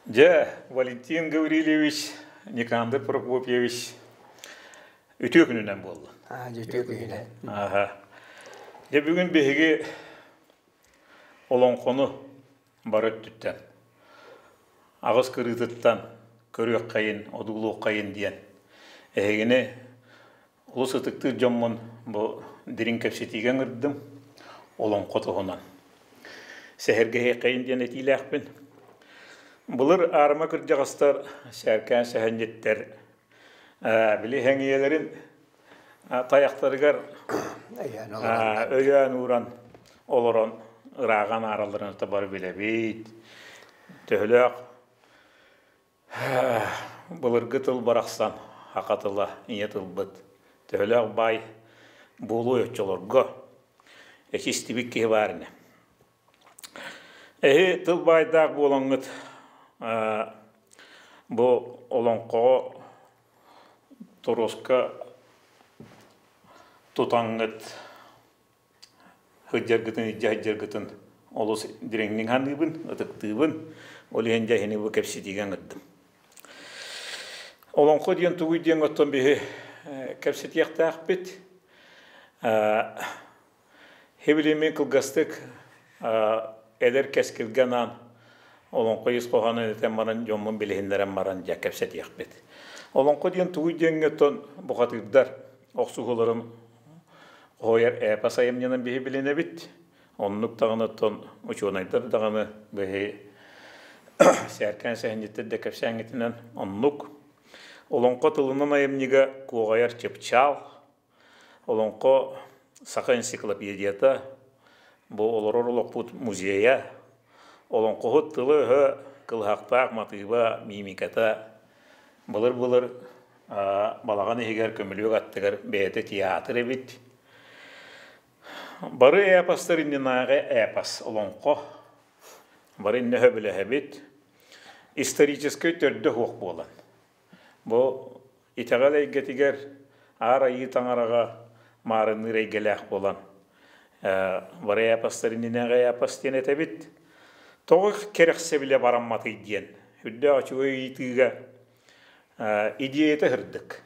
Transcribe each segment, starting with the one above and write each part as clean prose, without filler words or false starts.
Дьэ, Валентин Гаврильевич, Никандр Прокопьевич үтүө күнүнэн буолла. Аа, үтүө күнүнэн. Аха. Дьэ, бүгүн биһиги олоҥхону бары өттүттэн, аҕыс кырыытыттан көрүөххэйин, одуулуоххайын диэн эһигини олус ытыктыыр дьоммун бу дириҥ кэпсэтиигэ ыҥырдым олоҥхо туһунан. Сэһэргэһиэххэйин диэн этиилээхпин. Былыр аарыма кырдьаҕастар, сээркээн сэһэнньиттэр били сэҥийэлэрин тайахтарыгар өйөөн ууран олорон ырааҕан ааралларын бары билэбит. Төһөлөөх Былыргы тыл барахсан, саха тыла, ийэ тылбыт төһөлөөх баай буолуой оччолорго? Эчи истибит киһи баар ини. Эһи тыл баайдаах буолаҥҥыт бу олоҥхоҕо торуоска тутаҥҥыт Сылдьаргытын илдьэ сылдьаргытын олус дириҥник саныыбын, ытыктыыбын. Ол иһин дьэ эһини бу кэпсэтиигэ ыҥырдым. Олоҥхо диэн тугуй диэн оттон биһи кэпсэтиэхтээхпит. Хибилими кылгастык эдэр кэскилгэ анаан олоҥхо ис хоһоонун этэн баран дьоммун билиһиннэрэн баран дьэ кэпсэтиэхпит. Олоҥхо диэн тугуй диэҥҥэ оттон бухатыырдар охсуһууларын Хоһуйар эпос айымньынан биһи билинэбит. Оннук даҕаны оттон учуонайдар даҕаны биһи сээркээн сэһэнньиттэр да кэпсээҥҥитинэн оннук. Олоҥхо тылынан айымньыга куоҕайар чыпчаал, олоҥхо саха энциклопедията, бу олорор олохпут музейа, олоҥхоһут тыла-өһө, кылыһахтаах матыыба, мимиката былыр-былыр балаҕан иһигэр көмүлүөк аттыгар бэйэтэ театр эбит. Бары эпостар иннинээҕи эпос, олоҥхо. Бары иннэ сөбүлэһэбит. Историческай төрдө суох буолан. Бу итэҕэл эйгэтигэр Аар Айыы Таҥараҕа маарынныыр эйгэлээх буолан бары эпостар иннинээҕи эпос диэн этэбит. Тоҕо кэрэхсэбилэ барамматый диэн үрдээх үчүгэй ыйытыыга Идеята сырдык,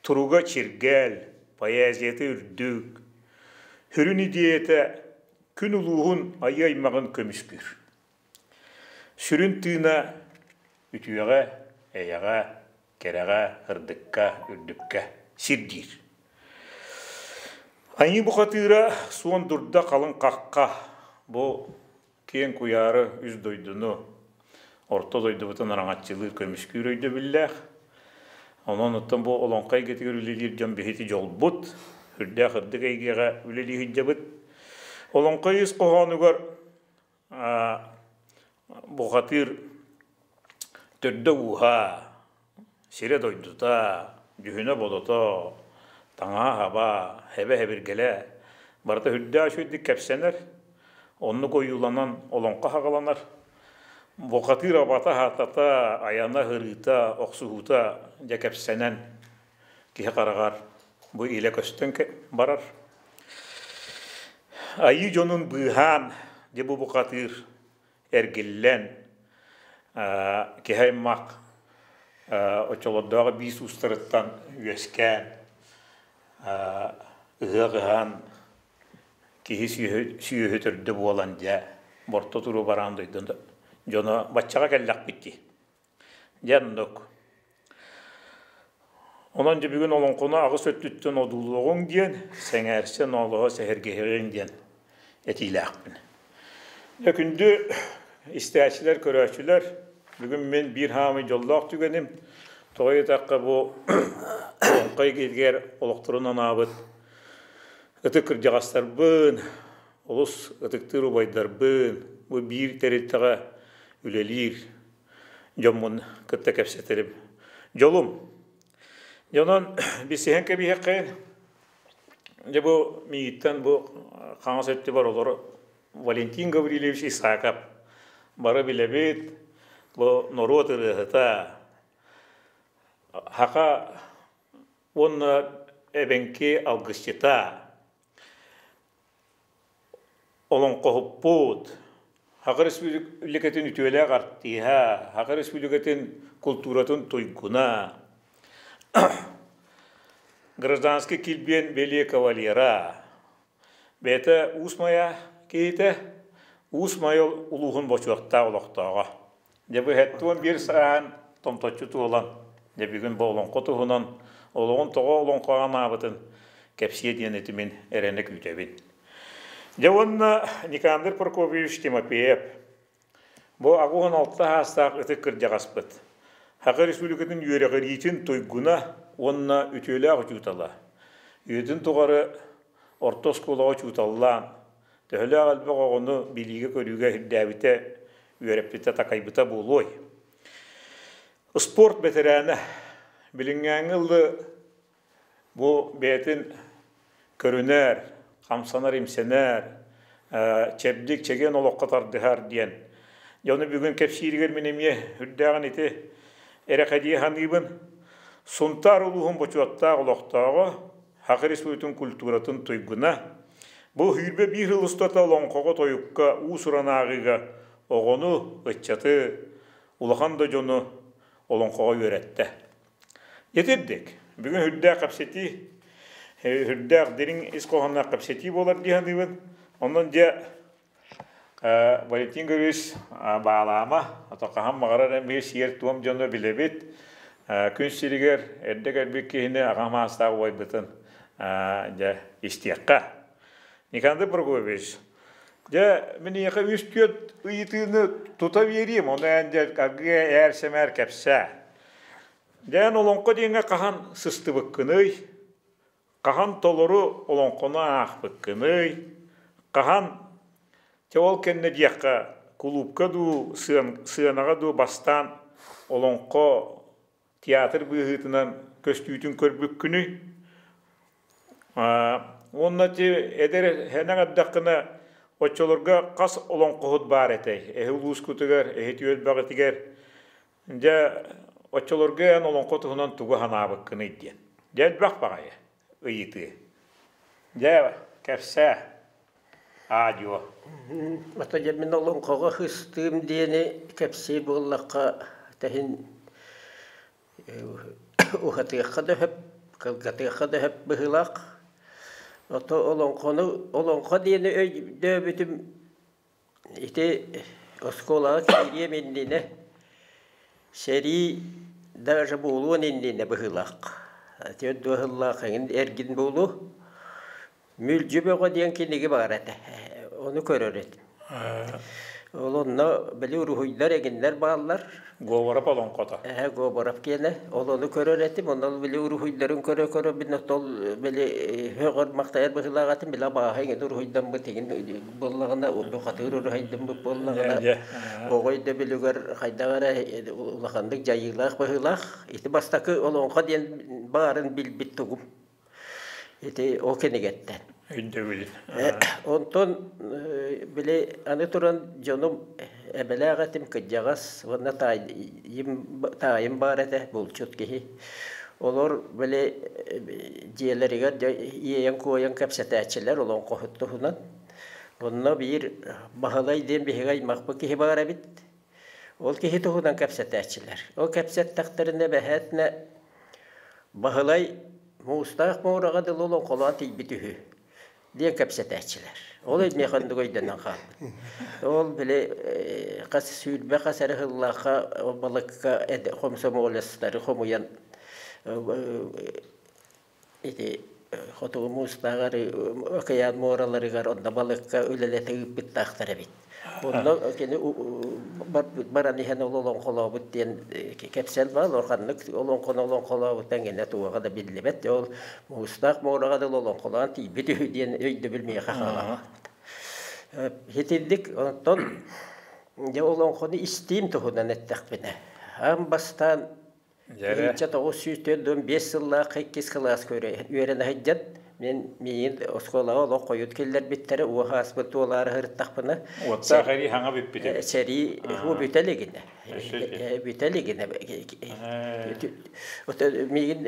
туруга чиргэл, поэзията үрдүк, сүрүн идеята күн улууһун айыы аймаҕын көмүскүүр. Сүрүн тыына үтүөҕэ, эйэҕэ, кэрэҕэ, сырдыкка, үрдүккэ сирдиир. Айыы бухатыыра суон дурда халыҥ хахха бу Киэҥ куйаары үс дойдуну, орто дойдубутун араҥаччылыыр, көмүскүүр өйдөбүллээх. Онон оттон бу олоҥхо эйгэтигэр үлэлиир дьон биһиги дьолбут, үрдээх ырдык эйгэҕэ үлэлии сылдьабыт. Олоҥхо ис хоһоонугар бухатыыр төрдө-ууһа, Сирэ-дойдута, дьүһүнэ-бодото, таҥаһа-хаба, хэбэ-хэбиргэлэ барыта үрдээх үчүгэйдик кэпсэнэр, оннук ойууланан олоҥхо хаҕаланар. Бухатыыр абата-аһатата, айана-һырыыта, охсуһуута дьэ кэпсэнэн киһи хараҕар бу илэ көстөн барар. Айыы дьонун быыһаан дьэ бу бухатыыр эргиллэн киһи аймах оччолордооҕу биис уустарыттан үөскээн ыһыах ыһан киһи сүөһү төрдө буолан дьэ борто туруу бараан дойду дьоно баччаҕа кэллэхпит дии. Дьэ оннук. Онон дьэ бүгүн олоҥхону аҕыс өттүттэн одуулуоҕуҥ диэн, сэҥээрсэ ноолоһо сэһэргэһиэҕиҥ диэн этиилээхпин. Дьэ күндү истээччилэр, көрөөччүлэр, бүгүн мин биир хаамый дьоллоох түгэним. Тоҕо диэтэххэ бу олоҥхо эйгэтигэр олохторун анаабыт ытык кырдьаҕастарбын, олус ытыктыыр убайдарбын, бу биир тэрилтэҕэ үлэлиир дьоммун кытта кэпсэтэрим. Дьолум. Дьонон билсиһэн кэбиһиэххэйин. Дьэ бу миигиттэн бу хаҥас өттүбэр олор Валентин Гаврильевич Исаков. Бары билэбит, бу норуот ырыаһыта. Хака уонна эбэҥки алгысчыта. Олоҥхоһуппут. Саха Республикатын үтүөлээх артыыһа, Саха Республикатын култууратын туйгуна, гражданский килбиэн бэлиэ кавалера, бэйэтэ Уус Майа киһитэ, Уус Майа улууһун бочуоттаах олохтооҕо. Дьэ бу 71 сааһын томточчу туолан, дьэ бүгүн бу олоҥхо туһунан олоҕун тоҕо олоҥхоҕо анаабытын кэпсиэ диэн ити мин эрэнэ күүтэбин. Дьэ уонна Никандр Прокопьевич Тимофеев бу 86 саастаах ытык кырдьаҕаспыт. Саха Республикатын үөрэҕириитин туйгуна уонна үтүөлээх учуутала. Үйэтин тухары орто оскуолаҕа учууталлаан, төһөлөөх элбэх оҕону билиигэ-көрүүгэ ирдээбитэ, үөрэппитэ, такайбыта буолуой. Спорт бэтэрээнэ билиҥҥээҥҥи ыллы бу бэйэтин көрүнэр, хамсанар-имсэнэр, чэбдик, чэгиэн олоххо тардыһар диэн. Дьону бүгүн кэпсииригэр мин эмиэ үрдээҕин ити эрэхэдии саныыбын. Сунтаар улууһун бочуоттаах олохтооҕо, Саха Республикатын культуратын туйгуна. Бу 21 сыл устата олоҥхоҕо, тойукка, уус-уран ааҕыыга оҕону, ыччаты, улахан да дьону олоҥхоҕо үөрэттэ. Итирдик. Бүгүн үрдээх кэпсэтии, үрдээх дириҥ ис хоһоонноох кэпсэтии буолар дии саныыбын. Онон дьэ Валентин Григорьевич баалаама, ото хаһан баҕарар эмиэ сиэр-туом дьоно билэбит. Күн сиригэр эрдэ кэлбит киһини аҕам аастаах убайбытын дьэ истиэххэ. Никандр Прокопьевич, дьэ мин эйиэхэ үс-түөрт ыйытыыны тута биэриим, ону эн дьэ аргыа ээр-сэмээр кэпсээ. Дьэ эн олоҥхо диэҥҥэ хаһан сыстыбыккыный? Хаһан толору олоҥхону аахпыккыный? Хаһан чэ ол кэннэ диэххэ кулуупка дуу, сыанаҕа дуу бастаан олоҥхо театр быыһыытынан көстүүтүн көрбүккүнүй? Уонна ити эдэр сэнэх эрдэххинэ оччолорго хас олоҥхоһут баар этэй? Эһи улуускутугар, эһи түөлбэҕитигэр Дьэ, оччолорго эн олоҥхо туһунан тугу санаабыккыный диэн. Дьэ, элбэх баҕайы ыйытыы. Дьэ, кэпсээ. Аа-дьуо. Ата дьэ мин олоҥхоҕо хыстыым диэни кэпсиир буоллахха тэһин уһатыахха да сөп, кылгатыахха да сөп быһыылаах. Ото олоҥхону олоҥхо диэни өйдөөбүтүм Ити оскуолаҕа киириэм иннинэ сэрии даже буолуон иннинэ быһыылаах 42 сыллаах эҥин эргин буолуо Мүлдьү Бөҕө диэн кинигэ баар этэ ону көрөр этим ол онно били уруһуйдар эҥиннэр бааллар Говоров олоҥхото. Эһэ Говоров киэнэ. Ол ону көрөр этим, онон били уруһуйдарын көрө-көрө бин ол били һөҕөр-махтайар быһыылаах этим, били абааһы эҥин уруһуйдаммыт эҥин буоллаҕына, бухатыыр уруһуйдаммыт буоллаҕына, оҕо өйдөбүлүгэр хайдах эрэ улаханнык дьайыылаах быһыылаах. Ити бастакы олоҥхо диэн баарын билбит тугум. Ити ол кинигэттэн. Өйдөбүлүн. Онтон били аны туран дьонум эбэлээх этим кырдьаҕас уонна таайым, таайым баар этэ булчут киһи. Олор били дьиэлэригэр иэйэн-куойан кэпсэтээччилэр олоҥхоһут туһунан. Онно биир Баһылай диэн биһиги аймахпыт киһи баар эбит. Ол киһи туһунан кэпсэтээччилэр. Ол кэпсэттэхтэринэ эбэһээтинэ Баһылай муустаах муораҕа дылы олоҥхолоон тиийбит үһү диэн кэпсэтээччилэр. Ол миэхэ оннук өйдөнөн хаалбыт. Ол били хас 20 хас эрэ сыллаахха балыкка хомсомуолестары хомуйан Ити Хотугу Муустааҕар акыйаан муораларыгар онно балыкка үлэлэтэ ыыппыттаахтар эбит. Онно кини баран иһэн ол олоҥхолообут диэн кэпсэл баар. Ханнык олоҥхону олоҥхолообут эҥинэ туоҕа да биллибэт. Ол Муустаах муораҕа дылы олоҥхолоон тиийбит үһү диэн өйдөбүл миэхэ хаалаабыт. Итинник онтон дьэ олоҥхону истиим туһунан эттэхпинэ, аан бастаан 1945 сыллаах иккис кылааска үөрэнэ сылдьан, мин миигин оскуолаҕа олох хойут киллэрбиттэрэ, уох ааспыт туолаары сырыттахпына, Уоттаах эрии хаҥа бүппүт эбит. Сэрии бүтэ илигинэ. Бүтэ илигинэ. Миигин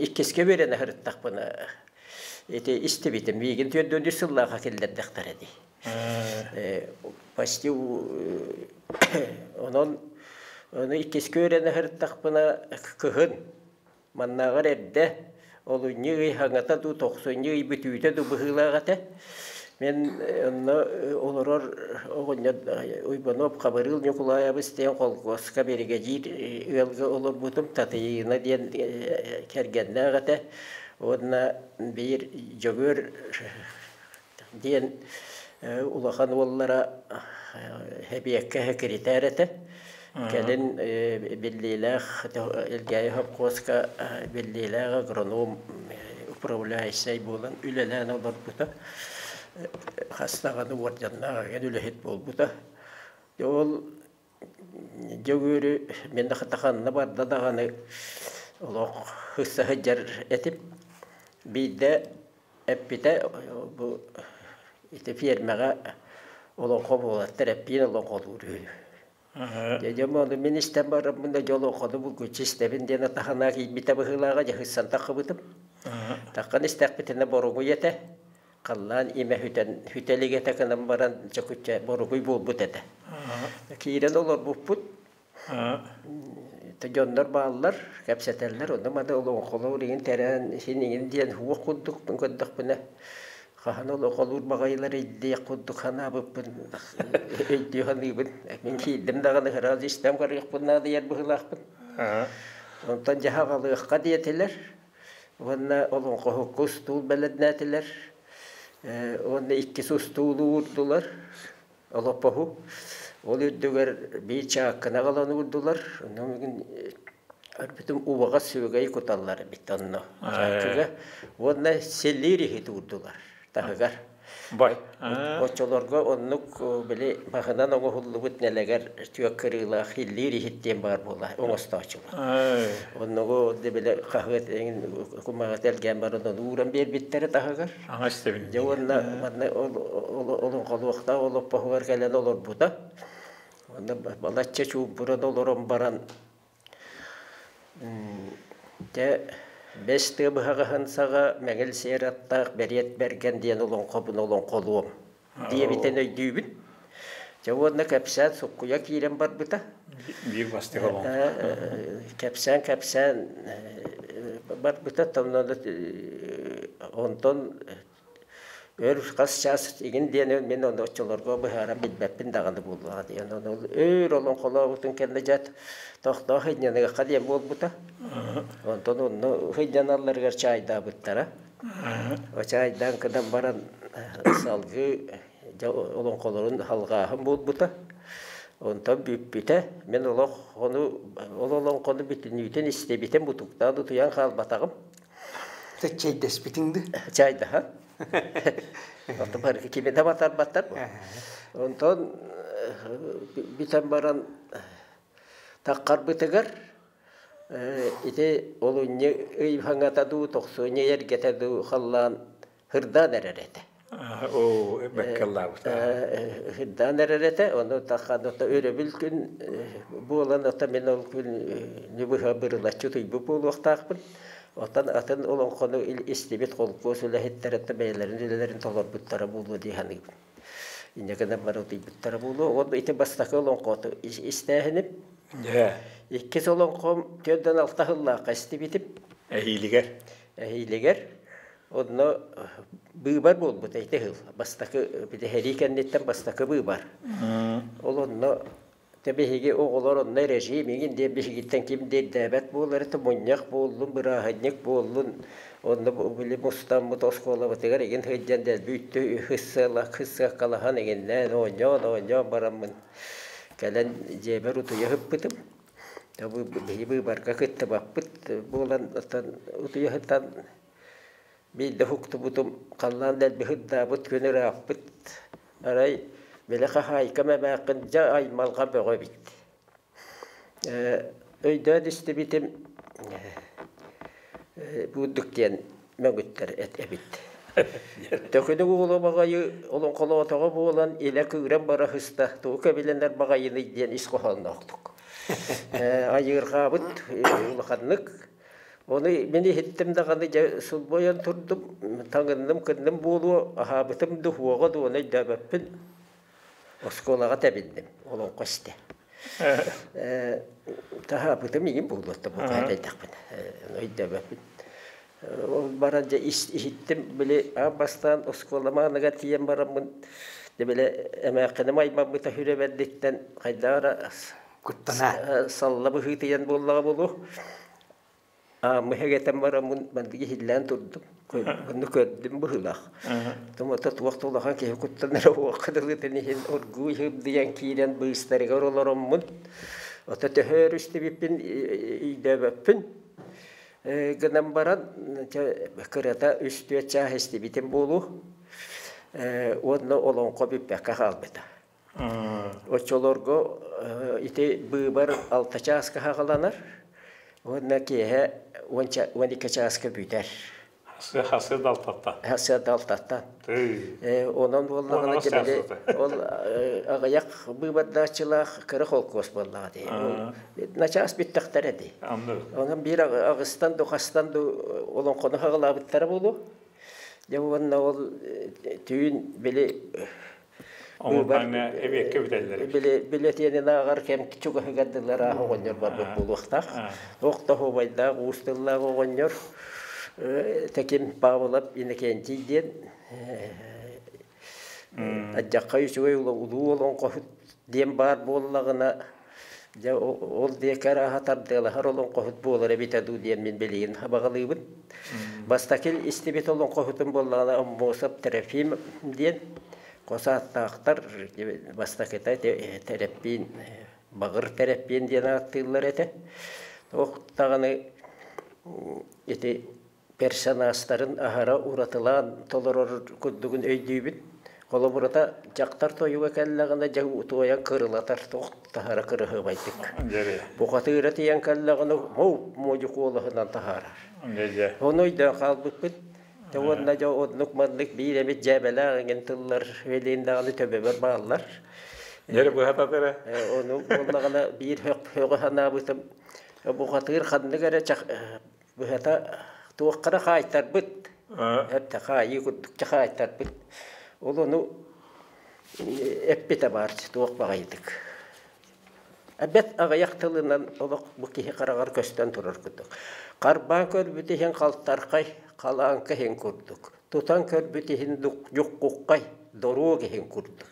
иккискэ үөрэнэ сырыттахпына, ити истибитим. Миигин 43 сыллаахха киллэрдэхтэрэ дии. Почти онон ону иккискэ үөрэнэ сырыттахпына кыһын маннааҕар эрдэ олунньу ый хаҥата дуу, тохсунньу ый бүтүүтэ дуу быһыылаах этэ. Мин онно олорор оҕонньор Уйбанов Хабырыыл Ньукулаайабыс диэн холкуоска биригэдьиир ыалга олорбутум. Татыйыына диэн кэргэннээх этэ. Уонна биир Дьөгүөр диэн улахан уоллара Хэбиэккэ сэкиритээр этэ. Кэлин биллиилээх Элгээйи сопхуоска биллиилээх агроном управляющай буолан үлэлээн олорбута. Хас даҕаны уордьаннаах эҥин үлэһит буолбута. Ол Дьөгүөрү мин ханна барда даҕаны олох сыста сылдьар этим. Биирдэ эппитэ бу ити фермаҕа олоҥхо буолаттар эппиин олоҥхолуур үһү. Дьэ ону мин истэн бараммын да дьэ олоҥхону булгуччу истэбин диэн атахына киирбитэ быһыылааҕа дьэ сыссан таххыбытым. Таххан истэхпитинэ боругуй этэ. Халлаан имэ сүтэн сүтэ илик этэ гынан баран чөкүччэ боругуй буолбут этэ. Киирэн олорбуппут Дьоннор бааллар, кэпсэтэллэр, онно маны олоҥхолуур иҥин тэрээн син иҥин диэн уох курдук көрдөхпүнэ, хаһан олоҥхолуур баҕайылар өйдүөх курдук санаабыппын өйдүү саныыбын. Мин киирдим даҕаны сразу истэн барыахпын наадыйар быһыылаахпын. Онтон дьаһах алыахха диэтилэр уонна олоҥхоһукка устуул бэлэмнээтилэр уонна иккис устуулу уурдулар. Олоппоһу ол үрдүгэр биир чаакканы аҕалан уурдулар. Онно бүгүн өрбүтүм убаҕас сүөгэй куталлар эбит онно чааккыга. Уонна сэлиир иһит уурдулар таһыгар. Бай. Оччолорго оннук били маһынан оҥоһуллубут нэлэгэр түөх кырыылаах иллиир иһит диэн баар буола оҥостоочулар. Оннугу били хаһыат эҥин кумаҕы тэлгээн баран ону ууран биэрбиттэрэ таһыгар. Аҥа истэбин. Дьэ уонна манна олоҥхолуохтаах олоппоһугар кэлэн олорбута. Уонна балачча чуумпуран олорон баран дьэ бэс тыа быһаҕаһын саҕа мэҥил сиэр аттаах Бэриэт Бэргэн диэн олоҥхобун олоҥхолуом диэбитин өйдүүбүн. Дьэ уонна кэпсээн суккуйа киирэн барбыта. Биир бастыҥ олоҥхо. Кэпсээн кэпсээн барбыта онтон өр хас чаас игин диэн мин ону оччолорго быһааран билбэппин даҕаны буоллаҕа диэн ону өр олоҥхолообутун кэннэ дьэ тохтоо сынньаныахха диэн буолбута. Онтон онно сынньаналларыгар чаайдаабыттара. Чаайдаан кыдан баран салгыы дьэ олоҥхолорун алҕааһын буолбута. Онтон бүппүтэ. Мин олох ону ол олоҥхону бүтүннүүтүн истибитим, бутуктаан утуйан хаалбатаҕым. Чэйдэспитиҥ дыы? Чайдаһан. Онтон бары кими да батарбаттар. Онтон бүтэн баран таххарбытыгар ити олунньу ый хаҥата дуу, тохсунньу эргэтэ дуу халлаан һырдаан эрэр этэ. Оо, бэккэ ыллаабыта. Һырдаан эрэр этэ, ону тахханата өрөбүл күн буолан, ото мин ол күн быһа бырылаччы утуйбут буолуохтаахпын. Оттон атын олоҥхону истибит холкуос үлэһиттэрэ бэйэлэрин үлэлэрин толорбуттара буолуо дии саныыбын. Инньэ гынан бары утуйбуттара буолуо. Ол ити бастакы олоҥхоту истээһиним. Дьэ. Иккис олоҥхом 46 сыллаахха истибитим. Эһиилигэр. Эһиилигэр. Онно быыбар буолбута ити сыл. Бастакы бүтэһэрии кэнниттэн бастакы быыбар. Ол онно Тэ биһиги оҕолор онно режим игин диэн биһигиттэн ким да ирдээбэт буолар этэ, мунньах буоллун, бырааһынньык буоллун, онно били мустаммыт оскуолабытыгар игин сылдьан дэлби үттү хыссыаккалаһан игиннээн оонньоон оонньоон бараммын кэлэн дьиэбэр утуйа сыппытым. Биһи быыбарга кыттыбаппыт буолан утуйа сытан биирдэ уһуктубутум халлаан дэлби сырдаабыт, күн ырааппыт. Арай били хаһаайкам эмээххин дьэ аймалҕа бөҕө эбит. Өйдөөн истибитим буурдук диэн мөҥүттэр эбит. Төкүнүк уолу баҕайы олоҥхолоотоҕо буолан илэ кыыран бара сыста, тугу кэбилэнэр баҕайыный диэн ис хоһоонноохтук. Айыырҕаабыт улаханнык. Ону мин иһиттим даҕаны дьэ сулбуйан турдум, таҥынным кынным буолуо, аһаабытым да уһуоҕа дуона өйдөөбөппүн. Оскуолаҕа тэбинним, олоҥхо истэ. Таһаабытым иҥин буолуотта бу кээтэйдэхпин. Өйдөөбөппүн. Ол баран дьэ иһиттим, били аан бастаан оскуола мааныгар тиийэн бараммын, дьэ били эмээххиним аймаммыта сүрэ бэрдиттэн хайдах эрэ Куттана. салла быһыытыйан буоллаҕа буолуо. Ааммыһа кэтэн бараммын маннык иһиллээн турдум. Онно көрдүм быһыылаах. Тумата туох да улахан киһи куттанара уохха дылытын иһин оргууй сыбдыйан киирэн быыстарыгар олороммун, ото төһө өр истибиппин өйдөөбөппүн. Гынан баран, кырата үс-түөрт чаас истибитим буолуо. Уонна олоҥхо бүппэккэ хаалбыта. Оччолорго ити быыбар алта чааска хаҕаланар уонна киэһэ 12 чааска бүтэр. Хасыа алтаттан. Хасыа алтаттан. Онон буоллаҕына дьэ ол аҕыйах быыбардааччылаах кыра холкуос буоллаҕа дии. Начаас бүттэхтэрэ дии. Онон биир аҕыстан ду хастан ду олоҥхону хаҕалаабыттара буолуо. Дьэ уонна ол түүн били Омурдаҥҥа эбиэккэ бүтэллэр эбит. Били бюллетенин ааҕар кэм чугаһыгар дылы оҕонньор барбыт буолуохтаах. Туох да оһуобайдаах уус тыллаах оҕонньор Таким Павлов Иннокентий диэн Адьахха үчүгэй улуу олоҥхоһут диэн баар буоллаҕына дьэ ол диэки арааһа тардыалаһар олоҥхоһут буолар эбитэ дуу диэн мин билигин абаҕалыыбын. Бастакы истибит олоҥхоһутум буоллаҕына Аммосов Трофим диэн хос ааттаахтар бастакыта Тэрэппиин Баҕыр Тэрэппиин диэн ааттыыллар этэ. Туох даҕаны ити персонажтарын аһара уратылаан толорор курдугун өйдүүбүн. Холобурата, дьахтар тойуга кэллэҕинэ дьэ туойан кырылатар туох таһара кырыһыбайдык. Бухатыыра тиийэн кэллэҕинэ моу модьу куолаһынан таһаарар. Ону өйдөөн хаалбыппыт. Дьэ уонна дьэ оннук маннык биир эмит дьээбэлээх эҥин тыллар билигин даҕаны төбөбөр бааллар. Дьэ быһататара. Ону буоллаҕына биир һөҕө санаабытым бухатыыр ханнык эрэ Быһата, туохха да хаайтарбыт, эптэ хаайыы курдук хаайтарбыт. Ол ону эппитэ баар туох баҕайытык. Эбэт аҕыйах тылынан олох бу киһи хараҕар көстөн турар курдук. Харбаан көрбүт иһин халтархай, халааҥка иһин курдук. Тутан көрбүт иһин дьуккуккай, доруок иһин курдук.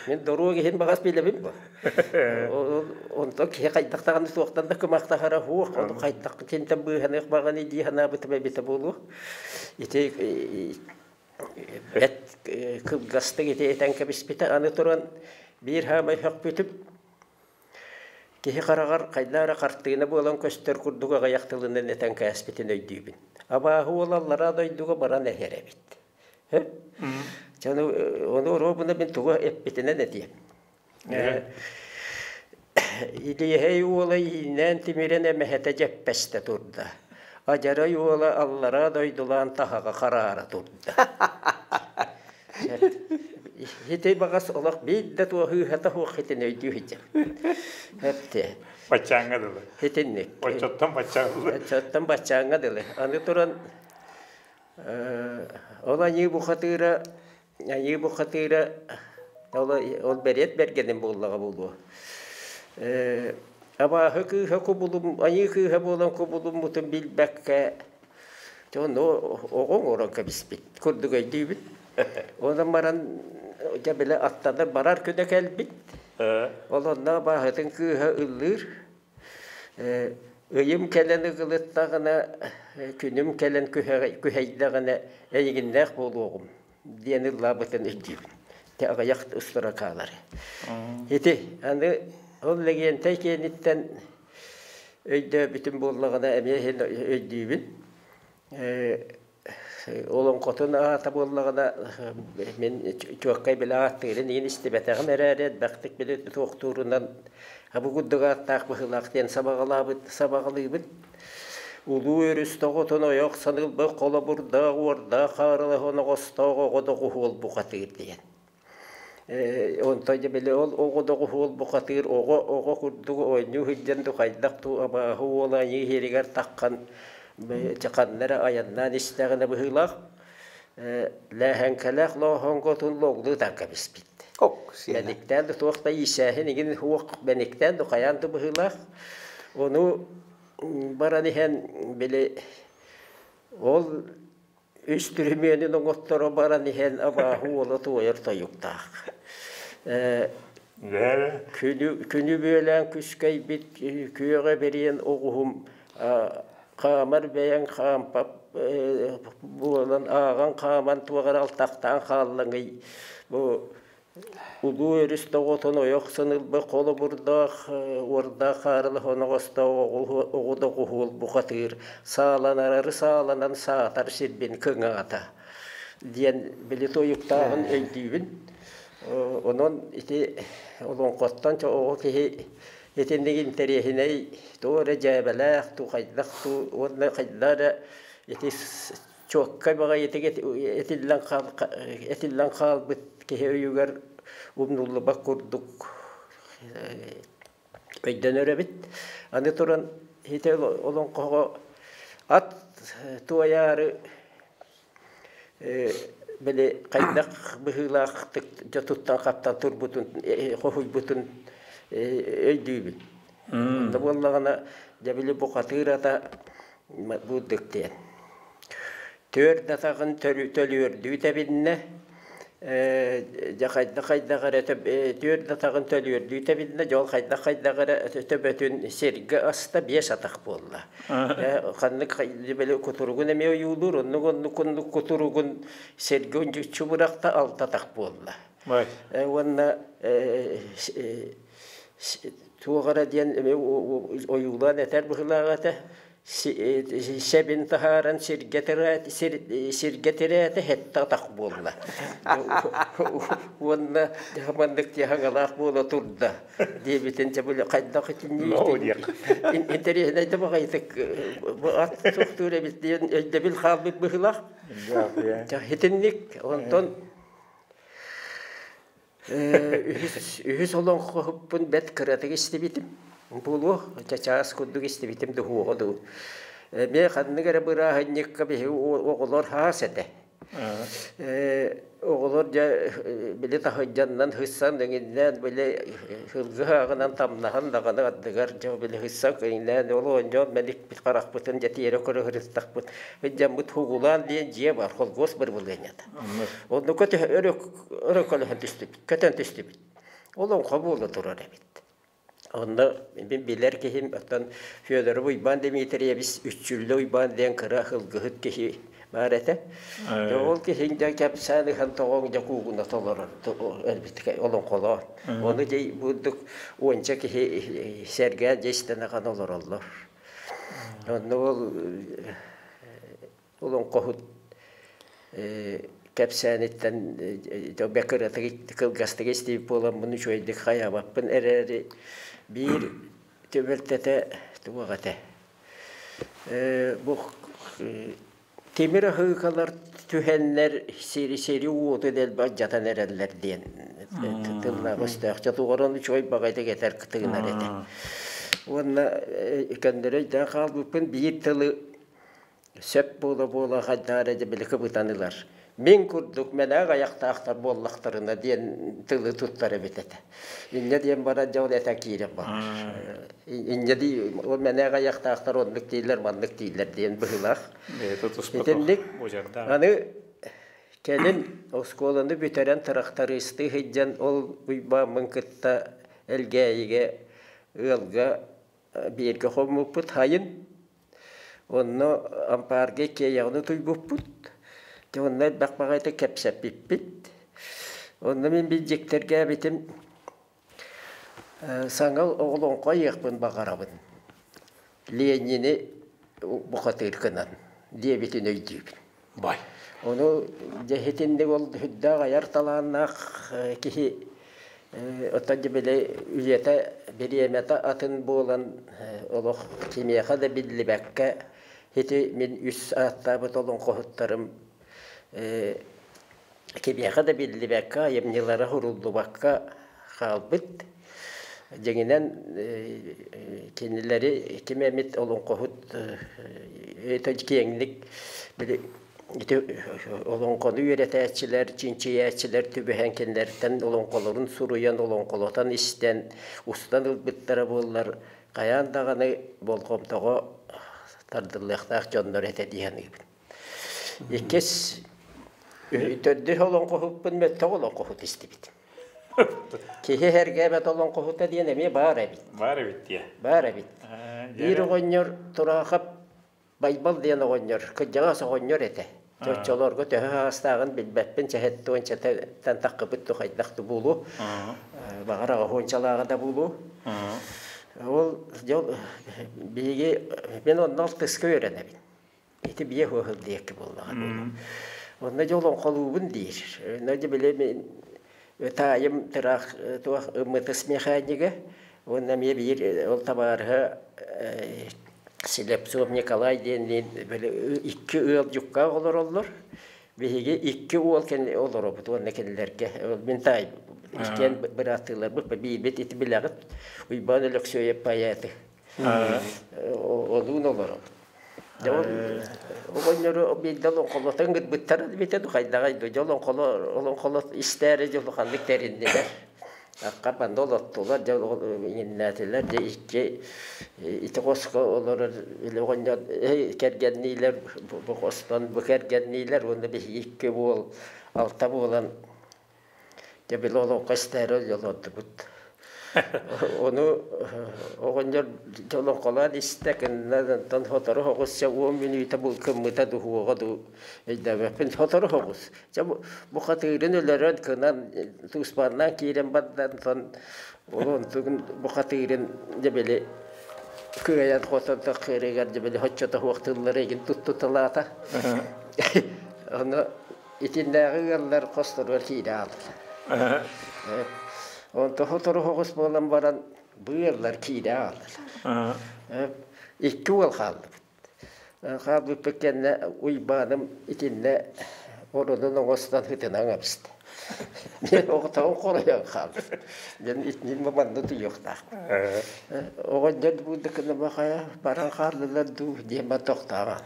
Мин доруок иһин баҕас билэбин бу. Онтон киһи хайдах даҕаны суохтан да кымахтаһара суох, ону хайдах кинтэн быыһаныах баҕаны дии санаабытым эбитэ буолуо. Ити бэт кылгастык ити этэн кэбиспитэ. Аны туран биир хаамай сөхпүтүм Киһи хараҕар хайдах эрэ хартыына буолан көстөр курдук аҕыйах тылынан этэн кээспитин өйдүүбүн. Абааһы уол аллараа дойдуга баран иһэр эбит. Дьэ ону оруобуна мин тугу эппитинэн этиэм. Илиэһэй уола ииннээн тимирэн эмэһэтэ дьэппэстэ турда. Адьарай уола аллараа дойдулаан таһаҕа хараара турда. Ити баҕас олох биир да туоһууһата суох итин өйдүү сылдьар. Эптэ. Баччааҥҥа дылы. Итинник. Оччоттон баччааҥҥа дылы. Оччоттон баччааҥҥа дылы. Аны туран ол аньыы бухатыыра аньыы бухатыыра ол, ол бэриэт бэргэнин буоллаҕа буолуо. Абааһы кыыһа кубулум аньыы кыыһа буолан кубулуммутун билбэккэ Дьэ оҕо оҥорон кэбиспит курдук өйдүүбүт. Онон баран дьэ били аттана барар күнэ кэлбит. Ол онно абааһытын кыыһа ыллыыр. Ыйым кэлэн ыгылыттаҕына, күнүм кэлэн күһэйдэҕинэ эйигиннээх буолуоҕум диэн ыллаабытын өйдүүбүн. Те аҕыйах ыстыракаалары. Ити аны ол Лэгиэнтэй киэниттэн Өйдөөбүтүм буоллаҕына эмиэ иһин өйдүүбүн. Олоҥхотун аата буоллаҕына мин чуоккай билэ ааттыырын иһин истибэтэҕим эрээри элбэхтик били туохтуурунан бу курдук ааттаах быһыылаах диэн сабаҕалаабыт сабаҕалыыбын. Улуу өрүс тоҕотун ойох саныылбах холобурдаах уордаах хаарылаһан оноҕостоох оҕо доҕуһуол бухатыыр диэн. Онтон дьэ били ол оҕо доҕуһуол бухатыыр оҕо оҕо курдук оонньуу сылдьан ду хайдах дуу абааһы уола аньыы иһэригэр таххан ханна эрэ айаннаан истэҕинэ быһыылаах лээһэҥкэлээх лооһоҥготун логлуу ытан кэбиспит. Бэниктээн да туох да иисээһин игин уох бэниктээн да хайаан да быһыылаах. Ону баран иһэн били ол үс түрүмүөнүн оҥотторо баран иһэн абааһы уола туойар тойуктаах. Күнү бүөлээн күскэйбит күөҕэ бэриэн оҕуһум хаамар бэйэҥ хаампап буолан ааҕан хааман туох эрэ алтахтаан хааллаҥый бу Улуу өрүс тоҕотун ойох сынылба холобурдаах уордаах хаарылах оноҕостоох оҕу доҕуһуол бухатыыр сааланарары сааланан саатар сирбин кыҥаата диэн били тойуктааҕын өйдүүбүн. Онон ити олоҥхоттон оҕо киһи итинник интэриэһинэй туох эрэ дьээбэлээх туу хайдах туу уонна хайдах эрэ ити чуоккай баҕайытык этиллэн хаал этиллэн хаалбыт киһи өйүгэр умнуллубат курдук өйдөнөр эбит. Аны туран ити олоҥхоҕо ат туойаары били хайдах быһыылаахтык дьэ туттан-хаптан турбутун хоһуйбутун өйдүүбүн. Онно буоллаҕына дьэ били бухатыыр ата бурдук диэн. Түөрт атаҕын төлүөрдүү тэбиннэ, дьэ хайдах-хайдах эрэ түөрт атаҕын төлүөрдүү тэбиннэ, дьол хайдах-хайдах эрэ төбөтүн сиргэ аста биэс атах буолла. Ханнык били кутуругун эмиэ ойуулуур, оннук-оннук оннук кутуругун сиргэ үччү бырахта алта атах буолла. Уонна туох эрэ диэн эмиэ ойуулаан этэр быһыылаах этэ. Сэбин таһааран сиргэ тирээтэ, сиргэ тирээтэ сэттэ атах буолла. Уонна маннык тиһаҥалаах буола турда диэбитин дьэ били хайдах итинник интэриэһинэй да баҕайытык ат суохтуур эбит диэн өйдөбүл хаалбыт быһыылаах. Итинник онтон Үһүс олоҥхоһуппун бэрт кыратык истибитим. Буолуо, чачаас курдук истибитим дуһуоҕа дуу. Эмиэ ханнык эрэ бырааһынньыкка биһиги оҕолор хаас этэ. Оҕолор дьэ били таһырдьаннан сыссан эҥиннээн били сылгы ааҕынан тамнаһан даҕаны ардыгар дьэ били сыссан эҥиннээн ол оонньоон мэникпит харахпытын дьэ тиэрэ көрө сырыттахпыт дьаммыт хугулаан диэн дьиэ бар холкуос бырбылыанньата. Оннука өрө өрө көлөһөн түстүбүт, көтөн түстүбүт. Олоҥхо буола турар эбит. Онно мин билэр киһим, оттон Федоров Уйбаан Дмитриевич Үччүллэ Уйбаан диэн кыра ылгыһыт киһи баар этэ. Ол киһиҥ дьэ кэпсээн ыһан тоҕоҥ дьэ куугуна толорор өлбүт олоҥхолоон. Ону дьэ бурдук уонча киһи сэргээн дьэ истэн ахан олороллор. Онно ол олоҥхоһут кэпсээниттэн бэкыратык кылгастык истибит буоламмын үчүгэйдик хайаабаппын эрээри биир түбэлтэтэ туох этэ бу тимир аһыыкалар түһэннэр сири сири уоту дэлби алдьатан эрэллэр диэн тыллаах өстөөх чотуҕаран үчүгэй баҕайытык этэр тыынар этэ уонна көннөрү өйдөөн хаалбыппын биир тылы Сөп буола-буола хайдах эрэ били кыбытан ылар. Мин курдук мэнээк айахтаахтар буоллахтарына диэн тылы туттар эбит этэ. Инньэ диэн баран дьэ ол этэ киирэн барар. Инньэ дии ол мэнээк айахтаахтар оннук дииллэр, маннык дииллэр диэн быһыылаах. Итинник аны кэлин оскуоланы бүтэрэн тырахтарыыстыы сылдьан ол Уйбааммын кытта Элгээйигэ ыалга бииргэ хоммуппут хайын Онно ампаарга иккиэйэҕин утуйбуппут. Дьэ онно элбэх баҕайытык кэпсэппиппит. Онно мин билдьиктэргээбитим саҥа олоҥхо айыахпын баҕарабын. Ленини бухатыыр гынан диэбитин өйдүүбүн. Бай. Ону дьэ итинник ол сүрдээх айар талааннаах киһи оттон дьэ били үйэтэ бириэмэтэ атын буолан олох кимиэхэ да биллибэккэ ити мин үс ааттаабыт олоҥхоһуттарым кимиэхэ да биллибэккэ айымньылара суруллубакка хаалбыт. Дьиҥинэн кинилэри ким эмит олоҥхоһут киэҥник били Ити олоҥхону үөрэтээччилэр, чинчийээччилэр түбэһэн кинилэртэн олоҥхолорун суруйан, олоҥхолотон истэн, устан ылбыттара буоллар, хайаан даҕаны болҕомтоҕо тардыллыахтаах дьоннор этэ дии саныыбын. Иккис, төрдүс олоҥхоһуппун мөлтөх олоҥхоһут истибитим. Киһи сэргээбэт олоҥхоһута диэн эмиэ баар эбит. Баар эбит диэ. Баар эбит. Биир оҕонньор Тураахап Байбал диэн оҕонньор, кырдьаҕас оҕонньор этэ. Оччолорго төһө хаастааҕын билбэппин, сэһэттуончатыттан таххыбыт да хайдах да буолуо. Баҕар аҕыһуончалааҕа да буолуо. Ол дьол биһиги мин онно алтыска үөрэнэбин. Ити бие хуоһул диэки буоллаҕа буолуо. Онно дьол оҥхолуубун диир. Онно дьэ били мин таайым тыраах туох ыммытыс механига уонна эмиэ биир ол табаарыһа Слепцов Николай диэн били икки ыал дьуккаах олороллор. Биһиги икки уол олоробут уонна кинилэргэ мин таай иккиэн бырааттыыларбыт биирбит ити билэҕит Уйбаан Өлөксүөйэп поэты олуун олоробут. Дьэ ол оҕонньору биирдэ олоҥхолотон ыҥырбыттара эбитэ хайдаҕай дуу дьэ олоҥхоло олоҥхолот истээри дьэ улаханнык тэриннилэр. Акка манна олоттулар, дьэ иҥиннээтилэр, дьэ икки ити хоско олорор или оҕонньор кэргэнниилэр бу хостон бу кэргэнниилэр уонна биһиги икки уол алта буолан дьэ били олоҥхо истээри олордубут. Ону оҕонньор олоҥхолоон истэ, кынна сотору соҕус чэ уон мүнүүтэ булкуммута дуһуоҕа дуу өйдөөбөппүн сотору соҕус. Чэ бу хатыырын өлөрөн кынан туспаннаан киирэн бардан ол онтугун бу хатыырын дьэ били кыайан хотон таххыырыгар дьэ били соччото суох тыллары игин туттуталаата. Ону итиннээҕи ыаллар хосторугар киирэ хааллылар. Онто сотору соҕус буолан баран бу ыаллар киирэ хааллылар. Икки уол хааллыбыт. Хаалбыппыт кэннэ Уйбааным итиннэ оронун оҥостон ытынан кэбистэ. Мин оҕотоҕум хоройон хаалбыт. Дьэн итинник манна утуйуохтаахпын. Оҕонньор буурдукунама хайа баран хааллылар дуу диэн бар тохтообот.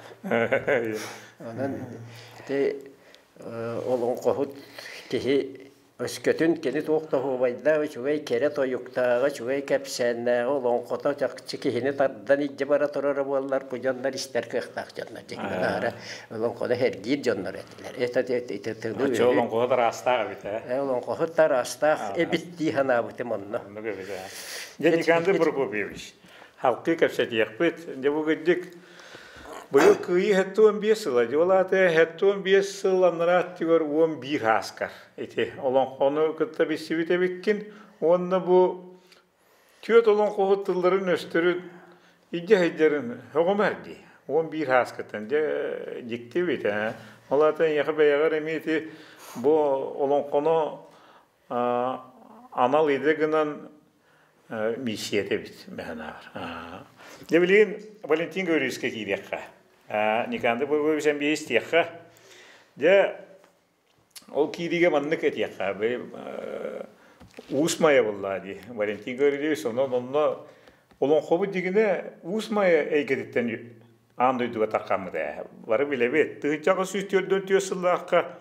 Онон ити олоҥхоһут киһи Өскөтүн кини туох да оһуобайдаах үчүгэй кэрэ тойуктааҕа, үчүгэй кэпсээннээҕэ, олоҥхото чахчы киһини тардан илдьэ бара турара буоллар, бу дьоннор истэр кыахтаах дьоннор дьиҥинэн аһара олоҥхону сэргиир дьоннор этилэр. Это ити тылы Оччо олоҥхоһут араастаах эбит ээ. Олоҥхоһут араастаах эбит дии санаабытым онно. Оннук эбит ээ. Дьэ Никандр Прокопьевич, халкыы кэпсэтиэхпит. Дьэ бу кырдьык Быйыл Кыайыы 75 сыла, дьэ ол аата 75 сыл анараа өттүгэр 11 ааскар ити олоҥхону кытта билсибит эбиккин уонна бу түөрт олоҥхоһут тылларын-өстөрүн илдьэ сылдьарын сөҕүмэр дии. 11 ааскыттан дьэ дьикти эбит ээ. Ол аата эйиэхэ бэйэҕэр эмиэ ити бу олоҥхону анал идэ гынан миссията эбит мэһэнааҕар. Дьэ билигин Валентин Гаврильевичка киириэххэ. Никандр Прокопьевич эмиэ истиэххэ. Дьэ ол киириигэ маннык этиэххэ. Уус Майа буоллаа дии. Валентин Гаврильевич онон онно олоҥхобут дьигинэ Уус Майа эйгэтиттэн аан дойдуга тарҕаммыта ээ. Бары билэбит. 1844 сыллаахха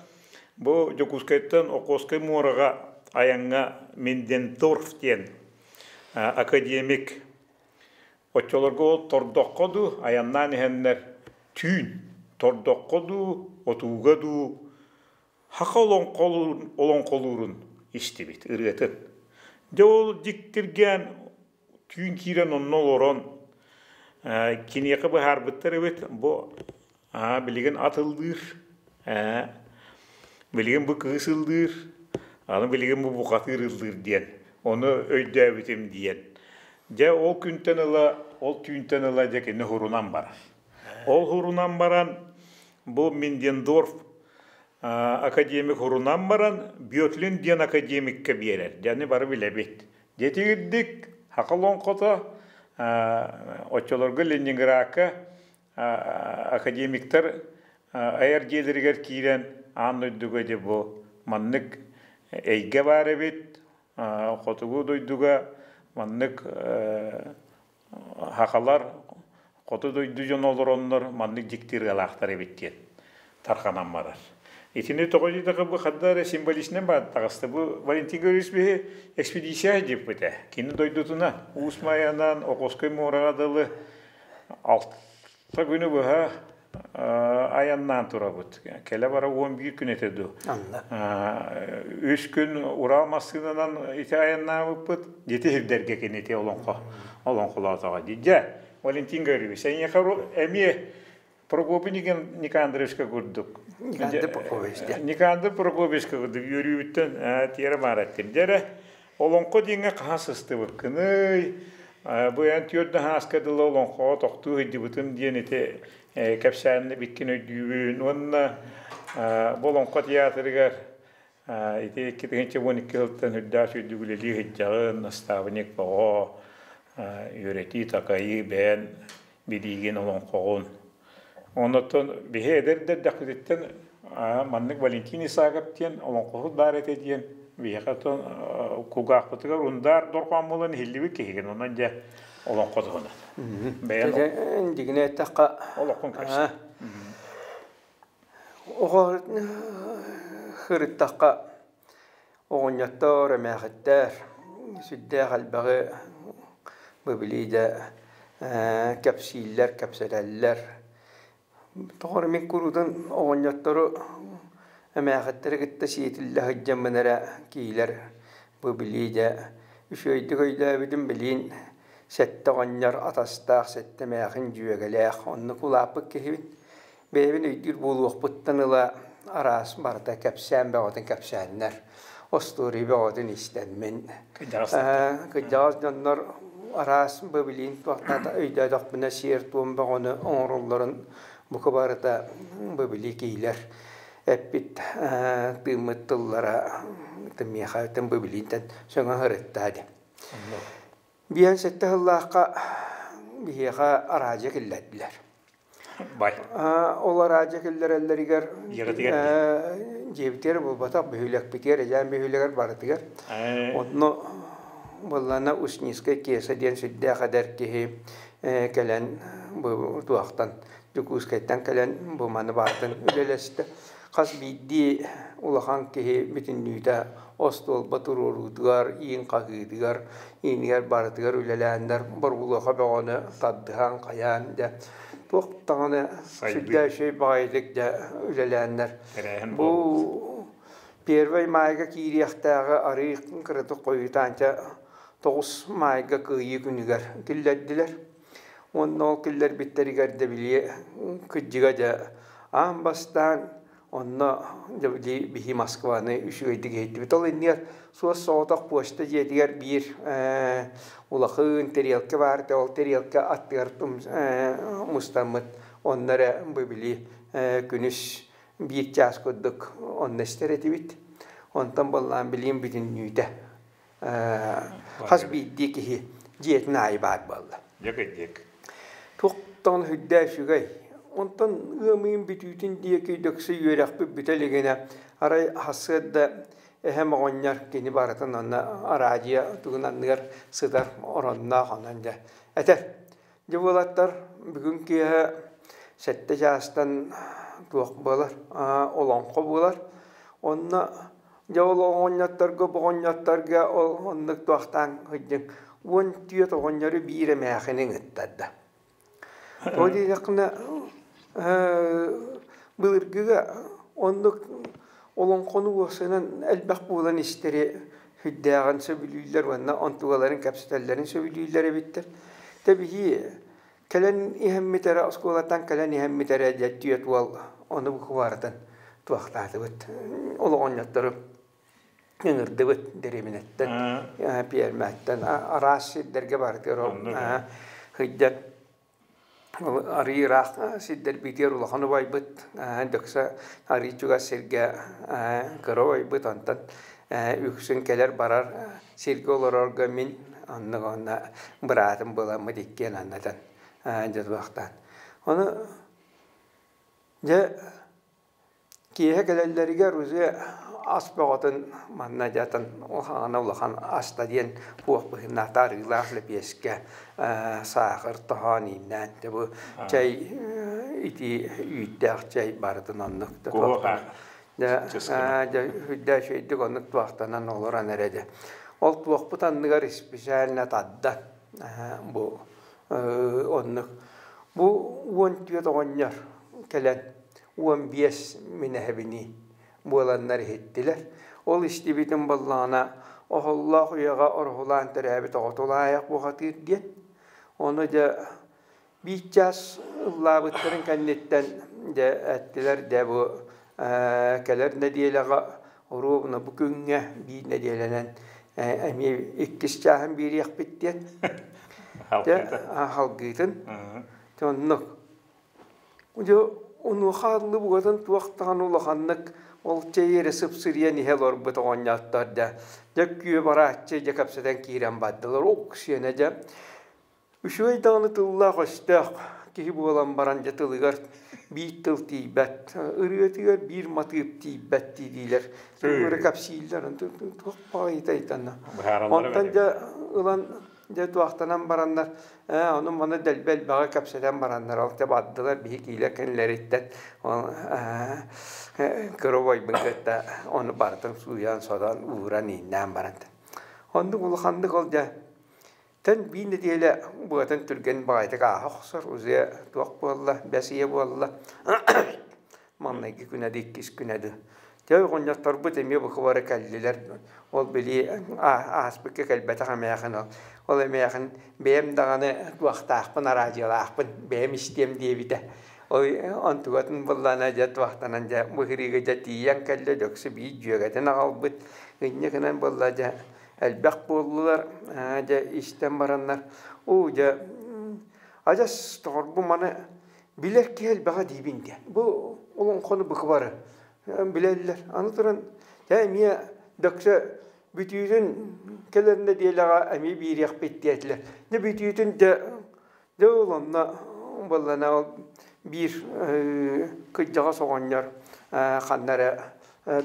бу Дьокуускайтан Охотскай муораҕа айаҥҥа Минденторф диэн академик оччолорго ол тордоххо дуу айаннаан иһэннэр түүн тордоххо дуу отууга дуу хаха олоҥхолуурун истибит ырыатын. Дьэ ол дьиктиргээн түүн киирэн онно олорон киниэхэ быһаарбыттар эбит бу билигин ат ыллыыр билигин бу кыыс ыллыыр аны билигин бу бухатыыр ыллыыр диэн ону өйдөөбүтүм диэн дьэ ол күнтэн ыла ол түүнтэн ыла дьэ кини һурунан барар ол һурунан баран бу Миндендорф академик һурунан баран Бетлин диэн академикка биэрэр дьэ бары билэбит Дьэтигирдик саха олоҥхото оччолорго Ленинградка академиктар айар дьиэлэригэр киирэн аан дойдуга дьэ бу маннык эйгэ баар эбит, хотугу дойдуга маннык сахалар хоту дойду дьоно олороннор маннык дьикти ырыалаахтар эбит диэн. тарҕанан барар. Итини тоҕо диэтэххэ бу ханна эрэ символичнай баар таҕыста. Бу Валентин Григорьевич биһи экспедиция диэппитэ. Кини дойдутунан Уус Майанан Охотскай муораҕа дылы алта күнү быһа айаннаан турабыт. Кэлэ бара 11 күн этэ дуу. Үс күн Урал массыынанан ити айаннаабыппыт. Дити сирдэргэ кини ити олоҥхо олоҥхолоотоҕо дии. Дьэ, Валентин Григорьевич, эйиэхэ эмиэ Прокопий Никандровичка курдук. Никандр Прокопьевич дии. Никандр Прокопьевичка курдук үөрүүбүттэн тиэрэ маара эттим. Дьэ олоҥхо диэҥҥэ хаһан сыстыбыккыный? Бу эн түөрт хаска дылы олоҥхоҕо тохтуу сылдьыбытым диэн ити кэпсээнни биккин өйдүүбүн. Уонна бу олоҥхо театрыгар ити 2012 сылтан үрдээх сүүрдүк үлэлии сылдьаҕын, наставник оҕо, үөрэтии, такайыы, бэйэн билиигин, олоҥхоҕун. Оннуттан биһи эдэр дэхпититтэн маннык Валентин Исаков диэн олоҥхоһут баар этэ диэн биһиэхэ оттон кулгаахпытыгар ундар дорҕоон буолан иһиллибит киһигин онон дьэ олоҥхо туһунан. Бэйэн дигинэ эттэххэ олоххун кэпсээ. Оҕо сырыттахха оҕонньоттор, эмээхиттэр сүрдээх элбэҕи бу билии кэпсииллэр, кэпсэтэллэр. Тоҕо эрэ мин куруутун оҕонньоттору, эмээхиттэри кытта сиэтиллэ сылдьаммын эрэ киилэр бу билии дьэ үчүгэйдик өйдөөбүтүм билиин сэттэ оҕонньор атастаах, сэттэ эмээхин дьүөгэлээх оннук улааппыт киһибин. Бэйэбин өйдүүр буолуохпуттан ыла араас барыта кэпсээн бөҕөтүн кэпсээннэр, остуоруйа бөҕөтүн истэммин, кырдьаҕас дьоннор араас бу билиин туохтаата өйдөөтөхпүнэ сиэр-туом бөҕөнү оҥороллорун бука барыта бу билии киилэр эппит тыыммыт тыллара миэхэ бу билиинтэн сөҥө сырытта диэн. 57 сыллаахха биһиэхэ араадьыйа киллэрдилэр. Бай. Ол араадьыйа киллэрэллэригэр дьиэбитигэр буолбатах, бөһүөлэкпитигэр, Эдьээн бөһүөлэгэр барытыгар. Онно буоллаҕына Устницкай Кеса диэн сүрдээх эдэр киһи кэлэн бу туохтан Дьокуускайтан кэлэн бу маны баартан үлэлэстэ. Хас биирдии улахан киһи бүтүннүүтэ остуолба туруоруутугар, иин хаһыытыгар, иинигэр барытыгар үлэлээннэр борбулуоха бөҕөнү тардыһан, хайаан дьэ туох даҕаны сүрдээх үчүгэй баҕайытык дьэ үлэлээннэр. Бу Первый маайга киириэхтээҕи арыый кыратык хойутаанча 9 маайга Кыайыы күнүгэр киллэрдилэр. Уонна ол киллэрбиттэригэр да били кырдьыга дьэ аан бастаан онно дьэ били биһи Москваны үчүгэйдик иһиттибит. Ол иннигэр суос-соҕотох почта дьиэтигэр биир улахан тэриэлкэ баар этэ. Ол тэриэлкэ аттыгар мустаммыт онно эрэ бу били күнүс биир чаас курдук онно истэр этибит. Онтон буоллаан билигин бүтүннүүтэ хас биирдии киһи дьиэтин аайы баар буолла. Дьэк-дьэк. Туохтан үрдээ үчүгэй. Онтон ыам ыйын бүтүүтүн диэки дөксө үөрэхпит бүтэ илигинэ арай сарсыарда эһэм оҕонньор кини барытын онно араадьыйа тугун анныгар сытар оронноох онон дьэ этэр. Дьэ уолаттар бүгүн киэһэ сэттэ чаастан туох буолар олоҥхо буолар. Онно Дьэ ол оҕонньотторго боҕонньотторго ол оннук туохтаан сылдьыҥ 14 оҕонньору биир эмээхини ыҥыттарда. Тоҕо диэтэххинэ былыргыга оннук олоҥхону уопсайынан элбэх буолан истэри сүрдээҕин сөбүлүүллэр уонна онтугаларын кэпсэтэллэрин сөбүлүүллэр эбиттэр. Тэбиһии кэлэн иһэммит эрэ оскуолаттан кэлэн иһэммит эрэ дьэ түөрт уол ону букубаарытын туохтаатыбыт ол оҕонньоттору ыҥырдыбыт дэриэбинэттэн пиэрмэттэн араас сирдэргэ барытыгар ол сылдьан арыый ыраах сирдэрбитигэр улахан убайбыт дөксө арыый чугас сиргэ кыра убайбыт онтон үксүн кэлэр-барар сиргэ олорорго мин оннук уонна быраатым буоламмыт иккиэн аннатан дьэ туохтаан. Ону дьэ Киэһэ кэлэллэригэр уже ас бөҕөтүн манна дьатан улахана улахан аста диэн туох быһынаата арыылаах лэпиэскэ саахар тоһоон ииннээн дьэ бу чэй итии үүттээх чэй барытын оннук дьэ дьэ үрдэ үчүгэйдик оннук туохтанан олорон эрэ дьэ ол туохпут анныгар специально тардан бу оннук бу 14 оҕонньор кэлэн 15 мин эһэбинии буоланнар иһиттилэр. Ол истибитим буоллаҕына, оһоллоох үйэҕэ ороһулаан төрөөбүт оҕо тулаайах бухатыыр диэн. Ону дьэ биир чаас ыллаабыттарын кэнниттэн дьэ эттилэр дьэ бу кэлэр нэдиэлэҕэ оруобуна бу күҥҥэ биир нэдиэлэнэн эмиэ иккис чааһын биэриэхпит диэн. Дьэ халгыытын. Оннук. Дьэ, онуоха аллыбыгатын туох даҕаны улаханнык ол чэй эрэ сыпсырыйан иһэ олорбут оҕонньоттор дьэ, дьэ күө барааччы дьэ кэпсэтэн киирэн бардылар. Ок сиэнэ дьэ, үчүгэй даҕаны тыллаах-өстөөх киһи буолан баран дьэ тылыгар биир тыл тиийбэт, ырыатыгар биир матыып тиийбэт диилэр. Ыры кэпсииллэр, туох баҕайыта ыйтанна. Онтон дьэ ылан Дьэ туохтанан бараннар, ээ ону-маны дэлби элбэҕи кэпсэтэн бараннар, ол дьэ бардылар биһи киилэ кэннилэриттэн ол кыра убайбын кытта ону барытын сууйан-сотон, ууран, ииннээн баран. Оннук улаханнык ол дьэ тэн биир нэдиэлэ быатын түргэн баҕайытык ааһа охсор, уже туох буолла, бэс ыйа буолла маҥнайгы күнэ да иккис күнэ да. Дьэ оҕонньотторбут эмиэ бука бары кэллилэр. Ол били ааспыкка кэлбэтэх эмээхин ол. Ол эмээхин бэйэм даҕаны туохтаахпын, араадьыйалаахпын бэйэм истиэм диэбитэ. Ол онтугатын буллаана дьэ туохтанан дьэ быһырыыга дьэ тиийэн кэллэ дьөксө биир дьүөгэтин аҕалбыт. Инньэ гынан буолла дьэ элбэх буоллулар дьэ истэн бараннар уу дьэ адьас доҕорбу маны Билэр киһи элбэҕэ диибин диэн. Бу олоҥхону быкыбары билэллэр. Аны туран, дьэ эмиэ дөксө бүтүүтүн кэлэр нэдиэлэҕэ эмиэ биэриэхпит диэтилэр. Дьэ бүтүүтүн дьэ дьэ ол онно буоллана ол биир кырдьаҕас оҕонньор ханна эрэ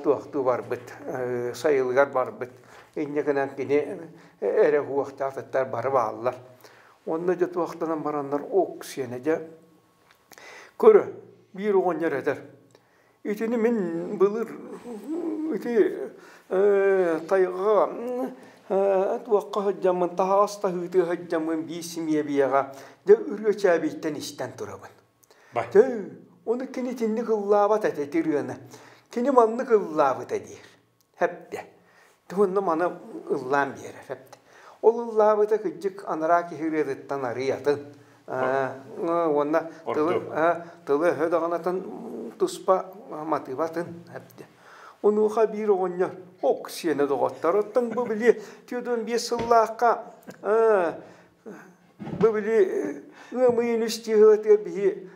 туохтуу барбыт, сайылыгар барбыт. Инньэ гынан кини эрэ уһуохтаах бары бааллар. Онно дьэ туохтанан бараннар ок сиэнэ дьэ көрө биир оҕонньор этэр итини мин былыр ити тайҕа туохха сылдьаммын таһаҕас таһыытыы сылдьаммын биир симиэбийэҕэ дьэ ырыа чээбийтэн истэн турабын. Дьэ ону кини итинник ыллаабат этэ ити ырыаны. Кини маннык ыллаабыта диир. Хэптэ. Уонна маны ыллаан биэрэр. Хэптэ. Ол ыллаабыта кырдьык анараа киһи ырыатыттан арый атын. Уонна тылы, тылы өһө даҕанатын туспа матыыба атын. Хэптэ. Онуоха биир оҕонньор ок сиэнэ доҕоттор оттон бу били 45 сыллаахха бу били ыам ыйын үс чыыһылатыгар биһи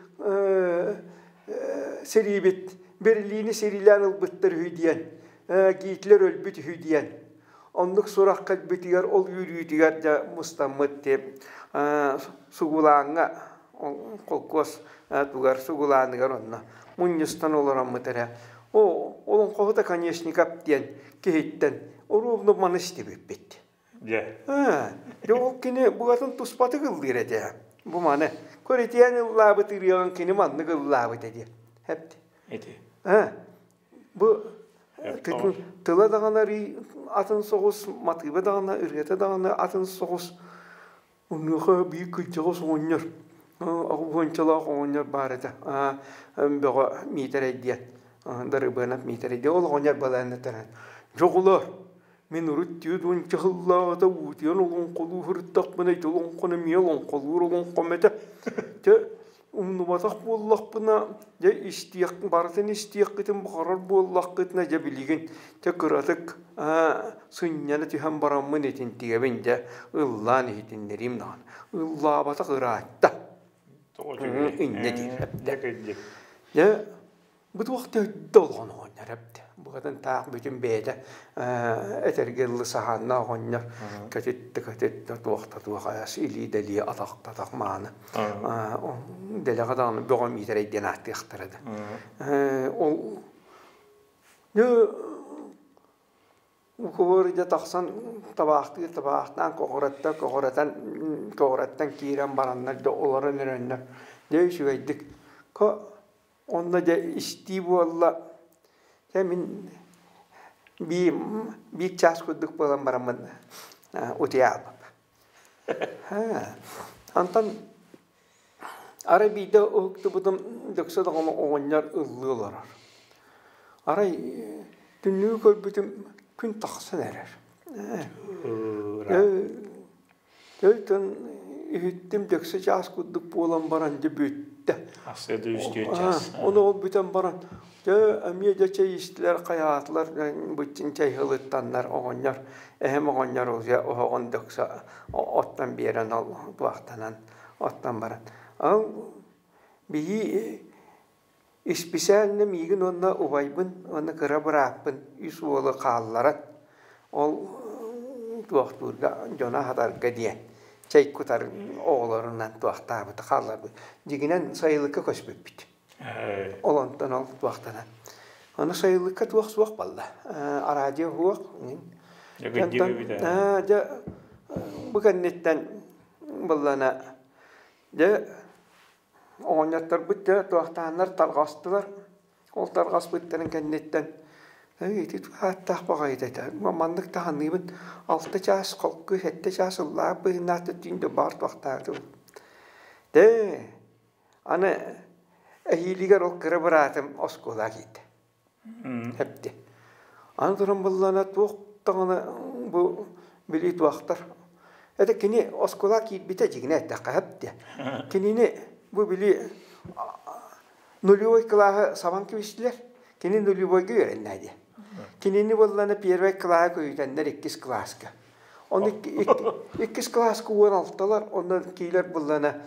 сэриибит Берлини сэриилээн ылбыттар үһү диэн, Гитлер өлбүт үһү диэн. Оннук сурах кэлбитигэр ол үөрүүтүгэр дьэ мустаммыт дип сугулааҥҥа холкуос тугар сугулааныгар онно мунньустан олороммут эрэ. О, олоҥхоһута Оконешников диэн киһиттэн оруобуна маны истибиппит. Дьэ. Дьэ ол кини букатын туспатык ыллыыр этэ. Бу маны көрүтүйэн ыллаабыт ырыаҕын кини маннык ыллаабыт этэ. Эпти. Ити. Бу тыла даҕаны атын соҕус, матыыба даҕаны, ырыата даҕаны атын соҕус. Онуоха биир кырдьаҕас оҕонньор, уончалаах оҕонньор баар этэ. Бөҕө Миитэрэй диэн, Дарыбыанап Миитэрэй диэн. Ол оҕонньор балаанна төрөөн. Дьоҕулар, Мин урут 40 сыллааҕыта уутуйан олоҥхолуу сырыттахпына ити олоҥхону эмиэ олоҥхолуур олоҥхом этэ. Дьэ, умнубатах буоллахпына, дьэ истиэх барытын истиэххитин баҕарар буоллаххытына, дьэ билигин дьэ кыратык сынньана түһэн бараммын итинтигэбин дьэ ыллаан иһитиннэриим даҕаны. Ыллаабатах ыраатта. Инньэ диир. Дьэ Бу туох төрдө олоҕун оҕонньор эбит. Букатын таах бүтүн бэйэтэ этэргэ дылы саһаанна оҕонньор көтүттэ көтүттэ туох да туох илии да илии атах да атах мааны дэлэҕэ даҕаны бөҕө миитэрэй диэн ааттыахтара да. Ол Дьэ Кубур дьэ тахсан табаахтыыр табаахтаан көҕүрэттэ көҕүрэтэн көҕүрэттэн киирэн бараннар дьэ олорон эрэннэр дьэ үчүгэйдик ко онно дьэ истии буолла дьэ мин биир биир чаас курдук буолан бараммын утуйаабыт Онтон арай биирдэ уһуктубутум дөксө даҕаны оҕонньор ыллыы олорор. Арай түннүгү көрбүтүм күн тахсан эрэр. Өйтөн иһиттим дөксө чаас курдук буолан баран дьэ бүттэ. Ону ол бүтэн баран дьэ эмиэ дьэ чэй истилэр хайаатылар быччын чэй ылыттаннар оҕонньор эһэм оҕонньор уже оһоҕун дөксө оттон биэрэн ол туохтанан оттон баран ол биһи исписээлинэ миигин уонна убайбын уонна кыра бырааппын үс уолу хаалларан ол туохтуурга дьону аһатарга диэн чэй кутар оҕолорунан туохтаабыта хаалларбыт дьиҥинэн сайылыкка көспүппүт ол онтон ол туохтанан ону сайылыкка туох суох буолла араадьыйа суох дьэ бу кэнниттэн быллана дьэ оҕонньотторбут дьэ туохтааннар тарҕастылар Ол тарҕаспыттарын кэнниттэн ити ааттаах баҕайыта этэ. Маннык таһыныыбын алта чаас холку сэттэ чаас ыллаах быһыынаах түүн да баар туохтаатым. Дээ аны эһиилигэр ол кыра быраатым оскуолаҕа киирдэ. Эпти. Аны туран буллана туох даҕаны бу билии туохтар. Это кини оскуолаҕа киирбитэ дьиҥинэ эттэххэ эпти. Кинини бу билии Нулевой кылааһы сабан кэбистилэр. Кини нулевойга үөрэннэ диye. Кинини буоллана первый кылааһы көйүтэннэр иккис кылааска. Оны иккис кылааска уон алталар, онно киилэр буллана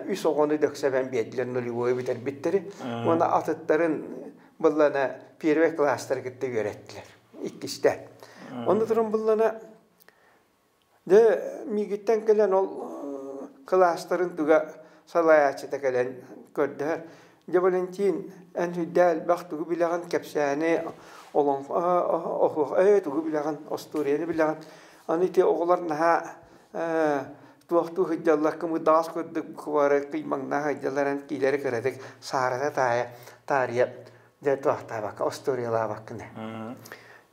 үс оҕону дөксөбөн биэрдилэр нулевой бүтэрбиттэри. Уонна атыттарын буллана первый кылаастары кытта үөрэттилэр. Иккистэ. Онно туран буллана Дьэ, миигиттэн кэлэн ол кылаастарын туга салайааччыта кэлэн көрдөһөр. Дьэ, Валентин, эн сүрдээх элбэх тугу билэҕин, кэпсээни, олоҥхо, оһуох, ээ, тугу билэҕин, остуоруйаны билэҕин. Аны ити оҕолор наһаа туохтуу сылдьаллар, кымырдаҕас курдук бары кыймаҥнаах сылдьаллар, эн киилэри кыратык саарата таайа таарыйа Дьэ туохтаабакка, остуоруйалаабаккын ээ.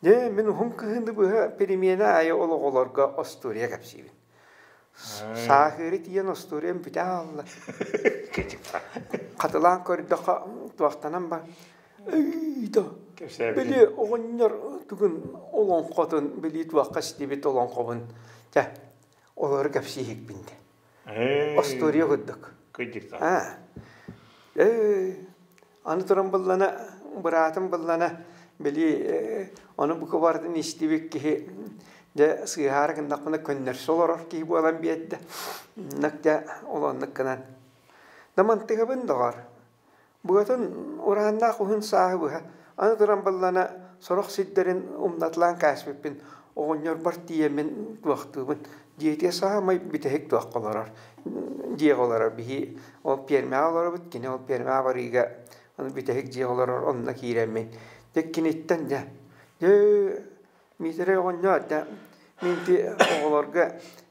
Дьэ, мин уһун кыһыны быһа перемена аайы ол оҕолорго остуоруйа кэпсиибин. Сааһыары тиийэн остуоруйам бүтэ хаалла. Хатылаан көрдөххө туохтанан ба Өй да били оҕонньор тугун олоҥхотун били туохха истибит олоҥхобун чэ олору кэпсииһикпин де. Остуоруйа курдук. Ээ Аны туран буллана, быраатым буллана, били ону бука барытын истибит киһи дьэ сыыһаары гыннахпына көннөрсө олорор киһи буолан биэрдэ. Оннук дьэ ол оннук гынан. Да мантыгабын доҕор. Быатын урааннаах уһун сааһы быһа. Аны туран баллана сорох сирдэрин умнатылаан кээспиппин оҕонньорбор тиийэммин туохтуубун. Дьиэтигэр саамай бүтэһик туохха олорор. Дьиэҕэ олорор биһи ол пиэрмэҕэ олоробут, кини ол пиэрмэҕэ барыыга аны бүтэһик дьиэҕэ олорор онно киирэммин. Дьэ киниттэн дьэ дьэ Миитэрэй оҕонньоор дьэ мин ити оҕолорго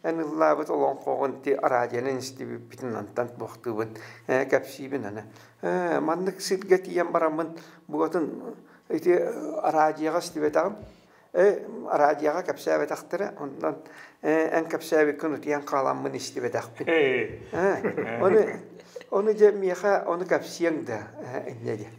эн ыллаабыт олоҥхоҕун ити араадьыйанан истибиппитин онтон туохтуубун ээ кэпсиибин аны ээ маннык сиргэ тиийэн бараммын букатын ити араадьыйаҕа истибэтэҕим Ээ, араадьыйаҕа кэпсээбэтэхтэрэ, онтон эн кэпсээбиккин утуйан хааламмын истибэтэхпин. Ээ, ону, ону дьэ миэхэ ону кэпсиэҥ да инньэ диэн.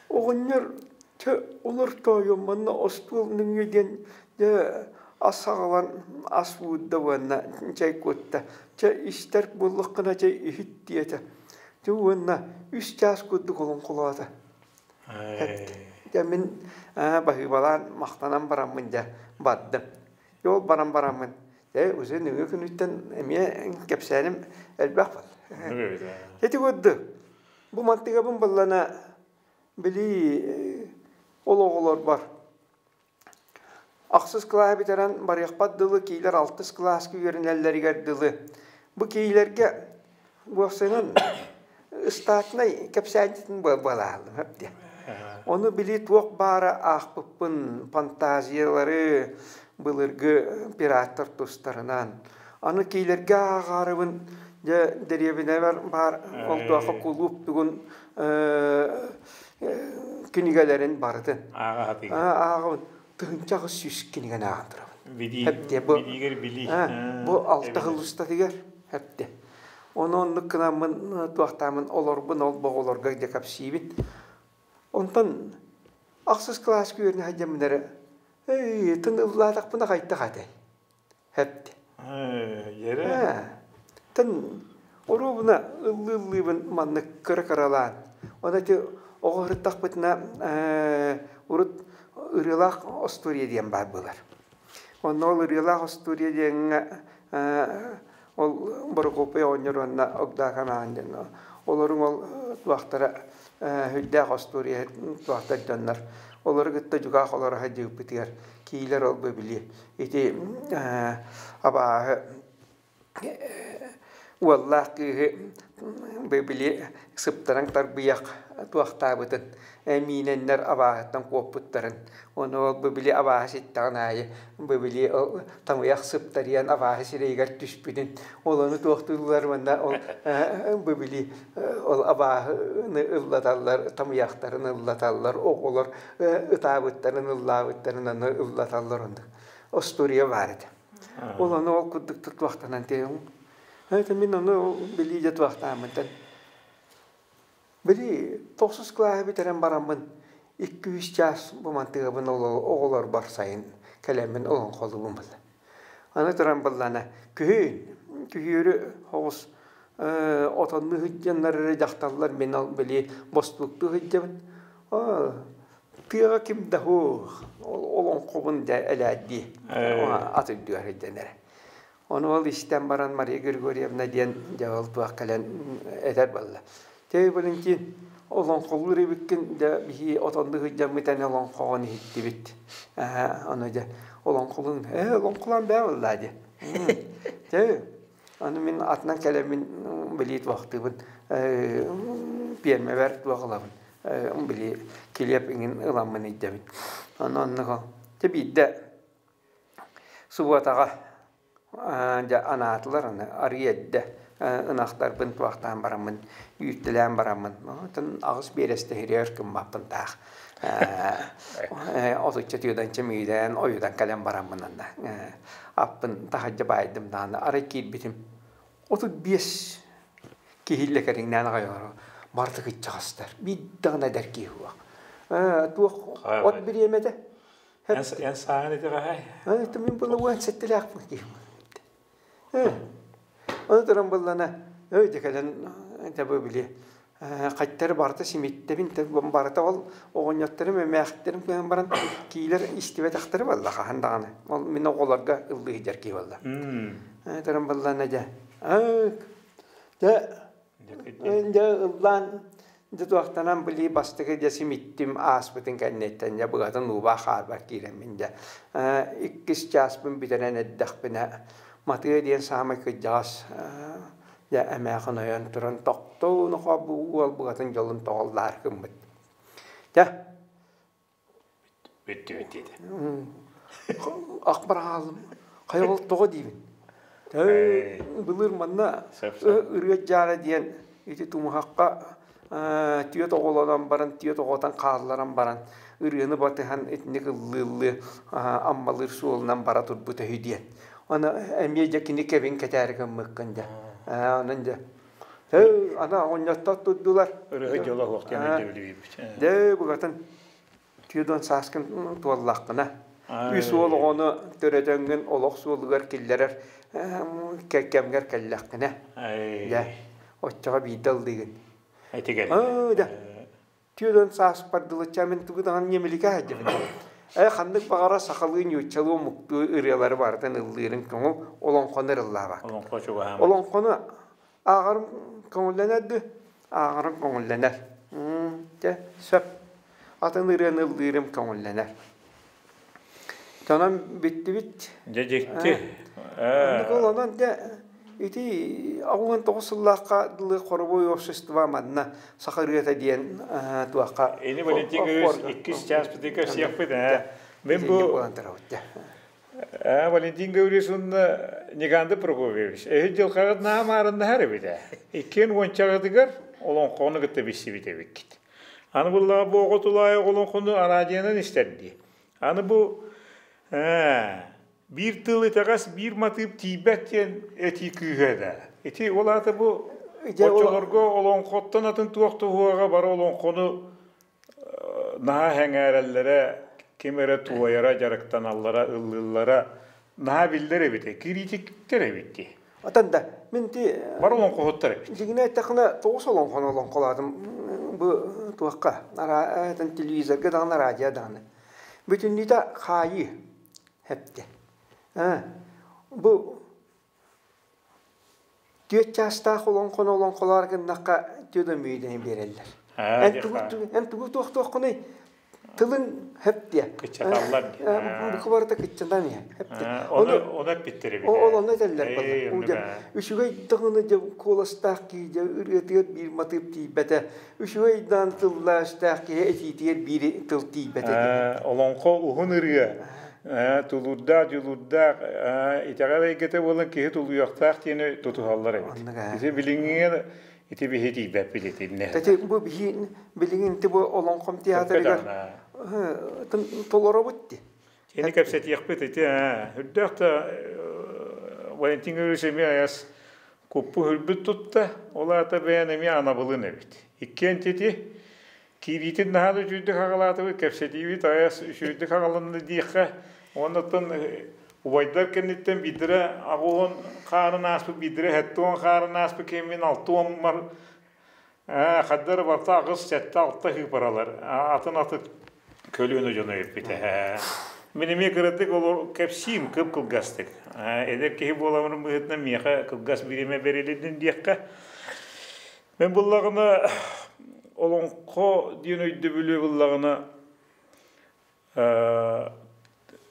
Оҕонньор чэ олор тоойуом манна остуол нөҥүө диэн дьэ ас аҕалан ас уурда уонна чэй кутта. Чэ истэр буоллаххына чэй иһит диэтэ. Дьэ уонна үс чаас курдук олоҥхолоото. Дьэ мин баһыыбалаан махтанан бараммын дьэ бардым. Дьэ ол баран бараммын дьэ уже нөҥүө күнүттэн эмиэ кэпсээним элбэх буолла. Ити курдук бу мантыгабын буллана били ол оҕолорбор Ахсыс кылааһы бүтэрэн барыахпар дылы киилэр алтыс кылааска үөрэнэллэригэр дылы бу киилэргэ уопсайынан ыстаатынай кэпсээнчитин буолааллым диэн. Ону били туох баара аахпыппын, фантазиялары, былыргы пираттар тустарынан. Аны киилэргэ ааҕаарыбын, дьэ, дэриэбинэбэр баар ол туохха кулууп тугун кинигэлэрин барытын ааҕабын. 1800 кинигэни ааҕан турабын. Хэпте бу билигэр билии. Бу алта сыл устатыгар хэпте. Ону оннук гынаммын туохтаамын олорбун ол боҕолорго дьэ кэпсиибин. Онтон ахсыс кылааска үөрэнэ сылдьаммын эрэ эй тын ыллаатахпына хайтах этэй хэпте. Дьэрэ. Тын оруобуна ыллыы-ыллыыбын маннык кыра-кыралаан. Оны ити оҕо сырыттахпытына урут ырыалаах остуоруйа диэн баар буолар. Онно ол ырыалаах остуоруйа диэҥҥэ ол Борокуоппай оҕонньор уонна Огдоокон аан диэн олоруҥ ол туохтара сүрдээх остуоруйа туохтар дьоннор олору кытта дьукаах олоро сылдьыбыппытыгар киилэр ол бу били ити абааһы Уоллаах кыыһы били сыптарыҥ тарбыйах туохтаабытын, миинэннэр абааһыттан куоппуттарын, ону ол били абааһы ситтэҕин аайы били ол тамыйах сыптарыйан абааһы сирэйигэр түспүтүн, ол ону туохтууллар уонна ол били ол абааһыны ыллаталлар, тамыйахтарын ыллаталлар, оҕолор ытаабыттарын, ыллаабыттарын аны ыллаталлар оннук остуоруйа баар этэ. Ол ону ол курдук туохтанан тиһэҥ. Это мин ону билии дьэ туохтааммынтан. Били тохсус кылааһы бүтэрэн бараммын 2-3 чаас бу мантыгабын оҕолорбор сайын кэлэммин олоҥхолуубун булла. Аны туран буллана күһүн күһүөрү оҕус отонну сылдьаннар эрэ дьахталлар мин ол били бостууктуу сылдьабын. Тыаҕа ким да суох, олоҥхобун дьэ элээрдии ат үрдүгэр сылдьан эрэ. Ону ол истэн баран Мария Григорьевна диэн дьэ ол туох кэлэн этэр буолла. Тэ Валентин, олоҥхолуур эбиккин дьэ биһи отонну сылдьаммыт эн олоҥхоҕун иһиттибит. Ону дьэ олоҥхолуун ээ олоҥхолоон бээ буоллаа дьэ. Тэ Аны мин атынан кэлэммин били туохтуубун пиэрмэбэр туох ылабын били килиэп иҥин ыламмын ыйдабын. Ону оннук ол. Дьэ биирдэ субуотаҕа дьэ анаатылар аны арыый эрдэ ынахтарбын туохтаан бараммын үүттэлээн бараммын оттон аҕыс биэрэстэ иһиригэр гыммаппын таах отучча түөданча миилээн ойутан кэлэн бараммын анна аппын таһырдьа баайдым даҕаны арай киирбитим 35 киһиллэ кэриҥнээн аҕай олорор барыта кыччаҕастар биир даҕаны эдэр киһи суох туох от бириэмэтэ эн сааһын итэҕэһэй мин была уон сэттэлээхпин киһи Ону туран буоллана өй дьэ кэлэн дьэ били хаттары барыта симиттэбин барыта ол оҕонньотторум эмээхтэрим кыһан баран киилэр истибэтэхтэрэ буолла хаһан даҕаны ол мин оҕолорго ыллыы сылдьар киһи буолла туран буоллана дьэ дьэ Дьэ ыллаан дьэ туохтанан били бастакы дьэ симиттим ааспытын кэнниттэн дьэ быгатын уубаа хаарбар киирэммин дьэ иккис чааспын бүтэрэн эрдэхпинэ Матыа диэн саамай кырдьаҕас дьэ эмээхин ойон туран тохтоо нохоо бу уол быгатын дьолун тоҕоллоор гыммыт. Дьэ Бүттүбүт диэтэ. Акбар хааллым. Хайа ол тоҕо диибин. Былыр манна ырыа дьаара диэн ити тумуһахха түөт оҕолонон баран, түөт оҕотон хаалларан баран ырыаны батыһан итинник ыллыы-ыллыы Аммалыыр суолунан бара турбут үһү диэн. Аны эмиэ дьэ кини кэбин кэтээри гыммыккын дьэ. Онон дьэ аны оҕонньоттор турдулар. Ырыа дьоло суох диэн өйдөбүлү биэрбит. Дьэ букатын 40 сааскын туоллаххына, үс уол оҕону төрөтөҥҥүн олох суолугар киллэрэр кэмҥэр кэллэххинэ, дьэ, оччоҕо биирдэ ыллыыгын. Этигэр. Дьэ, 40 сааспар дылычча мин тугу даҕаны ньэмиликэ сылдьабын. Э, ханнык баҕара сахалыы, ньууччалыы, омуктуу ырыалары барытын ыллыырын көҥүл олоҥхону ырыллаабат. Олоҥхо чугаһаабат. Олоҥхону ааҕарым көҥүллэнэр дуу? Ааҕарым көҥүллэнэр. Дьэ, сөп. Атын ырыаны ыллыырым көҥүллэнэр. Онон бүттүбүт. Дьэ дьикти. Оннук ол онон дьэ Ити 69 сыллаахха дылы хоровой общество манна саха ырыата диэн туохха Ини Валентин Григорьевич иккис чааспытыгар сиэхпит ээ. Мен бу Валентин Григорьевич уонна Никандр Прокопьевич эһи дьылҕаҕыт наһаа маарыннаһар эбит ээ. Иккиэн уончаҕытыгар олоҥхону кытта билсибит эбиккит. Аны буллаҕа бу оҕо тулаайах олоҥхону араадьыйанан истэрдии. Аны бу биир тыл итэҕэс, биир матыып тиийбэт диэн этии күүһэ да. Ити ол аата бу оччолорго олоҥхоттон атын туох туһуоҕа бары олоҥхону наһаа сэҥээрэллэрэ, ким эрэ туойара, дьарыктаналлара, ыллыыллара наһаа биллэр эбит, кириитиктэр эбит дии. Отон да, мин ти Бар олоҥхоһуттар эбит. Дьиҥинэ эттэххинэ, тоҕус олоҥхону олоҥхолоотум бу туохха, телевизорга даҕаны, радио даҕаны. Бүтүннүүтэ хаайыы хэпти. Бу түөрт чаастаах олоҥхону олоҥхолоор гыннахха түөрт өмүйүнэн биэрэллэр. Эн тугу эн тугу туохтуоххунуй? Тылын хэптиэ. Кыччаталлар. Бу барыта кыччатан иһэ. Хэптиэ. Ону ону эппиттэр эбит. Ол ону этэллэр балла. Үчүгэй даҕаны дьэ куоластаах киһи дьэ ырыатыгар биир матыып тиийбэтэ. Үчүгэй даан тыллаах киһи этиитигэр биир тыл тиийбэтэ. Олоҥхо уһун ырыа. Тулуурдаах, дьулуурдаах, итэҕэл эйгэтэ буолан киһи тулуйуохтаах диэни тутуһаллар эбит. Ити билиҥҥигэ ити биһи тиийбэппит итиннэ. Ити бу биһи билигин ити бу олоҥхом театрыгар толоробут ди. Кини кэпсэтиэхпит ити үрдээх да Валентин Григорьевич эмиэ айас куппу үрбүт тутта, ол аата бэйэн эмиэ анабылын эбит. Иккиэн ити киириитин наһаа да үчүгдүк аҕалаатыбыт, кэпсэтиибит айас үчүгдүк аҕалынна диэххэ, уоннаттан убайдар кэнниттэн биирдэрэ аҕуһун хаарын ааспыт, биирдэрэ сэттэ хаарын ааспыт кэмин алта уон хаддар барта аҕыс, сэттэ, алта ыыпаралар атын аты көлүөнэ дьоно эппитэ. Мин эмиэ кыратык олор кэпсиим кып-кылгастык. Эдэр киһи буоламмын быһыытынан миэхэ кылгас бириэмэ бэрилиннин диэххэ. Мен буллаҕына олоҥхо диэн өйдөбүлү буллаҕына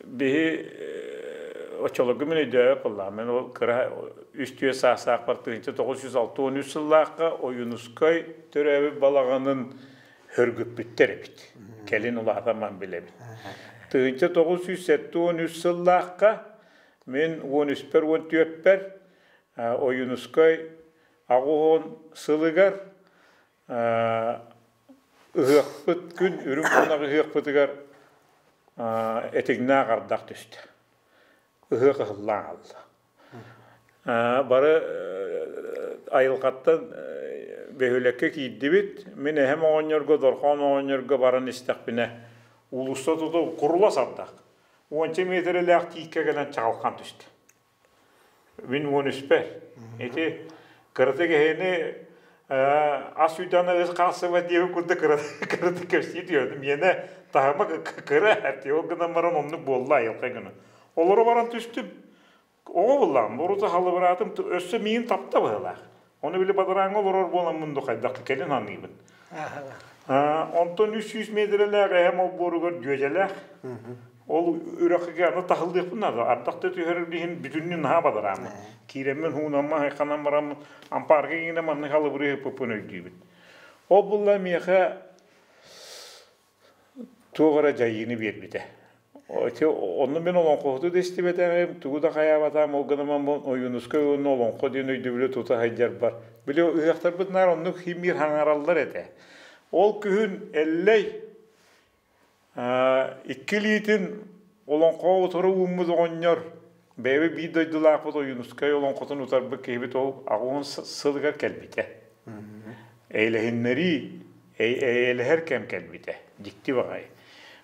биһи оччолорго мин өйдөөбөт буоллаҕым. Мен ол кыра үс-түөрт саастаахпар 1963 сыллаахха Ойуунускай төрөөбүт балаҕанын хөргүппүттэр эбит. Кэлин улаатан билэбин. 1973 сыллаахха мин уон үспэр уон түөрпэр Ойуунускай аҕыс сылыгар ыһыахпыт күн үрүҥ кунах ыһыахпытыгар этиҥнээх ардах түстэ. Ыһыах ыһыллаан хаалла. Бары айылҕаттан бөһүөлэккэ киирдибит. Мин эһэм оҕонньорго, Дорхоон оҕонньорго баран истэхпинэ, уулусса туту курулас ардах. Уонча миэтэрэлээх тииккэ кэлэн чаҕылхан түстэ. Мин уон үспэр. Ити кыратык эһини ас үйдэҕинэ ыс хаалсыбат диэбит курдук кыратык кэпсии түһэбин. Миэнэ таһыма кыра этэ. Ол гынан баран оннук буолла айылҕа гына. Олоро баран түстүм. Оҕо буллаҕым. Урута халыбыраатым. Өссө миигин тапта быһыылаах. Ону били бадарааҥҥа олорор буоламмын ду хайдах кэлин аныыбын. Онтон 300 миэтэрэлээх эһэм олбуоругар дьүөдьэлээх. Ол үрэххэ аны таһыллыахпын наада. Ардах да түһэрин иһин бүтүннүү наһаа бадарааммын. Киирэммин хуунаммын, хайханан бараммын, ампаарга иҥинэ маннык халыбырыы ыппыппын өйдүүбүн. Ол булла миэхэ туох эрэ дьайыыны биэрбитэ. Ити онно мин олоҥхоһуту да истибэтэҕим, тугу да хайаабатаҕым, ол гынан баран Ойуунускай уонна олоҥхо диэн өйдөбүлү тута сылдьарбар, били ыһыахтарбыт наар оннук химиир хаҥараллар этэ. Ол күһүн Эллэй икки илиитин олоҥхоҕо утары ууммут оҕонньор, бэйэбит биир дойдулаахпыт Ойуунускай олоҥхотун утарбыт киһибит ол аҕыс сылыгар кэлбитэ. Эйэлэһиннэрии, эйэлэһэр кэм кэлбитэ. Дьикти баҕайы.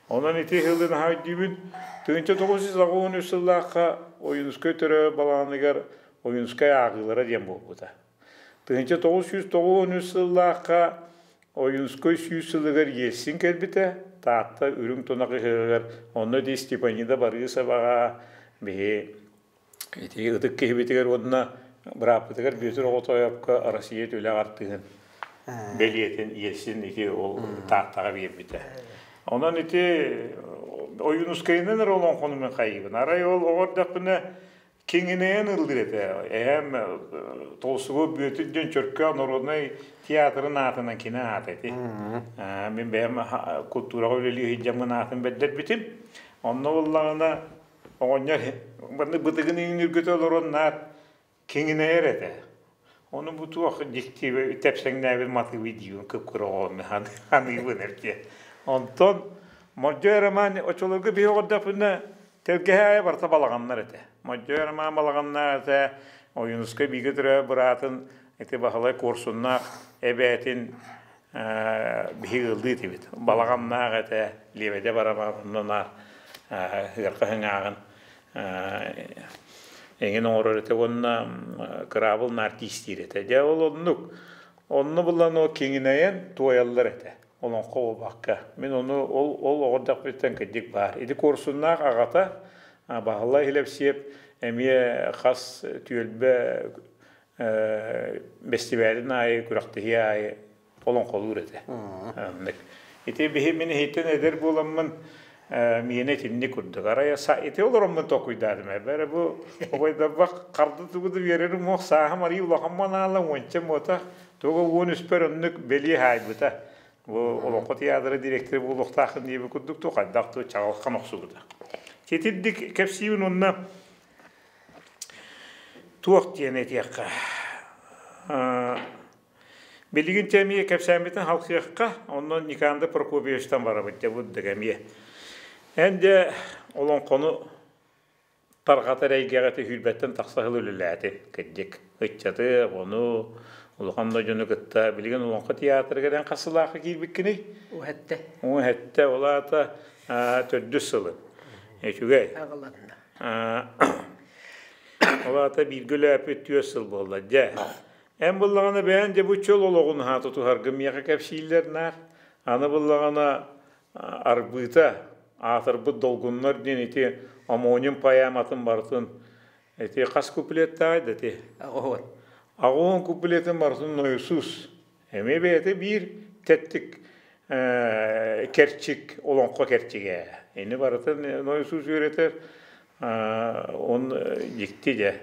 Онон ити сылы наһаа өйдүүбүн. 1983 сыллаахха Ойуунускай төрөөбүт балаҕаныгар Ойуунускай ааҕыылара диэн буолбута. 1993 сыллаахха Ойуунускай сүүс сылыгар Ельцин кэлбитэ, Таатта Үрүҥ Тунах ыһыаҕыгар онно дии Степанида Барыысабаҕа биһи ити ытык киһибитигэр уонна бырааппытыгар Бүөтүр Оҕотоойопко Россия түлэх артыыһын бэлиэтин Ельцин ити ол Тааттаҕа биэрбитэ. Онон ити Ойуунускайынан эрэ олоҥхону мин хайыыбын. Арай ол оҕо эрдэхпинэ. Киҥинэйэн ыллыыр этэ. Эһэм Толсугу Бүөтүр диэн Чөркөөх народнай театрын аатынан кини аата ити. Мин бэйэм култуураҕа үлэлии сылдьаммын аатын бэрдэрбитим. Онно буоллаҕына оҕонньор маннык бытыгын иҥнүргүтэ олорон наар киҥинэйэр этэ. Ону бу туох дьикти тэпсэҥнээбит матыыбый диибин кып-кыра оҕону аныыбын эрдиэ. Онтон Мордьой Роман оччолорго биһи оҕордохпуна тэлгэһэ аайы барыта балаҕаннар этэ. Мордьой Роман балаҕаннаах этэ, Ойуунускай бииргэ төрөөбүт быраатын ити Баһылай Куорсуннаах эбээтин биһиги ыаллыы этибит. Балаҕаннаах этэ, Лиэбэдэ барабан онно наар ыарха ыҥааҕын эҥин оҥорор этэ уонна кыраабыл наар тиистиир этэ. Дьэ ол оннук. Онно булан ол киҥинэйэн туойаллар этэ. Олоҥхо буолбакка. Мин ону ол ол оҕордохпуттан кырдьык баар. Ити Куорсуннаах аҕата Баһылай Хилэпсиэп эмиэ хас түөлбэ бэстибээлин аайы, күрэхтэһии аайы олоҥхолуур этэ. Оннук. Ити биһи мин иһиттэн эдэр буоламмын миэнэ итинник курдук. Арай ити олороммун толкуйдаатым. Бэрэ бу обойдарбах харды тугу да биэрэрим уох сааһым арый улахан манаала уонча муота туга 13-пэр оннук бэлиэ хаайбыта. Бу Олоҥхо театра директора буолуохтааххын диэбит курдук ту хайдах ту чаҕылхан охсубута. Титирдик кэпсиибин уонна туох диэн этиэххэ. Билигин дьэ эмиэ кэпсээммитин халҕыахха, онон Никандр Прокопьевичтан барабыт дьэ бу эмиэ. Эн дьэ олоҥхону тарҕатар эйгэҕэ түһүүрбэттэн тахса сыл үлэлээтин, кырдьык. Ыччаты, ону, улахан да дьону кытта билигин Олоҥхо театрыгар эн хас сылаахха киирбиккиний? Уһэтте. Уһэтте, ол аата төрдүс сылын. Үчүгэй. Аҕаланна. Ол аата бииргэ үлээппит түөрт сыл буолла. Дьэ, Эн буллаҕына бэйэн дьэ бу чөл олоҕун аһаа тутуһаргын миэхэ кэпсииллэр наар. Аны буллаҕына арбыыта, аатырбыт долгуннар диэн ити омоним поэматын барытын ити хас куплеттаах да ити? Аҕыһуон. Аҕыһуон куплетын барытын нойусуус. Эмиэ бэйэтэ биир тэттик кэрчик, олоҥхо кэрчигэ. Ини барытын нойусуус үөрэтэр Он дьикти дьэ.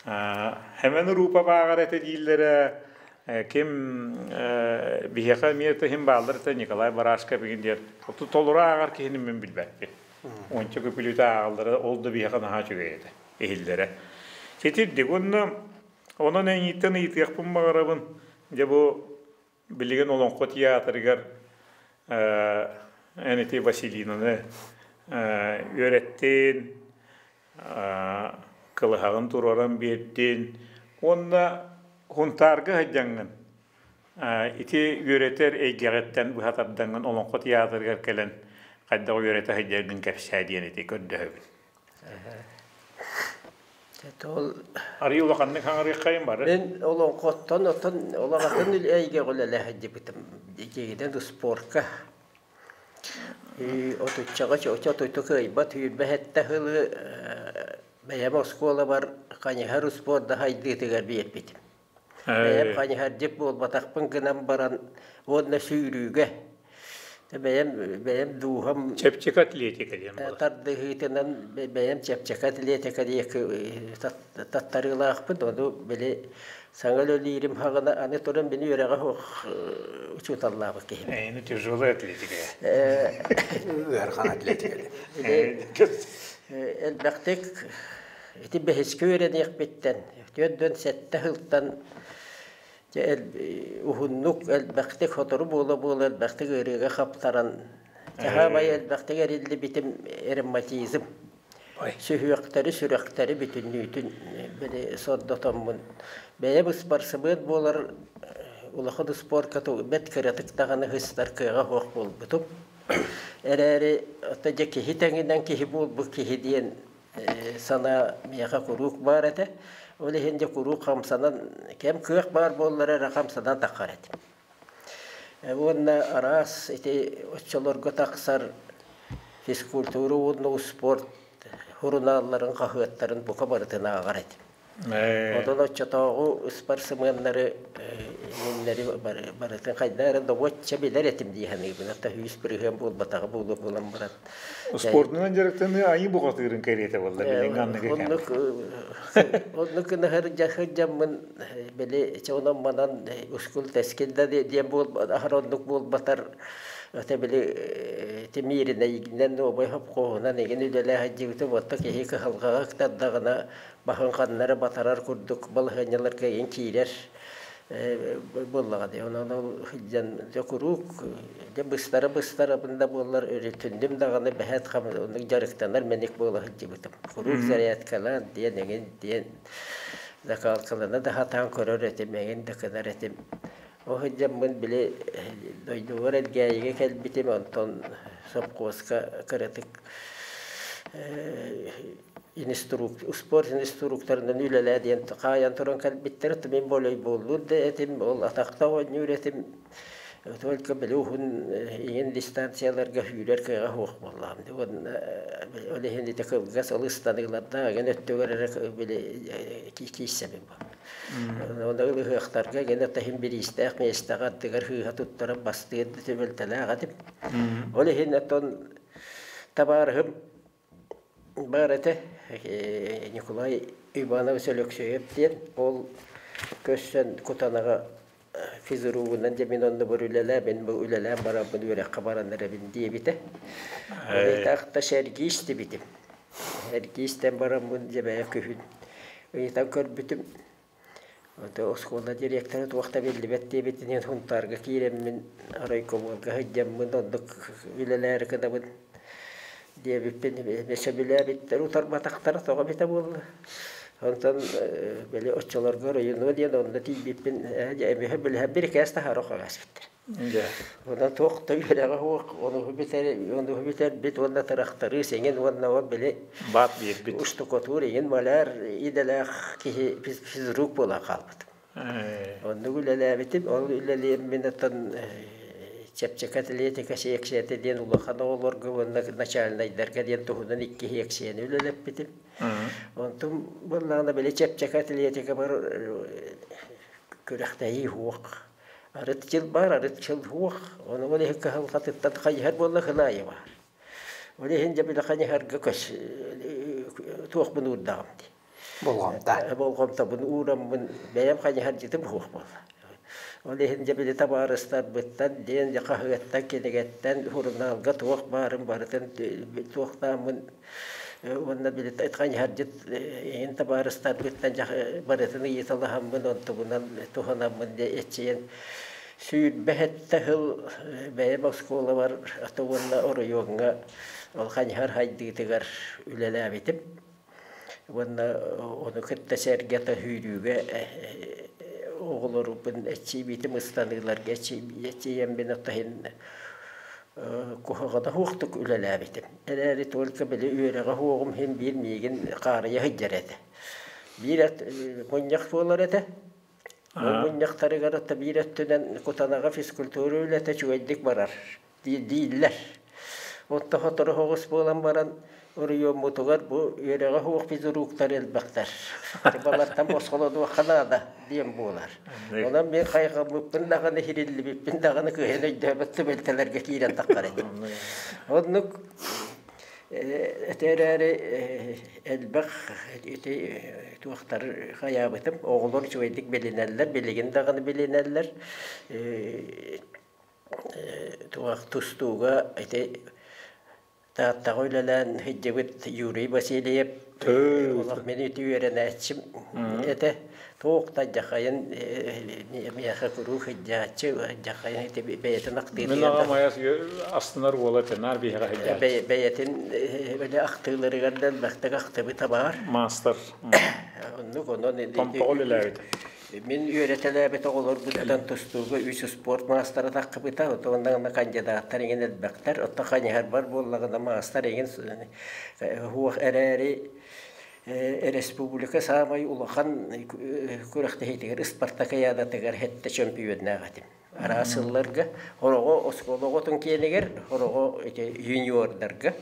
Хэмэн Уруупа бааҕар этэ дииллэрэ ким биһиэхэ эмиэ иһин бааллар этэ Николай Барашков игин диэн толору ааҕар киһини мин билбэппин. Онча көпүлүтэ ааҕаллара ол да биһиэхэ наһаа үчүгэй этэ иһиллэрэ. Ситирдик уонна онон эйииттэн ыйытыахпын баҕарабын. Дьэ бу Билигин Олоҥхо театрыгар эн ити Василинаны үөрэттин, кылыһаҕын туруоран биэрдин уонна Һунтаарга сылдьаҥҥын ити үөрэтэр эйгэҕиттэн быһа тардаҥҥын Олоҥхо театрыгар кэлэн хайдах үөрэтэ сылдьаргын кэпсээ диэн ити көрдөһөбүн. Ол Арыый улаханнык хаҥарыаххайын бары. Мин олоҥхоттон оттон олоҕатын эйгэҕэ үлэлэһэ дьиҥинэн спорка отуччаҕа отуту кыайбат сүүрбэ сэттэ сылы бэйэм оскуолабар хайыһар спорда сайдыытыгар биэрбитим. Бэйэм хайыһардьыт буолбатахпын гынан баран уонна сүүрүүгэ бэйэм бэйэм дууһам Чэпчэки атлетика диэн буолар. Тардыһыытынан бэйэм чэпчэки атлетика диэки таттарыылаахпын. Ону били саҥа үлэлиирим хаҕына аны туран мин үөрэҕэ суох учууталлаабыт киһим. Эйини тяжелая атлетика. Ыарахан атлетика. Элбэхтик ити бэһискэ үөрэниэхпиттэн 47 сылтан уһуннук элбэхтик сотору буола-буола элбэхтик ыарыыга хаптаран саамай элбэхтик эриллибитим ревматизм сүһүөхтэри сүрэхтэри бүтүннүүтүн били сордотоммун бэйэм ыспарсыбыат буолар улахан спорка бэрт кыратык даҕаны сыстар кыаҕа суох буолбутум эрээри ото дьэ киһи тэҥинэн киһи буолбут киһи диэн санаа миэхэ куруук баар этэ. Ол иһин дьэ куруук хамсанан, кэм кыах баар буоллар эрэ хамсанан таххар этим. Уонна араас ити оччолорго тахсар физкультура уонна успуорт сурунаалларын, хаһыаттарын бука барытын ааҕар этим. Онон оччотооҕу ыспарсымыаннары инниннэри барытын хайдах эрэ добуочча билэр этим дии саныыбын. Хата 100% буолбатаҕа буолуо буолан баран. Спордунан дьарыктаныы айыы бухатыырын кэриэтэ буолла билиҥҥи аныгы кэм. Оннук оннук гына сылдьаммын били чэ онон манан ускул-тэскил да диэн аһар оннук буолбатар ата били тимииринэйгинэн нуобай хопхуоһунан игин үлэлээх сылдьыбытым отто киһи кыһалҕаҕа ыктардаҕына баһын ханна эрэ батарар курдук балаһыанньаларга игин киирэр буоллаҕа дии. Онон ол сылдьан дьэ куруук дьэ быстара-быстарабын да буоллар өрүтүннүм даҕаны бэһэт оннук дьарыктанар мэник буола сылдьыбытым. Куруук зарядкалаан диэн эҥин диэн закалкалана да сатаан көрөр этим, эҥин да гынар этим. Ол сылдьаммын били дойдубар Элгээйигэ кэлбитим, онтон сопхуоска кыратык спорт инструкторынан үлэлээ диэн хаайан туран кэлбиттэрэ, то мин волейболлуур да этим, ол атахта оонньуур этим. Только били уһун иҥин дистанцияларга сүүрэр кыаҕа суох буоллаҕым. Ол иһин ити кылгас ол ыстаныылардаах эҥин өттүгэр эрэ били киирсэбин. Оны ылыһыахтарга гэнэ таһым бириистээх миэстэҕэ ардыгар сыыһа туттаран бастыыр да түбэлтэлээх этим. Ол иһин оттон табаарыһым Баар этэ Николай Иванович Өлөксөйөп диэн, ол көрсөн Кутанаҕа физругунан дьэ мин онно бу үлэлээ, мин бу үлэлээн бараммын үөрэххэ баран эрэбин диэбитэ. Ыйытаахта сэргии истибитим. Сэргии истэн бараммын дьэ бэйэ күһүн ыйытан көрбүтүм. Оскуола директора туох да биллибэт диэбитинэн Сунтаарга киирэммин райкомолга сылдьаммын оннук үлэлээри гынабын диэбиппин сөбүлээбиттэр утарбатахтара тоҕо эбитэ буолла. Онтон били оччолорго районо диэн онно тиийбиппин эмиэ билиһэ бирикээс таһаара хагаспыттар. Онон туох да үөрэҕэ суох, онуһу бүтэр, онуһу бүтэрбит уонна тырахтарыыс эҥин уонна ол били Баат биэрбит. Устукотуур эҥин маляр идэлээх киһи физрук буолан хаалбытым. Оннук үлэлээбитим. Ол үлэлиэммин оттон чэпчэки атлетика секцията диэн улахан оҕолорго уонна начальнайдарга диэн туһунан икки секцияны үлэлэппитим. Онтум буоллаҕына били чэпчэки атлетика бар күрэхтэһии суох. Арыт дьыл баар, арыт дьыл суох. Ону ол иһин кыһалҕатыттан хайыһар буолла кылаайы баар. Ол иһин дьэ били хайыһарга көс туохпун уурдаҕым дии. Болҕомто. Болҕомтобун уураммын бэйэм хайыһардьытым суох буолла. Ол иһин дьэ били табаарыстарбыттан диэн дьэ хаһыаттан, кинигэттэн, сурунаалга туох баарын барытын туохтааммын уонна били хайыһардьыт иһин табаарыстарбыттан барытын ыйыталаһаммын онтубунан туһанаммын дьэ эччийэн 27 сыл бэйэм оскуолабар ата уонна оройуоҥҥа ол хайыһар хайдыытыгар үлэлээбитим уонна ону кытта сэргэ ата сүүрүүгэ оҕолорбун эччийбитим ыстаныыларга эччийэммин оттоһин куһаҕана суохтук үлэлээбитим. Эрээри только били үөрэҕэ суоҕум иһин биир миигин хаарыйа сылдьар этэ. Биир мунньах буолар этэ. Ол мунньахтарыгар ата биир өттүнэн Кутанаҕа физкультура үлэтэ үчүгэйдик барар дииллэр. Онто сотору соҕус буолан баран оройуоммутугар бу үөрэҕэ суох физруктар элбэхтэр. Балартан босхолонуохха наада диэн буолар. Онон мин хайҕаммыппын даҕаны, иһириллибиппин даҕаны кыайан өйдөөбөт түбэлтэлэргэ киирэн таххар этим. Оннук ити эрээри элбэх ити туохтар хайаабытым. Оҕолор үчүгэйдик билинэллэр, билигин даҕаны билинэллэр. Туох тустууга ити Тааттаҕа үлэлээн сылдьыбыт Юрий Васильев олох мин ити үөрэнээччим этэ. Туох да дьахайын миэхэ куруук сылдьааччы, дьахайын ити бэйэтин ахтыытыгар Мин аҕам айас астынар уола этэ, наар биһиэхэ сылдьааччы. Бэйэтин били ахтыыларыгар да элбэхтик ахтыбыта баар. Маастар. Оннук онон Томпоҕо үлэлээбитэ. Мин үөрэтэлээбит оҕолорбуттан тустууга үс успуорт маастара таххыбыта, оттон кандидаттар эҥин элбэхтэр, оттон хайыһарбар буоллаҕына маастар эҥин суох эрээри республика саамай улахан күрэхтэһиитигэр ыспартакыйаадатыгар сэттэ чөмпүйүөннээх этим. Араас сылларга, хороҕо оскуола оҕотун киэнигэр, хороҕо ити юниордарга.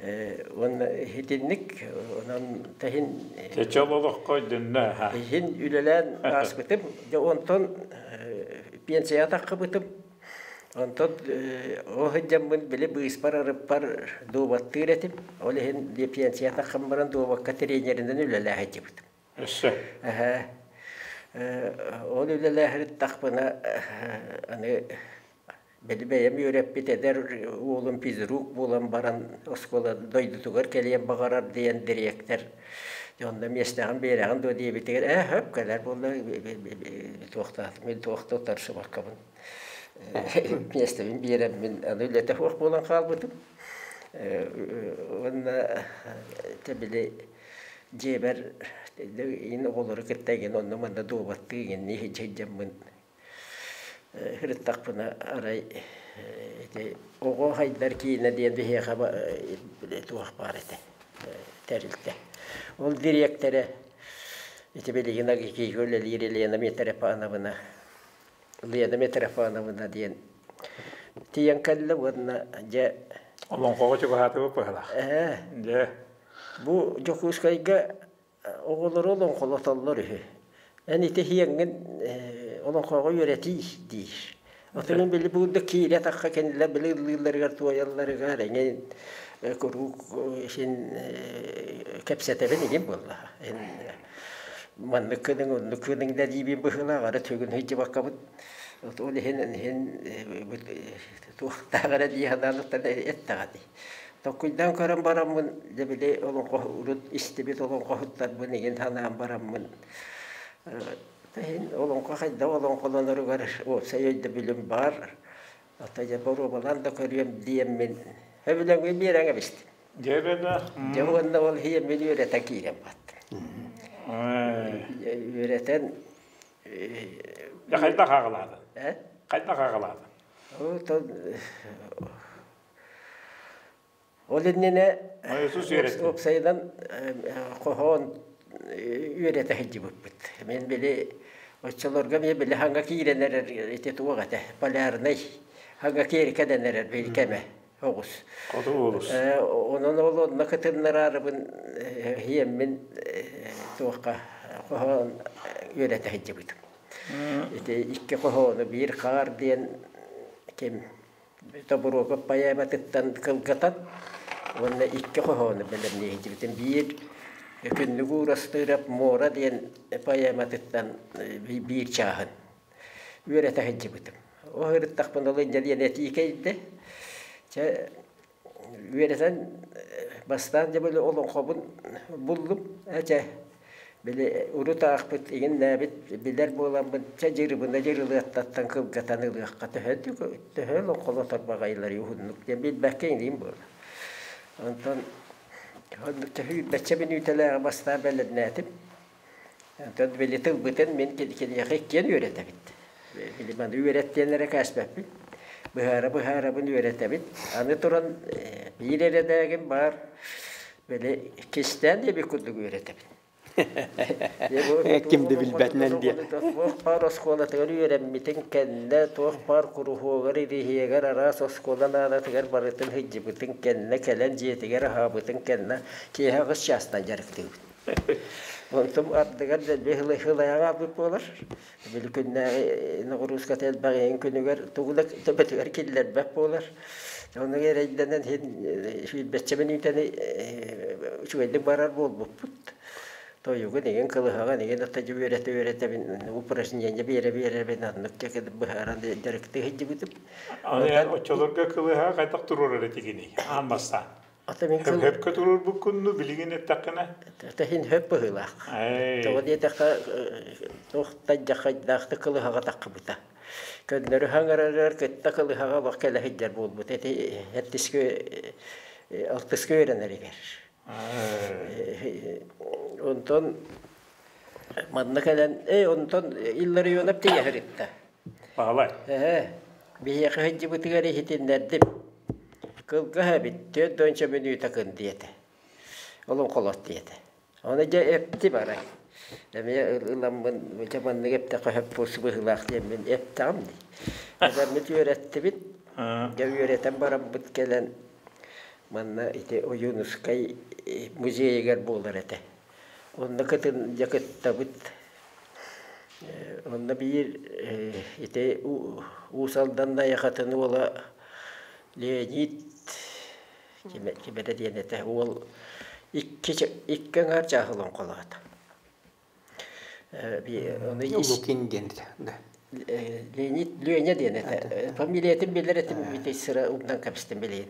Уонна итинник онон тэһин Чэчэл олоххо өйдөннө. Иһин үлэлээн ааспытым. Дьэ онтон пенсияҕа таххыбытым. Онтон ол сылдьаммын били быыспар арыппар дуобаттыыр этим. Ол иһин пенсияҕа таххан баран дуобакка тренеринэн үлэлээх сылдьыбытым. Өссө? Эһэ. Ол үлэлээһириттахпына аны били бэйэм үөрэппит эдэр уолум физрук буолан баран оскуола дойдутугар кэлиэн баҕарар диэн дириэктэр онно миэстэҕин биэрэҕин дуо диэбитигэр ээ сөп кэлэр буолла туохтаатым мин туох да утарсыбаккабын миэстэбин биэрэммин аны үлэтэ суох буолан хаалбытым уонна дьэ били дьиэбэр ин оҕолору кытта игин онно-манна дуобаттыы игиннии сылдьаммын Сырыттахпына арай ити оҕо хайдар киинэ диэн биһиэхэ туох баар этэ тэрилтэ. Ол дириэктэрэ ити билигин АГИКИга үлэлиир Елена Митрофановна Лена Митрофановна диэн тиийэн кэллэ уонна дьэ Олоҥхоҕо чугаһаатыбыт быһалаах. Ээ. Дьэ. Бу Дьокуускайга Оҕолору олоҥхолотоллор үһү. Эн ити иһиэҥҥин олоҥхоҕо үөрэтии диир. Оттон мин били буурда киирэ тахха кинилэр били ыллыылларыгар туойалларыгар эҥин куруук син кэпсэтэбин игин буолла. Эн маннык гыныҥ, оннук гыныҥ да диибин быһыылаах, ары түгүн сылдьыбаккабыт. Ол иһин иһин туохтаах эрэ дии санаан эттэҕэ дии. Толкуйдаан көрөн бараммын, дьэ били олоҥхо урут истибит олоҥхоһуттарбын игин санаан бараммын, иһин олоҥхо хайдах олоҥхолоноругар уопсай өйдөбүлүм баар. Ата дьэ боруобалаан да көрүөм диэммин сөбүлэҥмин биэрэн эбистим. Дьэ бэдэ. Дьэ уонна ол иһиэммин үөрэтэн киирэн баттым. Үөрэтэн Дьэ хайдах аҕалаатың? Хайдах аҕалаатың? Ол иннинэ уопсайынан хоһоон үөрэтэ сылдьыбыппыт. Мин били оччолорго эмиэ били хаҥа киирэн эрэр ити туох этэ полярнай хаҥа киэрикэнэн эрэр били кэмэ оҕус. Хоту улус. Онон ол онно кытыннараарыбын иэммин туохха хоһоон үөрэтэ сылдьыбытым. Ити икки хоһоону биир хаар диэн ким Тобуруокап поэматыттан кылгатан уонна икки хоһоону бэлэмнии сылдьыбытым. Биир Күннүк Уурастыырап «Муора» диэн поэматыттан биир чааһын үөрэтэ сылдьыбытым. Ол ырыттахпына ол инньэ диэн этии кэллэ. Чэ, үөрэтэн бастаан дьэ били олоҥхобун буллум. Ээ чэ, Били урут аахпыт иҥиннээбит билэр буоламмын чэ дьырыбына дьырылыаттаттан кылгатан ылыахха төһө төһө олоҥхолотор баҕайыларый уһуннук диэн билбэккэ иҥиим буолла. Онтон оннук төһө мүнүүтэлээҕи бастаан бэлэмнээтим. Онтон били тылбытын мин киниэхэ иккиэн үөрэтэбит. Били маны үөрэт диэн эрэ кээспэппин. Быһаара-быһаарабын үөрэтэбит. Аны туран биир эрэдээгим баар Били кистээн диэбит курдук үөрэтэбин. Ким да билбэтинэн диэн. Туох баар оскуолатыгар үөрэммитин кэннэ, туох баар куруһуогар, ириһиэгэр араас оскуола наадатыгар барытын сылдьыбытын кэннэ, кэлэн дьиэтигэр аһаабытын кэннэ киэһэ аҕыс чаастан дьарыктыыбын. Онтум ардыгар дэлби хылайаҕа аалбыт буолар. Били күннээҕи ноҕурууската элбэҕин күнүгэр тугу да төбөтүгэр киллэрбэт буолар. Онно эрэйдэнэн иһин сүүрбэччэ мүнүүтэни үчүгэйдик барар буолбуппут. Тойугун игин кылыһаҕын игин ата үөрэтэ үөрэтэбин упражнение биэрэ биэрэбин оннук быһааран дьарыктыы сылдьыбытым. Аны оччолорго кылыһаҕа хайдах туруорар этигиний аан бастаан? Ата мин кыл... Хөпкө туруорбуккун билигин эттэххинэ? Тэһин хөп быһыылаах. Тоҕо диэтэххэ, туох тайдьахайдаахты кылыһаҕа таххыбыта. Көннөрү хаҥарарыгар кытта кылыһаҕа олох кэлэ сылдьар буолбут. Эти эттискэ алтыска үөрэнэригэр. Онтон манна кэлэн, эй, онтон Илларионов тиийэһиритта. Баһылай. Эһэ, биһиэхэ сылдьыбытыгар иһитиннэрдим. Кылгас эбит, 40 мүнүүтэ кын диэтэ. Олоҥхолот диэтэ. Ону дьэ эпти барай. Эмиэ ыламмын, дьэ маннык эптэххэ сөп буолсу быһыылаах диэммин эптэҕим дии. Эбэммит үөрэттибит. Дьэ үөрэтэн бараммыт кэлэн. Манна ити Ойуунускай музейыгар буолар этэ. Онно кытын дьэ кыттабыт. Онно биир ити Уус Алдан Найахатын уола Леонид кимэрэ диэн этэ. Уол икки аҥаар чааһы олоҥхолоото. Лукин диэн этэ. Леонид Леня диэн этэ. Фамилиятын билэр этим ити сыра умнан кэбистим билигин.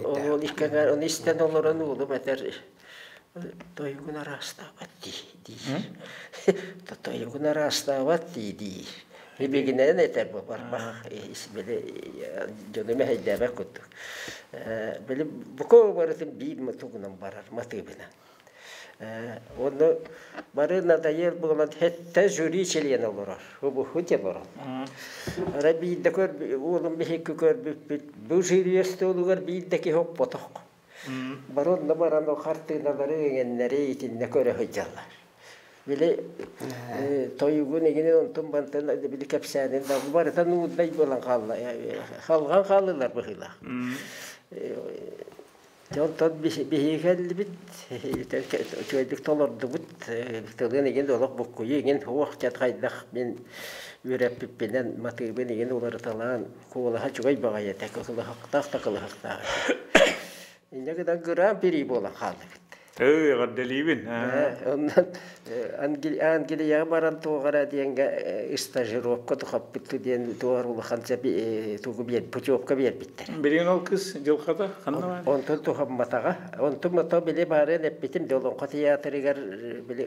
Ол икки аҥаар ону истэн олорон уолум этэр тойугун араастаабат дии дии. Тойугун араастаабат дии дии. Бибигинэн этэр бу барбах били дьону мэһэйдээбэт курдук. Били бука барытын биир тугунан барар матыыбынан. Онно бары надоел буолан хэттэ жюри чилиэн олорор. Бу диэн олорор. Ара биирдэ көр уолум биһикки көрбүппүт бу жюри остуолугар биирдэ киһи оппотох. Бары онно баран хартыыналары иҥэннэри итиннэ көрө сылдьаллар. Били тойугун игини онтун бантан били кэпсээнин да барыта нуурдай буолан хаалла. Халҕан хааллылар быһыылаах. Дьэ онтон биһиги кэллибит, үчүгэйдик толордубут, тылын игин олох буккуйу игин суох дьэ хайдах мин үөрэппиппинэн матыыбын игин уларыталаан куолаһа үчүгэй баҕайы этэ, кылыһахтаах да кылыһахтаах этэ. Инньэ гынан гран-при буолан хааллыбыт. Эҕэрдэлиибин. Онон Англияҕа баран туох эрэ диэҥҥэ стажировка тухаппыт диэн туох улахан тугу путевка биэрбиттэр. Билигин ол кыс дьылҕата ханна баар? Онтон тухамматаҕа. Онтум ото били баарыан эппитим де Олоҥхо театрыгар били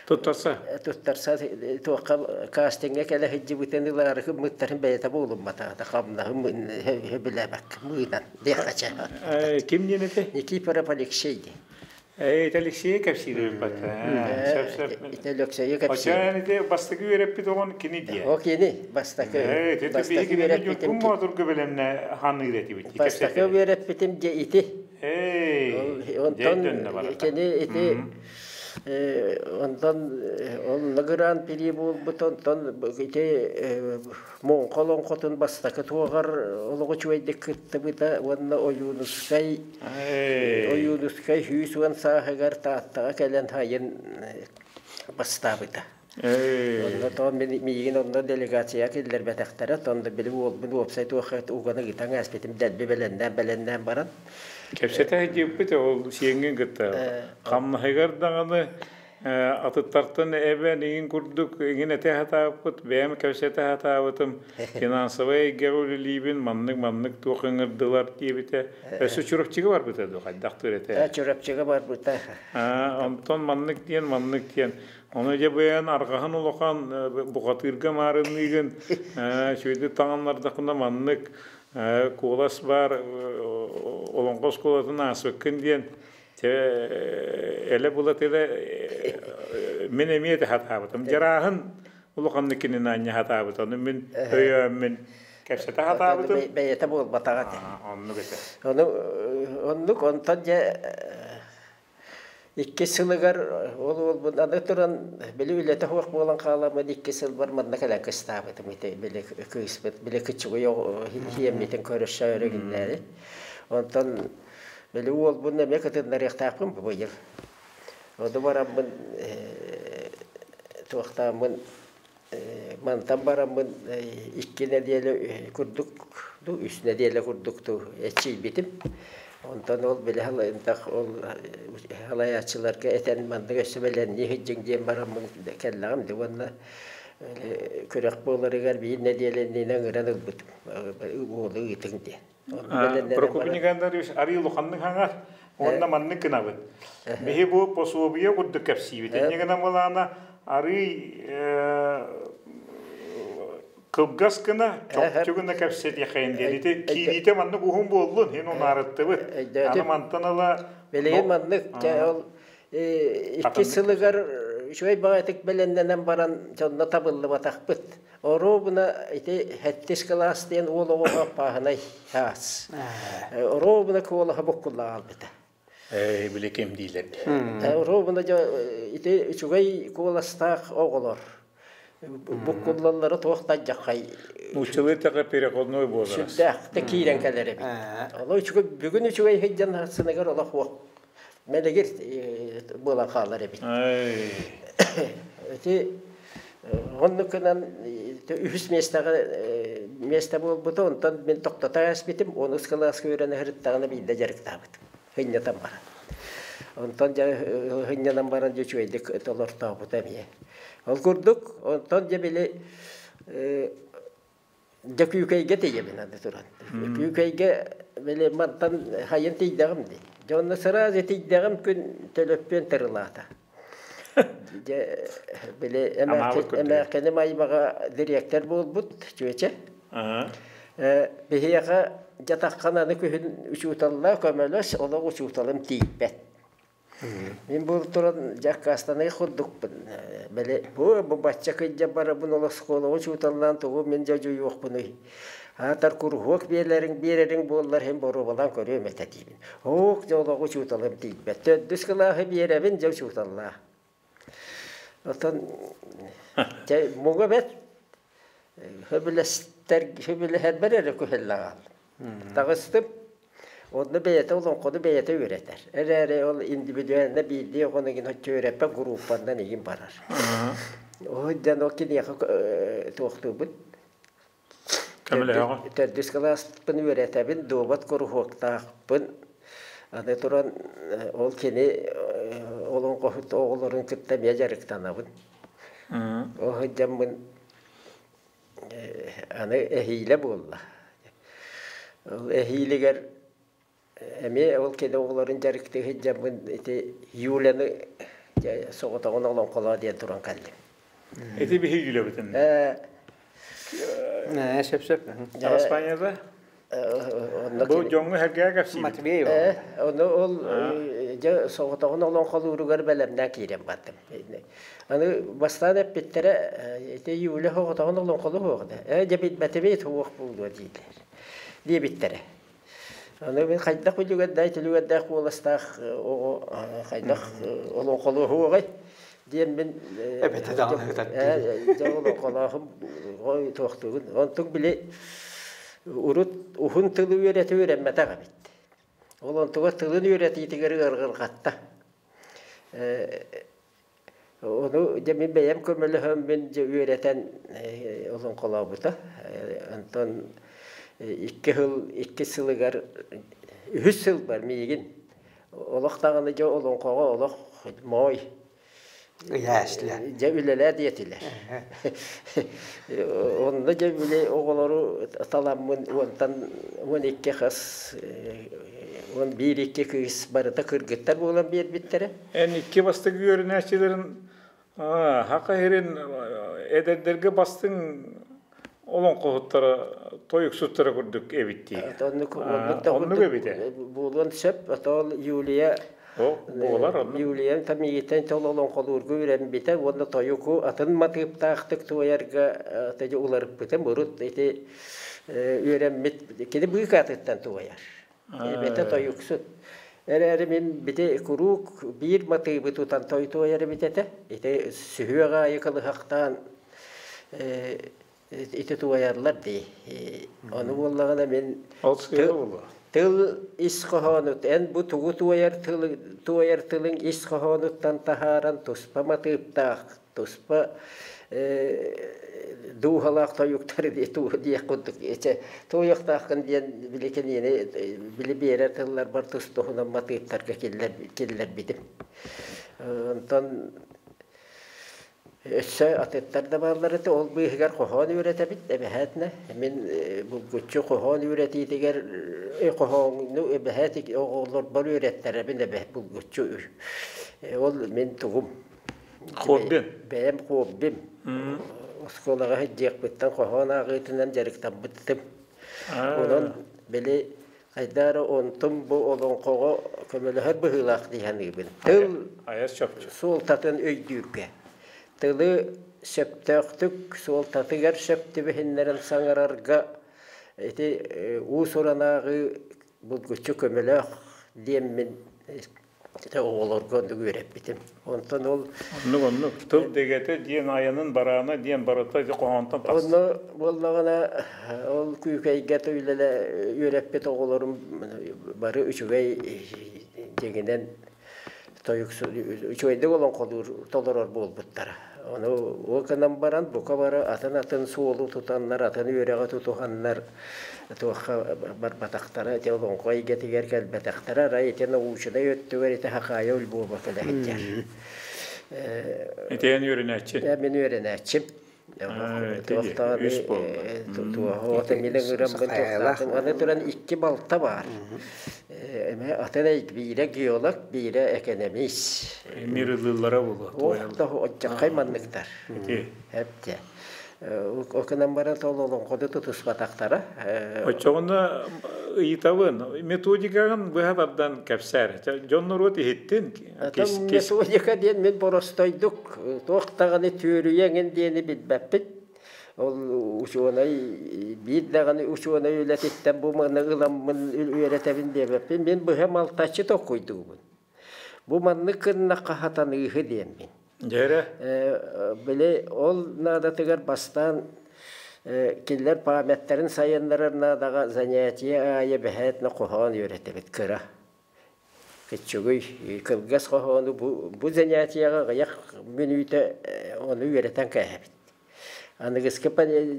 туттарса туттарса туохха кастиҥҥа кэлэ сылдьыбытын ылаары гыммыттарын бэйэтэ буолумматаҕа хамнаһым сөбүлээбэккэ мыынан диэххэ Ким диэн этэй? Никифоров Алексей диэн. Ээ, Алексейы кэпсиир эбиппат. Сөп, сөп. Ити Алексейы кэпсиир. Оччоон ити бастакы үөрэппит оҕон кини диэ. О кини бастакы. Ээ, ити бастакы үөрэппитим. Кум моторга бэлэмнэ ханыыр этибит. Бастакы үөрэппитим дьэ ити. Эй, Онтон кини ити онтон ол гран-при буолбут онтон ити Муҥха олоҥхотун бастакы туоҕар олоҕу үчүгэйдик кыттыбыта уонна Ойуунускай Ойуунускай 110 сааһыгар Тааттаҕа кэлэн сайын бастаабыта. Онно тоон миигин онно делегация киллэрбэтэхтэрэ, онно били уолбун уопсай туохха уганы ыытан ааспытым дэлби бэлэннээн-бэлэннээн баран. Кэпсэтэ сылдьыбыт ол сиэҥҥин кытта хамнаһыгар даҕаны Атыттартан эбэн игин курдук игин этэ сатаабыппыт, бэйэм кэпсэтэ сатаабытым, финансовай эйгэҕэ үлэлиибин, маннык-маннык туох ыҥырдылар диэбитэ. Өссө Чурапчыга барбыта дуо, хайдах тур этэ? Чурапчыга барбыта. Онтон маннык диэн, маннык диэн. Ону дьэ бэйэн арҕаһын улахан бухатыырга маарынныыгын, үчүгэйдик таҥыннардаххына маннык куолас баар олоҥхо оскуолатын ааспыккын диэн элэ була тылэ мин эмиэ да хатаабытым. Дьарааһын улаханнык кинини анньа хатаабыт. Ону мин өйөөммүн кэпсэтэ хатаабытым. Бэйэтэ буолбатаҕа этэ. Оннук этэ. Ону оннук онтон дьэ икки сылыгар ол уолбун аны туран били үлэтэ суох буолан хааламмын икки сылбар манна кэлэн кыстаабытым ити били кыыспыт били кыччыгый хиэммитин көрүсэ өрө Онтон Били уолбун эмиэ кытыннарыахтаахпын бу быйыл. Ону бараммын туохтааммын мантан бараммын икки нэдиэлэ курдук ду үс нэдиэлэ курдук ту эччийбитим. Онтон ол били ол халайааччыларга этэн маннык өссө бэлэмнии сылдьыҥ диэн бараммын кэллэҕим ди уонна күрэх буоларыгар биир нэдиэлэ иннинэ ыҥыран ылбытым уолу ыытыҥ диэн. Прокопий Никандрович арыы улаханнык хаҥар уонна маннык гынабыт. Биһи бу пособие курдук кэпсиибит. Инньэ гынан былаана арыы кылгас гына, чопчу гына кэпсэтиэхэйин диэн. Ити киириитэ маннык уһун буоллун, иһин унаарыттыбыт. Аны мантан ыла Билигин маннык ол икки сылыгар үчүгэй баҕайытык бэлэмнэнэн баран дьонно табыллыбатахпыт. Оруобуна ити сэттис кылаас диэн уол оҕоҕо пааһынай саас. Оруобуна куолаһа буккулла хаалбыта. Ээ, били ким диилэр. Оруобуна ити үчүгэй куоластаах оҕолор. Буккуллаллара туох да алдьархай. Нууччалыы тэҕэ переходной возраст. Сүрдээх да киирэн кэлэр эбит. Олох үчүгэй, бүгүн үчүгэй сылдьан сыныгар олох уох мэлигир буолан хаалар эбит. Ити оннук гынан үһүс миэстэҕэ миэстэ буолбута, онтон мин тохтото ааспытым, онус кылааска үөрэнэ сырыттаҕына биирдэ дьарыктаабытым. Һынньатан баран. Онтон дьэ һынньанан баран дьэ үчүгэйдик толортообута эмиэ. Ол курдук, онтон дьэ били дьэ Күүкэйгэ тиийэбин аны туран. Күүкэйгэ били мантан хайын тиийдэҕим дии. Дьэ онно сразу тиийдэҕим күн төлөппүөн тырылаата. Дьэ били эмээххиним аймаҕа дириэктэр буолбут чүөчэ. Биһиэхэ дьатаххан аны күһүн учууталлаа көмөлөс, олох учууталым тиийбэт. Мин бу туран дьэ аккаастаныы курдукпун. Били бу бу бачча кыйдьа барабын ол оскуолаҕа учууталлаан тугу мин дьодьуйуохпунуй. Аатар куруһуок биэлэриҥ биэрэриҥ буоллар иһин боруобалаан көрүөм этэ диибин. Ок дьэ олоҕу учууталым тиийбэт. Төрдүс кылааһы биэрэбин дьэ учууталлаа. Оттон дьэ муҥа бэт Сөбүлэстэр сөбүлэһэрбэр эрэ күһэллэ хааллым. Таҕыстым. Онно бэйэтэ олоҥхону бэйэтэ үөрэтэр. Эрээри ол индивидуально биирдии оҕону игин оччо үөрэппэт группанан игин барар. Ол дьон ол киниэхэ туохтуубун. Көмөлөһөҕүн. Төрдүс кылааспын үөрэтэбин, дуобат куруһуоктаахпын. Аны туран ол кини олоҥхоһут оҕолорун кытта эмиэ дьарыктанабын. Ол сылдьаммын аны эһиилэ буолла. Ол эһиилигэр эмиэ ол кини оҕолорун дьарыктыы сылдьаммын ити Юляны соҕотоҕун олоҥхолоо диэн туран кэллим. Ити биһиги Юлябытын? Сөп-сөп. Араспаанньата? Бу дьоҥҥо сэргээ кэпсиибит. Матвеева. Ону ол дьэ соҕотоҕун олоҥхолууругар бэлэмнээн киирэн бардым. Аны бастаан эппиттэрэ ити Юля соҕотоҕун олоҥхолуһуох да. Ээ дьэ билбэтибит суох буолуо дииллэр. Диэбиттэрэ. Аны мин хайдах үлүгэрдээх түлүгэрдээх куоластаах оҕо хайдах олоҥхолуоһуоҕай диэн мин эбэтэ даҕаны ытар дьэ олоҥхолоохум туохтугун онтук били урут уһун тылы үөрэтэ үөрэммэтэх эбит ол онтугар тылын үөрэтиитигэр ыарырҕатта ону дьэ мин бэйэм көмөлөһөммүн дьэ үөрэтэн олоҥхолообута онтон икки сыл икки сылыгар үһүс сылбар миигин олох даҕаны дьэ олоҥхоҕо олох моой Ыйааслар. Дьэ үлэлээ диэтилэр. Онно дьэ били оҕолору таламмын уонтан 12 хас 11 икки кыыс барыта кыргыттар буолан биэрбиттэрэ. Эн икки бастакы үөрэнээччилэрин Хака иһирин эдэрдэргэ бастыҥ олоҥхоһуттара, тойуксуттара курдук эбит дии. Оннук оннук эбитэ. Буолуон сөп. Отол Юлия буолар оннук. Юлия Тамиитен тол олоҥхолуурга үөрэммитэ уонна тойуку атын матыыптаахтык туойарга тэдьи уларыппытым урут ити үөрэммит кини быыкаатыттан туойар. Эбэтэ тойуксут. Эрээри мин бити куруук биир матыыбы тутан тойтуойар эбит этэ. Ити сүһүөх аайы кылыһахтаан ити туойарлар дии. Ону буоллаҕына мин Ол сыыһа буолуо. Тыл ис хоһоонут эн бу тугу туойар тылы туойар тылыҥ ис хоһоонуттан таһааран туспа матыыптаах туспа дууһалаах тойуктары диэх курдук туойуохтааххын диэн били кинини били биэрэр тылларбар тус туһунан матыыптарга киллэрбитим. Онтон өссө атыттар да бааллар этэ. Ол быыһыгар хоһоон үөрэтэбит эбэһээтинэ. Мин булгуччу хоһоон үөрэтиитигэр хоһоону эбэһээт оҕолорбор үөрэттэрэбин эбэ булгуччу. Ол мин тугум Хобби. Бэйэм хоббим. Оскуолаҕа сылдьыахпыттан хоһоон ааҕыытынан дьарыктаммытым. Онон били хайдах эрэ онтум бу олоҥхоҕо көмөлөһөр быһыылаах дии саныыбын. Тыл суолтатын өйдүүргэ. Тылы сөптөөхтүк суолтатыгар сөп түбэһиннэрэн саҥарарга ити уус-уран ааҕыы булгуччу көмөлөөх диэммин. Оҕолорго оннук үөрэппитим. Онтон ол Оннук оннук тыл дэгэтэ диэн айанын бараана диэн барыта ити хоһоонтон тахсар. Онно буоллаҕына ол Күүкэйгэ үлэлэ үөрэппит оҕолорум бары үчүгэй дьиҥинэн тойуксу үчүгэйдик олоҥхолуур толорор буолбуттара. Ону ол гынан баран бука бары атын-атын суолу тутаннар, атын үөрэҕи тутуһаннар туохха барбатахтара, ити олоҥхо эйгэтигэр кэлбэтэхтэрэ, арай ити научнай өттүгэр ити Хахаайа Ульбова кэлэ сылдьар. Итиэн үөрэнээччи. Мин үөрэнээччим. Аны туран икки балта баар. Эмэ атын биирэ геолог, биирэ экономист. Мир ылыыллара буолуо. Отчаккай манныктар. Эпте. Окунан баран ол олоҥхону тутуспатахтара. Оччоҕуна ыйытабын, методикаҕын быһа тардан кэпсээр. Дьон норуот иһиттин. Методика диэн мин боростойдук туох даҕаны түөрүйэ эҥин диэни билбэппит. Ол учуонай биир даҕаны учуонай үлэтиттэн бу маны ыламмын үөрэтэбин диэбэппин. Мин быһа малтаччы толкуйдуубун. Бу маннык гыннахха хатаныыһы диэммин. Дьэрэ. Били ол наадатыгар бастаан кинилэр памяттарын сайыннарар наадаҕа занятие аайы бэһээтинэ хоһоон үөрэтэбит кыра. Кыччыгый кылгас хоһоону бу занятиеҕа аҕыйах мүнүүтэ ону үөрэтэн кээһэбит. Аныгыскы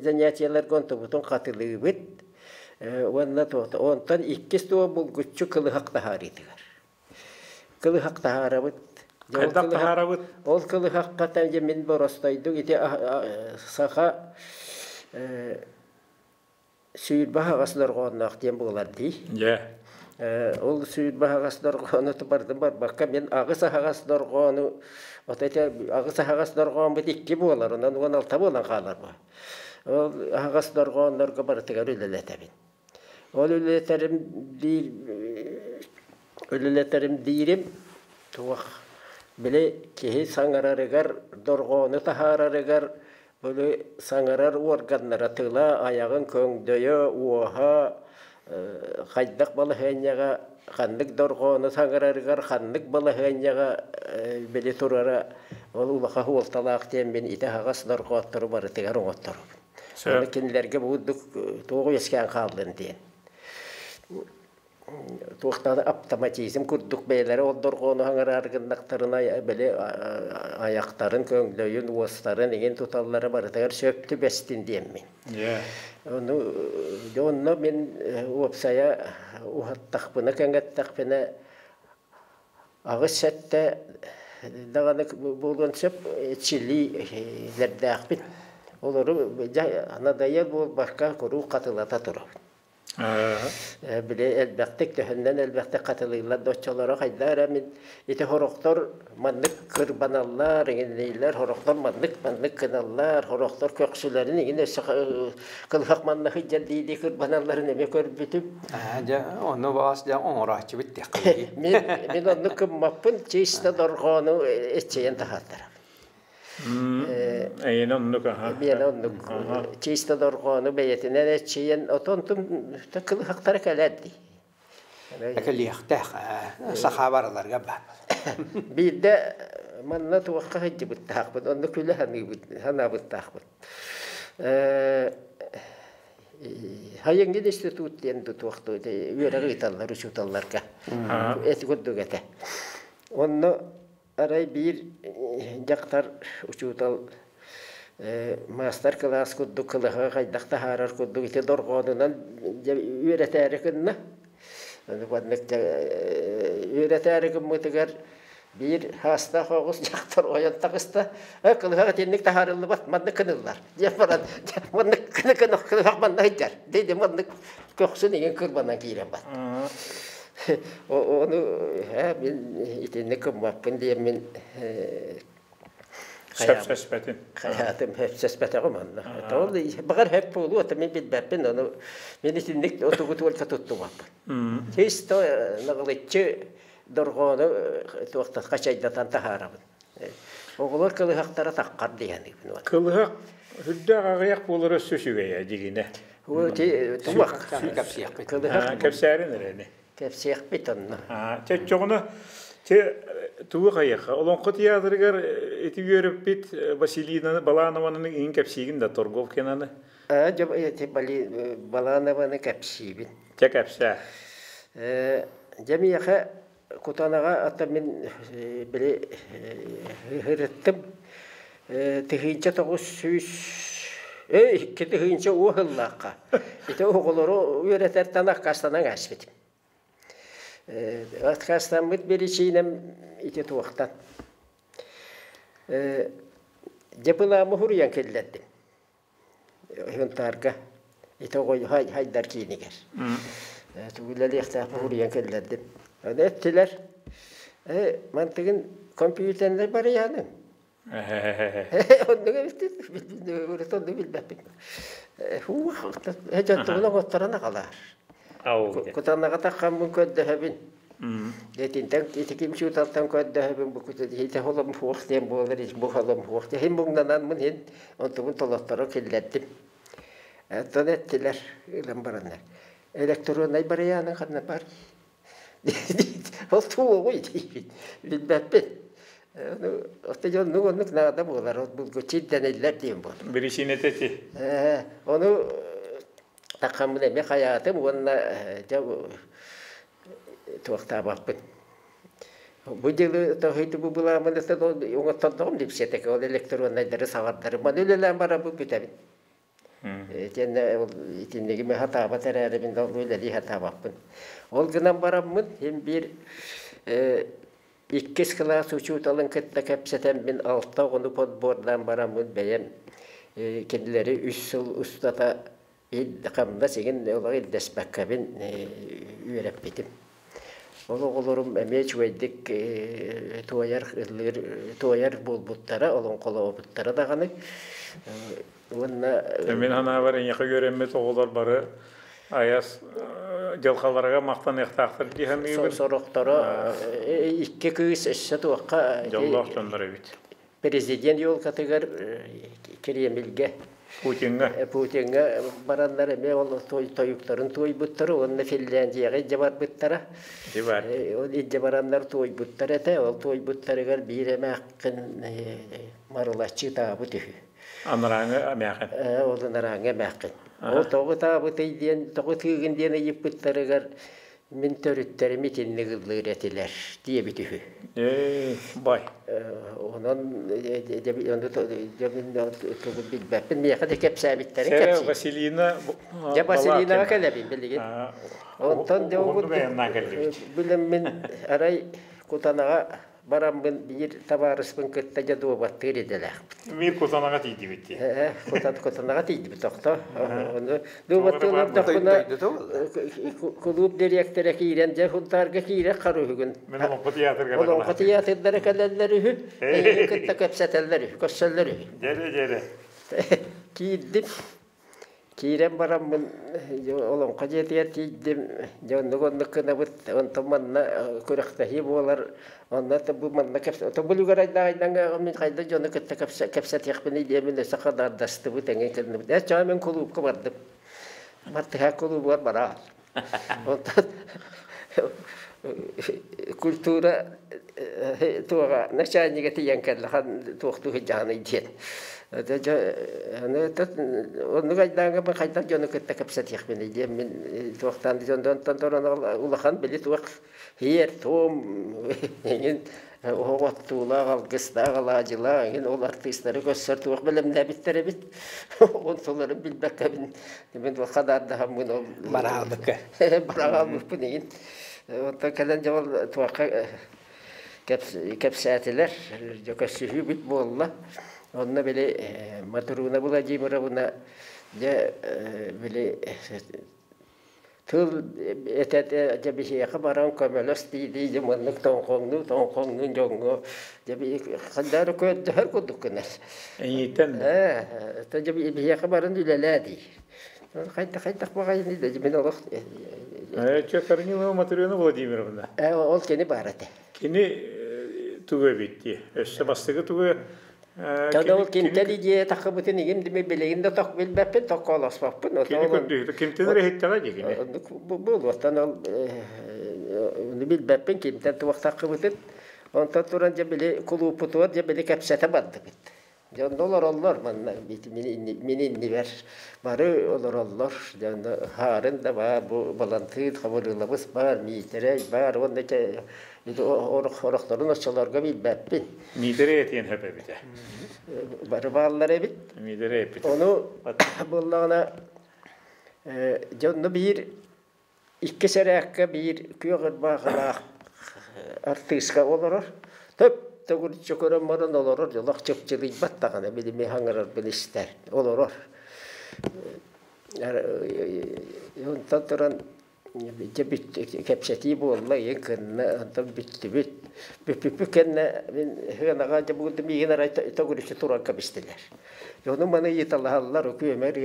занятиеларга онтубутун хатылыыбыт уонна онтон иккис туо булгуччу кылыһах таһаарыытыгар. Кылыһах таһаарабыт. Хайдах таһаарабыт? Ол кылыһахха дьэ мин боростойдук ити саха сүүрбэ аһаҕас дорҕоонноох диэн буолар дии. Дьэ. Ол сүүрбэ аһаҕас дорҕоону бардым барбакка мин аҕыс аһаҕас дорҕоону вот эти аҕыс аһаҕас дорҕооммут икки буолар, онон 16 буолан хаалар бу. Ол аһаҕас дорҕооннорго барытыгар үлэлэтэбин. Ол үлэлэтэрим диир үлэлэтэрим диирим туох били киһи саҥарарыгар дорҕоону таһаарарыгар били саҥарар уорганнара тыла айаҕын көҥдөйө уоһа хайдах балаһыанньаҕа ханнык дорҕоону саҥарарыгар ханнык балаһыанньаҕа били турара ол улахан суолталаах диэн мин ити аһаҕас дорҕооттору барытыгар оҥотторобун. Аны кинилэргэ бу курдук туох үөскээн хааллын диэн. Туохтаах автоматизм курдук бэйэлэрэ ол дорҕоону хаҥараары гыннахтарына били айахтарын, көҥдөйүн, уостарын иҥин туталлара барытыгар сөп түбэстин диэммин. Ону онно мин уопсайа уһаттахпына, кэҥэттэхпинэ аҕыс сэттэ даҕаны буолуон сөп чилиилэрдээхпит. Олору надоел буолбакка куруук хатылата турабын. Били элбэхтик төһөннөн элбэхтик хатылыыллар да оччолоро хайдах эрэ мин ити хорохтор маннык кырбаналлар иҥиннииллэр хорохтор маннык маннык гыналлар хорохтор көхсүлэрин иҥин өссө кылыһах манна сылдьар дии-дии кырбаналларын эмиэ көрбүтүм. Дьэ, ону баҕас дьэ оҥорооччубут диэххэ Мин мин оннук гыммаппын чисто дорҕоону иччэйэн таһааттарабын. Эйиэнэ оннук аха. Миэнэ оннук чисто дорҕоону бэйэтинэн эччийэн отон кылыһахтара кэлэр дии. Кэлиэхтээх саха барыларга баар. Биирдэ манна туохха сылдьыбыттаахпын, онно күлэ саныыбыт, санаабыттаахпын. Хайыҥҥын институт диэн туохтуу үөрэҕи ыыталлар учууталларга. Эти курдук этэ. Онно арай биир дьахтар учуутал маастар-кылаас курдук кылыһаҕы хайдах таһаарар курдук ити дорҕоонунан үөрэтээри гынна. Маннык үөрэтээри гыммытыгар биир хаастаах оҕус дьахтар ойон таҕыста. Э, кылыһах итинник таһаарыллыбат, маннык гыныллар. Диэн баран, маннык гына гына кылыһах манна сылдьар. Диди маннык көхсүн иҥин кырбанан киирэн бар. Ону мин итинник гыммаппын диэммин Сөпсөспөтүн. Хайаатым сөпсөспөтөҕүм онно. Ол баҕар хөп буолуо, мин билбэппин, ону мин итинник отугу только туттубаппын. Чисто наҕылыччы дорҕоону туохтан хачайдатан таһаарабын. Оҕолор кылыһахтара таххар диэханыбын. Кылыһах үрдээх аҕыйах буолара өссө үчүгэйэ дьигинэ. Тумах. Кэпсиэхпит. Кэпсээрин эрэни. Кэпсиэхпит онно. Чөччөҕүнэ. Те тугу хайыха Олоҥхо театрыгар ити үөрөппит Василина Баланованы иин кэпсиигин да Торговкинаны? Дьэ ити Баланованы кэпсиибин. Чэ кэпсээ. Дьэ миэхэ Кутанаҕа ата мин били ыһырыттым 1900 2010 сыллаахха ити оҕолору үөрэтэртэн аккаастанан ааспытым. Аккаастаммыт биричиинэм ити туохтан. Дьэ былаамы суруйан киллэрдим. Юнтаарга ити оҕо хайдар киинигэр. Тугу үлэлиэхтээхпин суруйан киллэрдим. Ону эттилэр, мантыгын компьютернай барыйааныҥ. Оннук эбит оннук билбэппин. Дьонтугун оҥотторон аҕалаар. Кутанаҕа таххаммын көрдөһөбүн. Итинтэн ити ким учууталтан көрдөһөбүн бу ити холом хуох диэн буолар бу холом хуох иһин муҥнанан иһин онтубун толотторо киллэрдим. Оттон эттилэр ылан бараннар. Электроннай барыйаанын ханна бар? Ол туоҕуй диибин. Билбэппин. Оттон дьоннук оннук наада буолар. Ол булгуччу ирдэниллэр диэн буолар. Биричиинэтэ ити. Ону таххаммын эмиэ хайаатым уонна дьэ туохтаабаппын. Бу дьылы тоһуйду бу былаамын оҥоттордоҕум дипсиэтэкэ ол электроннайдары саҕардары маны үлэлээн барабын бүтэбин. Итиэннэ ол итиннигими сатаабат эрээрибин да ол үлэлии сатаабаппын. Ол гынан бараммын син биир иккис кылаас учууталын кытта кэпсэтэммин алта оҕону подбордаан бараммын бэйэм кинилэри үс сыл устата хамнас игин олох ирдэспэккэбин үөрэппитим. Ол оҕолорум эмиэ үчүгэйдик туойар, ыллыыр, туойар буолбуттара, олоҥхолообуттара даҕаны. Уонна Мин санаабар эйиэхэ үөрэммит оҕолор бары айас дьылҕаларыгар махтаныахтаахтар дии саныыбын. Сорохторо икки кыыс өссө туохха дьоллоох дьоннор эбит. Президент елкатыгар Кремльгэ Путиҥҥа Путиҥҥа бараннар эмиэ ол тойуктарын туойбуттара уонна Финляндияҕа илдьэ барбыттара. Ол илдьэ бараннар туойбуттар этэ. Ол туойбуттарыгар биир эмээххин марылаччы ытаабыт үһү. Анарааҥы эмээххин. Ол анарааҥы эмээххин. Ол тоҕо ытаабытый диэн, тоҕо ытыыгын диэн ыйыппыттарыгар мин төрүттэрим итинник ыллыыр этилэр диэбит үһү. Ээ, бай. Онон тугу билбэппин, миэхэ да кэпсээбиттэрин кэпсиир. Василина Дьэ Василинаҕа кэлэбин билигин. Онтон дьэ билэн мин арай Кутанаҕа бараммын биир табаарыспын кытта дьэ дуобаттыыр идэлээхпит. Мир Кутанаҕа тиийдибит дии. Кутанаҕа тиийдибит тохто. Ону дуобаттыы олордохпуна кулууп дириэктэрэ киирэн дьэ Сунтаарга киирэр харуһугун. Мин Олоҥхо театрыгар Олоҥхо театрдара кэлэллэр үһү. Эйигин кытта кэпсэтэллэр үһү, көрсөллөр үһү. Дьэрэ дьэрэ. Киирдим. Киирэн бараммын Олоҥхо дьиэтигэр тиийдим, дьэ оннук-оннук гынабыт, онтон манна күрэхтэһии буолар, онно бу манна кэпсэ бу үлүгэр айдаҕайдаҥҥа мин хайдах дьону кытта кэпсэтиэхпиний диэмин өссө хадаардастыбыт эҥин гынныбыт. Ээ чаа мин кулуупка бардым. Мартыһа кулуубугар бараал. Онтон культура туоҕа начальнига тиийэн кэллэ хан туохтуу сылдьаҕыный диэн. Оннук айдааҥҥа мин хайдах дьону кытта кэпсэтиэхпиний диэн мин туохтаан дьонтон туран улахан били туох Иэр туом эҥин оһох оттуулаах, алгыстаах, алаадьылаах эҥин ол артыыстары көрсөр туох бэлэмнээбиттэр эбит. Онтуларын билбэккэбин мин хадаардаһаммын ол Бараалбыкка. Бараалбыппын эҥин. Онтон кэлэн дьэ ол туохха кэпсээтилэр, дьэ көрсүһүүбүт буолла. Онно били Матруна Владимировна дьэ били Тыл этэ дьэ биһиэхэ баран көмөлөс дии-дии дьэ маннык тоҥхоҥнуу тоҥхоҥнуу дьоҥҥо дьэ ханна эрэ көрдөһөр курдук гынар. Эйиитэн Ээ, дьэ биһиэхэ баран үлэлээ дии. Хайдах хайдах баҕайыный да мин олох Ээ, чэ Корнилова Матрена Владимировна. Ээ, ол кини баар этэ. Кини тугу эбит дии. Өссө бастакы тугу Когда ол кимтэн идея таххыбытын игим дими билигин да тох билбэппин токкоолоспоппун. Кини көрдүүһү кимтэн эрэ иһиттэҕэ дии кини. Буолуохтан ол билбэппин кимтэн туох таххыбытын. Онтон туран дьэ били кулууппутугар дьэ били кэпсэтэ бардыбыт. Дьэ онно олороллор манна мин иннибэр бары олороллор. Дьэ онно Хаарын да баар, бу Балантыын Хабырыылабыс баар, Миитэрэй баар уонна орохторун оччолорго билбэппин. Миитэрэй этиэн сөп эбитэ. Бары бааллар эбит. Миитэрэй эппит. Ону буоллаҕына дьэ онно биир иккис эрээккэ биир күөх ырбаахылаах артыыска олорор. Төп-төгүрүччү көрөн баран олорор, олох чыпчылыйбат даҕаны билими хаҥырарбын истэр, олорор. Онтон туран дьэ кэпсэтии буолла, ийэҥ кынна, онтон бүттүбүт. Бүппүппүт кэннэ мин сыанаҕа дьэ бугунда миигин арай төгүрүччү туран кэбистилэр. Ону маны ыйыталаһаллар, үкүөмэр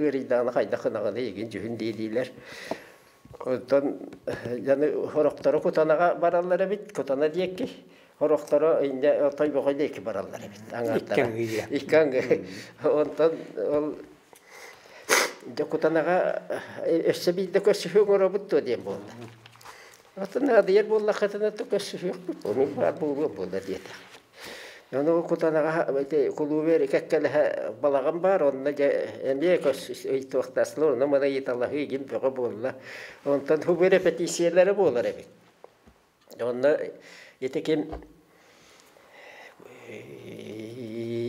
ыарыйдаҕына хайдах гынаҕын эйигин дьүһүн дии-диилэр. Оттон дьону сорохторо Кутанаҕа бараллар эбит, Кутана диэки, сорохторо инньэ Тойбохой диэки бараллар эбит аҥаардара. Икки аҥыы. Онтон ол дьэ Кутанаҕа өссө биирдэ көрсүһүү оҥоробут дуо диэн буолла. Оттон наадыйар буоллаххытына то көрсүһүөхпүт, ону баар буолуо буолла диэтэх. Ону Кутанаҕа кулуубу кэккэлэһэ балаҕан баар, онно дьэ эмиэ ыйтуохтаслар, онно маны ыйыталаһыы игин бөҕө буолла. Онтон хубу репетициялара буолар эбит. Онно ити ким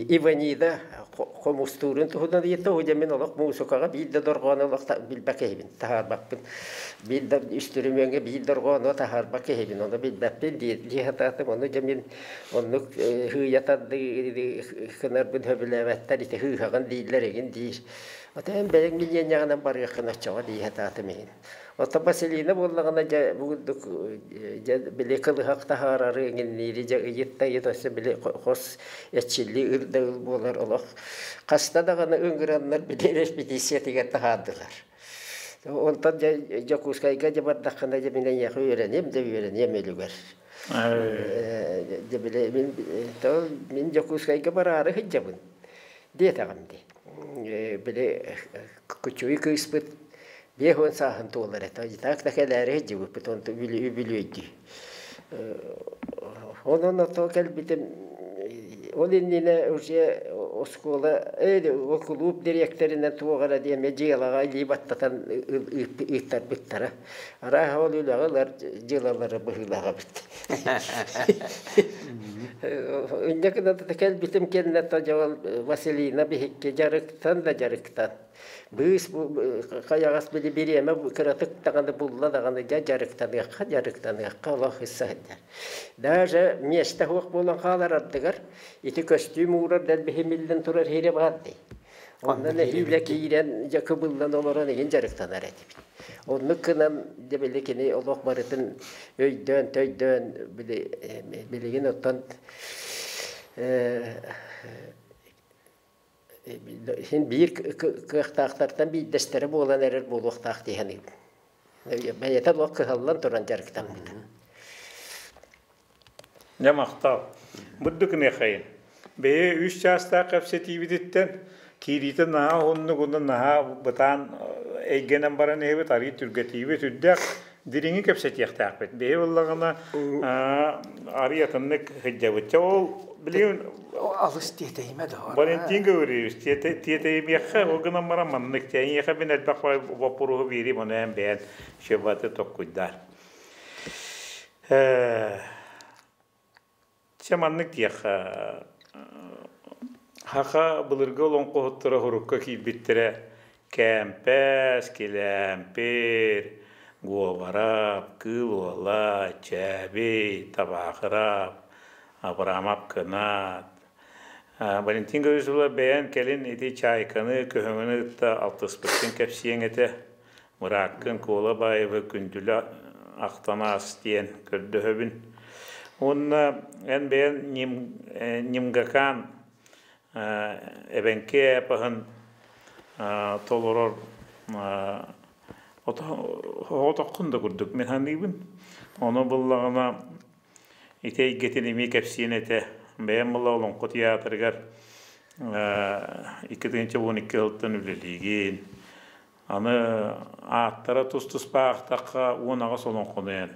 Иванида хомустуурун туһунан ыйытта, дьэ мин олох муусукаҕа биир да дорҕоону олох билбэт киһибин, таһаарбаппын. Биир да үстүрүмүөҥҥэ биир дорҕоону таһаарбат киһибин, ону билбэппин дии сатаатым. Ону дьэ мин оннук һыыйа тардыы гынарбын сөбүлээбэттэр, ити һыыһаҕын дииллэр игин диир. Отон бэйэҥ милиэнньэҕинэн барыаххын оччоҕо дии сатаатым иһин. Оттон Василина буоллаҕына дьэ бу курдук дьэ били кылыһах таһаарары иҥинниири дьэ ыйыт да ыйыт өссө били хос эрчиллии ыр да ыл буолар олох хаста даҕаны ыҥыраннар били репетициятыгар таһаардылар. Онтон дьэ Дьокуускайга дьэ бардаххына дьэ мин эйиэхэ үөрэниэм да үөрэниэм өлүгэр. Дьэ били мин мин Дьокуускайга бараары сылдьабын диэтэҕим дии. Били кучуй кыыспыт 50 сааһын туолар этэ. Так да кэлээри сылдьыбыппыт, онту үбүлүөйдүү. Онон ото кэлбитим ол иннинэ уже оскуола ол кулууп дириэктэринэн туох эрэ диэн дьыалаҕа илии баттатан ыыттарбыттара. Арааһа ол үлэҕэ ылар дьыалалара быһыылаах эбит. Инньэ гынан кэлбитим кэннэ дьол Василина биһикки дьарыктан да дьарыктан. Быыс хайаҕас били бириэмэ кыратык даҕаны булла даҕаны дьэ дьарыктаныахха дьарыктаныахха олох ысса сылдьар. Даже миэстэ суох буолан хаалар ардыгар ити көстүүм уурар дэлбиһимиллэн турар иһирэ баар дии. Онно нэһиилэ киирэн дьэ кыбыллан олорон игин дьарыктанар этибит. Оннук гынан дьэ били кини олох барытын өйдөөн төйдөөн били билигин оттон син биир кыахтаахтартан биирдэстэрэ буолан эрэр буолуохтаах дии саныыбын. Бэйэтэ олох кыһаллан туран дьарыктаммыта. Дьэ махтал. Бурдук ыныахайын. Бэйэ үс чаастаах кэпсэтиибититтэн киириитэ наһаа уһуннук уонна наһаа бытаан эйгэнэн баран иһэбит, арыый түргэтиибит үрдээх дириҥи кэпсэтиэхтээхпит. Бэйэ буоллаҕына арыый атыннык сылдьабыт. Чэ ол билигин алыс тиэтэйимэ да Валентин Гаврильевич тиэтэйимиэххэ ол гынан баран маннык эйиэхэ мин элбэх боппуруоһу биэриим ону эн бэйэн шебаты токкуйдаар. Чэ маннык диэххэ Саха былыргы олоҥхоһуттара урукка киирбиттэрэ Кээмпэс, Килээмпир, Гуобарап, Кыыл Уола, Чээбий, Табаахырап, Абрамап Кынат. Валентин Гаврильевич бэйэҥ кэлин ити Чайканы, Көһөҥөнү кытта алтыспыккын кэпсиэҥ этэ. Бырааккын Куола Баевы күндүлэ ахтан аас диэн көрдөһөбүн. Уонна эн бэйэн Нимгакаан эбэҥки эпоһын толорор оҕотоххун да курдук мин саныыбын. Ону буллаҕына ити эйгэтин эмиэ кэпсиэн этэ. Бэйэм була Олоҥхо театрыгар 2012 сылтан үлэлиигин. Аны ааттара тус-туспа аахтахха 18 олоҥхону эн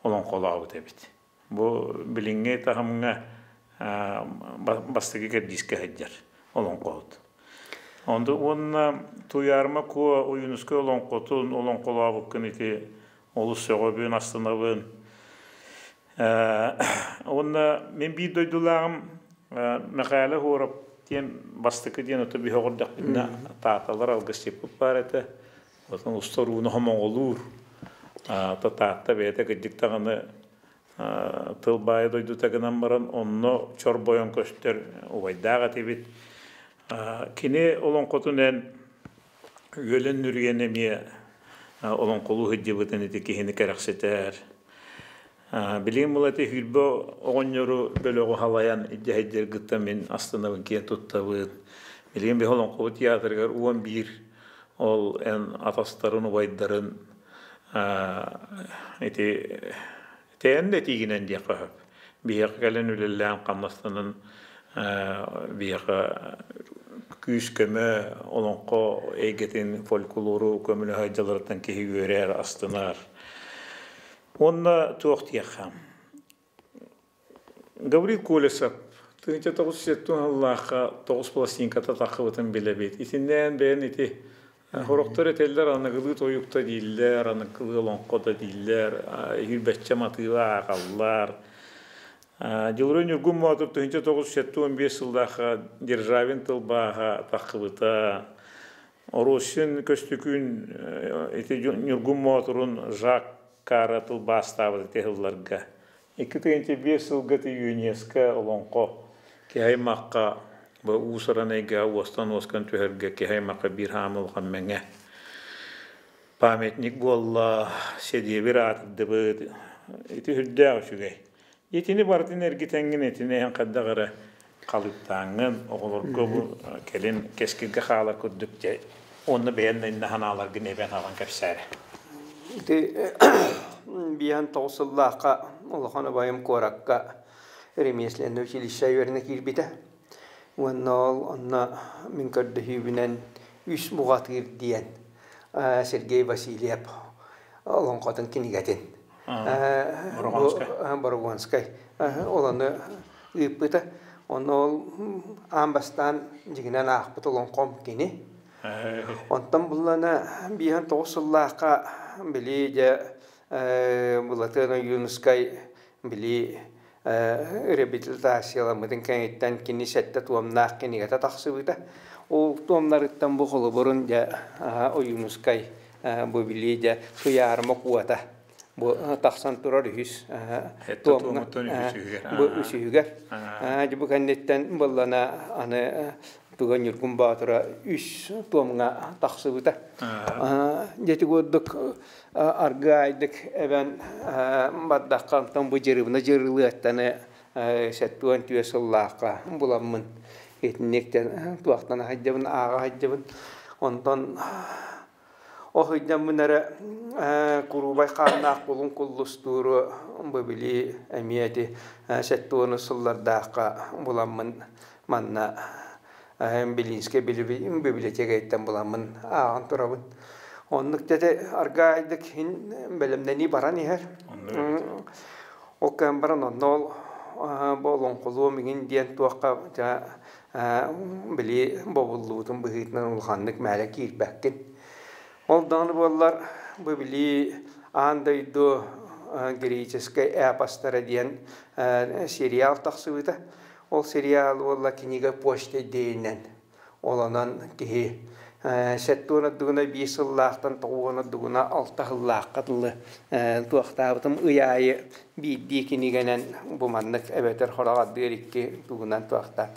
олоҥхолообут эбит. Бу билиҥҥи таһымҥа бастакы кэрдиискэ сылдьар олоҥхоһут. Онто уонна Туйаарыма Куо Ойуунускай олоҥхотун олоҥхолообуккун ити олус сөҕөбүн, астынабын. Уонна мин биир дойдулааҕым Мэхээлэ Хуорап диэн бастакы диэн ото биһи оҕордохпутуна тааталар алгысчыппыт баар этэ. Отон устар ууну хомоҕолуур. Ата Таатта бэйэтэ кырдьык даҕаны тыл баайа дойдута гынан баран онно чорбойон көстөр убайдаах этибит. Кини олоҥхотун эн үөлэн нүрүйэн эмиэ олоҥхолуу сылдьыбытын ити киһини кэрэхсэтэр. Билигин бұл эти хүрбэ оҕонньору бөлөҕү халайан илдьэһэйдэргиттэн мин астынабын киэн туттабын. Билигин биһи олоҥхобут театрыгар 11 ол эн атастарын, убайдарын ити тэйэн да этиигинэн диэххэ сөп. Биһиэхэ кэлэн үлэлээн хамнастанан биһиэхэ күүс-көмө, олоҥхо эйгэтин, фольклору көмөлөһө дьаларыттан киһи үөрэр, астынар. Уонна туох диэххэ Гаврил Колесов 1970 сыллаахха тоҕус пластинката таххыбытын билэбит. Итиннээн бэйэн ити Сорохтор этэллэр аныгылыы тойукта дииллэр, аныгылыы олоҥхо да дииллэр, иһирбэччэ матыыба ааҕаллар. Дьулуруй Ньургун Боотур 1975 сыллаахха Державин тылбааһа таххыбыта. Оросин Көстөкүүн ити Ньургун Боотурун Жак Кара тылбаастаабыт ити сылларга. 2 5 сылга ити ЮНЕСКО олоҥхо киһи аймахха бу уус-уран эйгэҕэ уостан-уоскан түһэргэ киһи аймахха биир хаамыы улахан мэҥэ памятник буолла, сэдиэбир аатырдыбыт. Ити үрдээх үчүгэй. Итини барытын эргитэҥҥин итини эн хайдах эрэ халыптааҥҥын оҕолорго бу кэлин кэскилгэ хаалар курдук дьэ уонна бэйэн да иннэ санааларгын эбэн аҕан кэпсээрэ. Ити биэһэн тоҕус сыллаахха улахан убайым куоракка ремесленнэй училище үөрэнэ киирбитэ. Уонна ол онно мин көрдөһүүбүнэн үс буҕатыыр диэн Сергей Васильев олоҥхотун кинигэтин Борогонскай ол ону ыыппыта. Онно ол аан бастаан дьиҥинэн аахпыт олоҥхом кини. Онтон буллана биэһэн тоҕус сыллаахха били дьэ Былатыан Ойуунускай били реабилитацияламмытын кэнниттэн кини сэттэ туомнаах кинигэтэ тахсыбыта. Ол туомнарыттан бу холобурун дьэ Ойуунускай бу били дьэ Туйаарыма куота бу тахсан турар үһүс туомҥа бу үсүһүгэр бу кэнниттэн быллана аны туга Ньургун Боотура үс туомҥа тахсыбыта. Дьэ курдук аргыайдык эбэн бардахха онтон бу дьырыбына дьырылыаттаны 74 сыллаахха буламмын итинниктэн туохтан аһайдыбын ааҕа аһайдыбын онтон Оһуйдаммын эрэ куруубай хааннаах кулун куллустууру бу били эмиэ ити 70 сыллардаахха буламмын манна Белинскэй библиотекайтан буламмын ааҕан турабын. Оннук дэтэ аргаайдык иһин бэлэмнэнии баран иһэр. Ол кэм баран онно ол бу олоҥхолуом иҥин диэн туохха били бобуллубутун быһыытынан улаханнык мээлэ киирбэккин. Ол даҕаны буоллар бу били аан дойду греческэй эпостара диэн сериал тахсыбыта. Ол сериал уолла книга почта идеянан ол онон киһи сэттэ ордугуна биир сыллаахтан тоҕус ордугуна алта сыллаахха дылы туохтаабытым ый аайы биирдии кинигэнэн бу маннык эбэтэр хороҕордыыр икки тугунан туохтаан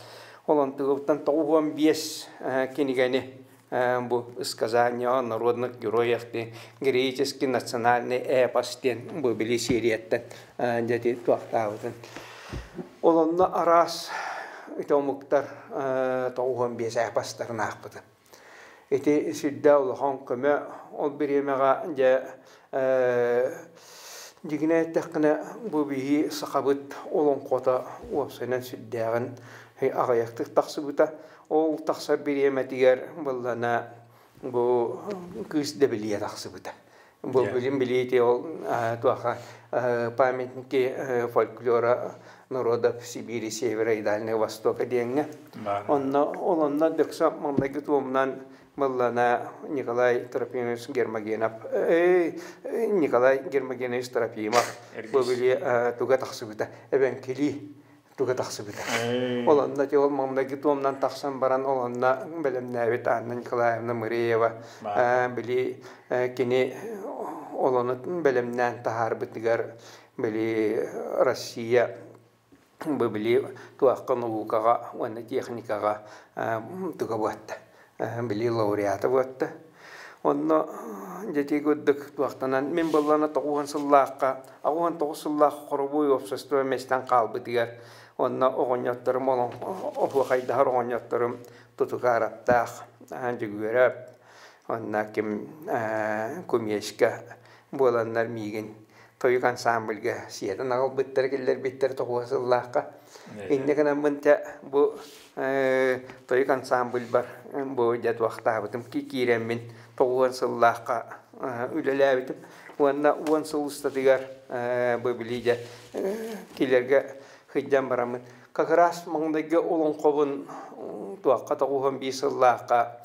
ол онтугуттан 95 кинигэни бу сказание о народных героях греческий национальный эпос диэн бу били серияттан дьэти туохтаабытын ол онно араас ити омуктар 95 эпостарын аахпытым Ити сүрдээх улахан көмө ол бириэмэҕэ дьэ дьиҥинэ эттэххинэ бу биһи сахабыт олоҥхото уопсайынан сүрдээҕин аҕыйахтык тахсыбыта. Ол тахсар бириэмэтигэр быллана бу кыыс дэбилийэ тахсыбыта. Бу билим билиити ол туоха памятники фольклора народов Сибири, Севера и Дальнего Востока диэҥҥэ. Онно ол онно дөксө маҥнайгы туомунан Мыллана Николай Трофимович Гермогенов Николай Гермогенович Трофимов бу били туга тахсыбыта эбэҥкилии туга тахсыбыта. Ол онно ол маҥнайгы туомнан тахсан баран ол онно бэлэмнээбит Анна Николаевна Мыреева били кини ол ону бэлэмнээн таһаарбытыгар били Россия бу били туохха наукаҕа уонна техникаҕа туга буотта били лауреата буотта. Онно дьэ курдук туохтанан мин быллана тоҕуһун сыллаахха 69 сыллаах хоробуой уопсастыба мэстэн хаалбытыгар онно оҕонньотторум оһуохайдаһар оҕонньотторум Тутукаараптаах Дьөгүөрэп онно ким Кумечка буоланнар миигин тойук ансамбльга сиэтэн аҕалбыттара киллэрбиттэр тоҕуһа сыллаахха. Инньэ гынаммын те бу тойук ансамбльбар бу дьэ туохтаабытым киирэммин тоҕуһан сыллаахха үлэлээбитим. Уонна 10 сыл устатыгар бу били дьэ килэргэ сылдьан бараммын как раз маҥнайгы олоҥхобун туохха 95 сыллаахха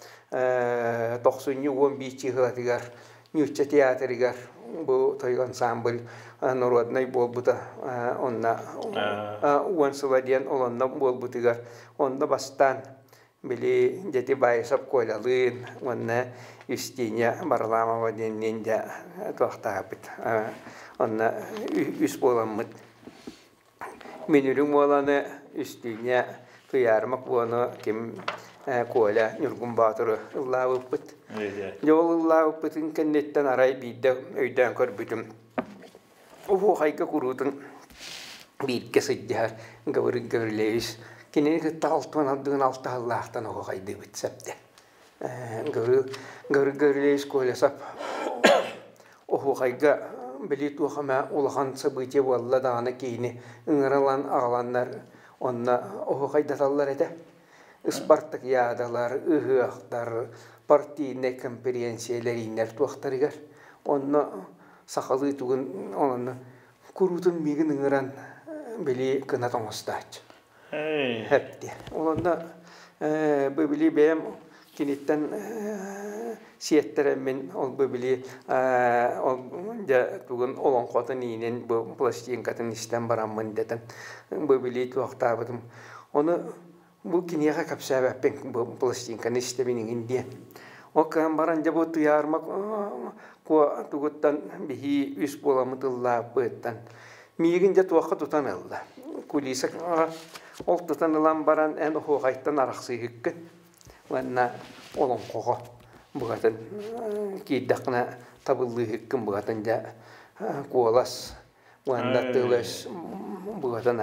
тохсунньу 11 чыһылатыгар Ньуучча театрыгар бу тойук ансамбль народнай буолбута онно 10 сыла диэн ол онно буолбутугар онно бастаан били дьэти Баайсап Колялыын уонна Юстиния Барламова диэнниин дьэ туохтаабыт онно үс буоламмыт Мин үрүҥ уоланы Үстүүнньэ Туйаарымак буону ким Коля Ньургун Боотуру ыллаабыппыт. Дьэ ол ыллаабыппытын кэнниттэн арай биирдэ өйдөөн көрбүтүм оһуохайга куруутун бииргэ сылдьыһар Гаврил Гаврильевич кинини кытта алтан ардыгын алтаһыллаахтан оһуохайдыыбыт сөптө. Гаврил Гаврильевич Колесов оһуохайга били туох эмэ улахан событие буолла даҕаны киһини ыҥыралан аҕаланнар онно оһуохайдаталлар этэ. Ыспартакыйаадалар, ыһыахтар, партийнай конференциялар ииннэр туохтарыгар. Онно сахалыы тугун онно куруутун миигин ыҥыран били кынат оҥостооччу. Эпти. Онно бу били бэйэм киниттэн сиэттэрэммин ол бу били ол дьэ тугун олоҥхотун иинин бу пластинкатын истэн бараммын дэтэн бу били туохтаабытым. Ону бу киниэхэ кэпсээбэппин бу пластинканы истэбин иҥин диэн. Ол кыһан баран дьэ бу туйаарма куо тугуттан биһии үс буоламмыт ыллаабыттан Миигин дьэ туохха тутан ылла. Кулиса ол тутан ылан баран эн оһуохайтан арахсыыһыккын уонна олоҥхоҕо быһатын киирдэххинэ табыллыыһыккын быһатын дьэ куолас уонна тыл-өс быһатын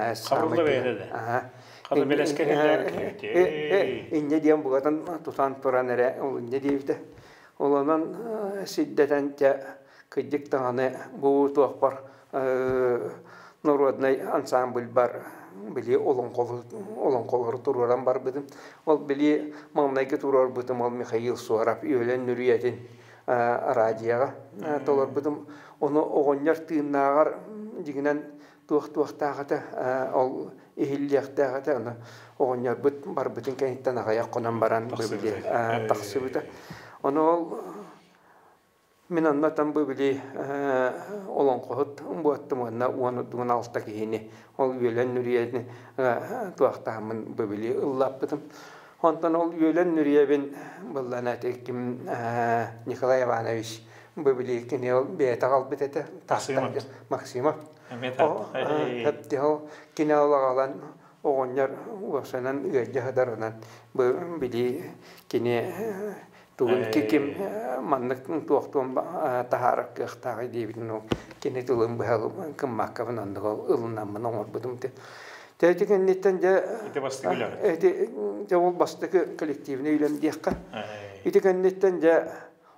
инньэ диэн быһатын тутан туран эрэ ол инньэ диэбитэ. Ол онон сирдэтэн дьэ кырдьык даҕаны бу туохпар народнай ансамбльбар били олоҥхолору туруоран барбытым. Ол били маҥнайгы туруорбутум ол Михаил Суорап Үөлэн Нүрүйэтин радиоҕа толорбутум. Ону оҕонньор тыыннааҕар дьиҥинэн туох-туохтаах этэ, ол иһиллиэхтээх этэ. Ону оҕонньорбут барбытын кэнниттэн аҕыйах хонон баран били тахсыбыта. Ону ол Мин оннотон бу били олоҥхоһут буоттум уонна 16 киһини ол үөлэн нүрүйэни туохтааммын бу били ыллаппытым. Онтон ол үөлэн нүрүйэбин быллан этэ ким Николай Иванович бу били кини ол бэйэтэ аҕалбыт этэ Максимов. Ол кини ол аҕалан оҕонньор уопсайынан ыалдьа сытарынан бу били кини тугун ким маннык туохтуон таһаарар кыахтааҕый диэбитин ол кини тылын быһа кыммаккабын оннук ол ылынаммын оҥорбутум Тэти кэнниттэн дьэ ити бастакы үлэҕит ити дьэ ол бастакы коллективный үлэм диэххэ ити кэнниттэн дьэ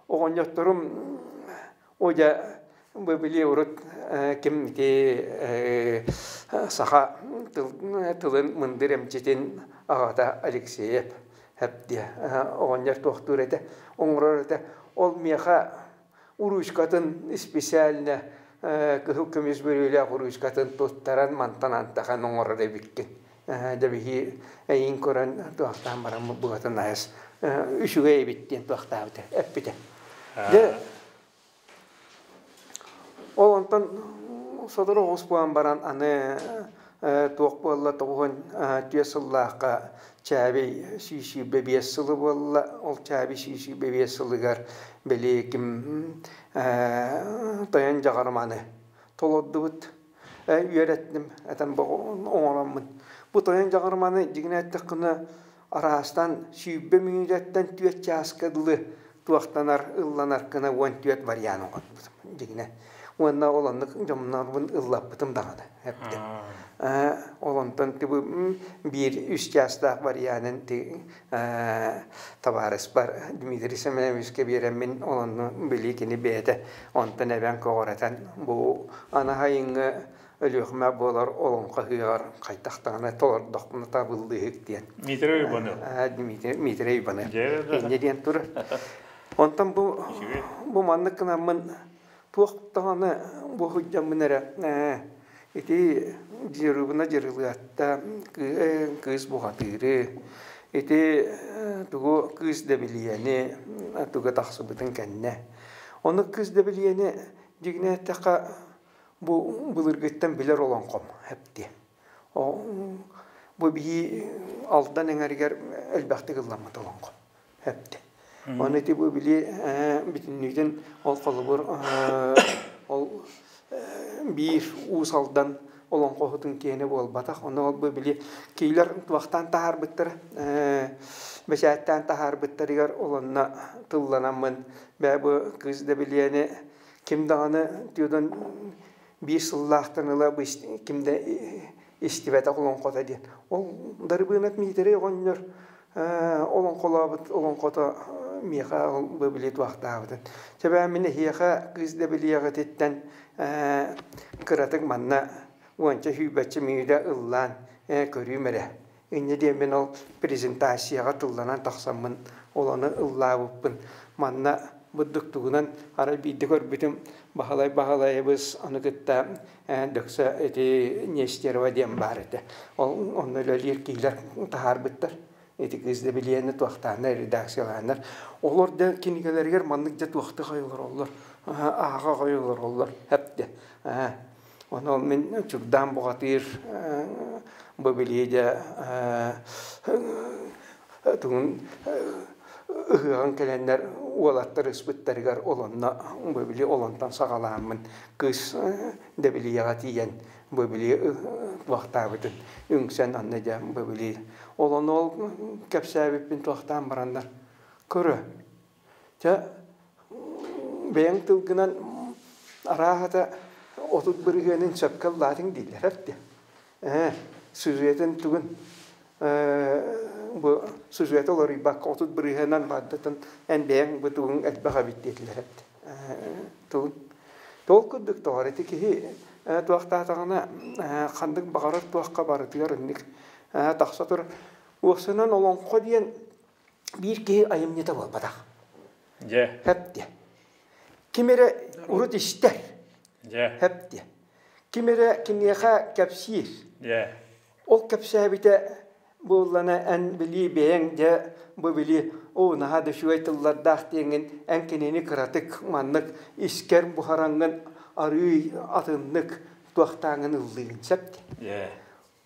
оҕонньотторум о дьэ бу били урут ким ити саха тылын мындыр эмчитин аҕата Алексеев хэп диэ оҕонньор туохтуур этэ оҥорор этэ ол миэхэ Уруучкатын специально кыһыл көмүс бөрүөлээх уруучкатын туттаран мантан антахан оҥорор эбиккин. Дьэ биһи эйин көрөн туохтаан баран быһатын айас үчүгэй эбит диэн туохтаабыта эппитэ. Дьэ ол онтон сотору оҕус буолан баран аны туох буолла 94 сыллаахха Чээбий 125 сылы буолла. Ол Чээбий 125 сылыгар били ким тойон дьаҕарманы толордубут. Үөрэттим, этэн оҥороммун. Бу тойон дьаҕарманы дьиҥинэ эттэххинэ араастан 120 мүнүүтэттэн 4 чааска дылы туохтанар, ылланар гына 14 вариант оҥорбутум дьиҥинэ. Уонна ол оннук дьомнорбун ыллаппытым даҕаны эптим. Ол онтон биир үс чаастаах варианын табаарыспар Дмитрий Семеновичка биэрэммин ол онну били кини бэйэтэ онтон эбэн көҕүрэтэн бу анаһайыҥҥы Өлүөхүмэ буолар олоҥхо ыһыаҕар хайдах даҕаны толордохпуна табыллыыһык диэн. Дмитрий Иванов. Дмитрий Иванов. Инньэ диэн турар. Онтон бу бу маннык гынаммын туох даҕаны бу сылдьаммын эрэ ити дьырыбына дьырылыатта кыыс бухатыыры ити тугу кыыс дэбилийэни туга тахсыбытын кэннэ. Ону кыыс дэбилийэни дьиҥинэ эттэххэ бу былыргыттан билэр олоҥхом эптиэ. Бу биһи Алдан эҥэригэр элбэхтик ылламмыт олоҥхо эптиэ. Оны ити бу били бүтүннүүтүн ол холобур ол биир Уус Алдан олоҥхоһутун киэнэ буолбатах. Ону ол бу били киилэр туохтаан таһаарбыттара бэчээттээн таһаарбыттарыгар олонно тылланаммын бээ бу кыыс да билиэни Ким даҕаны тыадан биир сыллаахтан ыла ким да истибэтэх олоҥхото диэн. Ол Дарыбыанап Миитэрэй оҕонньор олоҥхолообут олоҥхото миэхэ ол били туохтаабытын. Чэбээ мин эһиэхэ кыыс да билиэҕититтэн кыратык манна уонча сүүрбэччэ мүнүүтэ ыллаан көрүүм эрэ. Инньэ диэммин ол презентацияҕа тылланан тахсаммын ол ону ыллаабыппын. Манна бурдуктугунан арай биирдэ көрбүтүм Баһылай Баһылайабыс ону кытта дөксө ити Нестерова диэн баар этэ. Ол онно үлэлиир киһилэр таһаарбыттар. Ити кыыс да билиэни туохтааннар, редакциялааннар. Олор да кинигэлэригэр маннык дьэ туохтах олороллор, ааҕа олороллор. Хэп Ону мин Чугдаан бухатыыр бу билиидэ тугун ыһыаҕын кэлэннэр уолаттар ыспыттарыгар олонно бу били олонтон саҕалааммын кыыс дэбилийэҕэ тиийэн бу били туохтаабытын үҥсэн онно дьэ бу били ол ону ол кэпсээбиппин туохтаан бараннар көрө Чэ, бэйэҥ тылгынан арааһата 30 бырыһыанын сөпкө ыллаатыҥ дииллэр эрдэ. Ээ, сюжетын тугун бу сюжеты олоруйбакка 30 бырыһыанан бардатын эн бэйэҥ бу тугуҥ элбэх эбит диэтилэр эбит. Тугун. Ол курдук тоҕор ити киһи туохтаатаҕына ханнык баҕарар туохха барытыгар инник тахса турар. Уопсайынан олоҥхо диэн биир киһи айымньыта буолбатах. Дьэ. Хэп диэ. Ким эрэ урут истэр. Дьэ. Хэп диэ. Ким эрэ киниэхэ кэпсиир. Дьэ. Ол кэпсээбитэ буоллана эн билии бэйэҥ дьэ бу били оо наһаа да үчүгэй тыллардаах диэҥҥин эн кинини кыратык маннык искэр буһараҥҥын арыый атыннык туохтааҥҥын ыллыыгын сөп Дьэ.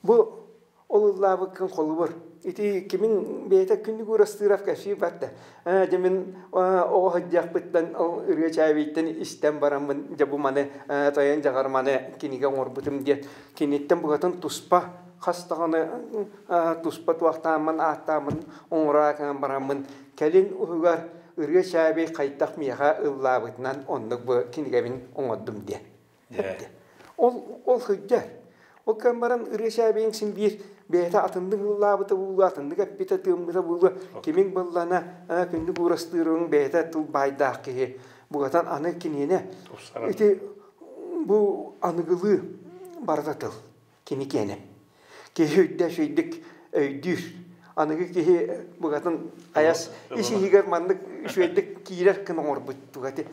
Бу ол ыллаабыккын холобур ити кимин бэйэтэ күннүк Уурастыыров кэпсии барда. Дьэ мин оҕо сылдьыахпыттан ол ырыа чээбийтэн истэн бараммын дьэ бу маны тойон дьаҕар маны кинигэ оҥорбутум диэн киниттэн букатын туспа хас даҕаны туспа туохтааммын ааттааммын оҥоро бараммын кэлин уһугар ырыа чээбий хайдах миэхэ ыллаабытынан оннук бу кинигэбин оҥордум диэн. Ол ол сылдьар. Ол кэм баран ырыа сээбэйиҥ син биир бэйэтэ атыннык ыллаабыта буолуо, атыннык эппитэ тыыммыта буолуо, кимиҥ быллана күндү уурастыырыҥ бэйэтэ тыл баайдаах киһи. Бугатан аны киниэнэ ити бу аныгылыы барыта тыл кини киэнэ. Киһи өйдөөх үчүгэйдик өйдүүр. Аныгы киһи бугатын айас ис иһигэр маннык үчүгэйдик киирэр гына оҥорбут туга ити.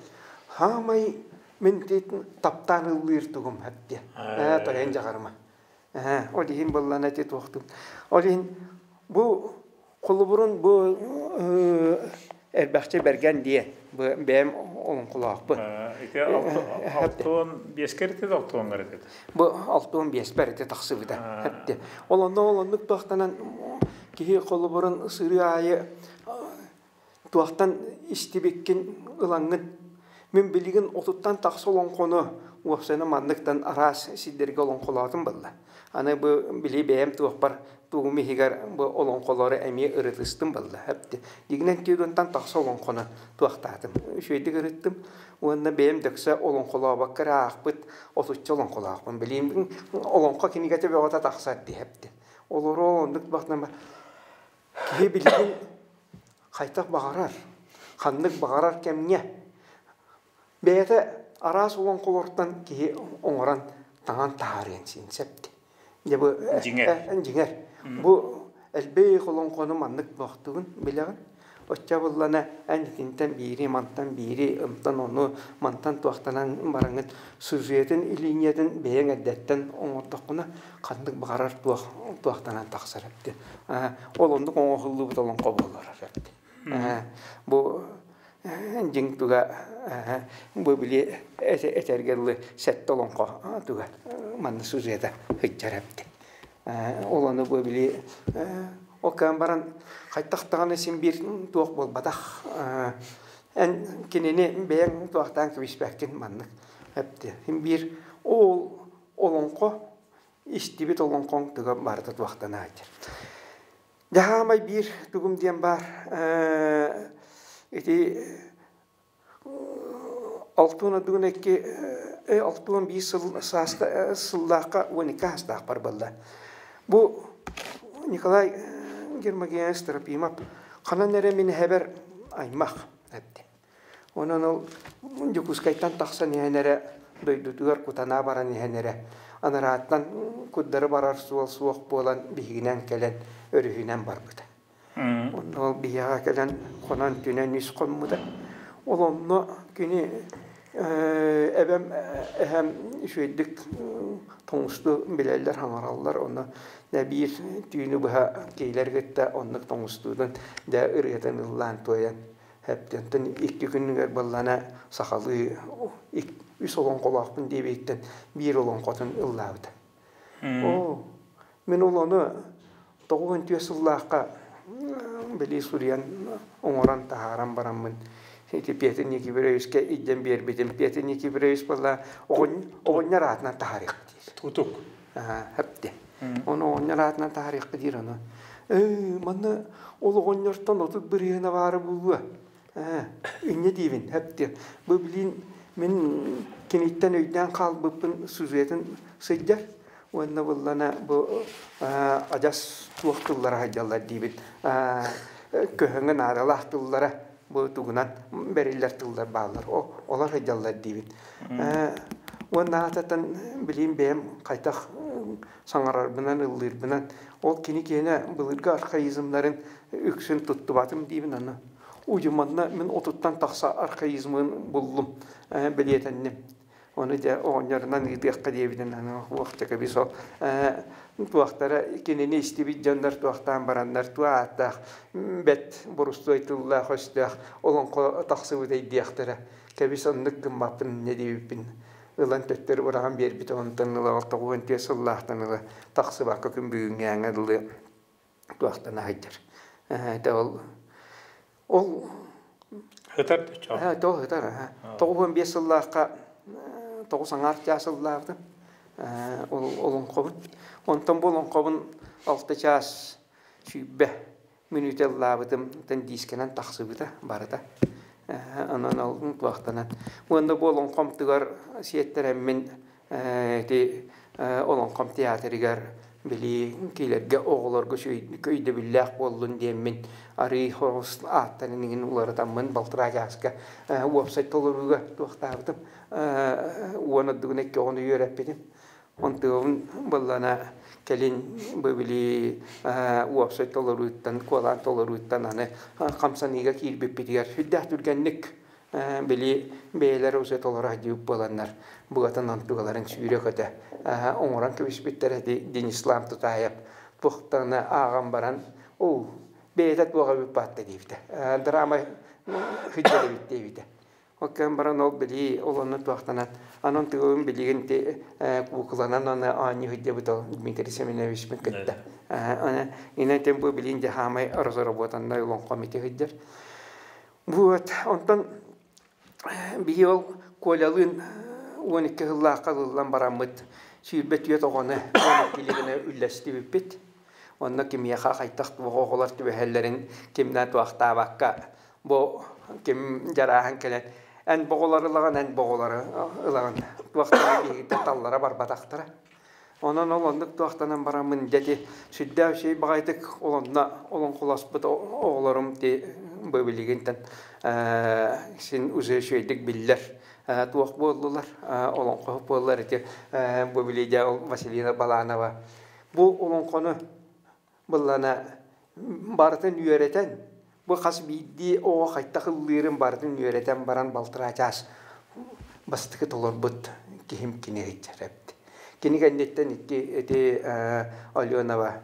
Хаамай мин таптаан ыллыыр тугум хэпте. Тойон дьаҕарыма. Ол иһин быллана ити туохтум. Ол иһин бу холобурун бу эрбэхчэ бэргэн диэ бэйэм олоҥхолоохпун. Ити 65-кэ эритет, 60 эритет. Бу 65-пэр ити тахсыбыта. Хэпте. Ол онно ол оннук туохтанан киһи холобурун сырыы аайы туохтан истибиккин ылаҥҥын мин билигин 30-тан тахса олоҥхону уопсайынан манныктан араас сирдэргэ олоҥхолоотум буолла. Аны бу били бэйэм туохпар тугум иһигэр бу олоҥхолору эмиэ ырытыстым буолла. Дигинэн 40-тан тахса олоҥхону туохтаатым. Үчүгэйдик ырыттым. Уонна бэйэм дөксө олоҥхолообокко эрэ аахпыт 30-ча олоҥхолоохпун. Билигин олоҥхо кинигэтэ бөҕөтө тахсар диэхпит. Олору оннук бахтан киһи билигин хайдах баҕарар, ханнык баҕарар кэмҥэ бэйэтэ араас олоҥхолортон киһи оҥорон таҥан таһаарыан син сөп. Дьэ бу Дьиҥэр. Дьиҥэр. Бу элбэх олоҥхону маннык буохтугун билэҕин. Оччо буллана эн итинтэн биири, мантан биири, ымтан ону, мантан туохтанан бараҥҥын сюжетын, линиятын бэйэҥ эрдэттэн оҥордоххуна ханнык баҕарар туох туохтанан тахсар эбит. Ол оннук оҥоһуллубут олоҥхо буолар эбит. Бу дьиҥ туга бу били этэргэ дылы сэттэ олоҥхо туга манна сюжета сылдьар эбит. Ол ону бу били ол кэлэн баран хайдах даҕаны син биир туох буолбатах. Эн кинини бэйэҥ туохтаан кэбиспэккин маннык эпти. Син биир ол олоҥхо истибит олоҥхоҥ туга барыта туохтанааччы. Дьаһаамай биир тугум диэн баар ити 612 61 сыл сааста сыллаахха 12 аастаахпар буолла. Бу Николай Гермогенович Трофимов ханан эрэ мин эһэбэр аймах этти. Онон ол Дьокуускайтан тахсан иһэн эрэ дойдутугар кутанаа баран иһэн эрэ анарааттан курдары барар суол суох буолан биһигинэн кэлэн өрүһүнэн барбыта. Онно ол биһиэхэ кэлэн хонон түнэн үс хоммута. Ол онно кини эбэм эһэм үчүгэйдик тоҥустуу билэллэр, хаҥараллар. Онно биир түүнү быһа киилэр кытта оннук тоҥустуутун дьэ ырыатын ыллаан туойан Эптентэн икки күнүгэр быллана сахалыы үс олоҥхолоохпун диэбиттэн биир олоҥхотун ыллаабыта. Оо, мин ол ону 94 сыллаахха били суруйан оҥорон таһааран бараммын ити Петр Никифоровичка илдьэн биэрбитим. Петр Никифорович была оҕонньор аатынан таһаарыах диир. Тутук. Хэпте. Ону оҕонньор аатынан таһаарыахха диир ону. Ээ, манна ол оҕонньортон 30 бырыһыана баара буолуо. Ээ, инньэ диибин, хэп Бу билин мин киниттэн өйдөөн хаалбыппын сюжетын сылдьар. Уонна буллана бу адьас туох тыллара сылдьаллар диибин. Көһөҥө наадалаах тыллара бу тугунан бэриллэр тыллар бааллар. Олор сылдьаллар диибин. Уонна аататтан билиим бэйэм хайдах саҥарарбынан, ыллыырбынан ол кини киэнэ былыргы архаизмнарын үксүн туттубатым диибин аны. Уйуманна мин 30-тан тахса архаизмын буллум, бэлиэтэнним. Ону дьэ оҕонньорунан ыытыахха диэбитин аны уохча кэбис ол туохтара кинини истибит дьоннор туохтаан бараннар туох ааттаах бэт борустуой тыллаах өстөөх олоҥхо тахсыбыт өйдүөхтэрэ кэбис оннук гыммаппын инньэ диэбиппин ылан төттөрү быраҕан биэрбит онтон ыла 94 сыллаахтан ыла тахсыбакка күн бүгүҥҥээҥҥэ дылы туохтан аһыйдар это ол ол Ытар тоҕо ытар 95 сыллаахха тоҕус аҥаар чаас сыллаабытым ол олоҥхобун онтон бу олоҥхобун 6 чаас 20 мүнүүтэ ыллаабытым тэн диискэнэн тахсыбыта барыта онон ол туохтанан уонна бу олоҥхом сиэттэрэммин ити олоҥхом театрыгар били киилэргэ оҕолорго өйдөбүллээх буоллун диэммин арыы хоҕус ааттарын иҥин уларытаммын балтараа чааска уопсай толорууга туохтаабытым 11-икки оҕону үөрэппитим. Онтуобун быллана кэлин бу били уопсай толорууттан, куолаан толорууттан аны хамсаныыга киирбиппитигэр сүрдээх түргэнник Били бэйэлэр уже толоро сылдьыбыт буоланнар, быатын онтугаларын сүүрэ-көтө оҥорон кэбиспиттэр эти Денислам Тутаев туохтаны ааҕан баран, оо, бэйэтэ туох эбит баатта диэбитэ. Драма сылдьар эбит диэбитэ. Ол кэлэн баран ол билии ол онно туохтанан анан тыгын билигин ти куукуланан аны оонньуу сылдьабыт ол Дмитрий Семеновичпын кытта. Аны инэтин бу билин дьэ хаамай разработаннай олоҥхом ити сылдьар. Вот, онтон биһи ол Колялыын 12 сыллаахха ылыллан бараммыт 24 оҕону 12 гына үллэстибиппит. Онно кимиэхэ хайтах оҕолор түбэһэллэрин кимнэ туохтаабакка бу ким дьарааһын кэлэн эн боҕолору ылаҕын, эн боҕолору ылаҕын. Туохтан биһигиттэн таллара барбатахтара. Онон ол оннук туохтанан бараммын дьэ ити сүрдээх үчүгэй баҕайытык олонно олоҥхолоспут оҕолорум ти бу билигинтэн син уже үчүгэйдик биллэр туох буоллулар олоҥхоһут буоллар ити бу билидэ ол Василина Баланова бу олоҥхону быллана барытын үөрэтэн бу хас биирдии оҕо хайтах ыллыырын барытын үөрэтэн баран балтараа чаас бастакы толорбут киһим кини эбит. Кини кэнниттэн икки ити Аленова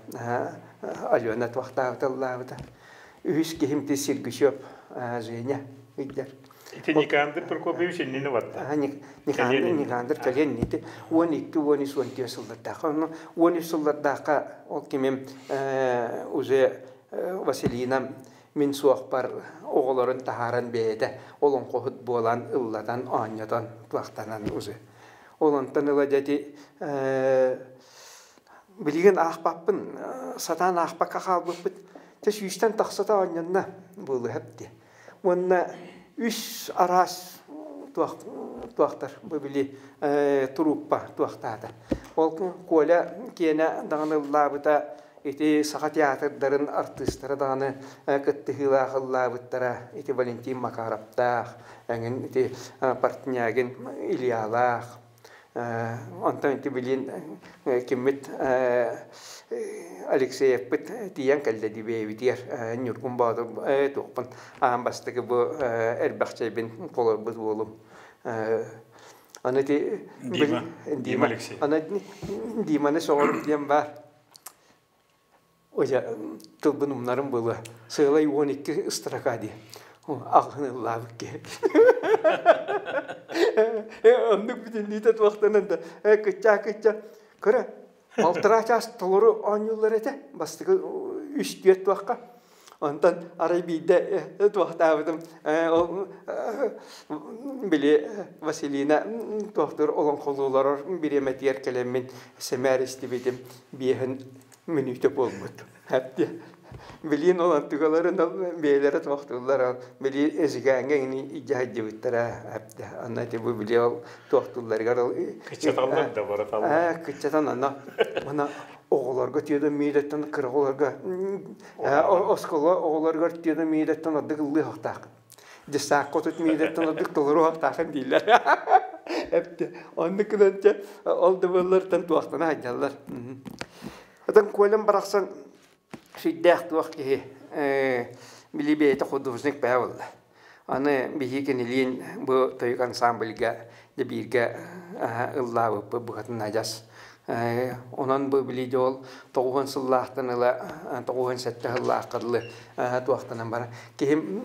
Алена туохтаабыта ыллаабыта. Үһүс киһим ти Сергучев Женя ыйдар. Ити Никандр Прокопьевич иннини барда. Никандр Никандр кэлиэн ити 12 13 14 сыллардаахха. Онно 13 сыллардаахха ол кимим уже Василина мин суохпар оҕолорун таһааран бэйэтэ олоҥхоһут буолан ыллатан оонньотон туохтанан уже. Ол онтон ыла дьэ билигин аахпаппын сатаан аахпакка хаалбыппыт. Тэ сүүстэн тахсата оонньонно буолуһап дии. Уонна үс араас туох туохтар бу били турууппа туохтаата. Ол Коля киэнэ даҕаны ыллаабыта ити Саха театрдарын артыыстара даҕаны кыттыһыылаах ыллаабыттара ити Валентин Макаровтаах, эҥин ити Портнягин Ильялаах Онтон ити билин киммит Алексеевпыт тиийэн кэллэ дии бэйэбитигэр Ньургун Боотур туохпун аан бастакы бу эрбэхчэйбин толорбут уолум. Аны ити Дима, Дима Алексеев. Аны Диманы соҕорум диэн баар. Ожа тылбын умнарым буолуо. Сыалай 12 строка дии. Аҕын ыллаабыт киһи. Оннук бүтүннүүтэ туохтанан да кыччаа кычча көрө балтараа чаас толору оонньууллар этэ бастакы үс түөрт туохха онтон арай биирдэ туохтаабытым ол били Василина туохтуур олоҥхолууларар бириэмэтигэр кэлэммин сэмээр истибитим биэһин мүнүүтэ буолбут. Әбди. Билиин ол антыгаларын бэйэлэрэ туохтууллар били эзигээҥҥэ ини илдьэ сылдьыбыттара әбди. Анна ити бу били ол туохтуулларыгар ол Кыччаталлар да бараталлар. Кыччатан ана мана оҕолорго тиэдэ миидэттэн кыра оҕолорго оскуола оҕолоругар тиэдэ миидэттэн ордук ыллыахтаах. Дьыссаакка отут миидэттэн ордук толоруохтаахын дииллэр. Эпти. Оннук гынан ол да буоллартан туохтана сылдьаллар. Отон Колям барахсан сүрдээх туох киһи били бэйэтэ художник бэйэ буолла. Аны биһиги кинилиин бу тойук ансамбльга дьэ бииргэ ыллаабыппыт букатын адьас. Онон бу били дьол тоҕуһун сыллаахтан ыла 97 сыллаахха дылы туохтанан баран киһим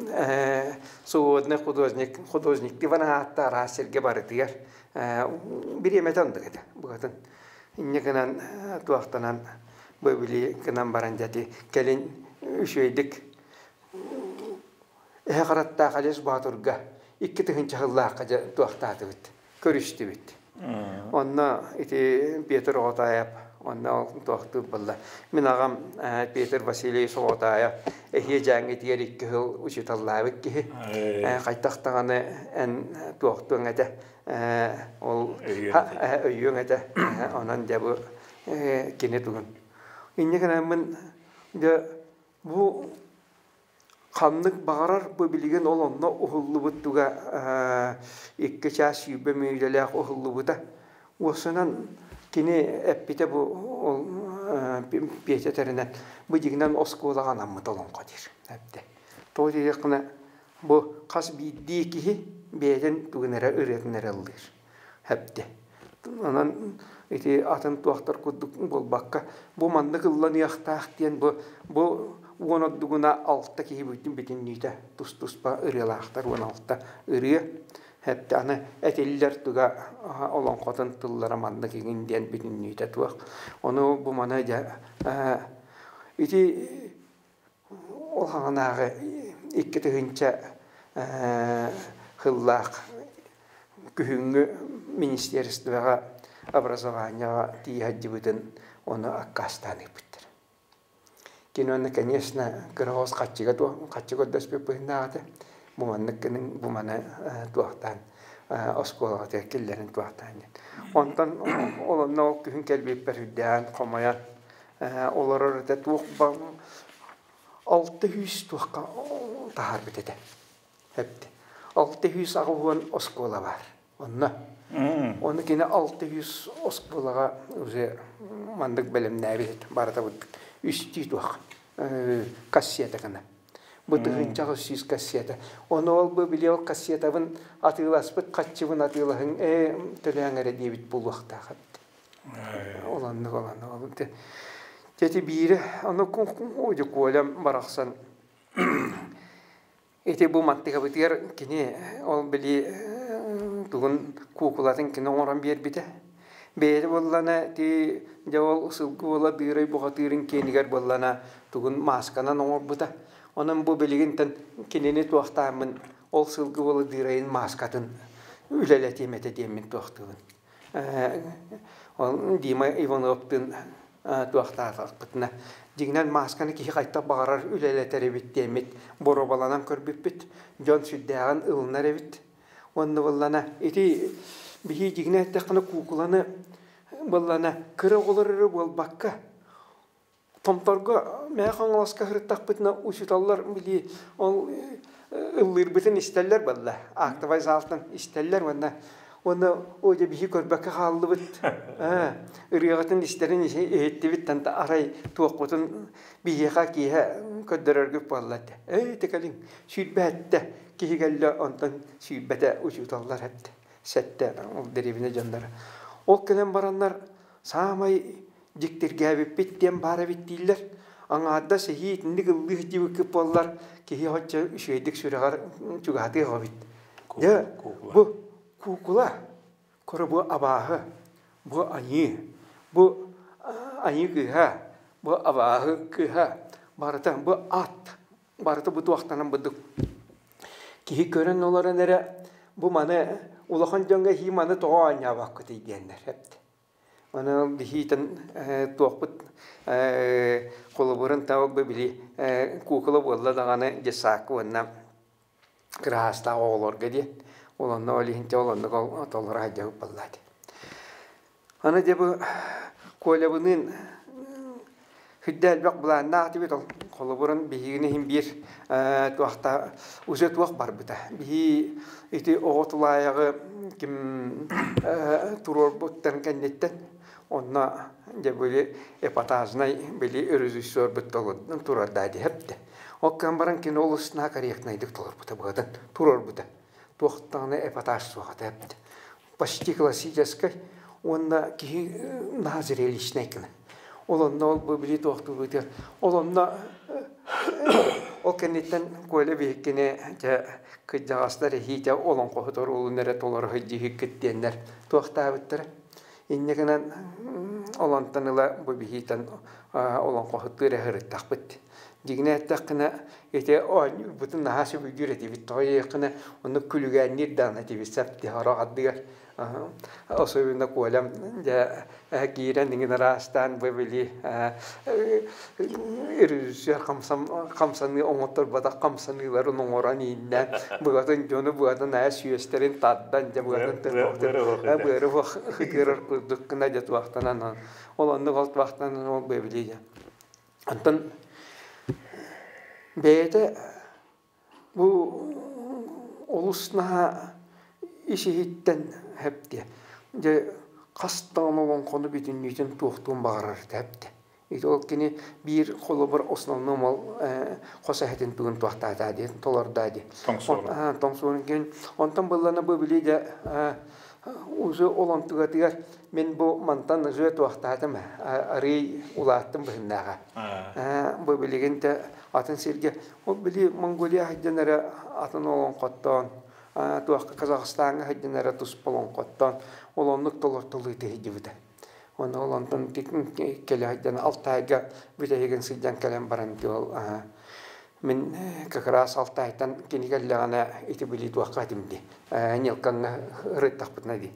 свободный художник художник Иван аатта араас сиргэ барытыгар бириэмэтэ оннук этэ букатын инньэ гынан туохтанан бу били гынан баран дьэ кэлин үчүгэйдик эһэ хараттаах Алес Боотурга 2000 сыллаахха дьэ туохтаатыбыт көрүстүбүт. Онно ити Петр Оҕотоойоп онно ол туохтуур буолла. Мин аҕам Петр Васильевич Оҕотоойоп эһиэ дьааҥҥытыгар икки сыл учууталлаабыт киһи. Хайтах даҕаны эн туохтуоҥ этэ ол өйүөҥ этэ. Онон дьэ бу кини тугун. Инньэ гынаммын дьэ бу Ханнык баҕарар бу билигин ол онно уһуллубут туга 2 чаас 20 мүнүүтэлээх уһуллубута. Уосунан кини эппитэ бу ол Петя этэринэн бу дьиҥинэн оскуолаҕа анаммыт олоҥхо диир эптэ. Тоҕо диэтэххинэ Бу хас биирдии киһи бэйэтин тугун эрэ ырыатын эрэ ыллыыр. Хэпти. Онон ити атын туохтар курдук буолбакка, бу маннык ылланыахтаах диэн бу 10 ордугуна 6 киһи бүтүн бүтүннүүтэ тус-туспа ырыалаахтар 16 ырыа. Хэпти аны этиллэр туга олоҥхотун тыллара маннык игин диэн бүтүннүүтэ туох. Ону бу маны дьэ ити ол хаҥанааҕы 2000 сыллаах күһүҥҥү министерствоҕа образованияҕа тиийэ сылдьыбытын ону аккаастаан ыыппыттар. Кини онно, конечно, кыра оҕус хаччыга хаччы көрдөспүт быһынааҕыта бу маннык гыныҥ, бу маны туохтаан оскуолаҕа киллэрин туохтаан диэн. Онтон ол онно ол күһүн кэлбиппэр үрдээн хомойон олорор этэ туох 600 туохха таһаарбыт этэ. Эпти. 680 оскуола баар. Онно. Оны кини 600 оскуолаҕа уже маннык бэлэмнээбит барыта үстүү туох кассета гына. Бу 1800 кассета. Ону ол бу били ол кассетабын атыыласпыт хаччыбын атыылаһыҥ төлөөн эрэ диэбит буолуохтаах эбит. Оланнык оланнык. Тети биире ону Колям барахсан ити бу мантыгабытыгар кини ол били тугун куукулатын кини оҥорон биэрбитэ. Бэйэтэ буоллана ти дьэ ол сылгы буола дыырай бухатыырын киэнигэр буоллана тугун маасканан оҥорбута. Онон бу билигинтэн кинини туохтааммын ол сылгы буола дыырайын мааскатын үлэлэтиэм этэ диэммин туохтуубун. Ол Дима Ивановтыын туохтаатахпытына дьиҥинэн маасканы киһи хайдах баҕарар үлэлэтэр эбит диэммит боруобаланан көрбүппүт. Дьон сүрдээҕин ылынар эбит. Уонна буоллана ити биһи дьиҥинэн эттэххинэ куукуланы буоллана кыра оҕолор эрэ буолбакка Томторго Мэҥэ Хаҥаласка сырыттахпытына учууталлар били ол ыллыырбытын истэллэр буолла. Актовай залтан истэллэр уонна уонна оо дьэ биһи көрбөккө хааллыбыт. Ырыаҕытын истэрин иһиттибит танта арай туохпутун биһиэхэ киэһэ көрдөрөргүт буолла этэ. Эй текэлиҥ 27 киһи кэллэ онтон 20 учууталлар эттэ. 7 ол дэриэбинэ дьонноро. Ол кэлэн бараннар саамай дьиктиргээбиппит диэн баар эбит дииллэр. Аҥаардас эһии итинник ыллыы сылдьыбыккыт буоллар, киһи оччо үчүгэйдик сүрэҕэр чугаһатыах эбит. Дьэ, бу куукула, көрө бу абааһы, бу айыы, бу айыы кыыһа, бу абааһы кыыһа, барыта бу ат, барыта бу туохтанан быдык. Киһи көрөн олорон эрэ бу маны улахан дьоҥҥо эһии маны тоҕо оонньообоккутуй диэннэр эпт. Аны биһиитэн туохпут холобурун таба били куукула буолла даҕаны десакка уонна кыраһаастаах оҕолорго диэн ол онно ол иһин ол оннук толоро сылдьабыт буолла дии. Аны дьэ бу Колябыныын Сүрдэ элбэх былааннаах этибит ол холобурун биһигини иһин биир туохта уже туох барбыта. Биһи ити оҕо тулаайаҕы ким туруорбуттарын кэнниттэн онно дьэ били эпатажнай били режиссербут турарда диһэптэ. Ол кэн баран кини олус наһаа корректнайдык толорбута быһатын туруорбута. Туохтаҕына эпатаж суох этэ. Почти классическай уонна киһи наһаа зрелищнай гына. Ол онно ол бу били туохтуурбутугар ол онно ол кэнниттэн Коля биһиккини дьэ кырдьаҕастар эһиитэ олоҥхоһут оруолун эрэ толоро сылдьыһыккыт диэннэр туохтаабыттара. Инньэ гынан ол онтон ыла бу биһиитэн олоҥхоһуттуу эрэ сырыттахпыт. Дьиҥинэ эттэххинэ ити оонньуурбутун наһаа сөбүлүүр этибит. Тоҕо диэххинэ оннук күлүгээнниир даҕаны этибит сап тиһорох ардыгар. Особенно Колям дьэ киирэн иҥин араастаан бу били режиссер хамсаныы оҥотторботох хамсаныыларын оҥорон ииннээн быатын дьону быатын аа сүөстэрин тардан дьэ быатын быары хытыарар курдук гына дьэ туохтанан ол оннук ол туохтанан ол били дьэ онтон бэйэтэ бу олус наһаа ис-иһиттэн хэптиэ. Дьэ хас даҕаны олоҥхону бүтүннүүтүн туохтуун баҕарар хэптэ. Ити ол кини биир холобур основном ол хос эһэтин тугун туохтаата диэн толордоо дии. Тоҥсуорун кин. Онтон быллана бу били дьэ уже ол онтугатыгар мин бу мантан уже туохтаатым арый улааттым быһыннааҕа. Бу билигин те атын сиргэ ол били Монголия сылдьан эрэ атын олоҥхоттоон туохха Казахстаҥҥа сылдьан эрэ туспа олоҥхоттоон ол оннук толортолуу тиһидибитэ. Уонна ол онтон кэлэ сылдьан Алтайга бүтэһигин сылдьан кэлэн баран ол мин как раз Алтайтан кини кэллэҕинэ ити билии туохха этим дии Нилкаҥҥа ырыттахпытына дии.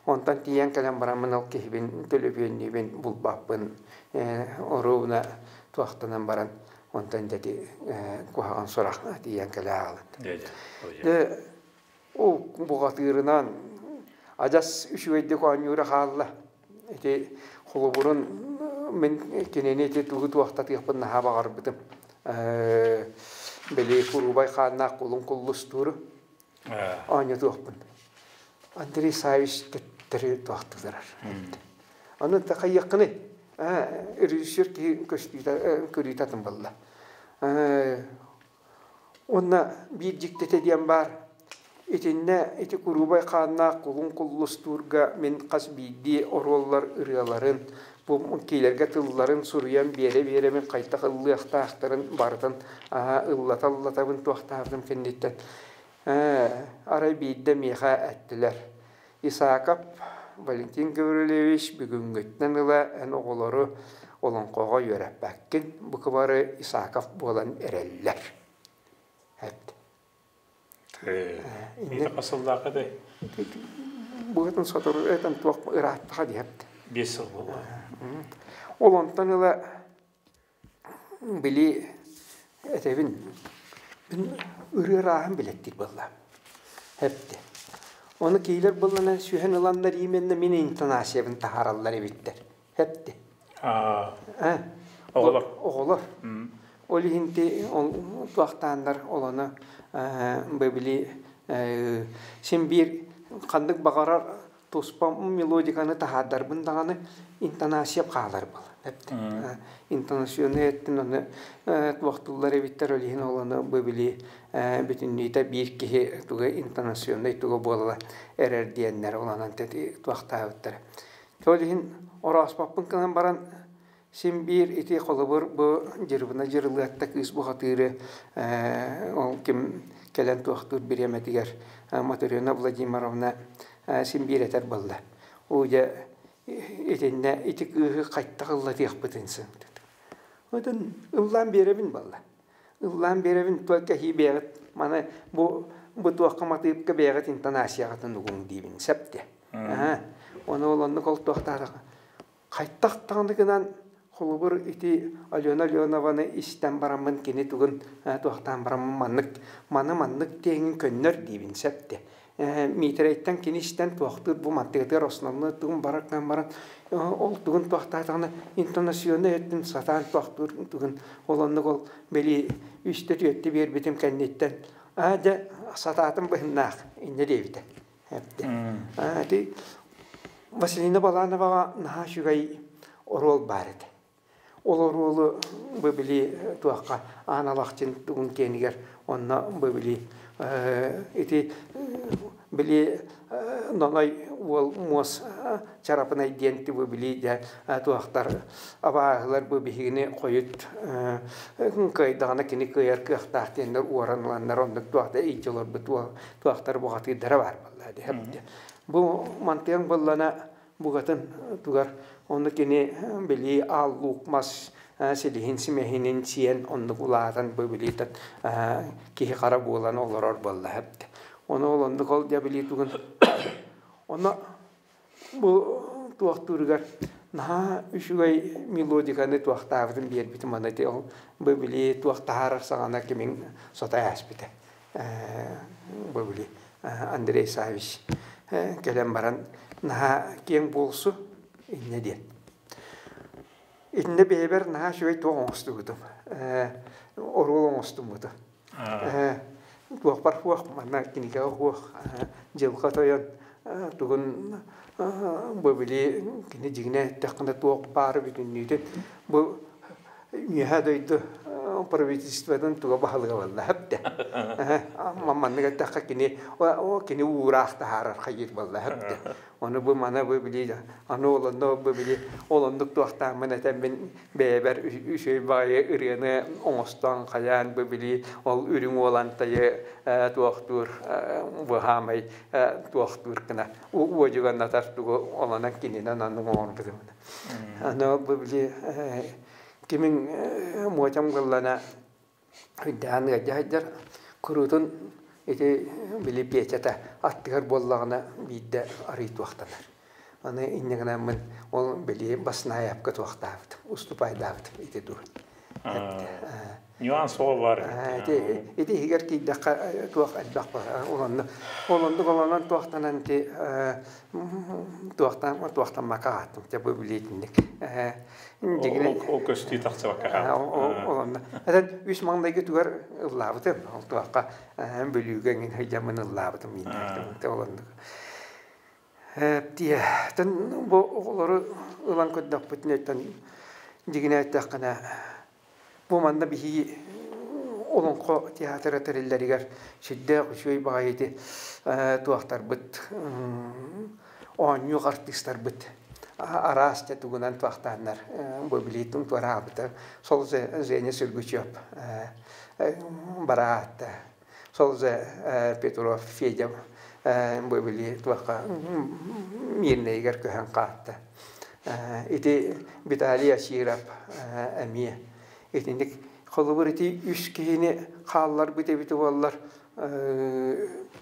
Онтон тиийэн кэлэн бараммын ол киһибин төлөпүөннүүбүн булбаппын оруобуна туохтанан баран онтон дьэ куһаҕан сурах тиийэн кэлэ аҕалыт. Дьэ Ол бухатыырынан адьас үчүгэйдик оонньуура хаалла. Ити холобурун мин кинини ити тугу туохтатыахпын наһаа баҕарбытым. Били куруубай хааннаах кулун куллустууру оонньотуохпун. Андрей Савич төттөрү туохтуларар. Аны хайыаххыный? Режиссер киһи көстүүтэ көрүүтэ атын буолла. Уонна биир дьиктитэ диэн баар, итиннэ ити куруубай хааннаах кулун куллустуурга мин хас биирдии оруоллар ырыаларын, бу киилэргэ тылларын суруйан биэрэ-биэрэ мин хайдах ыллыахтаахтарын барытын ыллата-ыллатабын туохтаабытым кэнниттэн арай биирдэ миэхэ эттилэр: Исаакап Валентин Гаврильевич бүгүҥҥүттэн ыла эн оҕолору олоҥхоҕо үөрэппэккин, бука бары Исаков буолан эрэллэр. Эт. Инне хасыллаах этэй? Быһытын сотору этэн туох ырааттаха диэпт. 5 сыл буолла. Ол онтон ыла Били этэбин, мин ырыа ырааһын билэттиир буолла. Эпти. Ону киилэр буоллана сүһэн ыланнар именно мин интонациябын таһаараллар эбиттэр. Эпти. Оҕолор. Оҕолор. Ол иһин ти туохтааннар олону били син биир ханнык баҕарар туспа мелодиканы таһаардарбын даҕаны интонация хаалар буолар. Интонационный өттүн ону туохтууллар эбиттэр ол иһин ол ону бу били бүтүннүүтэ биир киһи туга интонационный туга буолала эрэр диэннэр олонон туохтаабыттара. Ол иһин орооспоппун гынан баран Син биир ити холобур бу Дьырыбына Дьырылыатта кыыс бухатыыры ол ким кэлэн туохтуур бириэмэтигэр Матрена Владимировна син биир этэр буолла. Уу дьэ итиннэ ити кыыһы хайтах ыллатыахпытын сын. Отон ыллаан биэрэбин буолла. Ыллаан биэрэбин только кэһии бэйэҕит маны бу бу туохха матыыпка бэйэҕит интонацияҕытын угуҥ диибин сөп дии. Ону ол оннук ол туохтаатаха Хайдах даҕаны гынан, холобур, ити Алена Аленованы истэн бараммын кини тугун туохтаан бараммын маннык маны маннык диэҥин көннөр диибин сөп дии. Миитэрэйтэн кини истэн туохтуур бу мантыгытыгар основной тугун барар гынан баран ол тугун туохтаатаҕына интонационнай өттүн сатаан туохтуур тугун ол оннук ол били үстэ түөртэ биэрбитим кэнниттэн аа дьэ сатаатым быһыннаах инньэ диэбитэ. Ити Василина Балановаҕа наһаа үчүгэй оруол баар этэ. Ол оруолу бу били туохха Аан Алахчын тугун киэнигэр онно бу били ити били Ноной уол муос чарапынай диэн бу били дьэ туохтар абааһылар бу биһигини хойут кыайдаҕына кини кыайар кыахтаах диэннэр уоран ыланнар оннук туох да илдьэ олорбут туохтар бухатыырдара баар буолла дии. Бу мантыаҥ буоллана бугатын тугар онну кини били аал луук мас силиһин симэһинин сиэн оннук улаатан бу билиитэн киһи хара буолан олорор буолла Ону ол оннук ол дьэ билии тугун ону Бу туохтууругар наһаа үчүгэй мелодиканы туохтаабытын биэрбитим аны ити ол бу били туох таһаарар саҕана кимиҥ сото ааспыта. Бу били Андрей Савич кэлэн баран наһаа киэҥ буолсу инньэ диэн. Итиннэ бэйэбэр наһаа үчүгэй туох оҥостубутум. Оруол оҥостуммутум. Туохпар суох, манна кинигэҕэ суох, дьылҕа тойон. Тугун бу били кини дьиҥинэ эттэххинэ туох баара бүтүннүүтүн бу үөһээ дойду правительствотын туга баһылыга буолла хөптө. Маннык эттэххэ кини кини уураах таһаарар хайыыр буолла хөптө. Ону бу маны бу били аны олонно бу били олоннук туохтааммын этэммин бэйэбэр үчүгэй баҕайы ырыаны оҥостон хайаан бу били ол үрүҥ уолантайы туохтуур быһаамай туохтуур гына уодьуганнатар тугу олонон кининэн оннук оҥорбутум. Аны бу били кимин муочам гыллана Өйдөөн ыалдьа сылдьар куруутун ити били Петята аттыгар буоллаҕына биирдэ арый туохтанар. Аны инньэ гынаммын ол били Баснаайапка туохтаабытым, уступайдаабытым ити дуу. Нюанс ол бар. Ити ити иһигэр киирдэххэ туох элбэх бар. Ол ол оннук олонон туохтанан ити туохтан туохтаммакка ааттым. Те бу билиитинник. Ол көстүү тахсыбакка хаалла. Ол онно. Этэн үс маҥнайгы түгэр ыллаабытым. Ол туохха Бүлүүгэ эҥин сылдьаммын ыллаабытым ол оннук. Тиэ тэн бу оҕолору ылан көрдөхпүтүнэ дьигинэ эттэххинэ бу манна биһиги олоҥхо театра тэриллэригэр сүрдээх үчүгэй баҕайы ити туохтарбыт оонньуух артыыстарбыт араас дьэ тугунан туохтааннар бу билиитин туораабыта сол Женя Сүргүчүөп бараатта сол Петров Федя бу били туохха Мирнэйигэр көһөн хаатта ити Виталий Асиров эмиэ итинник холобур ити үс киһини хаалларбыт эбит буоллар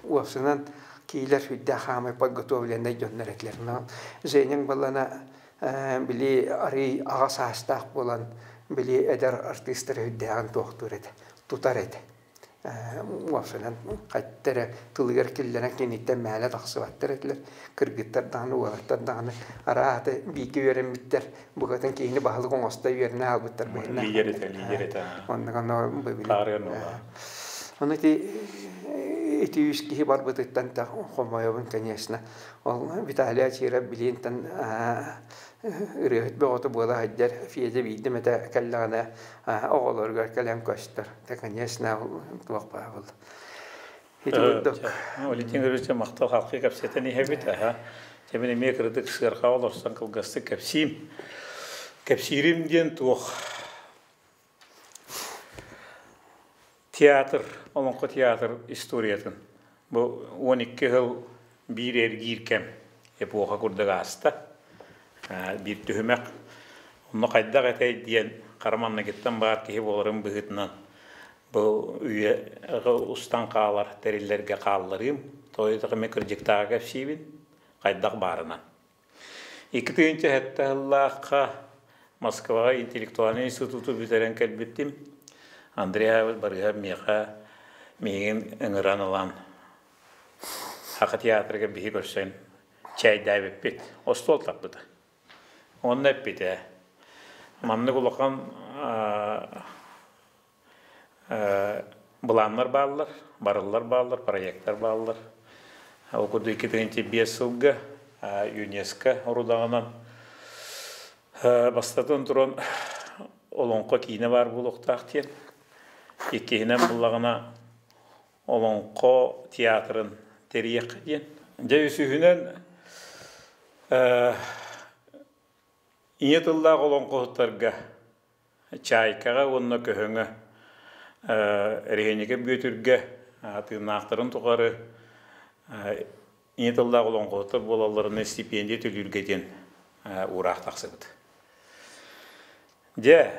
уопсунан киилэр сүрдээх хаамай подготовленнай дьоннор этилэр. Женяҥ баллана били арый аҕа саастаах буолан били эдэр артыыстары үрдээҕин туохтуур этэ, тутар этэ. Уопсунан хайта эрэ тылыгар киллэрэн киниттэн мээнэ тахсыбаттар этилэр. Кыргыттар даҕаны, уолаттар даҕаны араата бииргэ үөрэммиттэр. Букатын киһини баһылык оҥосто үөрэнэ хаалбыттар быһыылаах. Лидер этэ, лидер этэ. Оннук ону били. Ону ити ити үс киһи барбытыттан да хомойобун, конечно. Ол Виталий Ачиров билиинтэн ырыаһыт бөҕөтө буола сылдьар. Федя биирдэ эмэтэ кэллэҕинэ оҕолоругар кэлэн көстөр. Да, конечно, туох баар буолла. Ити курдук. Валентин Григорьевич махтал халқы кэпсэтэн иһэбит. Аха. Дьэ мин эмиэ кырдык сыарҕаҕа олорсон кылгастык кэпсиим. Кэпсиирим диэн туох театр, олоҥхо театр историятын. Бу 12 сыл биир эргиир кэм эпоха курдук ааста. Биир түһүмэх. Онно хайдах этэй диэн хара маннагыттан баар киһи буоларын быһыытынан бу үйэҕэ устан хаалар тэриллэргэ хаалларыым. Тоҕо эмиэ кырдьыктааҕы кэпсиибин, хайдах баарынан. 2007 сыллаахха Москваҕа интеллектуальнай институту бүтэрэн кэлбитим. Андрей Барыһа миэхэ миигин ыҥыран ылан Саха театрыгар биһи көрсөн чээйдээбиппит, остуол таппыта. Онно эппитэ, маннык улахан былааннар бааллар, барыллар бааллар, проекттар бааллар. Ол курдук 2005 сылга ЮНЕСКО орудаҕынан бастатан туран Олоҥхо киинэ баар буолуохтаах диэн. Иккиһинэн буллаҕына Олоҥхо театрын тэрийиэххэ диэн. Дьэ үсүһүнэн ийэ тыллаах олоҥхоһуттарга Чайкаҕа уонна Көһөҥө Эрэһиэнньикэ Бүөтүргэ тыыннаахтарын тухары ийэ тыллаах олоҥхоһуттар буолалларына стипендия төлүүргэ диэн уураах тахсыбыт. Дьэ,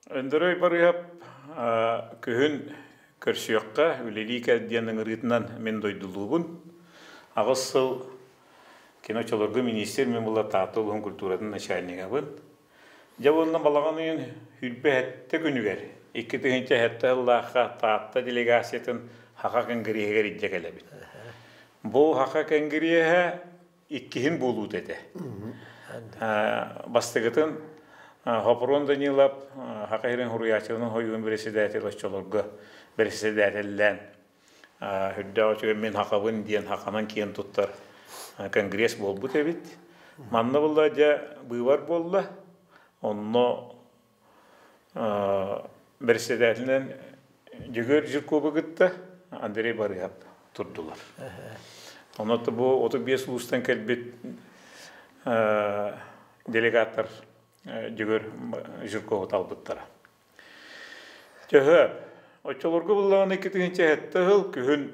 Өндөрөй Барыһап күһүн көрсүөххэ, үлэлии кэл диэн ыҥырыытынан мин дойдулуубун. 8 сыл кино-очолорго миниистир, мин була Таатта улууһун культуратын начальнигабын. Дьэ уонна балаҕан ыйын 27 күнүгэр 2007 сыллаахха Таатта делегациятын Хаха Кэнгириэһигэр илдьэ кэлэбит. Бу Хаха Кэнгириэһэ иккиһин буолуута этэ. Бастакытын Хопурун Данилов Хаха сирин суруйааччыларын хойуун председатель оччолорго председателлээн үрдээх үчүгэй мин хахабын диэн хаханан киэн туттар. Конгресс буолбут эбит. Манна буолла дьэ быыбар буолла. Онно бэрэссэдээтэлинэн Дьөгүөр Жирковы кытта Андрей Барыһап турдулар. Онон бу 35 улуустан кэлбит делегаттар Дьөгүөр Жиркову талбыттара. Төһө? Оччолорго буллаҕына 2007 сыл күһүн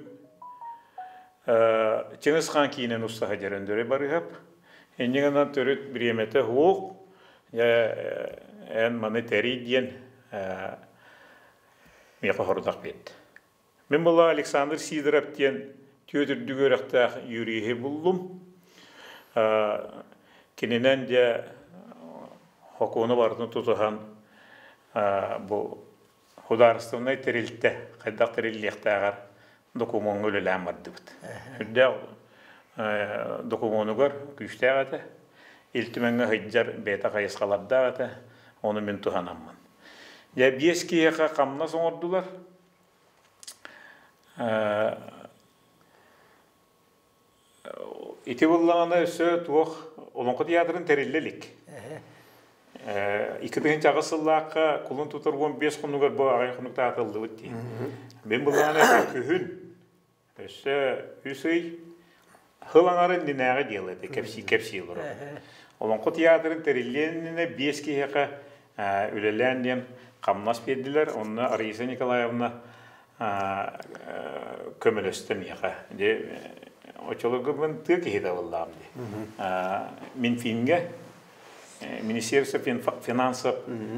Чыҥыс Хаан киинэн устаһа дьэрэн Барыһап. Инньэ гынан төрүт бириэмэтэ суох. Эн маны тэрий диэн миэхэ хорудах биэрдэ. Мин була Александр Сидоров диэн түөрт үрдүк үөрэхтээх юриһи буллум. Кининэн дьэ хокуону барытын тутуһан бу судаарыстыбаннай тэрилтэ хайдах тэриллиэхтээҕэр докумуоҥҥа үлэлээн бардыбыт. Үрдээх докумуонугар күүстээх этэ. Ил Түмэҥҥэ сылдьар бэйэтэ хайысхалардаах этэ. Ону мин туһанаммын. Дьэ биэс киһиэхэ хамнас оҥордулар. Ити буоллаҕына өссө туох Олоҥхо театрын тэриллэ илик. 2008 сыллаахха кулун тутар 15 хонугар бу аҕай хонукта атыллыбыт дии. Мин былаана күһүн өссө үс ый сыл аҥарын иннинээҕи дьыала этэ кэпсии кэпсии олорор. Олоҥхо театрын тэриллиэн иннинэ биэс киһиэхэ үлэлээн диэн хамнас биэрдилэр. Онно Раиса Николаевна көмөлөстө миэхэ. Дьэ, оччолорго мин тыа киһитэ буоллаҕым дии. Минфиҥҥэ Министерство финансов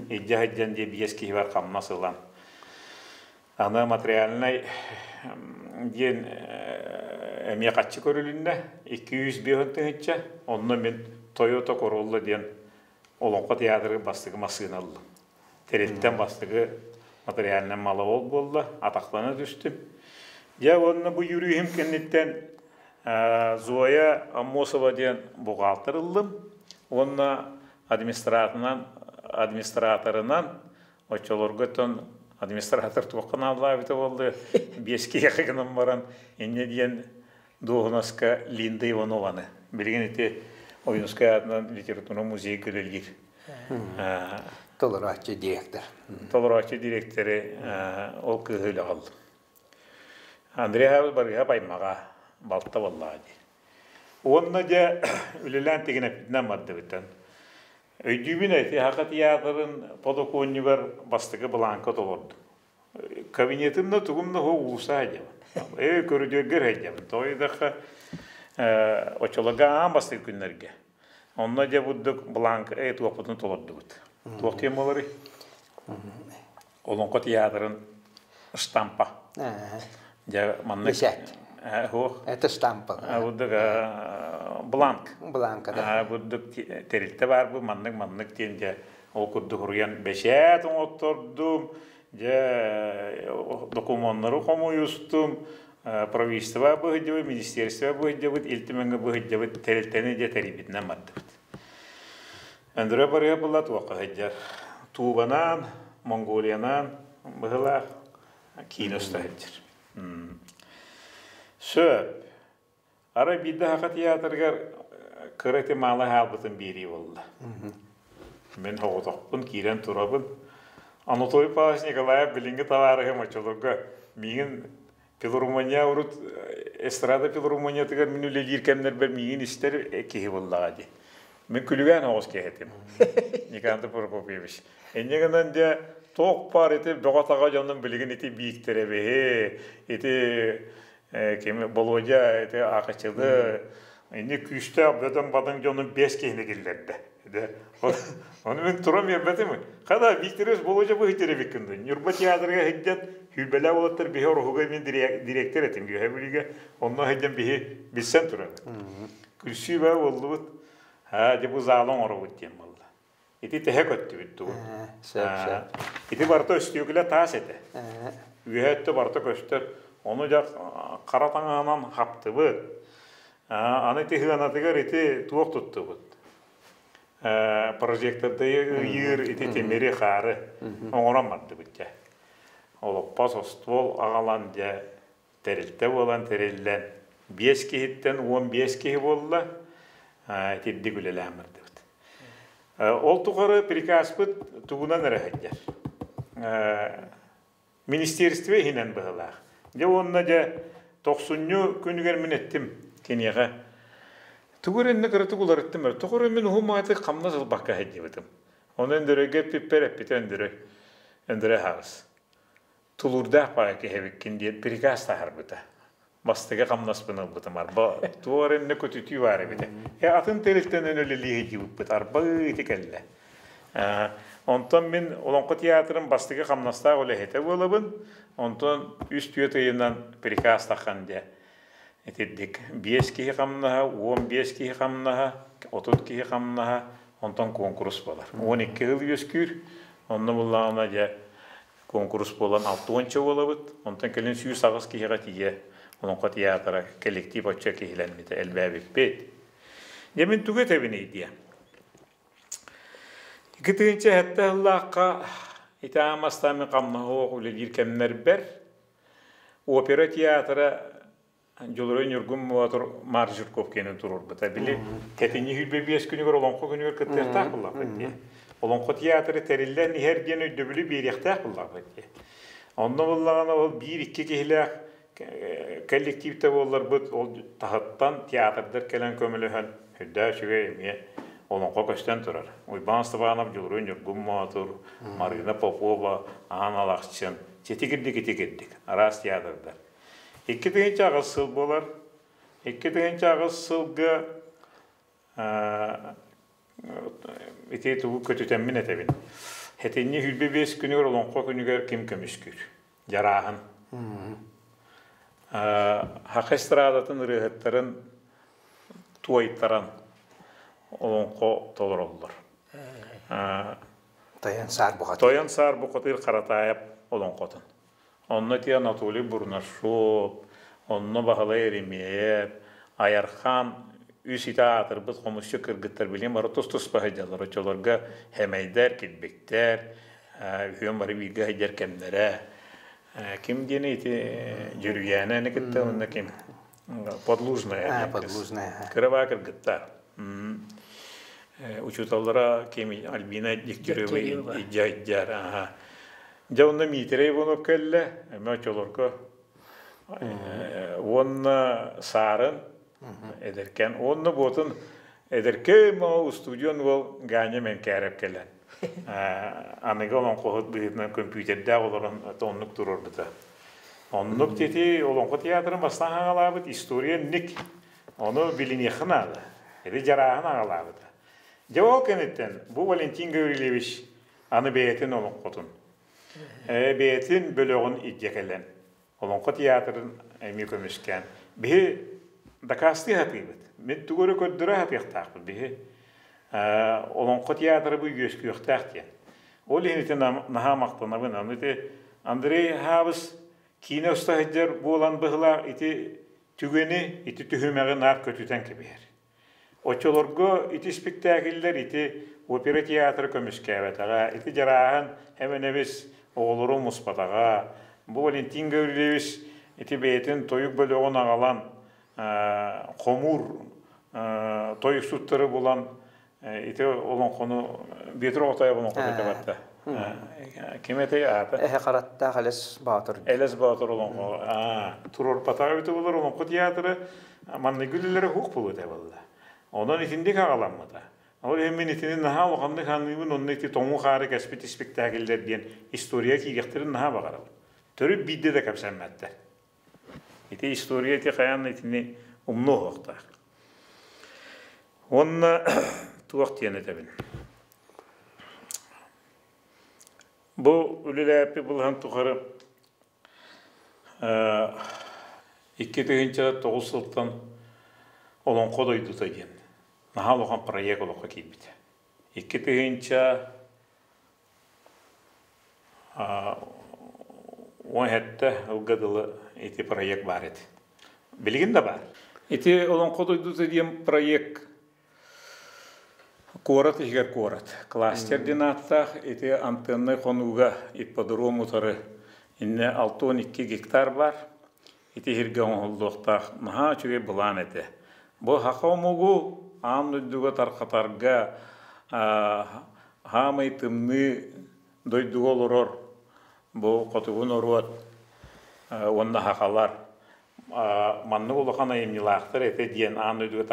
илдьэ сылдьан дии биэс киһи бар хамнас ылан. Аны материальнай диэн эмиэ хаччы көрүлүннэ. 205 тыһыынча. Онно мин Toyota Corolla диэн Олоҥхо театрыгар бастакы массыына ыллым. Тэрилтэм бастакы материальнай мала ол буолла, атахтана түстүм. Дьэ уонна бу юриһым кэнниттэн Зоя Аммосова диэн бухгалтер ыллым уонна администраторынан администраторынан оччолорго оттон администратор туохха нааллаабыта буолла биэс киһиэхэ гынан баран инньэ диэн дуоһунаска Линда Иванованы билигин ити Ойуунускай аатынан литература музейга үлэлиир Толорооччу директор. Толорооччу директоры ол кыыһы үлэҕэ ыллым. Андрей Хабыс Барыһап аймаҕа балта буоллаҕа дии. Уонна дьэ үлэлээн тигинэппитинэн бардыбытын. Өйдүүбүн эти Саха театрын подоконньугар бастакы былааҥка толордум. Кабинетым да тугум да уулусса сылдьабын. Ээ көрүдүөргэр сылдьабын. Тоҕо диэтэххэ оччолорго аан бастакы күннэргэ. Онно дьэ бурдук бланк туохпутун толордубут. Туох диэн буоларый? Олоҥхо театрын штампа. Дьэ маннык Суох. Это штампа. Бурдук бланк. Бланка да. Бурдук тэрилтэ баар бу маннык маннык диэн дьэ ол курдук суруйан бэчээт оҥоттордум. Дьэ докумуоннары хомуйустум. Правительство быһыдьыбыт, министерство быһыдьыбыт, Ил Түмэҥҥэ быһыдьыбыт тэрилтэни дьэ тэрийбитинэн бардыбыт. Андрей барыа була туохха сылдьар. Туубанаан, Монголиянан быһылаах киинэ уста сылдьар. Сөп. Арай биирдэ Саха театрыгар кыра ити маала хаалбытын биэрии буолла. Мин соҕотохпун киирэн турабын. Анатолий Павлович Николаев билиҥҥи табаарыһым оччолорго миигин филармония урут эстрада филармониятыгар мин үлэлиир кэмнэрбэр миигин истэр киһи буоллаҕа дии. Мин күлүгээн оҕус киһи этим. Никандр Прокопьевич. Инньэ гынан дьэ туох баар ити бөҕө-таҕа дьонум билигин ити бииктэрэбиһи, ити кими Володя ити Акачылы инни күүстээх бөдөҥ-бадаҥ дьонун биэс киһини киллэрдэ. Ону мин туран биэрбэтим. Хада Викторович Володя быһытыр эбиккин дуу. Ньурба театрга сылдьан сүүрбэлээх уолаттар биһи ороһуга мин директор этим Үөһэ Бүлүүгэ. Онно сылдьан биһи билсэн турабыт. Күлсүү баа буоллубут. Аа, дьэ бу залы оҥоробут диэн буолла. Ити тэһэ көттүбүт тугу. Сөп, сөп. Ити барыта өстүөкүлэ таас этэ. Үөһэ өттө барыта көстөр. Ону дьэ хара таҥаһынан хаптыбыт. Аны ити сыанатыгар ити туох туттубут. Прожектордайы ыйыыр ити тимири хаары оҥорон бардыбыт дьэ. Олоппос остуол аҕалан дьэ тэрилтэ буолан тэриллэн. Биэс киһиттэн 15 киһи буолла, итирдик үлэлээн бардыбыт. Ол тухары приказпыт тугунан эрэ сылдьар. Министерство иһинэн быһылаах. Дьэ уонна дьэ тохсунньу күнүгэр мин эттим киниэхэ тугу эрэ иннэ кыратык уларыттым эрэ. Тоҕо эрэ мин уһун маатык хамнас ылбакка сылдьыбытым. Ону Өндөрөйгө эппиппэр эппитэ Өндөрөй. Өндөрөй аһаҕас. Тулуурдаах баҕа киһи эбиккин диэн приказ таһаарбыта. Бастакы хамнаспын ылбытым арба туох эрэ иннэ көтүтүү баар эбитэ. Э атын тэрилтэнэн үлэлии сылдьыбыппыт арба ити кэллэ. Онтон мин Олоҥхо театрын бастакы хамнастаах үлэһитэ буолабын. Онтон үс-түөрт ыйынан приказ таххан диэ. Итирдик биэс киһи хамнаһа, 15 киһи хамнаһа, 30 киһи хамнаһа, онтон куонкурус буолар. 12 сыл үөскүүр. Онно буллаҕына дьэ куонкурус буолан алтыонча буолабыт. Онтон кэлин 108 киһиэхэ тиийэ Олоҥхо театра коллектив оччо киһилэммитэ элбээбиппит. Дьэ мин тугу этэбиний диэ. 2007 сыллаахха ити аамастаан мин хамнаһы үлэлиир кэмнэрбэр опера театра Дьулуруй Ньургун Боотур Марк Жирков киэнин туруорбута. Били тэтинньи 25 күнүгэр Олоҥхо күнүгэр кыттыахтаах буоллахпыт дии. Олоҥхо театры тэриллэн иһэр диэн өйдөбүлү биэриэхтээх буоллахпыт дии. Онно буоллаҕына ол биир-икки киһилээх коллективтэ буолларбыт ол таһыттан театрдар кэлэн көмөлөһөн үрдээх үчүгэй эмиэ олоҥхо көстөн турар. Уйбаан Степанов, Дьулуруй Ньургун Боотур, Марина Попова, Аан Алахчын, Читигирдик итигирдик араас театрдар. 2008 сыл буолар. 2008 сылга ити тугу көтүтэммин этэбин. Хэтинньи 25 күнүгэр Олоҥхо күнүгэр ким көмүскүүр? Дьарааһын. Саха эстрадатын ырыаһыттарын туойтаран олоҥхо толороллор. Тойон Саар Бухатыыр. Тойон Саар Бухатыыр Харатаайап олоҥхотун. Онно ити Анатолий Бурнашов, онно Баһылай Еремеев, Айархаан үс ити аатырбыт хомусчу кыргыттар билигин бары тус-туспа сылдьаллар. Оччолорго Хэмэйдэр, Килбиктэр, үһүөн бары бииргэ сылдьар кэмнэрэ. Ким диэни ити Дьүрүйээнэни кытта уонна ким? Подлужная. Подлужная. Кырабаа кыргыттар. Учууталлара ким Альбина Дегтярева иддьар. Дьэ онно Миитэрэй Иванов кэллэ, эмэ оччолорго уонна Саарын эдэркээн уонна буотун эдэркэй мо устудьуон уол Ганя Мэнкээрэп кэлэн аныгы олоҥхоһут быһыытынан көмпүүтэрдээх олорон оннук туруорбута. Оннук тити олоҥхо театрын бастаан аҕалаабыт история ник ону билиниэххэ наада. Эти дьарааһын аҕалаабыта. Дьэ ол кэнниттэн бу Валентин Гаврильевич Аны бэйэтин олоҥхотун, бэйэтин бөлөҕүн илдьэ кэлэн, Олоҥхо театрын эмиэ көмүскээн, биһи дакаастыы сатыыбыт. Мин тугу эрэ көрдөрө сатыахтаахпыт биһи. Олоҥхо театра бу үөскүөхтээх диэн. Ол иһин ити наһаа махтанабын. Аны ити Андрей Хаабыс киинэ уста сылдьар буолан быһылаах ити түгэни, ити түһүмэҕи наар көтүтэн кэбиһэр. Оччолорго ити испиктээкиллэр ити опера театры көмүскээбэтэҕэ, ити Дьарааһын Эмэнэбис оҕолору муспатаҕа. Бу Валентин Гаврильевич ити бэйэтин тойук бөлөҕүн аҕалан хомуур тойуксуттары булан ити олоҥхону Бүөтүр Оҕотоев олоҥхото этэ барда. Ким этэй аата? Эһэ хараттаах Элэс Боотур. Элэс Боотур олоҥхо. Туруорбатаҕа эбитэ буолар олоҥхо театра манныгы үлэлэрэ уһук буолуо этэ буолла. Онон итинник аҕаламмыта. Ол иһин мин итини наһаа улаханнык саныыбын, онно ити тоҥуу хаары кэспит испиктээкиллэр диэн история киириэхтэрин наһаа баҕарабын. Төрүт биирдэ да кэпсэммэттэр. Ити история ити хайаан итини умнуо суохтаах. Уонна туох диэн этэбин. Бу үлэлээппит былаһын тухары 2009 сылтан Олоҥхо дойдута диэн наһаа улахан проект олоххо киирбитэ. 2017 ылга дылы ити проект баар этэ. Билигин да баар. Ити Олоҥхо дойдута диэн проект Куорат иһигэр куорат. Кластер диэн ааттаах ити антеннай хонууга ипподром утары иннэ 62 гектар баар. Ити иһиргэ оҥоһуллуохтаах наһаа үчүгэй былаан этэ. Бу саха омугу аан дойдуга тарҕатарга хаамай тымныы дойдуга олорор бу хотугу норуот уонна сахалар маннык улахан айымньылаахтар этэ диэн аан дойдуга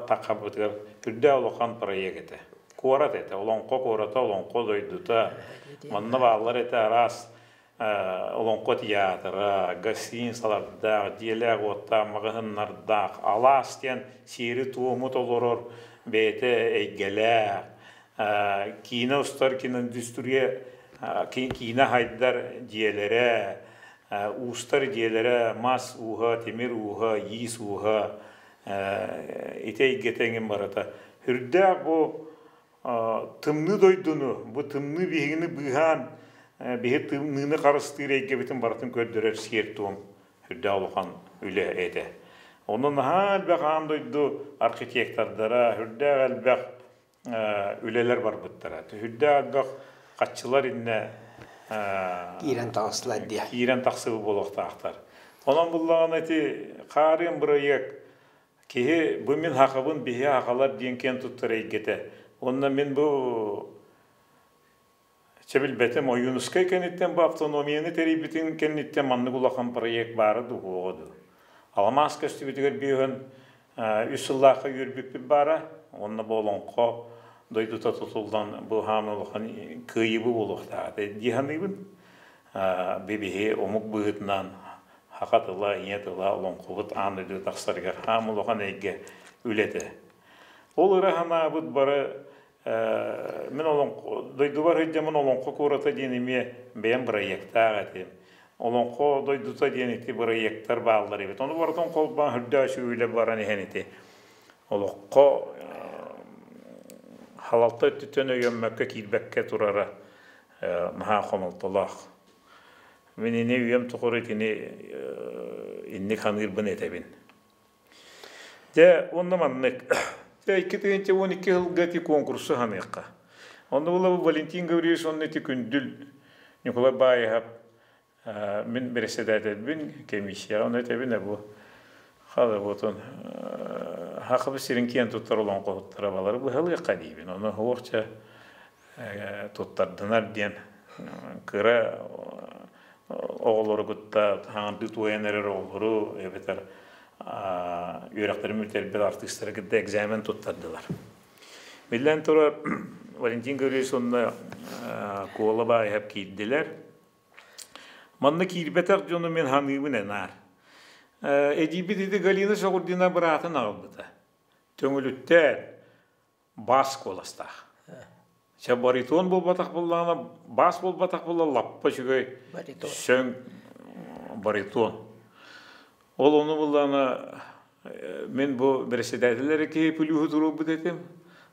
таххарбытыгар үрдээх улахан проект этэ. Куорат этэ, Олоҥхо куората, Олоҥхо дойдута. Манна бааллар этэ араас Олоҥхо театра, гостиницалардаах, дьиэлээх-уоттаах маҕаһыыннардаах, алаас диэн сиэри-туому толорор бэйэтэ эйгэлээх, киинэ устар киноиндустрия киинэ хайдар дьиэлэрэ, уустар дьиэлэрэ, мас ууһа, тимир ууһа, иис ууһа ити эйгэтэ эҥин барыта. Үрдээх бу тымныы дойдуну, бу тымныы биһигини быыһаан, биһи тымныыны харыстыыр эйгэбитин барытын көрдөрөр сиэр-туом үрдээх улахан үлэ этэ. Онон наһаа элбэх аан дойду архитектордара, үрдээх элбэх үлэлэр барбыттара. Үрдээх элбэх хаччылар иннэ киирэн таҕыстылар диye. Киирэн тахсыбыт буолуохтаахтар. Онон буллаҕына ити хаарыан бырайыак Киһи бу мин хахабын биһи хахалар диэн киэн туттар эйгэтэ. Уонна мин бу чэ билбэтим Ойуунускай кэнниттэн бу автономияны тэрийбитин кэнниттэн маннык улахан проект баара дуу суоҕа дуу. Аламаас көстүбүтүгэр биэһэн үс сыллаахха үөрбүппүт баара. Уонна бу олоҥхо дойдута тутуллан бу хаамы улахан кыайыы буолуохтаах дии саныыбын. Биһи омук быһыытынан Саха тыла, ийэ тыла олоҥхобут аан дойду тахсарыгар хаам улахан эйгэ үлэтэ. Ол ыра санаабыт бары мин олоҥхо дойдубар сылдьаммын олоҥхо куората диэн эмиэ бэйэм бырайыактаах этим. Олоҥхо дойдута диэн ити бырайыактар бааллар эбит. Ону барытын холбоон үрдээх үчүгэй үлэ баран иһэн ити олоххо халалта өттүттэн өйөммөккө киирбэккэ турара наһаа хомолтолоох. Мин ини үйэм тухары итини инник ханыырбын этэбин. Дьэ, уонна маннык. Дьэ, 2012 сылга ити конкурсу ханыахха. Онно була Валентин Гаврильевич онно ити күндүл Николай Баайыһап мин бэрэссэдээтэлбин комиссияҕа ону этэбин бу хала буотун хахабы сирин киэн туттар олоҥхоһуттара балары быһалыахха диибин. Ону уохча туттардынар диэн кыра оҕолору кытта хаҥардыы туойан эрэр оҕолору эбэтэр үөрэхтэрин бүтэрбит артыыстары кытта экзамен туттардылар. Биллэн турар, Валентин Гаврильевич уонна Куола Баайап киирдилэр. Манна киирбэтэх дьону мин ханыыбын энаар. Эдиибит ити Галина Шагурдина быраатын аҕалбыта. Төҥүлүттэн бас куоластаах. Чэ баритон буолбатах буоллаҕына, бас буолбатах буолла лаппа үчүгэй сөҥ баритон. Ол ону буллаҕына мин бу председателлэри киһи плюһу туруорбут этим,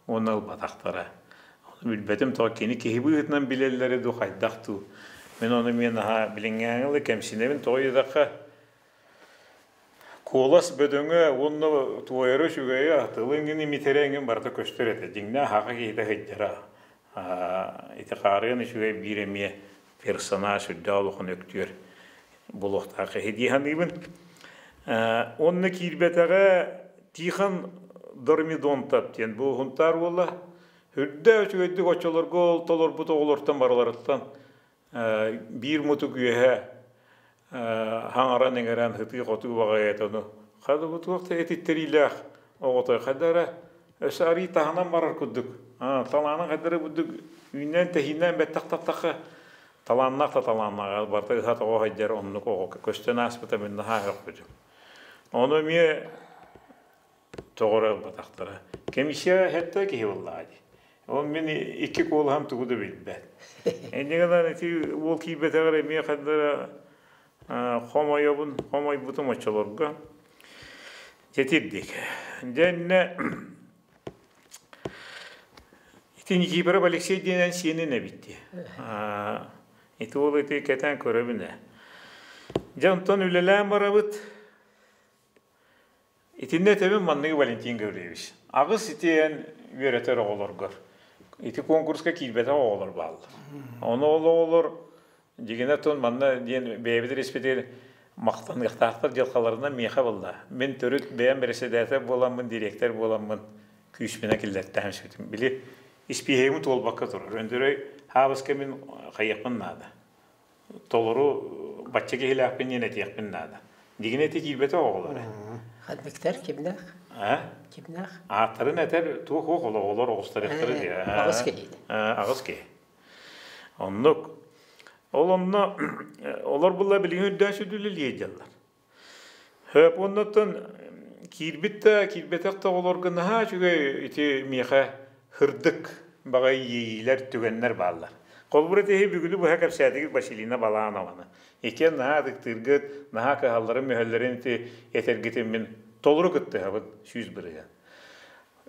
уонна ылбатахтара. Ону билбэтим тоҕо кини киһи быһыытынан билэллэрэ дуу хайдах дуу. Мин ону эмиэ наһаа билиҥҥээҥи ыла кэмсинэбин тоҕо диэтэххэ Куолас бөдөҥө уонна туойара үчүгэйэ, тылы эҥин имитэрэ эҥин барыта көстөр этэ. Дьиҥнээх аҕа киһитэ сылдьара. Ити хаарыан үчүгэй биир эмиэ персонаж үрдээх улахан өктүөр буолуохтаах киһи дии саныыбын. Онно киирбэтэҕэ Тихон Дормидонтов диэн бу Хунтаар уола үрдээх үчүгэйдик оччолорго ол толорбут оҕолортон барыларыттан биир мутук үөһэ хаҥаран иҥэрэн сытыы-хотуу баҕайы ону хата бу туох да этиттэриилээх оҕото хайда эрэ өссө арыый таһынан барар курдук талаанын хайда эрэ курдук үүннээн-тэһииннээн бэттэх тахтахха талааннаах да талааннаах барыта ыһа-тоҕо сылдьар оннук оҕо көстөн ааспыта мин наһаа сөхпүтүм ону эмиэ тоҕо эрэ ылбатахтара. Комиссия эһэттэ киһи буоллаҕа дии. Ол мин икки куолаһым тугу да билбэт. Инньэ гынан ити уол киирбэтэҕэр эмиэ ханна эрэ хомойобун, хомойбутум оччолорго. Дьэтирдик. Дьэ иннэ ити Никифоров Алексей диэнэн сиэнин эбит дии. Ити уол ити кэтээн көрөбүн ээ. Дьэ онтон үлэлээн барабыт. Итиннэ этэбин манныгы Валентин Гаврильевич. Аҕыс ити эн үөрэтэр оҕолоргор. Ити конкурска киирбэтэх оҕолор бааллар. Ону ол оҕолор дьигинэ тон манна диэн бэйэбит респетир Махтаныахтаахтар дьылҕаларынан миэхэ буолла. Мин төрүт бэйэм бэрэссэдээтэл буоламмын, дириэктэр буоламмын күүспүнэн киллэртээн сүтүм. Били испииһэгим туолбакка турар. Өндөрөй хаабыска мин хайыахпын наада. Толору бачча киһилээхпин диэн этиэхпин наада. Дигинэ ити киирбэтэ оҕолор. Ханныктар кимнээх? А? Кимнээх? Ааттарын этэр туох уох оҕолор оҕустарыахтара дии. Аҕыс киһи. Аҕыс киһи. Оннук. Ол онно олор була билигин үрдээн сүдүлү дьаллар. Хөп оннуттан киирбит да киирбэтэх да оҕолорго наһаа үчүгэй ити миэхэ һырдык баҕай иэйиилэр түгэннэр бааллар. Холобур ити бүгүнү быһа кэпсээтигит Василина Баланованы. Иккиэн наһаа ытыктыыргыт, наһаа кыһалларын мүһэллэрин ити этэргитин мин толору кыттыһабын 100%.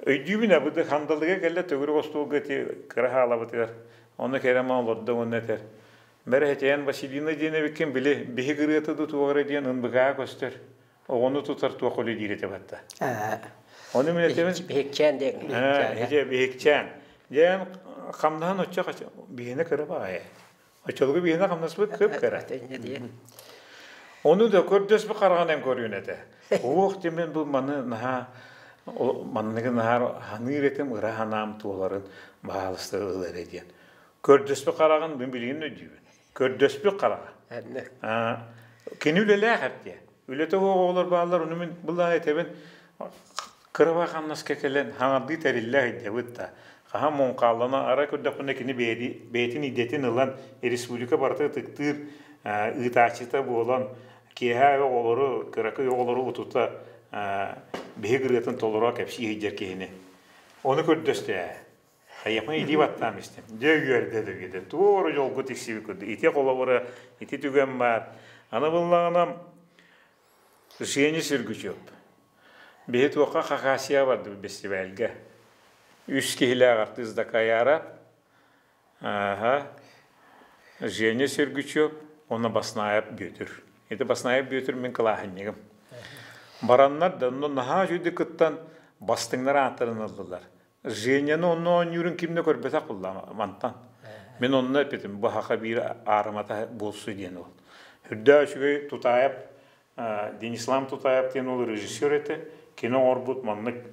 Өйдүүбүн абыды хандалыга кэллэ төгүрүк остуолга ити кыра хаалабытыгар онно кэрэмэ олордо уонна этэр Бэрэһэчэйэн Василина диэн эбиккин били биһик ырыата да туох эрэ диэн ынбыкаа көстөр. Оҕону тутар туох үлэ диир этэ батта. Ону мин этэбин Биһикчээн диэн. Ээ, биһикчээн. Диэн хамнаһын оччо биһиэнэ кыра баҕайы. Оччолорго биһиэнэ хамнаспыт кып-кыра. Ону да көрдөспүт хараҕынан көрүүн этэ. Уох димин бу маны наһаа манныгы наһаа ханыыр этим ыра санаам туоларын баһаалыста ыл эрэ диэн. Көрдөспүт хараҕын мин билигин өйдүүбүн. Көрдөспүт хараҕа. Кини үлэлээх эптиэ. Үлэтэ суох оҕолор бааллар, ону мин былаан этэбин кыраба хамнаска кэлэн хаҥардыы тэриллэ сылдьабыт да. Хаһан муҥхааллана арай көрдөхпүнэ кини бэйэтин идэтин ылан республика барыта ытыктыыр ыытааччыта буолан киэһэ оҕолору кыракый оҕолору утута биһик ырыатын толоро кэпсии сылдьар киһини. Ону көрдөстө ээ. Хайыахпын илии баттаан истим. Дьэ үөрдэ да үөрдэ. Туора дьолго тиксибит курдук. Ити холобура, ити түгэн баар. Аны буллаҕына Женя Сүргүчүөп. Биһи туохха Хакасия бардыбыт бэстибээлгэ. Үс киһилээх артыыс Дакаяра, Ааһа, Женя Сүргүчүөп уонна Баснаев Бүөтүр. Ити Баснаев Бүөтүр мин кылааһынньыгым. Бараннар да онно наһаа үчүгүйдүк кыттан бастыҥнар ааттарын ыллылар. Женяны онно оонньуурун ким да көрбөтөх булла мантан. Мин онно эппитим, бу хаха биир аарымата буолсу диэн ол. Үрдээх үчүгэй Тутаев, Денислам Тутаев диэн ол режиссер этэ. Кини оҥорбут маннык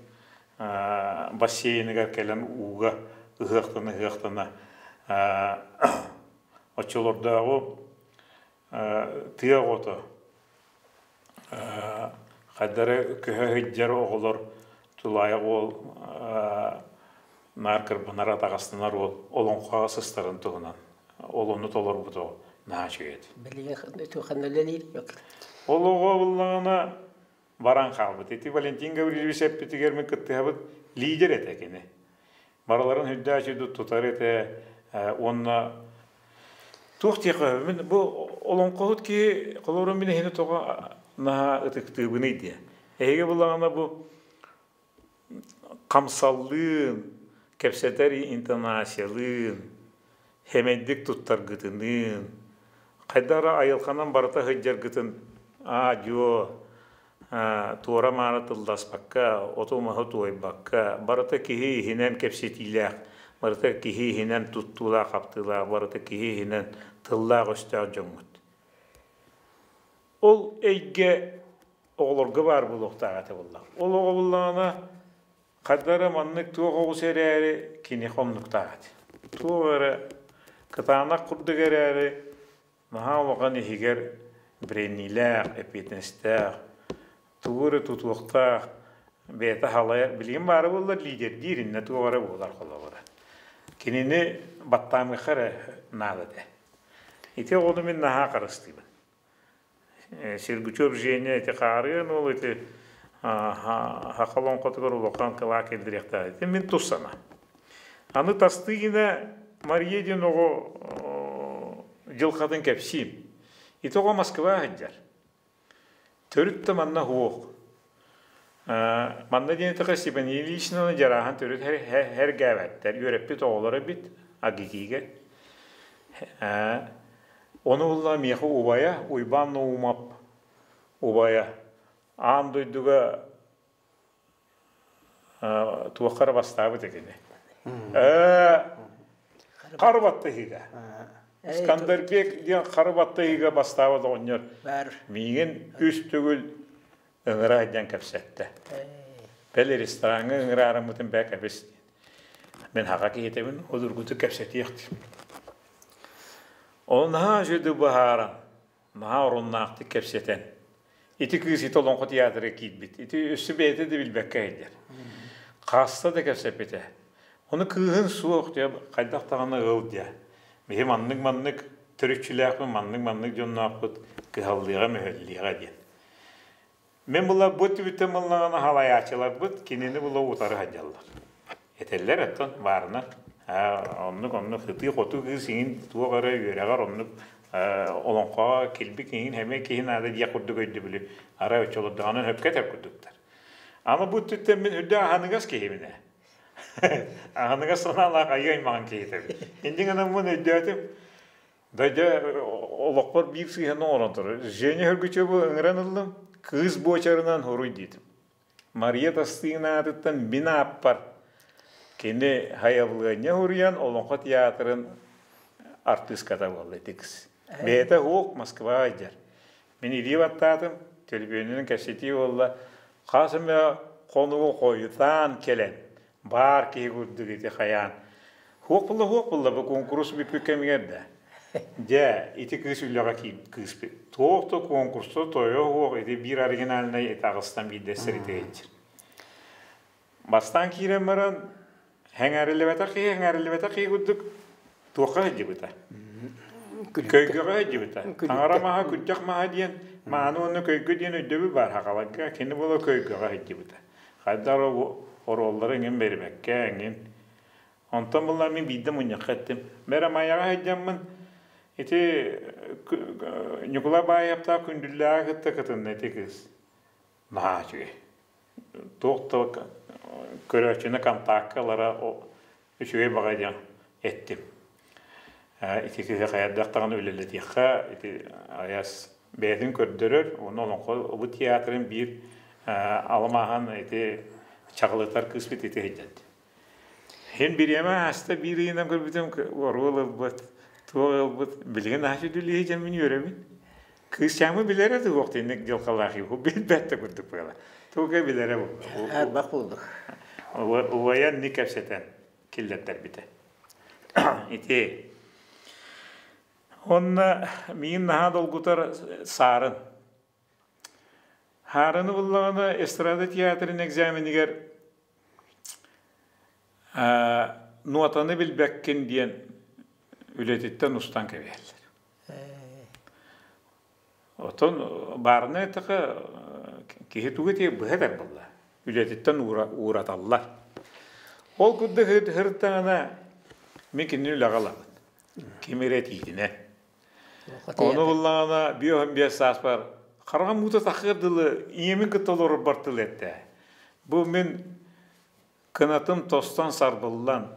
бассейныгар кэлэн ууга ыһыахтана-ыһыахтана оччолордооҕу тыа оҕото Хайдары көһө сылдьар оҕолор тулаайах уол наар кырбанар атаҕастанар уол олоҥхоҕо сыстарын туһунан ол ону толорбут оҕо наһаа үчүгэй этэ. Билигин ханна үлэлиир? Ол оҕо буллаҕына баран хаалбыт. Ити Валентин Гаврильевич эппитигэр мин кыттыһабыт лидер этэ кини. Барыларын үрдээх үчүгэй тутар этэ уонна туох диэххэ мин бу олоҥхоһут киһи холобура мин эһини тоҕо наһаа ытыктыыбыный диэ. Эһиги буллаҕына бу хамсаллыын, кэпсэтэр интонациялыын, хэмэйдик туттаргытыныын, хайдах эрэ айылҕанан барыта сылдьаргытын аа-дьуо туора-маары тылласпакка, оту-маһы туойбакка, барыта киһи иһинэн кэпсэтиилээх, барыта киһи иһинэн туттуулаах-хаптыылаах, барыта киһи иһинэн тыллаах-өстөөх дьоҥҥут. Ол эйгэ оҕолорго баар буолуохтаах этэ буолла. Ол оҕо буллаҕына хайда эрэ маннык туох оҕус эрээри киниэхэ оннуктаах этэ. Туох эрэ кытаанах курдук эрээри наһаа улахан иһигэр брэниилээх, эппиэтинэстээх, тугу эрэ тутуохтаах, бэйэтэ халайар, билигин баара буоллар лидердиир иннэ туох эрэ буолар холобура. Кинини баттаамыахха эрэ наада этэ. Ити оҕону мин наһаа харыстыыбын. Сергучев Женя ити хаарыан уол ити саха олоҥхотугар улахан кылаа киллэриэхтээх. Ити мин тус санаам. Аны Тастыгина Мария диэн оҕо дьылҕатын кэпсиим. Ити оҕо Москва сылдьар. Төрүт да манна суох. Манна диэн эттэххэ Степан Ильичнаны дьарааһын төрүт һэргээбэттэр. Үөрэппит оҕолоро эбит АГИКИгэ. Ону булла миэхэ убайа Уйбаан Наумов убайа аан дойдуга туохха эрэ бастаабыт этини. Хар баттыһыыга. Скандербек диэн хары баттайыыга бастаабат оҕонньор миигин үс төгүл ыҥыра диэн кэпсэттэ. Бэл рестораҥҥа ыҥыраарыммытын бээ кэбис диэн. Мин хаҕа киһитэбин одургутук кэпсэтиэх диэн. Ол наһаа үчүгэйдик быһааран, наһаа оруннаахтык кэпсэтэн, ити кыыс ити Олоҥхо театрга киирбит. Ити өссө бэйэтэ да билбэккэ сылдьар. Хаста да кэпсэппитэ. Ону кыыһын суох дьэ хайдах даҕаны ыл дьэ. Биһи маннык-маннык төрүччүлээхпин, маннык-маннык дьонноохпут кыһаллыаҕа, мөһөллүөҕэ диэн. Мин була бу түбүттэн буллаҕына халайааччыларбыт кинини була утары сылдьаллар. Этэллэр оттон баарына оннук-оннук ытыы-хотуу кыыс иҥин туох эрэ үөрэҕэр оннук олоҥхоҕо килбик иҥин эмиэ киһи наада диэх курдук өйдөбүлү арай оччолордоҕуна сөпкө этэр курдуктар. Ама бу өттүттэн мин үрдэ аһыныгас киһибин ээ. Аһыныгас санаалаах айыы аймаҕын киһитэбин. Инньэ гынаммын өйдөөтүм. Дойду олохпор биир сыыһаны оҥорон турар. Женя Хөргүчөбу ыҥыран ыллым. Кыыс буочарынан хоруй диэтим. Мария Тастыын аатыттан мин ааппар кини хайабылыанньа суруйан Олоҥхо театрын артыыската буолла ити кыс. Бэйэтэ уох Москваҕа сылдьар. Мин илии баттаатым, төлөпүөнүнэн кэпсэтии буолла. Хас эмэ хонугу хойутаан кэлэн, баар киһи курдук ити хайаан. Хуох булла, хуох булла, бу куонкурус бүппүт кэмигэр да. Дьэ, ити кыыс үлэҕэ кыыспыт. Туох да куонкурса тойо суох, ити биир оригинальнай ити аҕыстан биирдэстэр ити ыйдьыр. Бастаан киирэн баран, Хэҥээриллибэтэх киһи хэҥээриллибэтэх киһи курдук туохха сылдьыбыта? Көйгөҕө сылдьыбыта. Таҥара маһа, күрдьэх маһа диэн мааны уонна көйгө диэн өйдөбүл баар сахаларга. Кини буола көйгөҕө сылдьыбыта. Хайдах эрэ оруоллары эҥин бэрибэккэ эҥин. Онтон булла мин биирдэ мунньахха эттим. Бэрэ Майаҕа сылдьаммын ити Ньукулай Баайаптаах Күндүллээҕи кытта кытынна ити кыыс. Наһаа үчүгэй. Туох да көрөөччүнү контакка ылара үчүгэй баҕайы диэн эттим. Ити киһи хайдах даҕаны үлэлэтиэххэ ити айас бэйэтин көрдөрөр уонна олоҥхо бу театрын биир аламааһын ити чаҕылытар кыыспыт ити сылдьар. Һин бириэмэ ааста биир ыйынан көрбүтүм оруол ылбыт, туох ылбыт билигин аһа сүдүлүһү дьэ мин үөрэбин. Кыысчааммы билэрэ туох тинник дьылҕалаах юху билбэт да курдук буола. Туга билэрэ Арбах буолдук. Убайан ни кэпсэтэн киллэртэрбитэ. Ити Онно миин наһаа долгутар саарын. Хаарыны буллаҕына эстрада театрын экзаменигэр нуотаны билбэккин диэн үлэтиттэн устан кэбиһэллэр. Оттон баарына эттэххэ киһи тугу этиэ быһа этэр буолла. Үлэтиттэн уураталлар. Ол курдук һыртаҕына мин кинини үлэҕэ ылабын. Ким эрэ этиитинэн. Ону буллаҕына 55 сааспар хараҕым уута тахыар дылы ийэмин кытта олорорбор тыл эттэ. Бу мин кынатым тостон сарбыллан,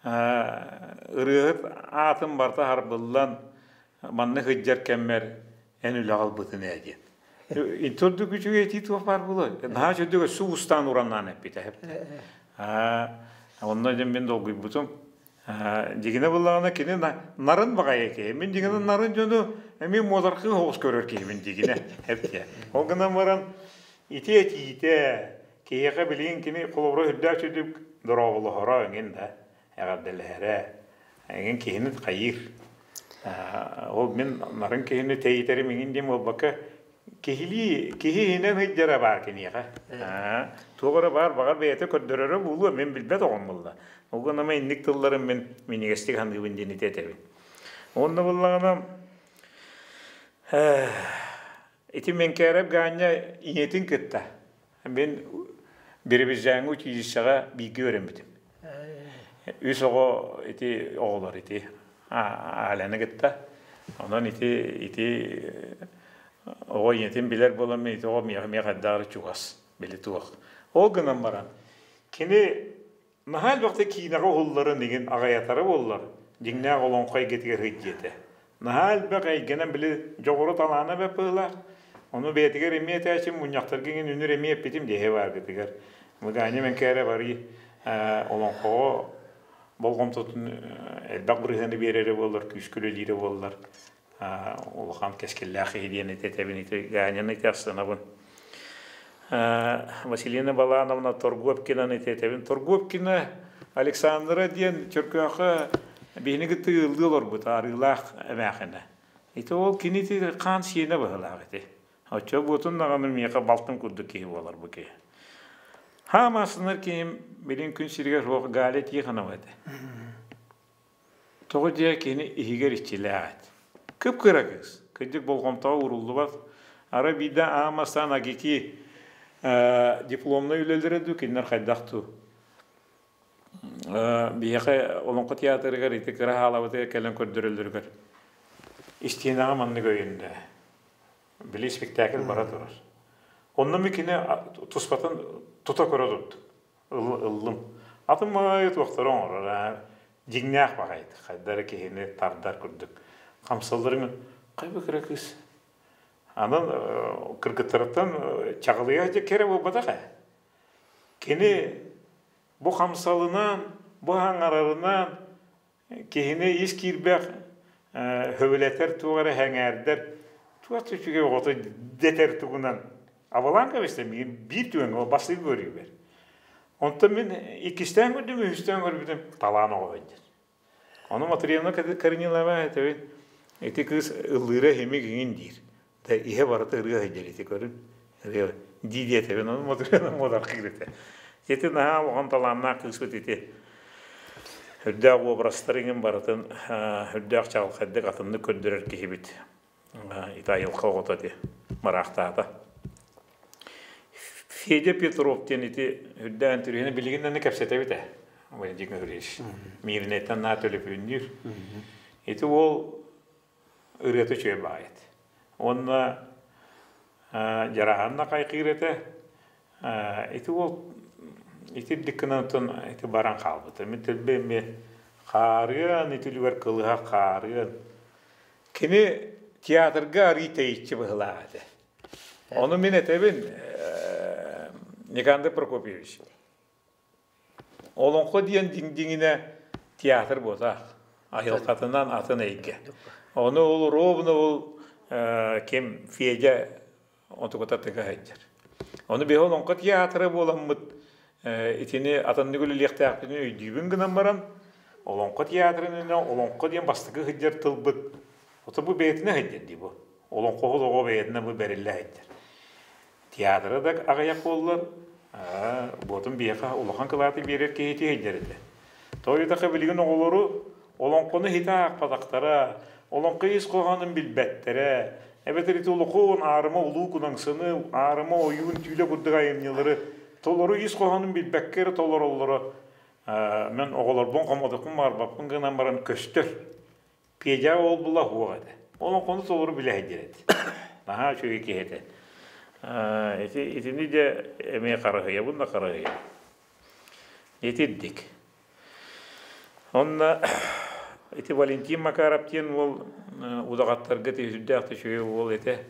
ырыаһыт аатым барыта харбыллан манна сылдьар кэммэр эн үлэҕэ ылбытын ээ диэн. Ити ордук үчүгэй этии туох баар буолуой? Наһаа үчүгэй өссө уустаан ураннаан эппитэ. Онно дьэ мин долгуйбутум. Дьигинэ буллаҕына кини нарын баҕайы киһи. Мин дьигинэ нарын дьону эмиэ муодархыы соҕус көрөр киһибин дьигинэ. Эптиэ. Ол гынан баран ити этиитэ киһиэхэ билигин кини холобура үрдээх сүдүк дорооболоһоро эҥин да эҕэрдэлэһэрэ эҥин киһини хайыыр. Ол мин нарын киһини тэйитэрим иҥин диэн буолбакка киһилии киһи иһинэн сылдьара баар киниэхэ. Туох эрэ баар баҕар бэйэтэ көрдөрөрө буолуо мин билбэт оҕом буолла. Ол гынан инник тылларын мин минньигэстик саныыбын диэн ити этэбин. Уонна буоллаҕына ити Мэҥкээрэп Гаанньа ийэтин кытта мин Биробиджаҥҥа училищеҕа бииргэ үөрэммитим. Үс оҕо ити оҕолор ити Аляны кытта. Онон ити ити оҕо ийэтин билэр буолан мин ити оҕо миэхэ эмиэ хайдах эрэ чугас били туох. Ол гынан баран кини наһаа элбэхтэ киинэҕэ уһулларын игин аҕайатара буоллар дьиҥнээх олоҥхо эйгэтигэр сылдьыа этэ. Наһаа элбэх эйгэнэн били дьоҕуру талаана бэрт быһыылаах. Ону бэйэтигэр эмиэ этээччим мунньахтарга иҥин үнүр эмиэ эппитим диэһи бааргытыгар. Мыганя Мэҥкээрэ барыы олоҥхоҕо. Болҕомтотун элбэх бырыһыаны биэрэрэ буоллар, күүскэ үлэлиирэ буоллар, улахан кэскиллээх киһи диэн этэбин, ити Ганяны ити астынабын. Василина Балановна Торгуопкинаны этэбин. Торгуопкина Александра диэн Чөркөөхө биһини кытта ыаллыы олорбут арыылаах эмээхинэ. Ити ол кини ити хаан сиэнэ быһылаах ити. Оччо буотун даҕаны миэхэ балтым курдук киһи буолар бу киһи. Хаама астынар киһим билин күн сиригэр суох Галя Тихонова этэ. Тоҕо диэ кини иһигэр иччилээх этэ. Кып-кыра кыыс, кырдьык болҕомтоҕо ууруллубат. Арай биирдэ аан бастаан АГИКИ дипломнай үлэлэрэ дуу, кинилэр хайдах дуу биһиэхэ Олоҥхо театрыгар ити кыра хаалабытыгар кэлэн көрдөрөллөрүгэр истиэнэҕэ маннык өйүндэ. Били спектакль бара турар. Онно ми кини туспатын тута көрө турдум. Ыллым. Атын маайы туохтары оҥорор дьиҥнээх баҕайытык хайдары киһини тардар курдук. Хамсалларын хайба кыра кыыс. Анан кыргыттарыттан чаҕылыйа кэрэ буолбатах ээ. Кини бу хамсалынан, бу хаҥарарынан киһини ис киирбэх хөбүлэтэр туох эрэ сэҥээрдэр туох да үчүгэй оҕото дэтэр тугунан абылаан кэбистэ миигин биир түгэҥҥэ бастакы көрүүбэр. Онтон мин иккистээн көрдүм, үһүстээн көрбүтүм талаан оҕо диэн. Ону Матырьяна Корнилова этэбин ити кыыс ыллыыра иһимик иҥин диир. Да иһэ барыта ырыа сылдьар ити көрүн. Ырыа дии диэтэбин ону Матырьяна муодархыыр этэ. Ити наһаа улахан талааннаах кыыспыт ити. Үрдээх уобарастар иҥин барытын үрдээх чаҕылхайдык атыннык көрдөрөр киһибит. Ити айылҕа оҕото ити мараахтаата. Федя Петров диэн ити үрдээн түрүһүнэ билигин аны кэпсэтэбит ээ. Валентин Гаврильевич. Мииринэйтэн наа төлөпүөннүүр. Ити уол ырыата үчүгэй баҕайыт. Уонна Дьараһанна хайкыыр этэ. Ити уол ити ирдик гынан ити баран хаалбыта. Мин төлбө эмиэ хаарыан итилүгэр кылыһах хаарыан. Кини театрга арыы тэйиччи быһылаах этэ. Ону мин этэбин, Никандр Прокопьевич, Олоҥхо диэн дьиҥ-дьиҥинэ театр буотах, айылҕатынан атын эйгэ. Ону ол ровно ол ким Федя отугута тыга сылдьар. Ону биһи олоҥхо театра буоламмыт итини атыннык үлэлиэхтээхпитин өйдүүбүн гынан баран, олоҥхо театрын олоҥхо диэн бастакы сылдьар тылбыт ото бу бэйэтинэ сылдьар дии бу. Олоҥхоһут оҕо бэйэтинэ бу бэриллэ сылдьар. Театра да аҕыйах буоллар, буотун биһиэхэ улахан кылааты биэрэр киһи тиһэйдэр этэ. Тоҕо диэтэххэ билигин оҕолору олоҥхону иһитэ аахпатахтара, олоҥхо ис хоһоонун билбэттэрэ, эбэтэр ити улахан аарыма улуу кунаҥсыны, аарыма ойуун түүлэ курдук айымньылары толору ис хоһоонун билбэккэ эрэ толороллоро мен оҕолорбун хомодокун баҕарбаппын гынан баран көстөр. Педя ол була суох этэ. Олоҥхону толору билэ сылдьар этэ. Наһаа үчүгэй киһи этэ. Ити итини дьэ эмиэ харыһыйабын да харыһыйабын. Итирдик. Онно ити Валентин Макаров диэн уол удаҕаттарга сүрдээх үчүгэй уол этэ.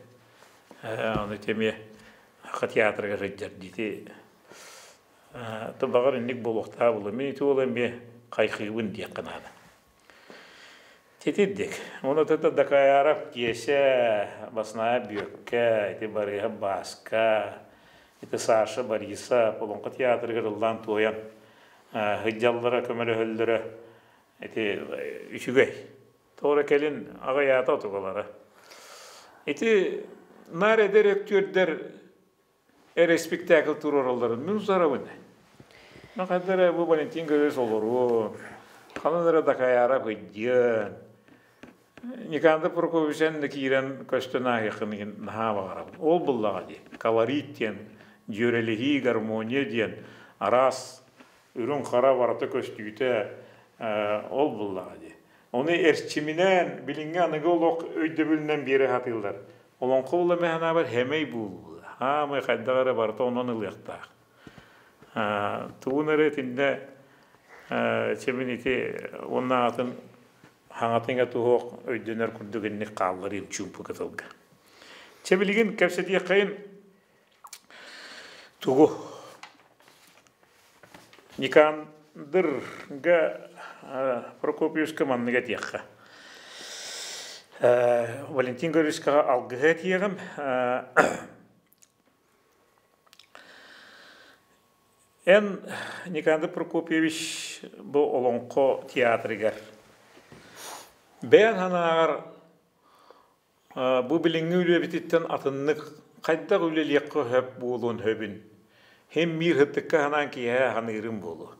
Ону ити эмиэ Саха театрыгар сылдьар дии. Баҕар инник буолуохтаах буолуо. Мин ити уолу эмиэ хайхыыбын диэххэ наада. Итирдик. Ону это Дакаяров Киэсэ, Басная Бүөккэ, ити Барыыһап Бааска, ити Саша Бориса Олоҥхо театрыгар ыллаан туойан сылдьаллара, көмөлөһөллөрө ити үчүгэй. Тоҕо кэлин аҕыйаата отугалара. Ити наар эдэр өктүөрдэр эрэ спектакль туруоралларын мин утарабын. Ну, хайда эрэ бу Валентин Гаврилович олоруо, ханан эрэ Дакаяров ыйдыан, Никандр Прокопьевич эн да киирэн көстөн ааһыаххын иһин наһаа баҕарабын. Ол буллаҕа дии. Колорит диэн, дьүөрэлэһии, гармония диэн араас үрүҥ-хара барыта көстүүтэ ол буллаҕа дии. Ону эрчиминэн, билиҥҥи аныгы олох өйдөбүлүнэн биэрэ сатыыллар. Олоҥхо була мин санаабар хэмэй буолуу. Хаамай хайдах эрэ барыта онон ылыахтаах. Тугун эрэ итиннэ чэмин ити уонна атын хаҥатыҥа туһуох өйдөнөр курдук инник хаалларыым чуумпу кытылга. Чэ билигин кэпсэтиэххэйин тугу Никан Никандрга Прокопьевска маннык этиэххэ. Валентин Гаврильевичкаҕа алгыһы этиэҕим. Эн Никандр Прокопьевич бу Олоҥхо театрыгар бэйэн санааҕар Бу билиҥҥи үлэбититтэн атыннык хайдах үлэлиэххэ сөп буолуон сөбүн һин биир сыттыкка санаан киэһэ саныырым буолуо.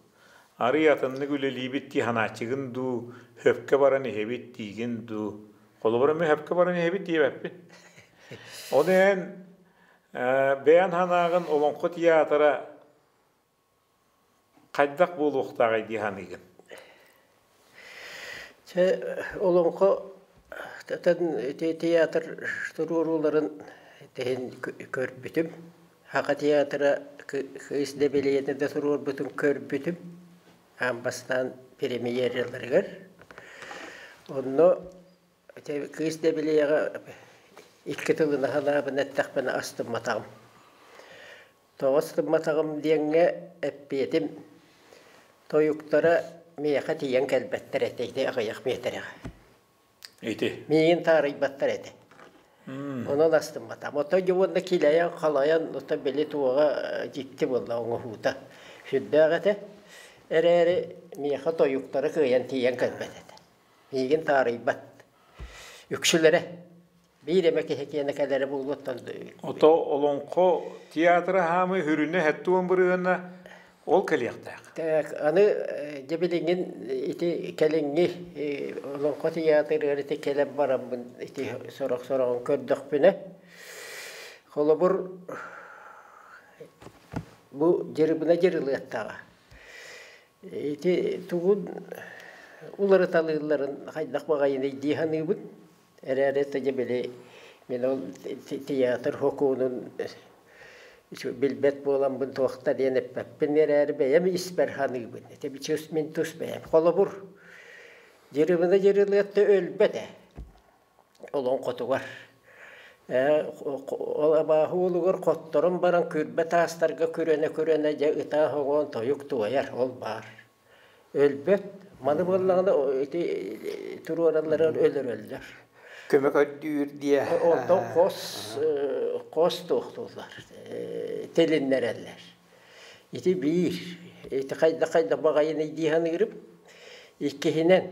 Арыый атыннык үлэлиибит дии санааччыгын дуу, сөпкө баран иһэбит диигин дуу. Холобура мин сөпкө баран иһэбит диэбэппин. Ол иһин бэйэн санааҕын Олоҥхо театра Хайдах буолуохтааҕый дии саныыгын? Чэ, олоҥхо театр туруорууларын иһин көрбүтүм. Саха театра кыыс Дэбилийэтэ да туруорбутун көрбүтүм. Аан бастаан премьераларыгар. Онно кыыс Дэбилийэҕэ икки тылын аһылаабын эттэхпинэ астымматаҕым. Тоҕо сытымматаҕым диэҥҥэ эппиэтим тойуктара миэхэ тиийэн кэлбэттэр этэ ити аҕыйах миэтэрэҕэ. Ити. Миигин таарыйбаттар этэ. Онон астымматам. Оттон дьэ уонна килэйэн, халайан, оттон били туоҕа дьикти буолла оҥоһуута сүрдээх этэ. Эрээри миэхэ тойуктара кыайан тиийэн кэлбэт этэ. Миигин таарыйбат. Үксүлэрэ биир эмэ киһи киэнэ кэлэрэ буолуоттан Ото олоҥхо театра хаамыы хүрүнэ хэттуон бырыһына ол кэлиэхтээх. Так, аны дьэ билиҥҥин ити кэлиҥҥи олоҥхо театрыгар ити кэлэн бараммын ити сорох-сороҕун көрдөхпүнэ холобур бу дьырыбына дьырылыаттаҕа ити тугун уларыталыылларын хайдах баҕайыный дии саныыбын Эрээри дьэ били мин ол театр хокуонун билбэт буоламмын туохта диэн эппэппин эрээри бэйэм испэр саныыбын. Ити бичус мин тус бэйэм. Холобур, Дьырыбына Дьырылыатта өлбөт ээ олоҥхотугар. Ол абааһы уолугар хотторон баран күрбэ таастарга күрэнэ-күрэнэ дьэ ытаа-хоҥоон тойук туойар ол баар. Өлбөт. Маны буоллаҕына ити туруоралларыгар өлөрөллөр. Көмө көрдүүр диэ. Онтон хос хос туохтууллар, тилиннэрэллэр. Ити биир. Ити хайдах хайдах баҕайыный дии саныырым. Иккиһинэн,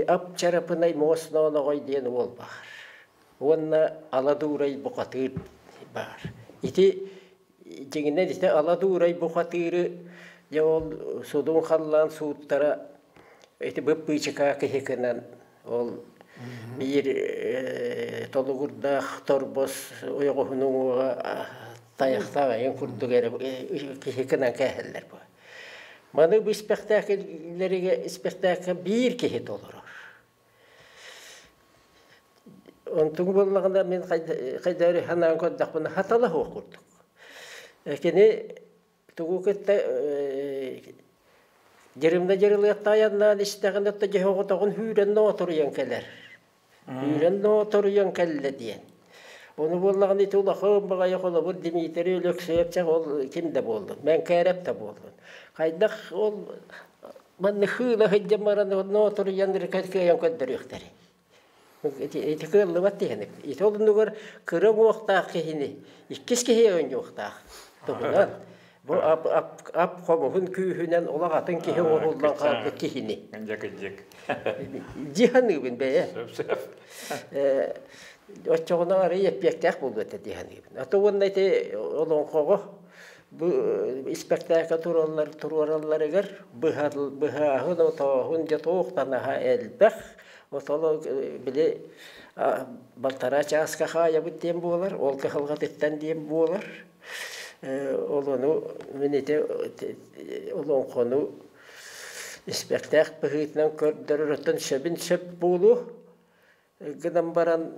ап чарапынай муос ноноҕой диэн уол баар. Уонна ала дуурай бухатыыр баар. Ити Дьиҥинэн ити Ала Дуурай бухатыыры дьэ ол судун халлаан сууттара ити бып-быычыкаа киһи гынан ол биир толугурдаах торбос ойоҕоһун уҥуоҕа тайахтаах айан курдук эрэ киһи гынан кээһэллэр бу. Маны бу испэктээкиллэргэ испэктээккэ биир киһи толорор. Онтуҥ буоллаҕына мин хайда эрэ санаан көрдөхпүнэ хатала суох курдук. Кини тугу кытта дьырымна дьырылыахта айаннаан истэҕинэ то дьэ оҕотоҕун сүүрэн ноотуруйан кэлэр. Сүүрэн ноотуруйан кэллэ диэн. Ону буоллаҕына ити улахан баҕайы холобур Дмитрий Өлөксөөпчөх ол ким да буоллун, Мэҥкээрэп да буоллун. Хайдах ол Манна хыыла сылдьан баран ноотуруйан кыайан көрдөрүөхтэрий. Ити кыаллыбат диэни. Ити оннугар кыра уҥуохтаах киһини иккис киһи оонньуохтаах туһунан бу ап ап ап хомуһун күүһүнэн олох атын киһи оҥоһуллан хаалбыт киһини. Дьэкидьик. Дии саныыбын бэйэ. Сөп сөп. Оччоҕуна арыый эппиэттээх буолуо этэ дии саныыбын. А то уонна ити олоҥхоҕо Бу испэктээккэ туруораллар туруоралларыгар быһааһын, отооһун дьэ туох танаһа элбэх. Отоло били балтараа чааска хаайабыт диэн буолар, ол кыһалҕатыттан диэн буолар. Ол ону мин ити олоҥхону испэктээк быһыытынан көрдөрөр оттон сөбүн сөп буолуо. Гынан баран,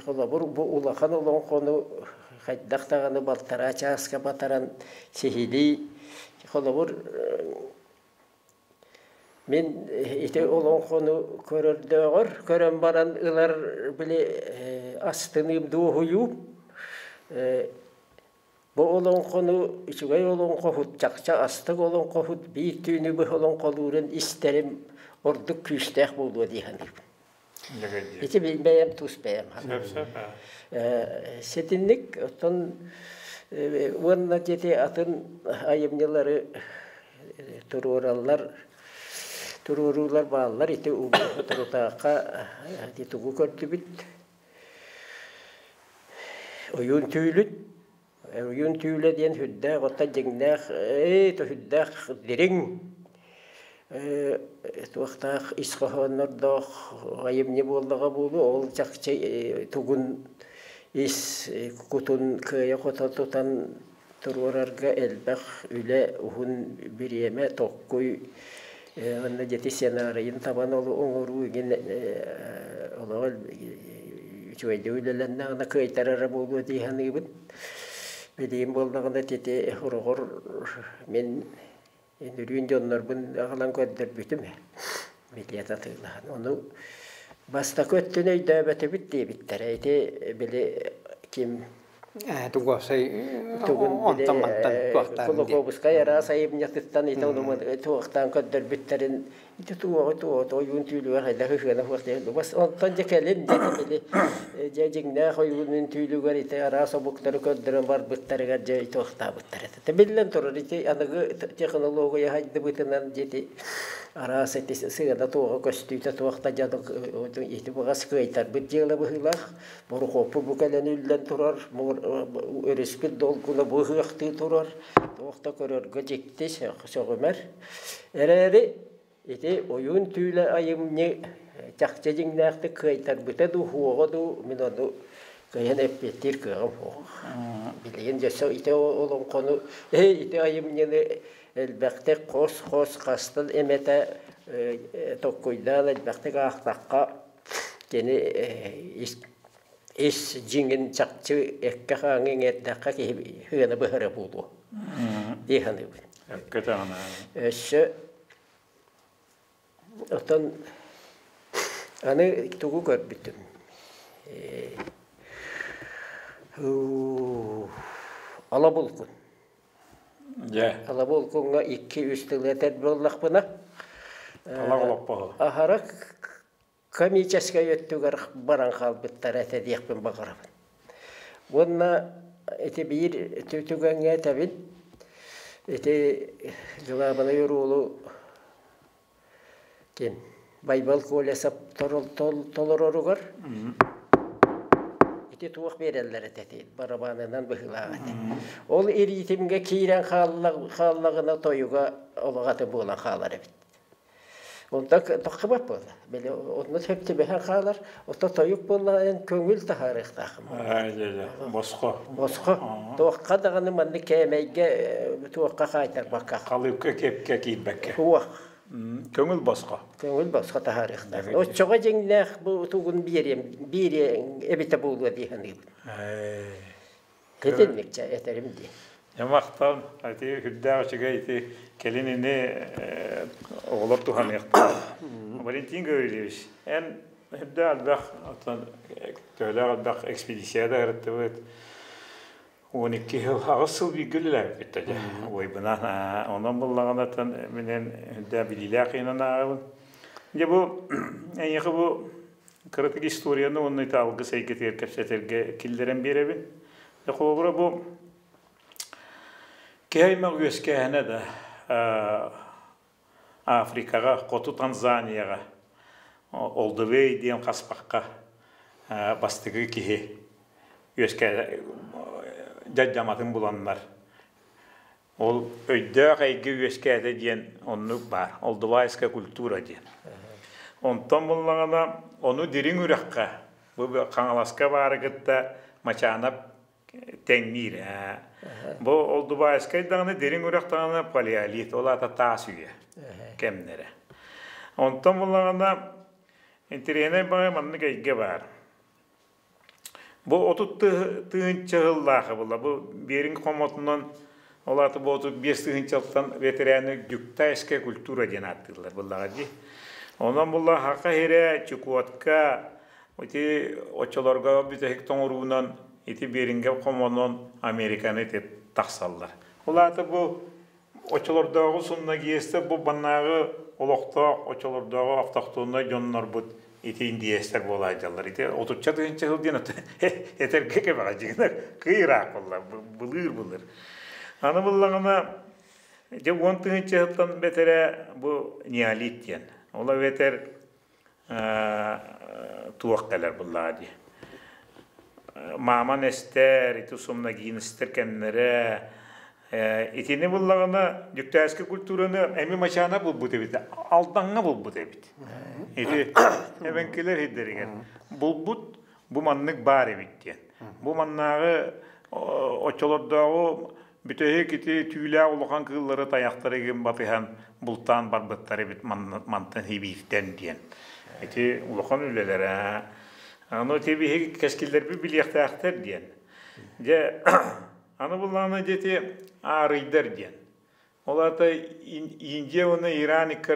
холобур, бу улахан олоҥхону хайдах даҕаны балтараа чааска батаран сиһилии, холобур, мин ити олоҥхону көрөрдөөҕөр көрөн баран ылар били астыныым дуоһуйуум. Бу олоҥхону үчүгэй олоҥхоһут, чахчы астык олоҥхоһут биир түүнү быһа олоҥхолуурун истэрим ордук күүстээх буолуо дии саныыбын. Ити бэйэм тус бэйэм. Ситинник оттон уонна дети атын айымньылары туруораллар туруоруулар бааллар ити Трутаахха тугу көрдүбүт Ойуун түүлүн Ойуун түүлэ диэн сүрдээх оттон дьиҥнээх сүрдээх дириҥ туохтаах ис хоһооннордоох айымньы буоллаҕа буолуо. Ол чахчы тугун ис кутун кыайа-хото тутан туруорарга элбэх үлэ, уһун бириэмэ, толкуй уонна дьэти сценарийын табан оҥоруу игин олоҕо үчүгэйдик үлэлэннэҕинэ кыайтарара буолуо дии саныыбын. Билигин буоллаҕына ити хороҕор мин үнүрүүн дьоннорбун аҕалан көрдөрбүтүм билиэт атыылаһан. Ону бастакы өттүн өйдөөбөтүбүт диэбиттэрэ. Ити били ким Тугуопсай онтон мантан туохтаан Кулуковскай араас айымньытыттан ити туохтаан көрдөрбүттэрин ити туоҕу туоҕу ойуун түүлүгэр хайдах ыһыана суох диэн бас онтон дьэ кэлин дьэ били дьэ дьиҥнээх ойуунун түүлүгэр ити араас омуктары көрдөрөн барбыттарыгар дьэ туохтаабыттар этэ биллэн турар ити аныгы технология хайдыбытынан дьити араас ити сыана туоҕа көстүүтэ туох да дьанык ити баҕас кыайтарбыт дьыала быһыылаах Борохуоппут бу кэлэн үллэн турар, өрүспүт долгуна бу ыһыахтыы турар, туох да көрөргө дьикти, сөҕүмэр. Эрээри ити ойуун түүлэ айымньы чахчы дьиҥнээхтик кыайтарбыта дуу, суоҕа дуу, мин ону кыайан эппиэттиир кыаҕым суох. Билигин дьөссө ити олоҥхону, ити айымньыны элбэхтик хос-хос хастан эмэтэ толкуйдаан элбэхтик аахтахха Кини ис дьиҥин чахчы эккэ-хааҥҥа иҥэрдэххэ киһи сыана быһара буолуо дии саныыбын. Өссө оттон аны тугу көрбүтүм Ала булкун. Ала булкуҥҥа икки-үс тылы этэр буоллахпына аһара комическай өттүгэр баран хаалбыттара этэ диэхпин баҕарабын. Уонна ити биир түгэҥҥэ этэбин, ити дьылаабынай уруулу ким Байбал Колесов толороругар ити туох биэрэллэр этэ ити барабанынан быһыылаах этэ. Ол ириитимгэ киирэн хааллаҕына тойуга олох аты буолан хаалар эбит. Онтон тоххубат буолла. Били онно сөп түбэһэн хаалар. Ото тойук буолла эн көҥүл таһаарыахтаахым. Босхо. Босхо. Туохха даҕаны маннык кээмэйгэ туохха хаайтарбакка. Халыыпка кэпкэ киирбэккэ. Суох. Көҥүл босхо. Көҥүл босхо таһаарыахтаах. Оччоҕо дьиҥнээх бу тугун биэриэм биэриэҥ эбитэ буолуо дии саныыбын. Итинник чэ этэрим дии. Дьэ махтал, ити үрдээх үчүгэй ити кэлин ини оҕолор туһаныахтара. Валентин Гаврильевич, эн үрдээх элбэх оттон төһөлөөх элбэх экспедиция да ырыттыбыт. 12 сыл, 8 сыл бииргэ үлэлээбиппит да дьэ. Уойбунан, онон буллаҕына минен үрдээх билиилээх ыйынан ааҕабын. Дьэ бу эйиэхэ бу Кыратык историяны уонна ити алгыс эйгэтигэр кэпсэтэргэ киллэрэн биэрэбин. Дьэ, холобура бу киһи аймах үөскээһинэ да Африкаҕа, хоту Танзанияҕа Олдовей диэн хаспахха бастакы киһи үөскээ дьадьаматын буланнар Ол өйдөөх эйгэ үөскээтэ диэн оннук баар. Олдувайская культура диэн. Онтон буллаҕына ону дириҥ үрэххэ, бу Хаҥаласка баары кытта Мачаанап тэҥниир. Бу Олдувайскай даҕаны дириҥ үрэх даҕаны палеолит, ол аата таас үйэ кэмнэрэ. Онтон буллаҕына интэриэһинэй баҕайы маннык эйгэ баар. Бу 30 тыһыынча сыллаахы буолла. Бу Беринг хомотунан ол аата бу 35 тыһыынчаттан ветераны дюктайская культура диэн ааттыыллар буоллаҕа дии. Онон буолла Хаха сирэ, Чукотка ити оччолорго бүтэһик тоҥоруунан ити Берингэ хомонон Американы ити тахсаллар. Ол аата бу оччолордооҕу сумнагиестэр бу баннааҕы олохтоох оччолордооҕу автохтоннай дьоннорбут ити индиэстэр буола сылдьаллар. Ити отучча тыһыынча сыл диэн этэргэ кэбэҕэ дьиҥинэр кый ыраах буолла былыыр-былыр. Аны буллаҕына дьэ 10 тыһыынча сылтан бэтэрээ бу неолит диэн. Ол эбэтэр туох кэлэр буллаҕа дии. Мааман эстэр, ити сумнагинистэр кэмнэрэ итини буллаҕына Дьүктээски культураны эми Мачаана булбут эбит, Алдаҥҥа булбут эбит. Ити эбэҥкилэр иһдэригэр булбут бу маннык баар эбит диэн. Бу маннааҕы оччолордооҕу бүтэһик ити түүлээх улахан кыыллары тайахтары игин батыһан бултаан барбыттар эбит мантан хибииртэн диэн. Ити улахан үлэлэрэ. Аны ити биһиги кэскиллэрбит билиэхтээхтэр диэн. Дьэ аны буллаҕына дьэ аарыйдар диэн. Ол аата Индия уонна Иран икки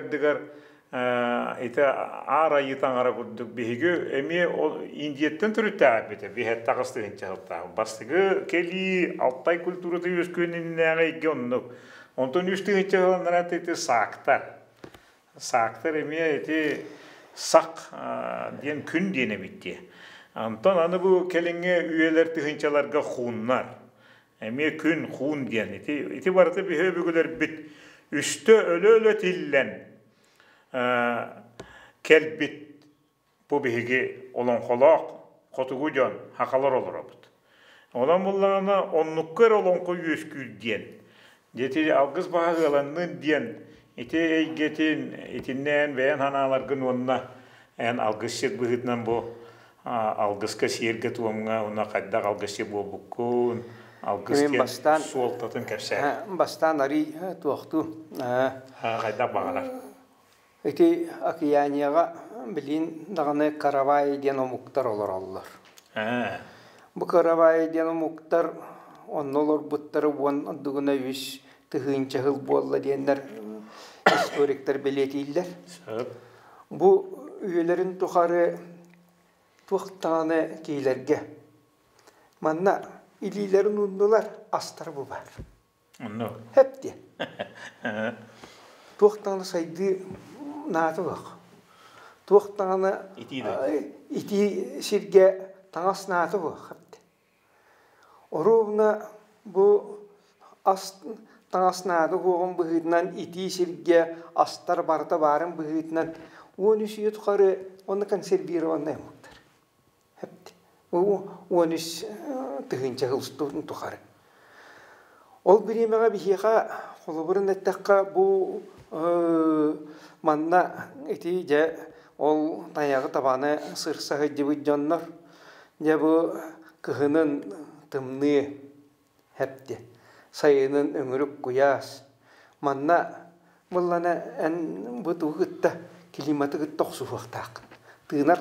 ити аар айыы таҥара курдук биһиги эмиэ ол Индияттан төрүттээхпит биһэттээх астыһынча сылтаах. Бастакы кэлии Алтай культурата үөскүөн иннинээҕи эйгэ оннук. Онтон 3 тыһыынча сыланнара ити саактар. Саактар эмиэ ити сак диэн күн диэн эбит дии. Онтон аны бу кэлиҥҥи үйэлэр тыһыынчаларга хууннар. Эмиэ күн, хуун диэн. Ити, ити барыта биһи өбүгэлэрбит үстэ өлө-өлө тиллэн кэлбит бу биһиги олоҥхолоох хотугу дьон хахалар олоробут. Онон буллаҕына оннукка эрэ олоҥхо үөскүүр диэн. Дьэ алгыс баһа ыаланнын диэн ити эйгэтин итиннээн бэйэн санааларгын уонна эн алгысчыт быһыытынан бу алгыска сиэргэ-туомҥа уонна хайдах алгысчыт буолбуккун алгыс Мен диэн бастаан суолтатын кэпсээ. Бастаан арый туохтуу Хайдах баҕарар. Ити Океанияҕа билин даҕаны Каравай диэн омуктар олороллор. Бу Каравай диэн омуктар онно олорбуттара 13 тыһыынча сыл буолла диэннэр историктар бэлиэтииллэр. Бу үйэлэрин тухары туох даҕаны киилэргэ манна илиилэрин ууннулар астара бу баар. Онно. Хэп диэн. Туох даҕаны сайдыы наада суох. Туох даҕаны итии сиргэ таҥас наада суох. Оруобуна бу ас таҥас наада суоҕун быһыытынан итии сиргэ астар барыта баарын быһыытынан 13 үйэ тухары онно консервированнай омуктар. 13 тыһыынча сыл тухары. Ол бириэмэҕэ биһиэхэ холобурун эттэххэ бу манна ити дьэ ол тайаҕы табаны сырса сылдьыбыт дьоннор дьэ бу кыһынын тымныы хэпти сайынын өҥүрүк куйаас манна буллана эн бу тугу кытта климаты кытта охсуһуохтааххын тыынар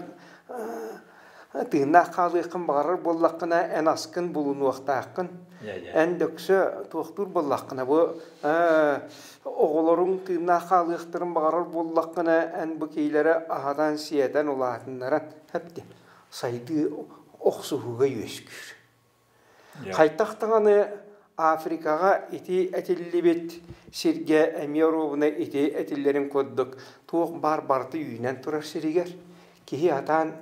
тыыннаах хаалыаххын баҕарар буоллаххына эн аскын булунуохтааххын эн дөксө туохтуур буоллаххына бу оҕолоруҥ тыыннаах хаалыахтарын баҕарар буоллаххына эн бу киилэри аһатан сиэтэн улаатыннаран хэпти сайдыы охсуһууга үөскүүр. Хайтах даҕаны Африкаҕа ити этиллибит сиргэ эмиэ оруобуна ити этиллэрин курдук туох баар барыта үүнэн турар сиригэр киһи атаан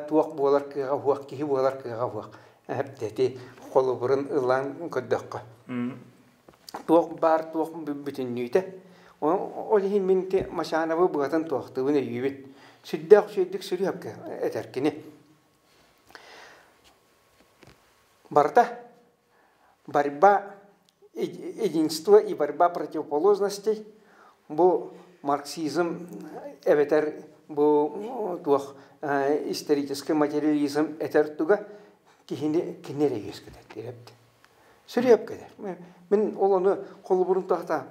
туох буолар кыаҕа суох, киһи буолар кыаҕа суох. Эти холобурун ылан көрдөххө. Туох баар туох бүтүннүүтэ. Ол иһин мин Мачановы быатын туохтуубун өйүүбүн. Сүрдээх үчүгэйдик сүрүөпкэ этэр кини. Барыта борьба единство и борьба противоположностей бу марксизм эбэтэр бу туох исторический материализм этэр туга киһини кини эрэ үөскэтэр сүрүөп кэлэр. Мин ол ону холобурун тахта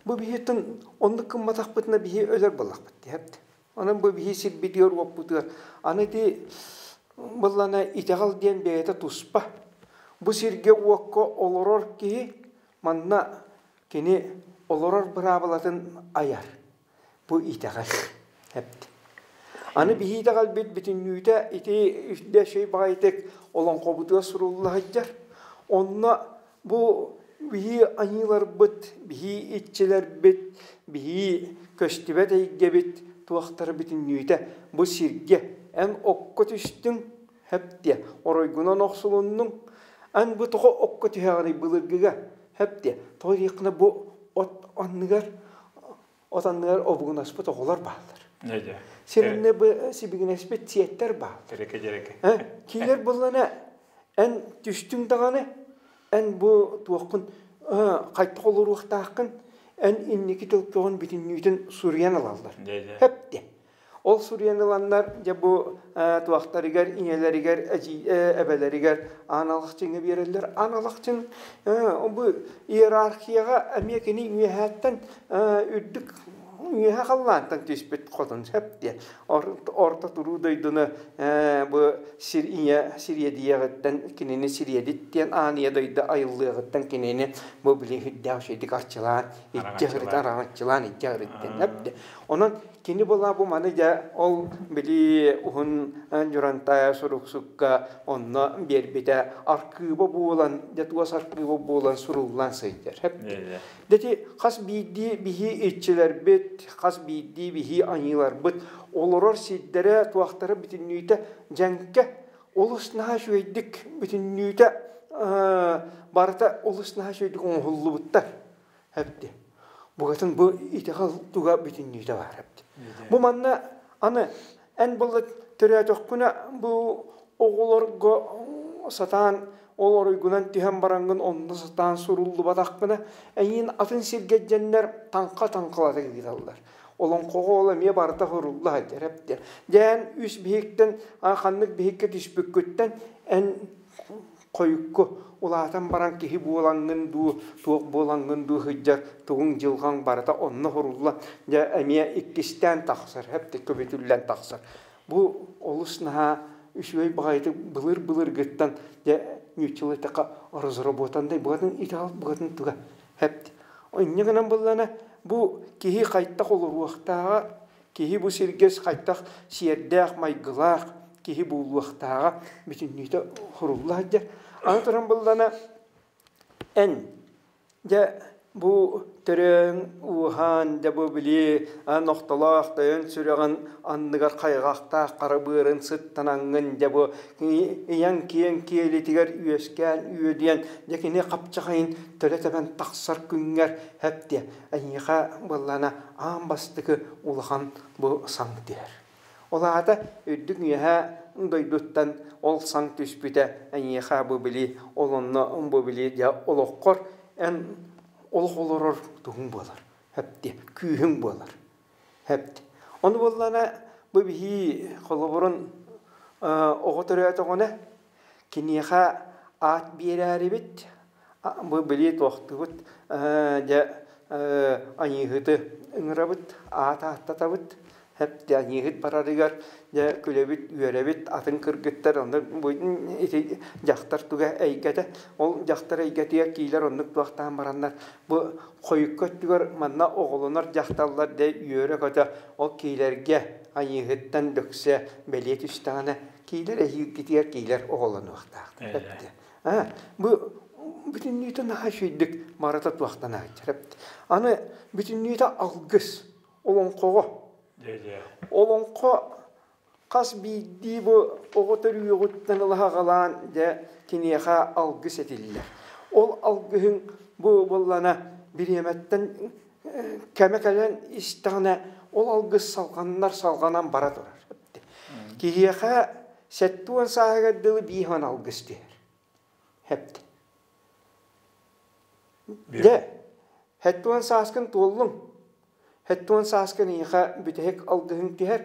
бу биһиттэн оннук кымматахпытына биһи өлөр буоллахпыт диэпт. Онон бу биһи сирбитигэр уоппутугар аны ити быллана итэҕэл диэн бэйэтэ туспа. Бу сиргэ уокка олорор киһи манна кини олорор быраабылатын айар. Бу итэҕэл. Эпти. Аны биһи итэҕэлбит бүтүннүүтэ ити үстэ шөй баҕайытык олоҥхобутугар сурулла сылдьар. Онно бу Биһи аньыыларбыт, биһи иччилэрбит, биһи көстүбэт эйгэбит туохтара бүтүннүүтэ бу сиргэ эн окко түстүҥ, хэп диэ, оройгунан охсулуннуҥ, эн бу тоҕо окко түһэҕиний былыргыга, хэп диэ, тоҕо диэххинэ бу от анныгар от анныгар обугунаспыт оҕолор бааллар. Сиринне бу сибигинэспит сиэттэр бааллар. Дьэрэкэ-дьэрэкэ. Киилэр буллана эн түстүҥ даҕаны, эн бу туоххун хайтах олоруохтааххын, эн инники төлкөҕүн бүтүннүүтүн суруйан ылаллар. Хөп диэ. Ол суруйан ыланнар, дьэ бу туохтарыгар, ийэлэригэр, эбэлэригэр аан алахчыҥҥа биэрэллэр. Аан алахчын бу иерархияҕа эмиэ кини үөһээттэн үрдүк үөһэ халлаантан түспүт хотун сөп диэ. Орто туруу дойдуну бу сир ийэ сириэдийэҕиттэн кинини сириэдит диэн аан ийэ дойду айыллыаҕыттан кинини бу били үрдээх үчүгэйдик арчылаан иччи ыһырытан араҥаччылаан иччи ыһырыттан сөп Онон кини була бу маны дьэ ол били уһун Дьурантаайа суруксукка онно биэрбитэ аркыыба буолан дьэ туос аркыыба буолан суруллан сылдьар. Дэти хас биирдии биһи иччилэрбит, хас биирдии биһи аньыыларбыт олорор сирдэрэ туохтара бүтүннүүтэ дьэҥкэ олус наһаа үчүгэйдик бүтүннүүтэ барыта олус наһаа үчүгэйдик оҥоһуллубуттар. Эпти. Букатын бу итэҕэл туга бүтүннүүтэ баар эбит. Бу манна аны эн былы төрөөтөххүнэ бу оҕолорго сатаан ол оройгунан түһэн бараҥҥын онно сатаан суруллубатаххына эйиин атын сиргэ дьэннэр таҥха таҥхалата ыыталлар. Олоҥхоҕо ол эмиэ барыта сурулла сылдьар эбит. Дьээн үс биһиктэн ханнык биһиккэ түспүккүттэн эн хойукку улаатан баран киһи буолаҥҥын дуу, туох буолаҥҥын дуу сылдьар тугуҥ дьылҕаҥ барыта онно суруллан, дьэ эмиэ иккистээн тахсар, хэптик көбүтүллэн тахсар. Бу олус наһаа үчүгэй баҕайытык былыр-былыргыттан дьэ нууччалыы эттэххэ разработанный быатын итэҕэл быатын туга хэпт. Инньэ гынан буллана бу киһи хайтах олоруохтааҕа Киһи бу сиргэ хайдах сиэрдээх, майгылаах киһи буолуохтааҕа бүтүннүүтэ сурулла сылдьар. Аны туран буллана эн дьэ бу төрөөн ууһаан дьэ бу били нохтолоох тойон сүрэҕин анныгар хайҕахтаах хара быарын сыттанаҥҥын дьэ бу ийэҥ киэҥ киэлитигэр үөскээн үөдүйэн дьэ кини хапчахайын төлө тэбэн тахсар күҥҥэр хэп диэ эйиэхэ буоллаана аан бастакы улахан бу саҥ түһэр. Ол аата үрдүк үөһэ дойдуттан ол саҥ түспүтэ эйиэхэ бу били ол онно бу били дьэ олоххор эн олох олорор туһуҥ буолар. Хэпти күүһүҥ буолар. Хэпти. Ону буоллаана бу биһии холобурун оҕо төрөөтөҕүнэ киниэхэ аат биэрээрибит Бу били туохтуубут дьэ аньыыһыты ыҥырабыт, аат ааттатабыт. Дьэ аньыыһыт барарыгар дьэ күлэбит, үөрэбит, атын кыргыттар онно бу ити дьахтар туга эйгэтэ. Ол дьахтар эйгэтигэр киилэр оннук туохтаан бараннар бу хойукка өттүгэр манна оҕолонор дьахталлар дьэ үөрэ-көтө ол киилэргэ аньыыһыттан дөксө бэлиэ түстэҕинэ киилэр эһиилгитигэр киилэр оҕолонуохтаахтар. Бу бүтүннүүтэ наһаа үчүгэйдик барыта туохтанааччы. Аны бүтүннүүтэ алгыс олоҥхоҕо. Олоҥхо хас биирдии бу оҕо төрүөҕүттэн ылаһаҕалаан дьэ киниэхэ алгыс этиллэр. Ол алгыһыҥ бу буоллана бириэмэттэн кэмэ кэлэн истэҕинэ ол алгыс салҕаннар салҕанан бара турар. Киһиэхэ 70 сааһыгар дылы бииһон алгыс түһэр. Хэпт. Дьэ, 70 сааскын туоллуҥ. 70 сааскын эйиэхэ бүтэһик алгыһыҥ түһэр.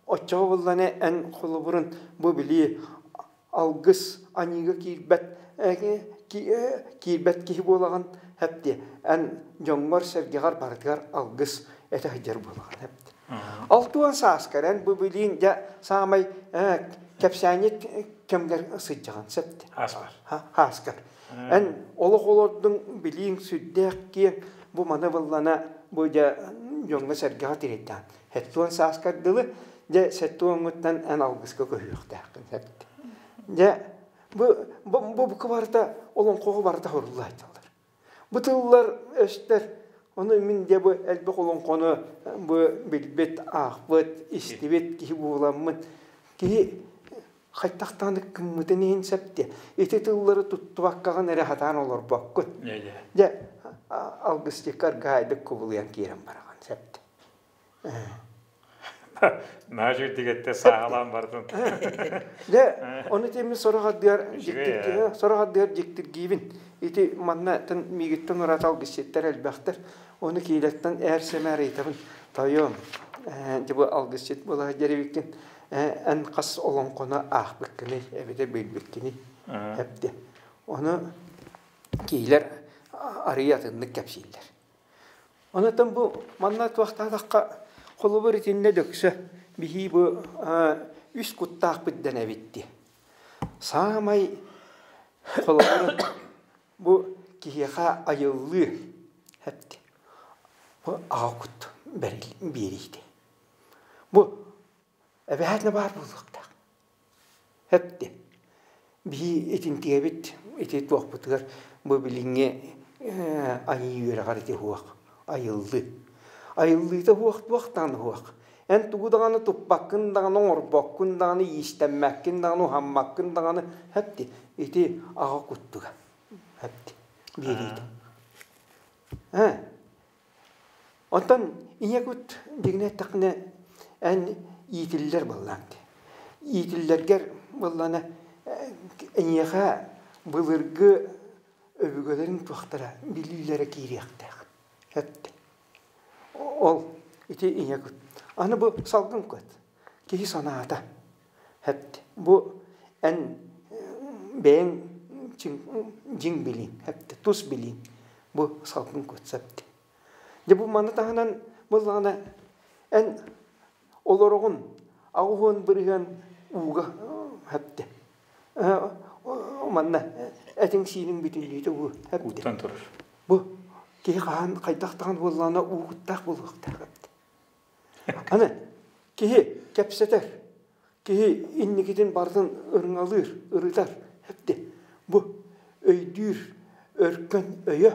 Оччоҕо булланы эн холобурун бу билии алгыс аньыыга киирбэт киирбэт киһи буолаҕын хэп диэ. Эн дьоҥҥор-сэргэҕэр барытыгар алгыс этэ сылдьар буолаҕын хэп 60 сааскар эн бу билиин дьэ саамай кэпсээнньит кэмгэр сылдьаҕын сөп Ааскар. Ааскар. Эн олох олордуҥ билииҥ сүрдээх киэҥ бу маны быллана бу дьэ дьоҥҥо-сэргэҕэ тириэрдэҕин. 70 сааскар дылы дьэ 70-ҥуттан эн алгыска көһүөхтээххин сөп Дьэ бу бу барыта олоҥхоҕо барыта хоруллааччылар. Бу тыллар өстөр ону мин дьэ бу элбэх олоҥхону бу билбит, аахпыт, истибит киһи буоламмын киһи хайтахтааны кыммытын иһин сөп Ити тыллары туттубаккаҕын эрэ хатаан олорбоккун. Дьэ алгыстыкка аргаайдык кубулуйан киирэн бараҕын сөп. Наһаа үчүгэй сааһылаан бардын. Дьэ, ону тиэмми сорох ардыгар сорох ардыгар дьиктиргиибин. Ити манна миигиттэн ураты алгысчыттар элбэхтэр. Ону киилэттэн ээр-сэмээр ыйытабын. Тойон, дьэ бу алгысчыт буола дьэрибиккин эн хас олоҥхону аахпыккыный эбэтэр билбиккиний эпти. Ону киилэр арыый атыннык кэпсииллэр. Онотон бу манна туохтаатахха холобур итиннэ дөксө биһии бу үс куттаахпыт дэнэбит дии. Саамай холобур бу киһиэхэ айыллыы эпти. Бу аҕа кут биэриитэ. Бу эбэһээтинэ баар буолуохтаах. Эпти. Биһи итинтигэбит ити туохпутугар бу билиҥҥи айыы үөрэҕэр ити уһуох айыллыы. Айыллыыта уһуох туохтаан уһуох. Эн тугу даҕаны туппаккын даҕаны оҥорбоккун даҕаны иистэммэккин даҕаны уһаммаккын даҕаны эпти ити аҕа куттуга эпти биэриитэ. Оттон ийэ кут дьиҥинэ эттэххинэ эн иитиллэр буоллаҥ дии. Иитиллэргэр буоллаҕына эйиэхэ былыргы өбүгэлэриҥ туохтара билиилэрэ киириэхтээх. Эттэ. Ол ити ийэ кут. Аны бу салгын кут. Киһи санаата. Эттэ. Бу эн бэйэҥ дьиҥ билииҥ, эттэ, тус билииҥ. Бу салгын кут сэптэ. Дьэ бу маны таһынан буоллаҕына эн олороҕун 80% ууга хэптэ. Манна этиҥ-сииниҥ бүтүннүүтэ уу хэптэ. Ууттан турар. Бу киһи хаһан хайдах даҕаны буоллаҕына уу куттаах буолуохтаах эбит. Аны киһи кэпсэтэр, киһи инникитин барытын ырыҥалыыр, ырытар хэптэ. Бу өйдүүр өркөн өйө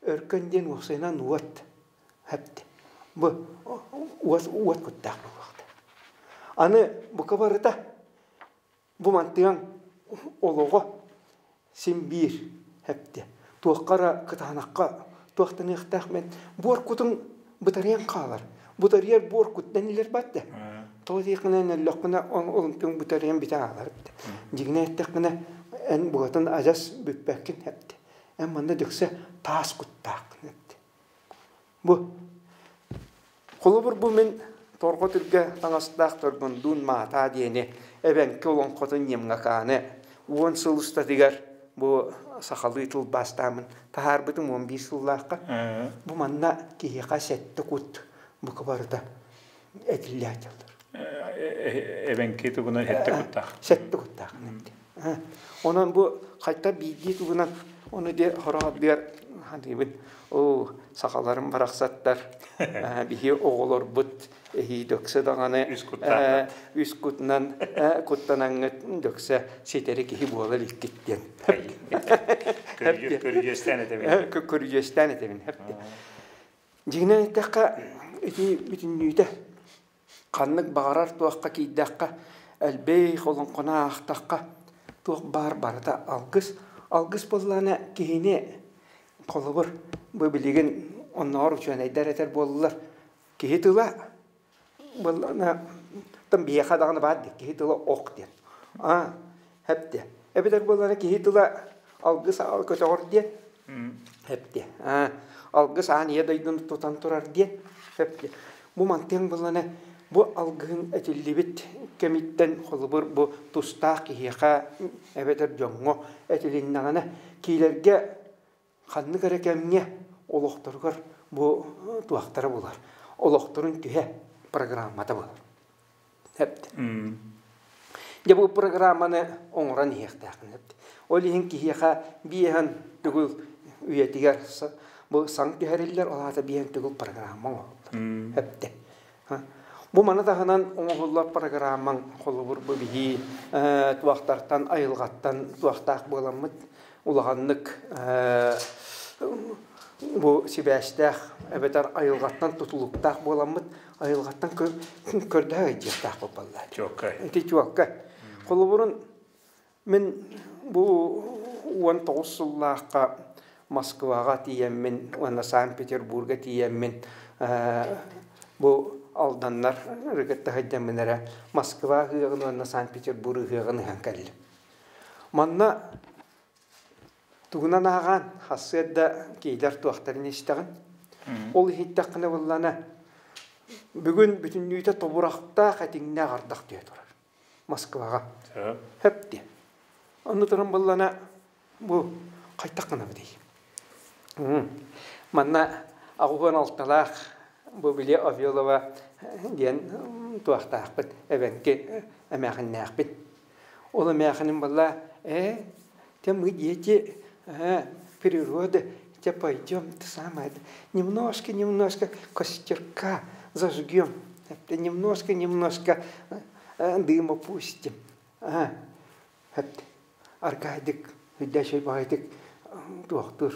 Өркөн диэн уопсайынан уот хэпти. Бу уот уот куттаах буолуохтаах. Аны бука барыта бу мантыаҥ олоҕо син биир хэпти. Туохха эрэ кытаанахха туохтаныахтаах мен буор кутуҥ бытарыйан хаалар. Бытарыйар буор кут дэнилэр батта. Тоҕо диэххинэ өллөххүнэ олумтуҥ бытарыйан бүтэ хаалар. Дьиҥинэ эттэххинэ эн буотун адьас бүппэккин хэпти. Эн манна дөксө таас куттааххын эттэ. Бу холобур бу мин торҕо түргэ таҥастаах торгундуун маатаа диэни эбэҥки олоҥхотун Ньымҥакааны 10 сыл устатыгар бу сахалыы тылбаастааммын таһаарбытым 11 сыллаахха. Бу манна киһиэхэ сэттэ кут бука барыта этиллээччилэр. Эбэҥки тугунан сэттэ куттаах. Сэттэ куттаах. Онон бу хайта биирдии тугунан ону де хороҕордугар саныыбын оо сахаларым барахсаттар биһи оҕолорбут эһии дөксө даҕаны үс кутунан куттанаҥҥыт дөксө ситэри киһи буола иликкит диэн көрүдьүөстээн этэбин көрүдьүөстээн этэбин дьиҥинэн эттэххэ ити бүтүннүүтэ Ханнык баҕарар туохха киирдэххэ, элбэх олоҥхону аахтахха, туох баар барыта алгыс. Алгыс буоллаҕына киһини холобур бу билигин оннооҕор учуонайдар этэр буоллулар киһи тыла буоллаҕына там биһиэхэ даҕаны баар дии киһи тыла ох диэн. Аа эп диэн. Эбэтэр буоллаҕына киһи тыла алгыс көтөҕөр диэн эп диэн. Аа алгыс аан ийэ дойдуну тутан турар диэн эп диэн. Бу мантыаҥ буоллаҕына бу алгыһын этиллибит кэмиттэн холобур бу тустаах киһиэхэ эбэтэр дьоҥҥо этилиннэҕинэ киилэргэ ханнык эрэ кэмҥэ олохторугар бу туохтара булар олохторун түһэ программата буолар. Дьэ бу программаны оҥорон иһиэхтээххин. Ол иһин киһиэхэ биэһэн төгүл үйэтигэр бу саҥ түһэриллэр, ол аата биэһэн төгүл программа оҥоһуллар. Эптэ. Бу маны таһынан оҥоһуллар программаҥ холобур бу биһии туохтартан айылҕаттан туохтаах буоламмыт улаханнык Бу сибээстээх эбэтэр айылҕаттан тутулуктаах буоламмыт айылҕаттан көрдөһө ыйдьыахтаах буолбаллар. Чуолкай. Ити чуолкай. Холобурун мин бу 19 сыллаахха Москваҕа тиийэммин уонна Санкт-Петербурга тиийэммин бу Алданнар кытта сылдьаммын эрэ Москва ыһыаҕын уонна Санкт-Петербург ыһыаҕын ыһан кэллим. Манна тугунан ааҕаан хассыарда киилэр туохтарын истэҕин. Ол иһиттэххинэ буоллаҕына бүгүн бүтүннүүтэ тобурахтаах этиҥнээх ардах түһэ турар. Москваҕа. Хөп диэн. Онно туран буоллаҕына бу хайтах гынабытый? Манна 86-лаах бу били Авелова диэн туохтаахпыт, эбэҥки эмээхиннээхпит. Ол эмээхиним была э, те мы дети природы, те пойдем, ты самое, немножко-немножко костерка зажгем, немножко-немножко дыма пустим. Аркаадык, үрдээчэй баҕайытык туохтуур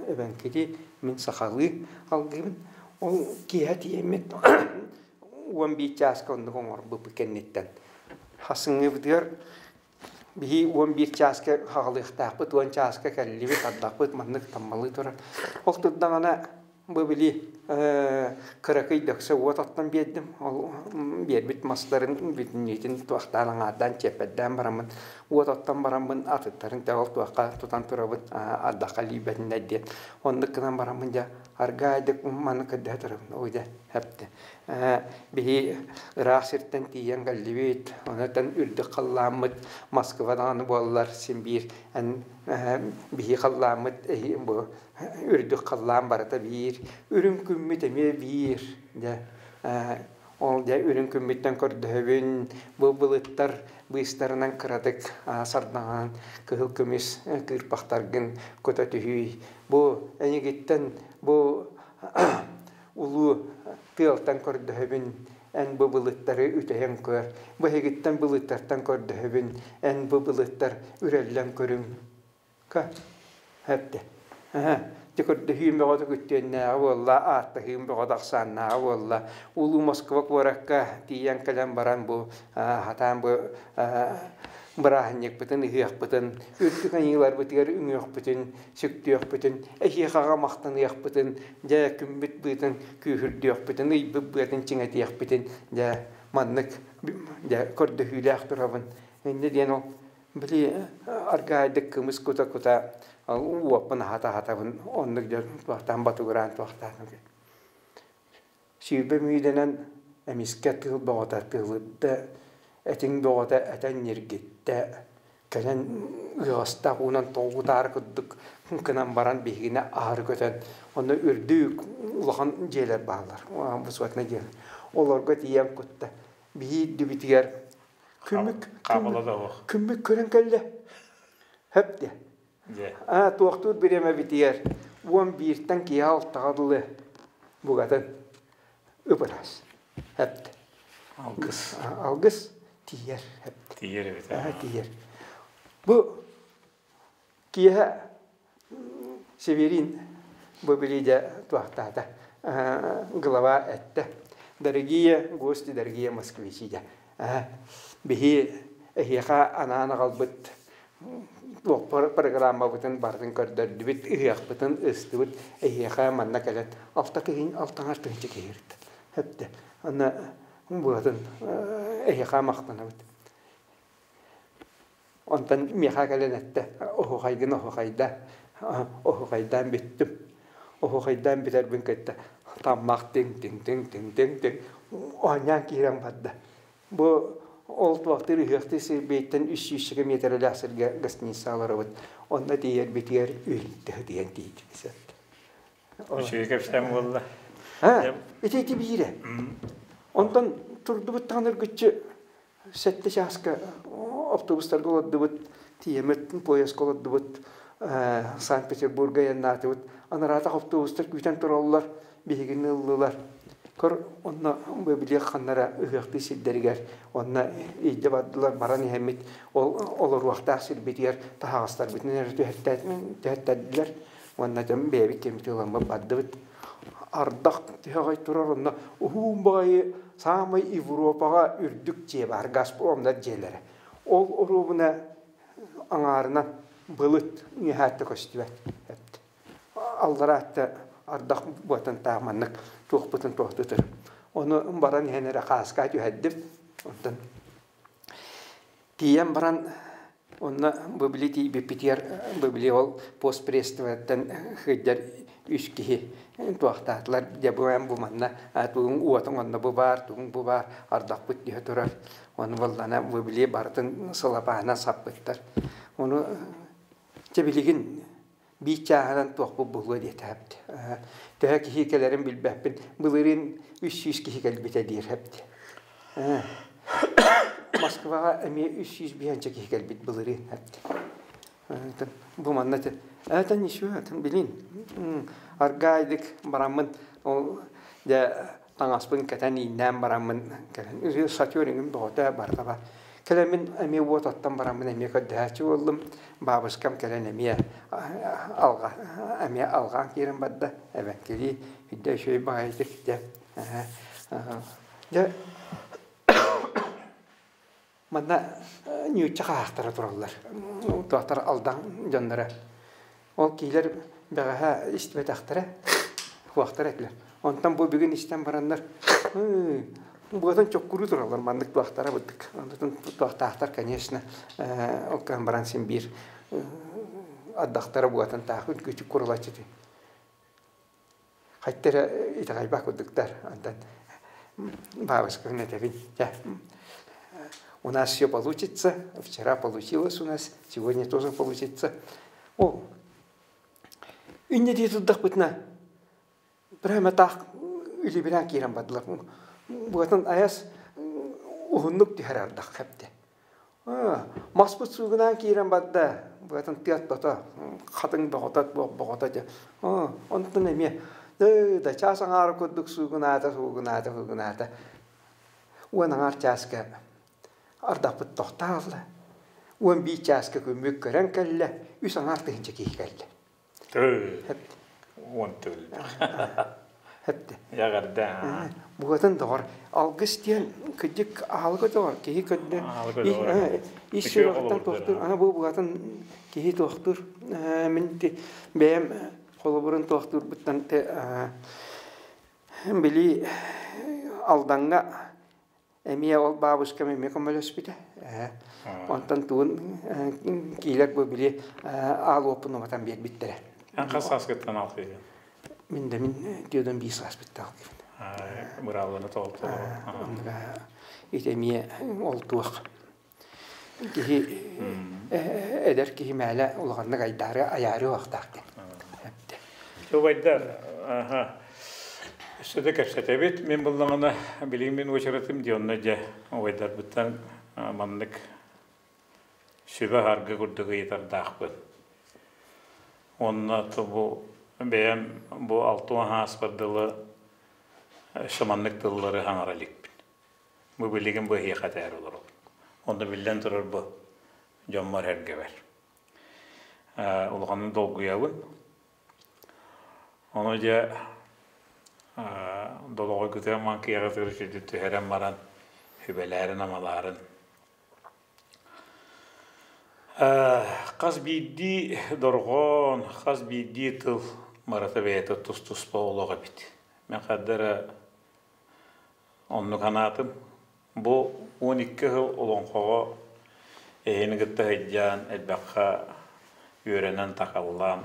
эбэҥкити мин сахалыы алгыыбын. Ол киэһэ тиийэммит 11 чааска оннук оҥорбуппут кэнниттэн хасыҥҥыбытыгар биһи 11 чааска хаҕалыахтаахпыт, 10 чааска кэллибит, ардахпыт маннык таммалыы турар. Ол турдаҕына бу били кыракый дөксө уот оттон биэрдим. Ол биэрбит мастарын бүтүннүүтүн туохтаан аҥаардаан чиэппэрдээн бараммын уот оттон бараммын атыттарын тэҕил туохха тутан турабын ардахха лиийбэтиннэр диэн. Оннук гынан бараммын дьэ аргаайдык маны көрдөһө турабын. Ой дьэ хэпти. Биһи ыраах сиртэн тиийэн кэллибит. Онтон үрдүк халлааммыт Москва даҕаны буоллар син биир эн биһи халлааммыт бу үрдүк халлаан барыта биир, үрүҥ күммүт эмиэ биир. Дьэ, ол дьэ үрүҥ күммүттэн көрдөһөбүн, бу былыттар быыстарынан кыратык сардаҥаан кыһыл көмүс кыырпахтаргын көтө түһүй. Бу эйигиттэн бу улуу тыалтан көрдөһөбүн, эн бу былыттары үтэһэн көр. Бу эһигиттэн былыттартан көрдөһөбүн, эн бу былыттар үрэллэн көрүҥ. Ка эттэ. Дьэ көрдөһүүм бөҕөтө күттүөннээҕэ буолла, ааттаһыым бөҕөтө ахсааннааҕа буолла. Улуу Москва куоракка тиийэн кэлэн баран бу хатаан бу бырааһынньыкпытын, ыһыахпытын, үрдүк айыыларбытыгар үҥүөхпүтүн, сүктүөхпүтүн, эһиэхэҕэ махтаныахпытын, дьэ күммүт быатын күүһүрдүөхпүтүн, ыйбыт быатын чиҥэтиэхпитин, дьэ маннык дьэ көрдөһүүлээх турабын. Инньэ диэн ол били аргаайдык кымыс кута-кута уоппун аһата-аһатабын оннук дьон туохтаан ботугураан туохтаатым 20 миилэнэн эмискэ тыал бөҕөтө тыалырда, этиҥ бөҕөтө этэн ньиргиттэ, кэлэн ыаҕастаах уунан тоҕутаары курдук гынан баран биһигини аһары көтөн, онно үрдүк улахан дьиэлэр бааллар, высотнай дьиэлэр. Олорго тиийэн кутта. Биһи үрдүбүтүгэр күммүк күммүк көрөн кэллэ. Хөп диэ. Аа туохтуур бириэмэбитигэр 11-тэн киэһэ алтаҕа дылы бугатын ып-ыраас. Хэпт. Алгыс. Алгыс тиийэр. Хэпт. Тиийэр эбит. Тиийэр. Бу киэһэ Северин бу билиидэ туохтаата глава эттэ. Дорогие гости, дорогие москвичи дьэ. Биһи эһиэхэ анаан аҕалбыт программабытын барытын көрдөрдүбүт, ыһыахпытын ыстыбыт, эһиэхэ манна кэлэн алта киһин алтаҥар тыһыынча киһи ырытта. Хэптэ. Аны быатын эһиэхэ махтанабыт. Онтон миэхэ кэлэн эттэ, оһуохайгын оһуохайда, оһуохайдаан бүттүм. Оһуохайдаан бүтэрбин кытта таммах тиҥ-тиҥ-тиҥ-тиҥ-тиҥ оонньоон киирэн барда. Бу ол туохтуур ыһыахтыы сирбиттэн 300 миэтэрэлээх сиргэ гостиница олоробут. Онно тиийэрбитигэр үлтү тиийэн тиийдибит. Үчүгэй кэпсээн буолла. Ити ити биирэ. Онтон турдубут даҕаны үргүччү 7 чааска автобустарга олордубут, тиийэммит поездка олордубут, Санкт-Петербурга айаннаатыбыт. Анараатах автобустар күүтэн тураллар, биһигини ыллылар. Көр, онно билиэх ханнара ыһыахтыы сирдэригэр онно илдьэ бардылар, баран иһэммит ол олоруохтаах сирбитигэр таһаҕастарбытын эрэ түһэртэрдилэр. Уонна дьон бэйэбит кэмитэ ыламмыт бардыбыт. Ардах түһэҕэй турар онно уһуун баҕайы саамай Европаҕа үрдүк дьиэ баар Газпромнар дьиэлэрэ. Ол оруобуна аҥаарынан былыт үөһээттэ көстүбэт. Аллараатта ардах буотан таах маннык туохпутун туохтутар. Ону баран иһэн эрэ хааска түһэрдим. Онтон тиийэн баран онно бу били тиийбиппитигэр бу били ол постпредствоттан сылдьар үс киһи туохтаатылар дьэ бу эн бу манна тугуҥ уотуҥ онно бу баар тугуҥ бу баар ардахпыт түһэ турар ону буоллаҕына бу били барытын сылапаанан саппыттар ону дьэ билигин биир чааһынан туохпут буолуо диэтэхпит төһө киһи кэлэрин билбэппин былырыын 300 киһи кэлбитэ диир эбит Москваҕа эмиэ 300 биһиэнчэ киһи кэлбит былырыын эбит бу манна это ничего это билин аргаайдык бараммын ол дьэ таҥаспын кэтэн ииннээн бараммын кэлэн шатер иҥин бөҕөтө барыта бар кэлэммин эмиэ уот оттон бараммын эмиэ көрдөһөөччү буоллум бабушкам кэлэн эмиэ алҕа эмиэ алҕаан киирэн барда эбэҥкилии үрдэ үчүгэй баҕайытык дьэ дьэ манна ньуучча хаһаахтара тураллар туохтар алдан дьонноро ол киилэр бэҕэһээ истибэтэхтэрэ хуохтар этилэр онтон бу бүгүн истэн бараннар буотан чоккуруу тураллар маннык туохтара быттык онтон туохтаахтар конечно ол каан баран син биир ардахтара буотан таах күчүк курулаччы хайта эрэ итэҕэйбэт курдуктар онтон бабушкабын этэбин дьэ у нас все получится вчера получилось у нас сегодня тоже получится ол инньэ дии турдахпытына прямо таах илибирээн киирэн бардылар буотун айас уһуннук түһэр ардах хэпти маспыт суугунаан киирэн барда быатын тыат тото хатыҥ бөҕөтө бөҕөтө дьэ онтон эмиэ да чаас аҥаара курдук суугунаата суугунаата суугунаата уон аҥаар чааска ардахпыт тохтоолла 11 чааска күммүт көрөн кэллэ үс аҥаар тыһыынча киһи кэллэ Уон төгүл. Хэпти. Эҕэрдэ. Бугатын доҕор, алгыс диэн кырдьык аалыга доҕор, киһи көрдө. Ис сүрэҕиттэн туохтуур, ана бу бугатын киһи туохтуур. Мин бэйэм холобурун туохтуурбуттан били Алдаҥҥа эмиэ ол бабушкам эмиэ көмөлөспүтэ. Онтон тугун киилэр бу били аал уоппун уматан биэрбиттэрэ. Эн хас сааскыттан алтыйдын? Мин да мин тиодон биир сааспыттан алтыйбын. Быраабыланы толору. Ити эмиэ ол туох киһи эдэр киһи мээлэ улаханнык айдаары айаары уохтаах диэн. Убайдар, аха. Өссө да кэпсэтэбит. Мин буллаҕына билигин мин уочаратым дии онно дьэ убайдарбыттан маннык сүбэ-саргы курдук ыйытардаахпын. Уонна бу бэйэм бу 60 ааспар дылы өссө маннык тыллары хаҥара иликпин. Бу билигин бу эһиэхэ этээр олоробун. Онно биллэн турар бу дьоммор эргэбэр. Улаханнык долгуйабын. Ону дьэ долоҕойгутугар маҥкыйаҕытыгар үчүгэйдик түһэрэн баран сүбэлээрин-амалаарын. Хас биирдии дорҕоон, хас биирдии тыл барыта бэйэтэ тус-туспа олох эбит. Мин ханна эрэ оннук санаатым. Бу 12 сыл олоҥхоҕо эһини кытта сылдьан, элбэххэ үөрэнэн, такаллаан,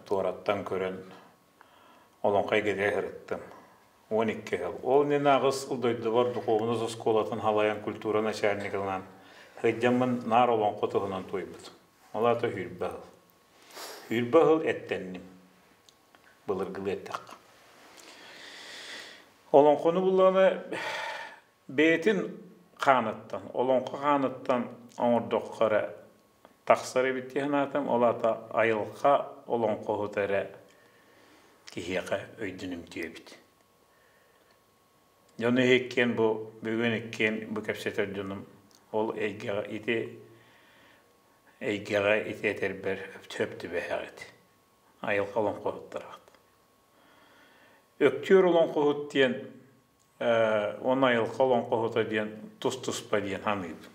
туораттан көрөн олоҥхо эйгэтигэр сырыттым. 12 сыл. Ол иннинэ аҕыс сыл дойдубар духуобунас оскуолатын халайан культура начальнигынан сылдьаммын наар олоҥхо туһунан туойбутум. Ол аата сүүрбэ сыл. Сүүрбэ сыл эттэнним. Былыргылыы эттэххэ. Олоҥхону буллаҕына бэйэтин хааныттан, олоҥхо хааныттан оҥордоххо эрэ тахсар эбит дии санаатым. Ол аата айылҕа олоҥхоһута эрэ киһиэхэ өйдөнүмтүө эбит. Дьону иккиэн бу бүгүн иккиэн бу кэпсэтэр дьонум ол эйгэҕэ ити эйгэҕэ ити этэрбэр сөп түбэһэҕит. Айылҕа олоҥхоһуттараҕыт. Өктүөр олоҥхоһут диэн уонна айылҕа олоҥхоһута диэн тус-туспа диэн саныыбын.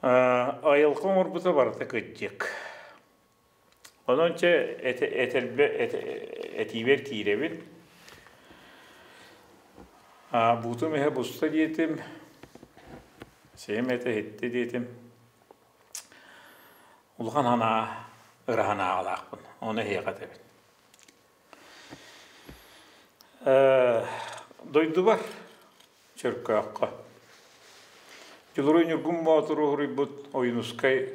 Айылҕа оҥорбута барыта кырдьык. Онон чэ этэрбэ этиибэр киирэбин. Буутум иһэ буста диэтим, сиэм этэ иһиттэ диэтим. Улахан санаа, ыра санаалаахпын, ону эһиэхэ этэбин. Дойдубар Чөркөөххө Дьулуруй Ньургун Боотуру уһуруйбут Ойуунускай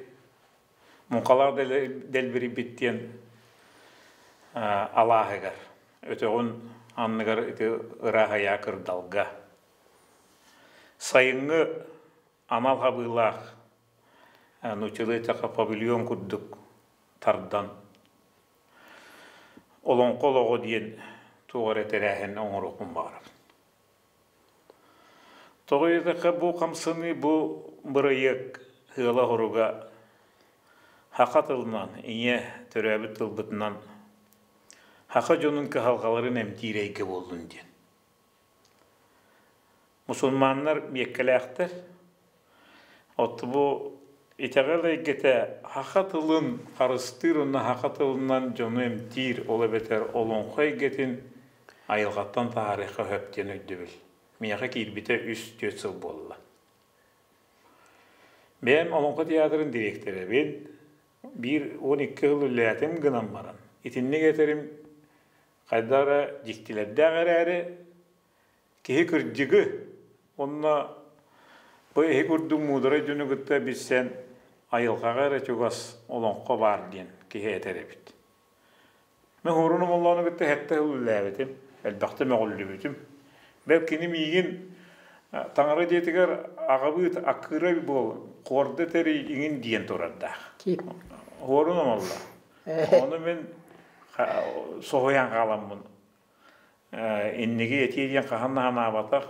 Муҥхалаах дэлбирийбит диэн алааһыгар, өтөҕүн анныгар ити ырааһыйаа кырдалга сайыҥҥы анал хабыылаах нууччалыы эттэххэ павильон курдук тардан олоҥхо олоҕо диэн туох эрэ тэрээһин оҥоруохпун баҕарабын. Тоҕо диэтэххэ, бу хамсаныы, бу бырайыак ыала-хоруга саха тылынан, ийэ төрөөбүт тылбытынан саха дьонун кыһалҕаларын эмтиир эйгэ буоллун диэн. Мусульманнар миэккэлээхтэр. Оттон бу итэҕэл эйгэтэ саха тылын харыстыыр уонна саха тылынан дьону эмтиир, ол эбэтэр олоҥхо эйгэтин айылҕаттан таһаарыахха сөп диэн өйдөбүл. Миэхэ киирбитэ үс-түөрт сыл буолла. Бэйэм Олоҥхо театрын дириэктэрэбин. Биир 12 сыл үлэлээтим гынан баран, итинник этэрим хайдах эрэ дьиктилэрдээх эрээри, киһи кырдьыгы уонна бу эһи курдук муударай дьону кытта билсэн айылҕаҕа эрэ чугас олоҥхо баар диэн киһи этэр эбит. Мин Хуурун Омоллоону кытта сэттэ сыл үлэлээбитим, элбэхтэ мөҕүллүбүтүм. Бэл кини миигин таҥара дьиэтигэр аҕабыыт аккыырай буол, хуорда тэрий иҥин диэн турардаах. Хуорун Омолло. Ону мин соһуйан хааламмын инниги этиэ диэн хаһан да санаабатах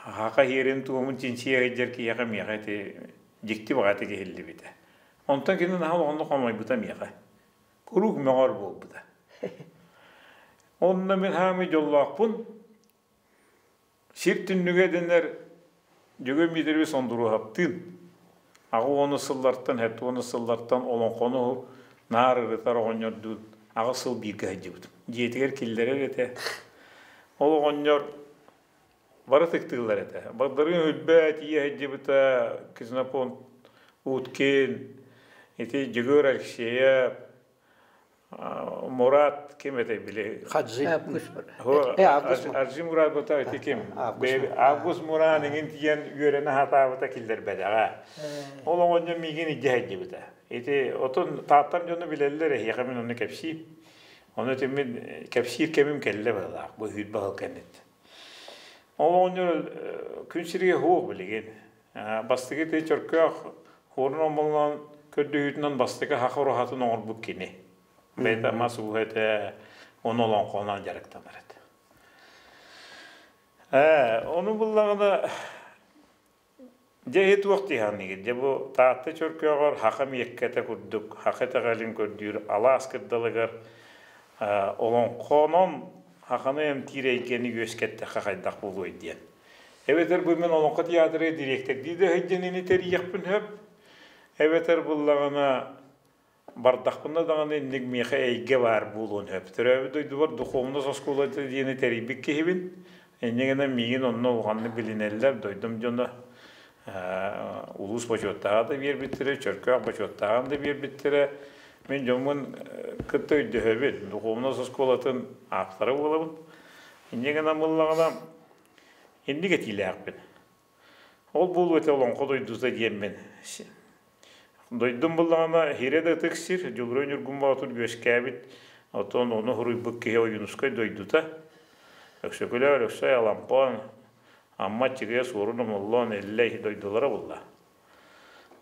хака иһэрин туомун чинчийэ сылдьар киһиэхэ миэхэ ити дьикти баҕайытык иһиллибитэ. Онтон кини наһаа улаханнык хомойбута миэхэ. Куруук мөҕөр буолбута. Онно мин хаамый дьоллоохпун. Сир түннүгэ дэнэр Дьөгүөр Дмитриевич Ондуруоһаптыын аҕа уону сыллартан, сэттэ уону сыллартан олоҥхону наар ырытар оҕонньордуун аҕыс сыл бииргэ сылдьыбытым. Дьиэтигэр киллэрэр этэ. Ол оҕонньор бары ытыктыыллар этэ. Багдарыын Өлбө тиийэ сылдьыбыта, Ксенофонт Уткин, ити Дьөгүөр Алексеев, Мурат ким этэй били? Хаджи. Аржи Мурат бута ити ким? Август Муран иҥин тиийэн үөрэнэ сатаабыта киллэрбэтэҕэ. Ол оҕонньор миигин илдьэ сылдьыбыта. Ити отон тааттар дьону билэллэр эһиэхэ мин ону кэпсиим. Ону ити мин кэпсиир кэмим кэллэ быһыылаах бу сүүрбэ сыл кэнниттэн. Ол оҕонньор күн сиригэр суох билигин. Бастакы ити Чөркөөх хуорун омоллоон көрдөһүүтүнэн бастакы саха ураһатын оҥорбут кини. Бэйэтэ мас ууһа этэ, ону олоҥхонон дьарыктанар этэ. Ону буллаҕына дьэ иһи туох дии саныыгыт? Дьэ бу Таатта Чөркөөҕөр саха миэккэтэ курдук саха итэҕэлин көрдүүр алаас кырдалыгар олоҥхонон саханы эмтиир эйгэни үөскэттэххэ хайдах буолуой диэн. Эбэтэр бу мин Олоҥхо театры дириэктэрдии да сылдьан ини тэрийиэхпин сөп. Эбэтэр буллаҕына бардахпына даҕаны инник миэхэ эйгэ баар буолуон сөп. Төрөөбүт дойдубар духовнай оскуолата диэни тэрийбит киһибин. Инньэ гынан миигин онно улаханнык билинэллэр. Дойдум дьоно улуус бочуоттааҕа да биэрбиттэрэ, Чөркөөх бочуоттааҕын да биэрбиттэрэ. Мин дьоммун кытта өйдөһөбүн. Духовнай оскуолатын ааптара буолабын. Инньэ гынан буллаҕына Инник этиилээхпин. Ол буолуо этэ олоҥхо дойдута диэммин. Дойдум буллаҕына хирэ да ытык сир, Дьулуруй Ньургун Боотур үөскээбит, оттон ону суруйбут киһи Ойуунускай дойдута. Өксөкүлээх Өлөксөй Алампаан, Амма Аччыгыйа Суорун Омоллоон Эллэй дойдулара булла.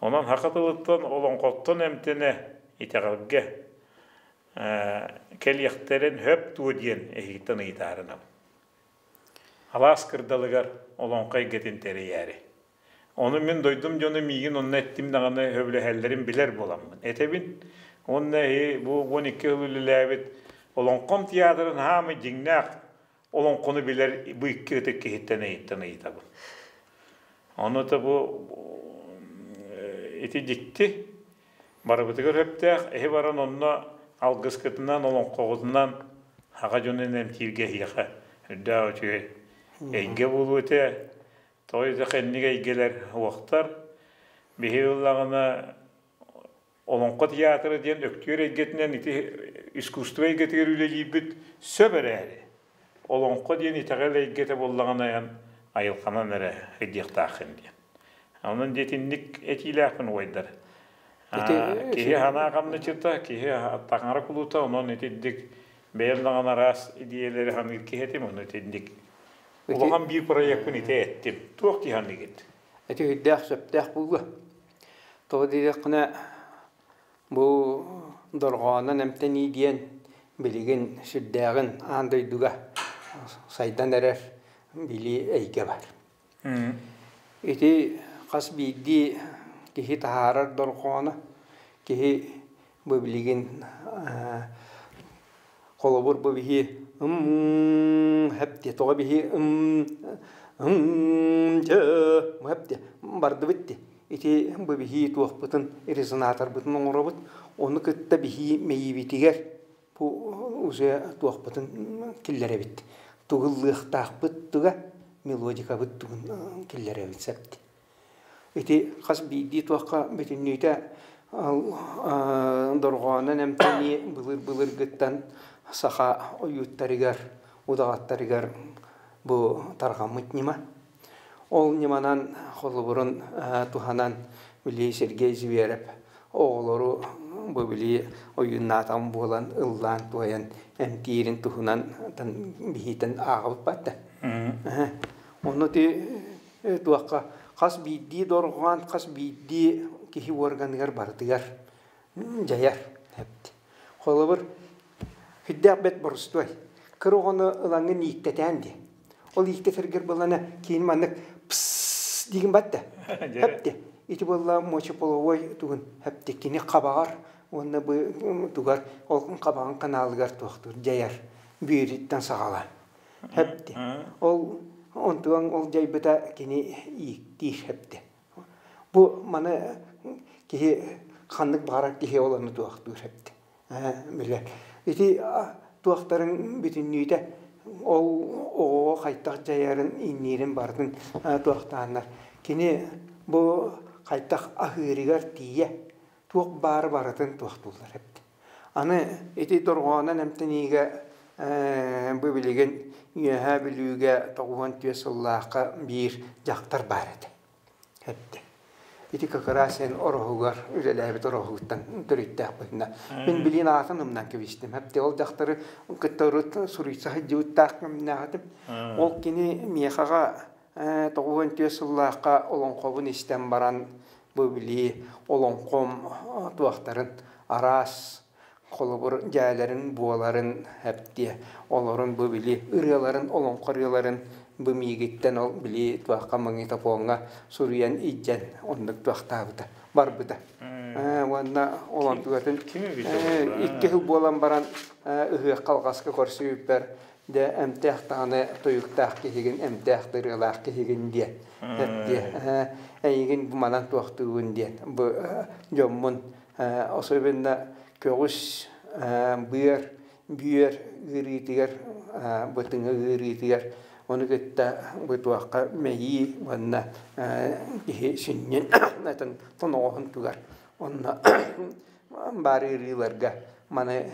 Онон саха тылыттан олоҥхоттон эмтэнэ итэҕэлгэ кэлиэхтэрин хөп дуо диэн эһигиттэн ыйытаарынабын. Алаас кырдалыгар олоҥхо эйгэтин тэрийээри. Ону мин дойдум дьоно миигин онно эттим даҕаны сөбүлэһэллэрин билэр буоламмын. Этэбин. Уонна бу 12 сыл үлэлээбит Олоҥхом театрын хаамай дьиҥнээх олоҥхону билэр бу икки ытык киһиттэн ыйыттан ыйытабын. Ону да бу ити дьикти барыбытыгар сөптөөх эһи баран онно алгыскытынан олоҥхоҕутунан аҕа дьонун эмтииргэ эһиэхэ үрдээх үчүгэй эйгэ буолуо этэ. Тоҕо диэтэххэ инник эйгэлэр уохтар. Биһи ыллаҕына Олоҥхо театра диэн өктүөр эйгэтинэн ити искусство эйгэтигэр үлэлиирбит сөп эрээри, олоҥхо диэн итэҕэл эйгэтэ буоллаҕына эн айылҕанан эрэ өйдүөхтааххын диэн. Онон дьэ итинник этиилээхпин убайдар. Киһи санаа хамначыта, киһи таҥара кулута, онон итинник бэйэм даҕаны араас идиэйэлэри саныыр киһи этим, ону итинник улахан биир проекпын ити эттим. Туох дии саныыгыт? Ити өйдөөх сөптөөх буолуо. Тоҕо диэтэххинэ, бу дорҕоонун эмтэнии диэн билигин сүрдээҕин аан дойдуга сайдан эрэр билии эйгэ бар. Ити хас биирдии киһи таһаарар дорҕооно киһи бу билигин холобур бу биһи ым хэп тоҕо биһи ым ым дьэ хэп бардыбыт ди ити бу биһи туохпутун резонаторбытын оҥоробут ону кытта биһи мэйиибитигэр бу уже туохпутун киллэрэбит тугуллыахтаахпыт туга мелодикабыт тугун киллэрэбит септи Ити хас биирдии туохха бүтүннүүтэ дорҕоонун эмтэнии былыр-былыргыттан саха ойууттарыгар, удаҕаттарыгар бу тарҕаммыт ньыма. Ол ньыманан холобурун туһанан били Сергей Зверев оҕолору бу били ойууннаатаҕым буолан ыллаан-туойан эмтиирин туһунан биһиитин ааҕыбыппат да. Онно ти туохха хас биирдии дорҕоон, хас биирдии киһи уорганыгар барытыгар дьайар. Холобур, сүрдээх бэрт боростуой. Кыра оҕону ылаҥҥын ииктэтээн дии. Ол ииктэтэргэр буоллана киин маннык псс диигин батта. Хэпти. Ити буолла мочеполовой тугун хэпти кини хабаҕар уонна бу тугар ол хабаҕын каналыгар туохтуур дьайар бүөрүттэн саҕалаан. Хэпти. Ол онтуган ол дьайбыта кини ииктиир хэпти. Бу маны киһи ханнык баҕарар киһи ол ону туохтуур хэпти. Билэр. Ити туохтарын бүтүннүүтэ ол оҕоҕо хайтах дьайарын, иҥниирин барытын туохтааннар. Кини бу хайтах аһыырыгар тиийэ туох баары барытын туохтууллар эбит. Аны ити дорҕоонун эмтэниигэ бу билигин Үөһээ Бүлүүгэ 94 сыллаахха биир дьахтар баар этэ. Эттэ. Ити как раз эн ороһугар үлэлээбит ороһугуттан төрүттээх быһына. Мин билин аатын умнан кэбистим. Эптэ ол дьахтары кытта урут суруйса сылдьыбыттаах кэмнээхтим. Ол кини миэхэҕэ 94 сыллаахха олоҥхобун истэн баран бу били олоҥхом туохтарын араас холобур дьээлэрин буоларын эптиэ олорун бу били ырыаларын олоҥхо ырыаларын бу миигиттэн ол били туохха магнитофоҥҥа суруйан илдьэн оннук туохтаабыта барбыта уонна олонтугатын икки сыл буолан баран ыһыахха алҕаска көрсүбүппэр Дьэ, эмтээх даҕаны тойуктаах киһигин, эмтээх да ырыалаах киһигин диэн. Диэ. Эйигин бу манан туохтуубун диэн. Бу дьоммун особенно көҕүс быар, бүөр ыарыытыгар, бу тыҥа ыарыытыгар ону кытта бу туохха мэйии уонна киһи сүнньүн тоноҕоһун тугар. Онно баар ыарыыларга маны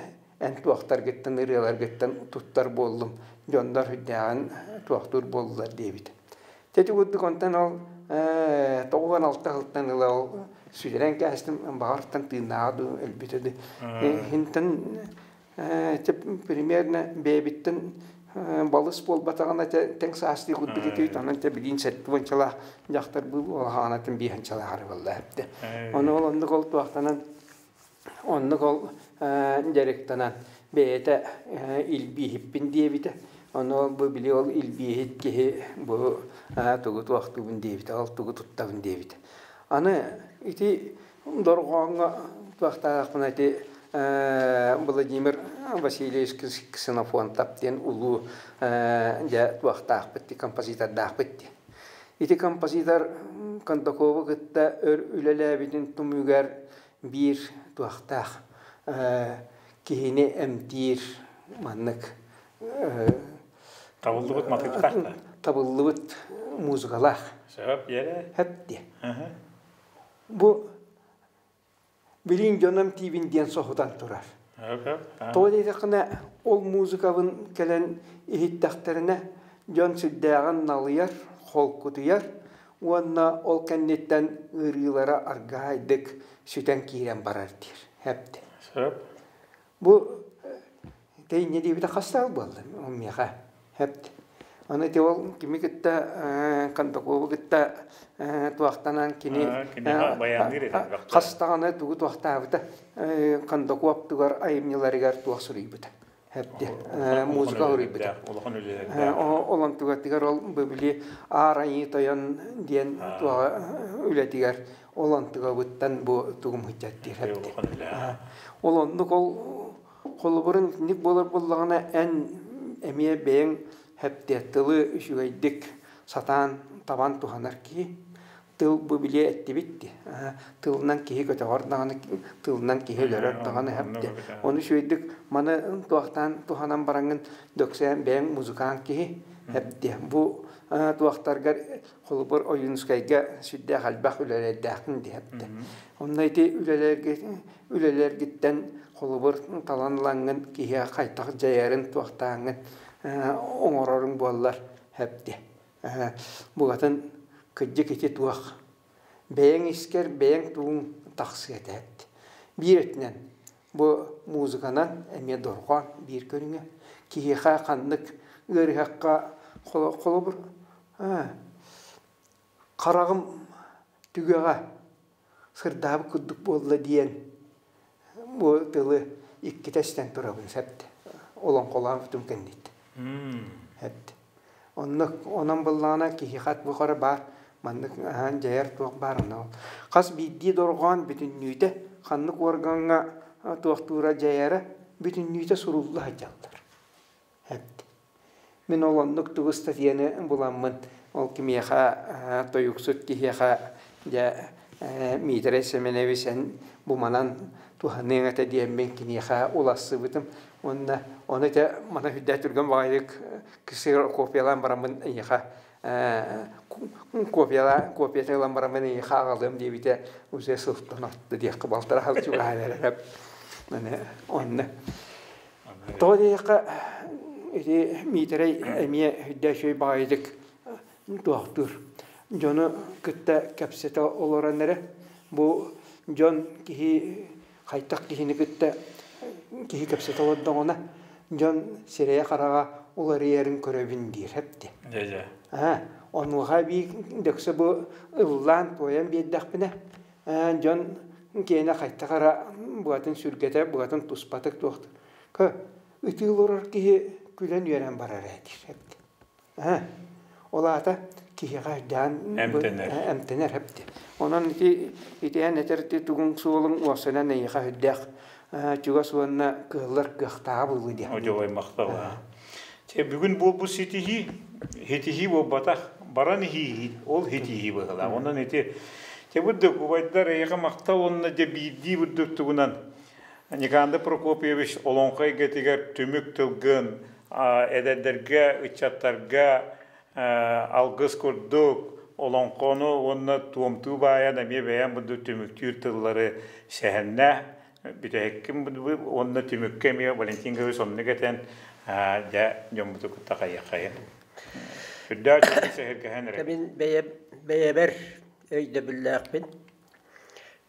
эн туохтаргыттан ырыаларгыттан туттар буоллум, дьоннор үрдээҕин туохтуур буоллулар диэбит. Ити курдук онтон ол 96 сылтан ыла ол сүтэрэн кээстим, баҕартан тыыннааҕа дуу, өлбүтэ дуу. Иһинтэн примерно бэйэбиттэн балыс буолбатаҕына тэҥ саастыы курдук этибит, онон те билиин сэттэ уончалаах дьахтар буолаҕанатын биэһэнчалаах арыбаллаа эбитэ. Ону ол оннук ол туохтанан Оннук ол дьарыктанан бэйэтэ илбииһиппин диэбитэ. Ону бу били ол илбииһит киһи бу тугу туохтуубун диэбитэ, ол тугу туттабын диэбитэ. Аны ити дорҕооҥҥо туохтаахпына ити Владимир Васильевич Ксенофонтов диэн улуу дьэ туохтаахпыт композитордаахпыт диэн. Ити композитор Кондакову кытта өр үлэлээбитин түмүгэр биир туохтаах киһини эмтиир маннык Табыллыбыт матыыптаах да? Табыллыбыт музыкалаах. Сөп, иэрэ. Хэп диэ. Бу билин дьоном тиибин диэн соһутан турар. Тоҕо диэтэххинэ, ол музыкабын кэлэн иһиттэхтэринэ, дьон сүрдээҕин налыйар, холкутуйар уонна ол кэнниттэн ыарыылара аргаайдык сүтэн киирэн барар диир. Хэпти. Сөп. Бу тэйинньэ диэбитэ хас саал буолла миэхэ хэпт. Аны ити ол кими кытта Кондакову кытта туохтанан кини хас даҕаны тугу туохтаабыта Кондаков тугар айымньыларыгар туох суруйбута хэпти музыка суруйбута улахан үлэлэрдээх ол онтугатыгар ол били аар айыы тойон диэн туоҕа үлэтигэр ол онтугабыттан бу тугум хыччаттыыр хэпти ол оннук ол Холобурун итинник буолар буоллаҕына, эн эмиэ бэйэҥ хэптиэ тылы үчүгэйдик сатаан табан туһанар киһи. Тыл бу билиэ эттибит дии. Тылынан киһи көтөҕөр даҕаны, тылынан киһи өлөрөр даҕаны хэптиэ. Ону үчүгэйдик маны туохтаан туһанан бараҥҥын дөксөөн бэйэҥ музыкант киһи хэптиэ. Бу туохтаргар холобур Ойуунускайга сүрдээх элбэх үлэлэрдээххин диэхтэ. Онно ити үлэлэргэ үлэлэргиттэн холобур талан ылаҥҥын киһиэхэ хайдах дьайарын туохтааҥҥын оҥороруҥ буоллар хэп диэ. Бугатын кырдьык ити туох бэйэҥ искэр бэйэҥ тугуҥ тахсыа этэ эт. Биир өттүнэн бу музыканан эмиэ дорҕоон биир көрүҥэ. Киһиэхэ ханнык ыарыһахха холобур хараҕым түгэҕэ сырдаабыт курдук буолла диэн бу тылы иккитэ истэн турабын сэпт олоҥхолообутум кэнниттэн эт оннук онон быллаҕына киһи хат бухара баар маннык аһаан дьайар туох баар онно хас биирдии дорҕоон бүтүннүүтэ ханнык уоргаҥҥа туохтуура дьайара бүтүннүүтэ сурулла сылдьаллар эт Мин ол оннук тугу ыстатыйаны буламмын, ол кимиэхэ тойуксут киһиэхэ дьэ Миитэрэй Сэмэнэбис эн бу манан туһаныаҥ этэ диэммин киниэхэ улассыбытым. Уонна ону этэ мана үрдээх түргэн баҕайытык ксерокопиялаан бараммын эйиэхэ копияла копията ылан бараммын эйиэхэ аҕалыам диэбитэ уже сылтан отто диэххэ балтара хал чугаһаан эрэрэ. Онно Тоҕо диэтэххэ, ити Миитэрэй эмиэ үрдээх үчүгэй баҕайытык туохтуур. Дьону кытта кэпсэтэ олорон эрэ, бу дьон киһи хайдах киһини кытта киһи кэпсэтэ олордоҕуна, дьон сирэйэ-хараҕа уларыйарын көрөбүн диир эбит. Дьэ-дьэ. Онуоха эбии дөксө бу ыллаан-туойан биэрдэхпинэ, дьон киэнэ хайтах эрэ быатын сүргэтэ быатын туспатык туох ытыы олорор киһи күлэн үөрэн барар ээ диир эбит ол аата киһиэхэ өйдөөн эмтэнэр эмтэнэр эбит онон ити итиэн этэр тугуҥ суолуҥ уопсайынан эйиэхэ үрдээх чугас уонна кыаллар кыахтааҕа буолуо диэх Одьулай махтал Чэ бүгүн буолбут ситиһии ситиһии буолбатах баран иһии ол ситиһии быһыылаах онон ити Чэ бурдук убайдар эйиэхэ махтал уонна дьэ биирдии бурдук тугунан Никандр Прокопьевич олоҥхо эйгэтигэр түмүк тылгын эдэрдэргэ, ыччаттарга алгыс курдук олоҥхону уонна туомтуу баайан эмиэ бэйэм бурдук түмүктүүр тыллары сэһэннэ бүтэһиккин уонна түмүккэ эмиэ Валентин Гаврилович оннук этэн дьэ дьоммуту кытта хайыаххайын үрдээх сэһэргэһэн эрэ Мин бэйэбэр өйдөбүллээхпин.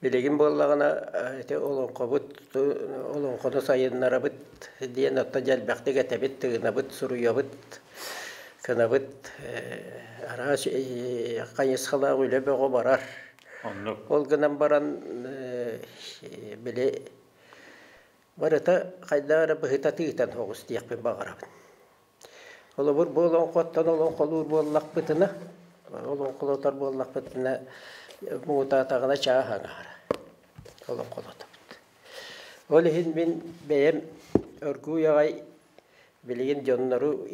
Билигин буоллаҕына ити олоҥхобут олоҥхону сайыннарабыт диэн оттон дьэ элбэхтик этэбит, тыынабыт, суруйабыт, кынабыт араас хайысхалаах үлэ бөҕө барар. Оннук. Ол гынан баран били барыта хайдах эрэ быһыта тыытан оҕус диэхпин баҕарабын. Холобур, бу олоҥхоттон олоҥхолуур буоллахпытына, олоҥхолотор буоллахпытына, муҥутаатаҕына чаас аҥаара олоҥхолотобут. Ол иһин мин бэйэм оргууй аҕай билигин дьоннору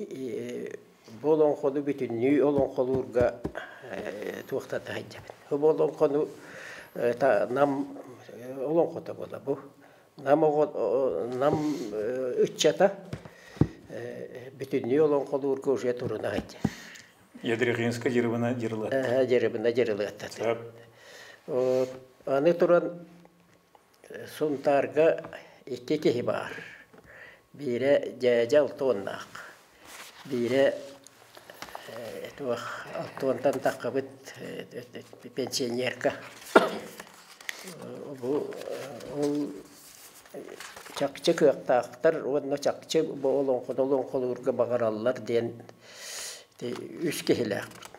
бу олоҥхону бүтүннүү олоҥхолуурга туохтата сылдьабын. Бу олоҥхону Нам олоҥхото буола бу. Нам оҕо Нам ыччата бүтүннүү олоҥхолуурга уже туруна сылдьар. Ядрихинская дьырыбына дьырылыатта. Дьырыбына дьырылыатта. Аны туран Сунтаарга икки киһи баар. Биирэ дьээдьэ алтуоннаах, биирэ туох алтуонтан таххыбыт пенсионерка. Бу ол чахчы кыахтаахтар уонна чахчы бу олоҥхону олоҥхолуурга баҕараллар диэн үс киһилээхпит.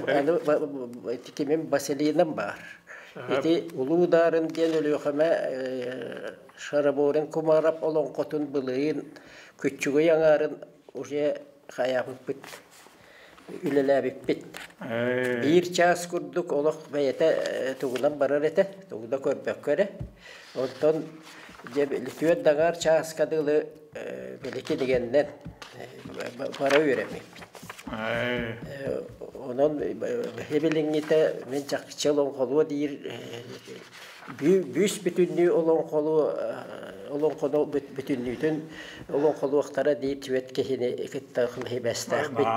Аны кимим Василинам баар. Ити Улуу Даарын диэн Өлүөхүмэ Шараборин Кумарап олоҥхотун былырыын күччүгэй аҥаарын уже хайаабыппыт, үлэлээбиппит. Биир чаас курдук олох бэйэтэ тугунан барар этэ, тугу да көрбөккө эрэ. Онтон дьэ түөрт аҥаар чааска дылы били кинигэннэн бара үөрэммиппит. Онон билиҥҥитэ мин чахчы олоҥхолуо диир бүүс бүтүннүү олоҥхолуо олоҥхону бүтүннүүтүн олоҥхолуохтара диир түөрт киһини кытта хибэстээхпит.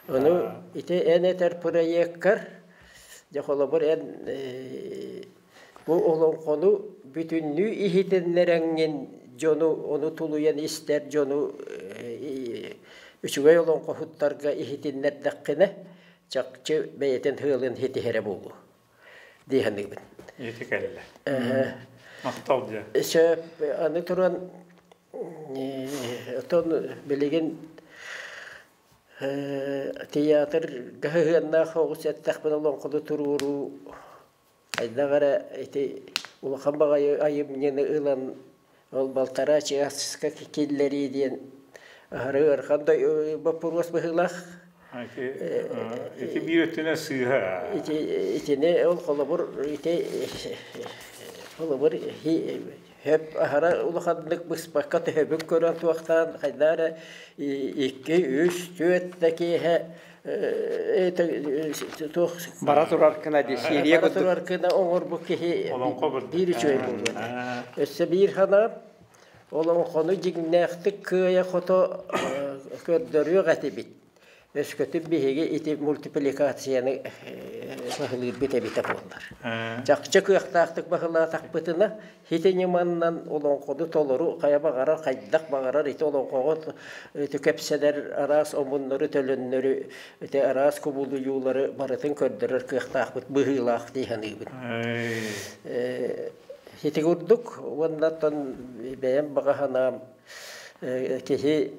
Ону ити эн этэр проеккар дьэ холобур эн Бу олоҥхону бүтүннүү иһитиннэрэҥҥин дьону, ону тулуйан истэр дьону үчүгэй олоҥхоһуттарга иһитиннэрдэххинэ, чахчы бэйэтин сыалын ситиһэрэ буолуо дии саныыбын. Ити кэллэ. Махтал дьэ. Сөп, аны туран, оттон билигин театрга сыһыаннаах оҕус эттэхпинэ олоҥхону туруоруу Хайдах эрэ ити улахан баҕайы айымньыны ылан ол балтараа чааска киллэрии диэн аһары ыарахан да боппуруос быһыылаах. Ити биир өттүнэн сыыһа. Ити итини ол холобур ити холобур хөп аһара улаханнык быспакка төһөбүн көрөн туохтаан хайдах эрэ икки үс түөрт да киэһэ Бара турар гына дии, сиэрийэ бара турар гына оҥорбут киһи биир үчүгэй буолуо этэ. Өссө биир санаам, олоҥхону дьиҥнээхтик кыайа-хото көрдөрүөх этибит. Өскөтүн биһиги ити мультипликацияны баһылыырбыт эбитэ буоллар. Чахчы кыахтаахтык баһылаатахпытына, Ити ньыманнан олоҥхону толору хайа баҕарар, хайдах баҕарар ити олоҥхоҕо ити кэпсэнэр араас омуннары, төлөннөрү, ити араас кубулуйуулары барытын көрдөрөр кыахтаахпыт быһыылаах дии саныыбын. Ити курдук уонна оттон бэйэм баҕа санаам киһи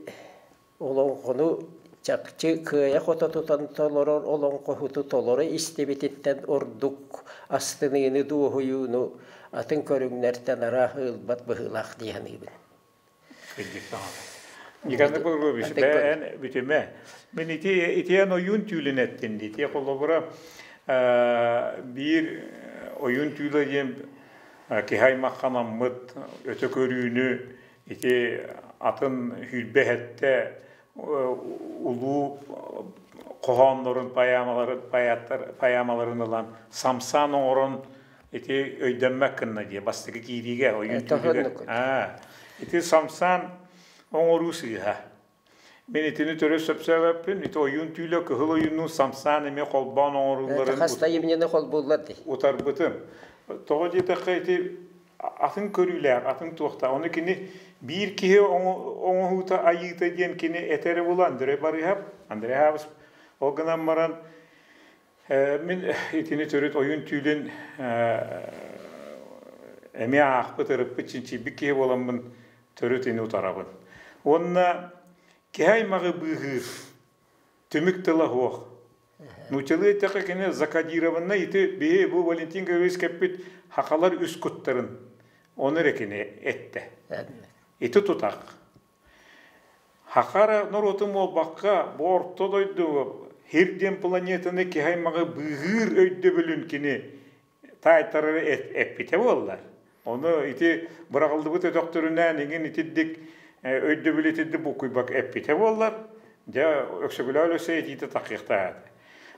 Олоҥхону чахчы кыайа-хото тутан толорор олоҥхоһуту толору истибититтэн ордук астыныыны, дуоһуйууну атын көрүҥнэртэн арааһы ылбат быһыылаах дии саныыбын. Кырдьык даҕаны. Николай Павлович, бэйэн бүтүмэ. Мин ити итиэн ойуун түүлүн эттин дии. Ити холобура биир ойуун түүлэ диэн киһи аймахханаммыт өтө көрүүнү Ити атын сүүрбэ улуу хоһооннорун поэмаларын поэмаларын ылан самсаан оҥорон ити өйдөммөт гынна дии бастакы киириигэ ойуун түүлүгэр ити самсаан оҥоруу сыыһа мин итини төрүт сөпсөөбөппүн ити ойуун түүлэ кыһыл ойууннуун самсаан эмиэ холбоон оҥорууларын хас да айымньыны холбууллар дии утарбытым тоҕо диэтэххэ ити атын көрүүлээх, атын туохтаах. Ону кини биир киһи оҥоһуута айыыта диэн кини этэрэ буолла Андрей Барыһап, Андрей Хабыс. Ол гынан баран мин итини төрүт ойуун түүлүн эмиэ аахпыт, ырыппыт, чинчийбит киһи буоламмын төрүт ини утарабын. Уонна киһи аймаҕы быыһыыр түмүк тыла суох. Нууччалыы эттэххэ кини закодированный ити биһи бу Валентин Гаврилович кэппит хахалар үс куттарын ону эрэ кини эттэ. Ити тутах. Саха эрэ норуотун буолбакка, бу орто дойду Хир диэн планетаны киһи аймаҕы быыһыыр өйдөбүлүн кини таайтарары эппитэ буоллар. Ону ити быраҕыллыбыт өтөхтөрүнээн иҥин итирдик өйдөбүл итирдик буккуйбак эппитэ буоллар, дьэ Өксөкүлээх Өлөксөй этиитэ таххыахтаах этэ.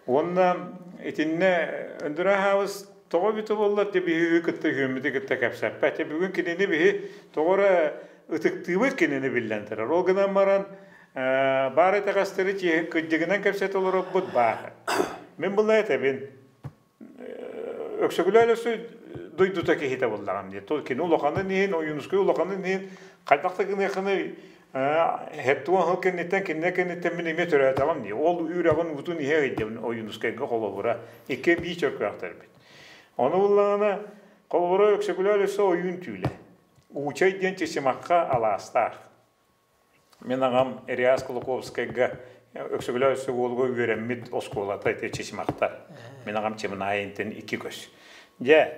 Уонна итиннэ Өндөрө Аһаабыс тоҕо эбитэ буоллар, дьэ биһиги кытта үһүөммүтү кытта кэпсэппэт. Дьэ бүгүн кинини биһи тоҕо эрэ ытыктыыбыт кинини биллэн турар. Ол гынан баран баар итэҕэстэри кырдьыгынан кэпсэтэ олороппут баар. Мин була этэбин, Өксөкүлээх Өлөксөй дойдута киһитэ буоллаҕым дии. Кини улаханын иһин, Ойуунускай улаханын иһин хайдах да гыныаххыный Хэттуон сыл кэнниттэн кинилэр кэнниттэн мин эмиэ төрөөтөҕүм дии. Ол үрэҕин уутун иһэ ыйдым Ойуунускайга холобура. Икки бии чөркөөхтөрбүт. Ону буллаҕына холобура Өксөкүлээх Өлөксөй ойуун түүлэ. Уучай диэн Чычымахха алаастаах. Мин аҕам Реас Кулаковскайга Өксөкүлээх Өссө уолуга үөрэммит оскуолата ити Чычымахтар. Мин аҕам Чымынаайынтан икки көс. Дьэ,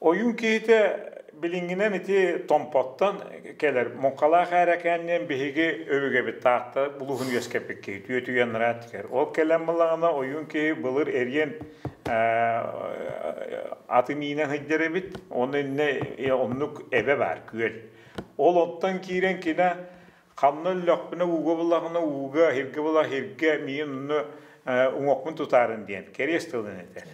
Ойуун киһитэ билиҥҥинэн ити Томпоттон кэлэр Муҥхалаах Ээрэкээн диэн биһиги өбүгэбит Таатта улууһун үөскэппит киһи түөтүйэн тигэр. Ол кэлэн былаҕына ойуун киһи былыр эриэн аты миинэн сылдьар эбит. Онно иннэ оннук эбэ баар күөл. Ол оттон киирэн кинэ ханна өллөхпүнэ ууга буллаҕына ууга, сиргэ була сиргэ миин онно уҥуохпун тутаарын диэн кэриэс тылын этэр.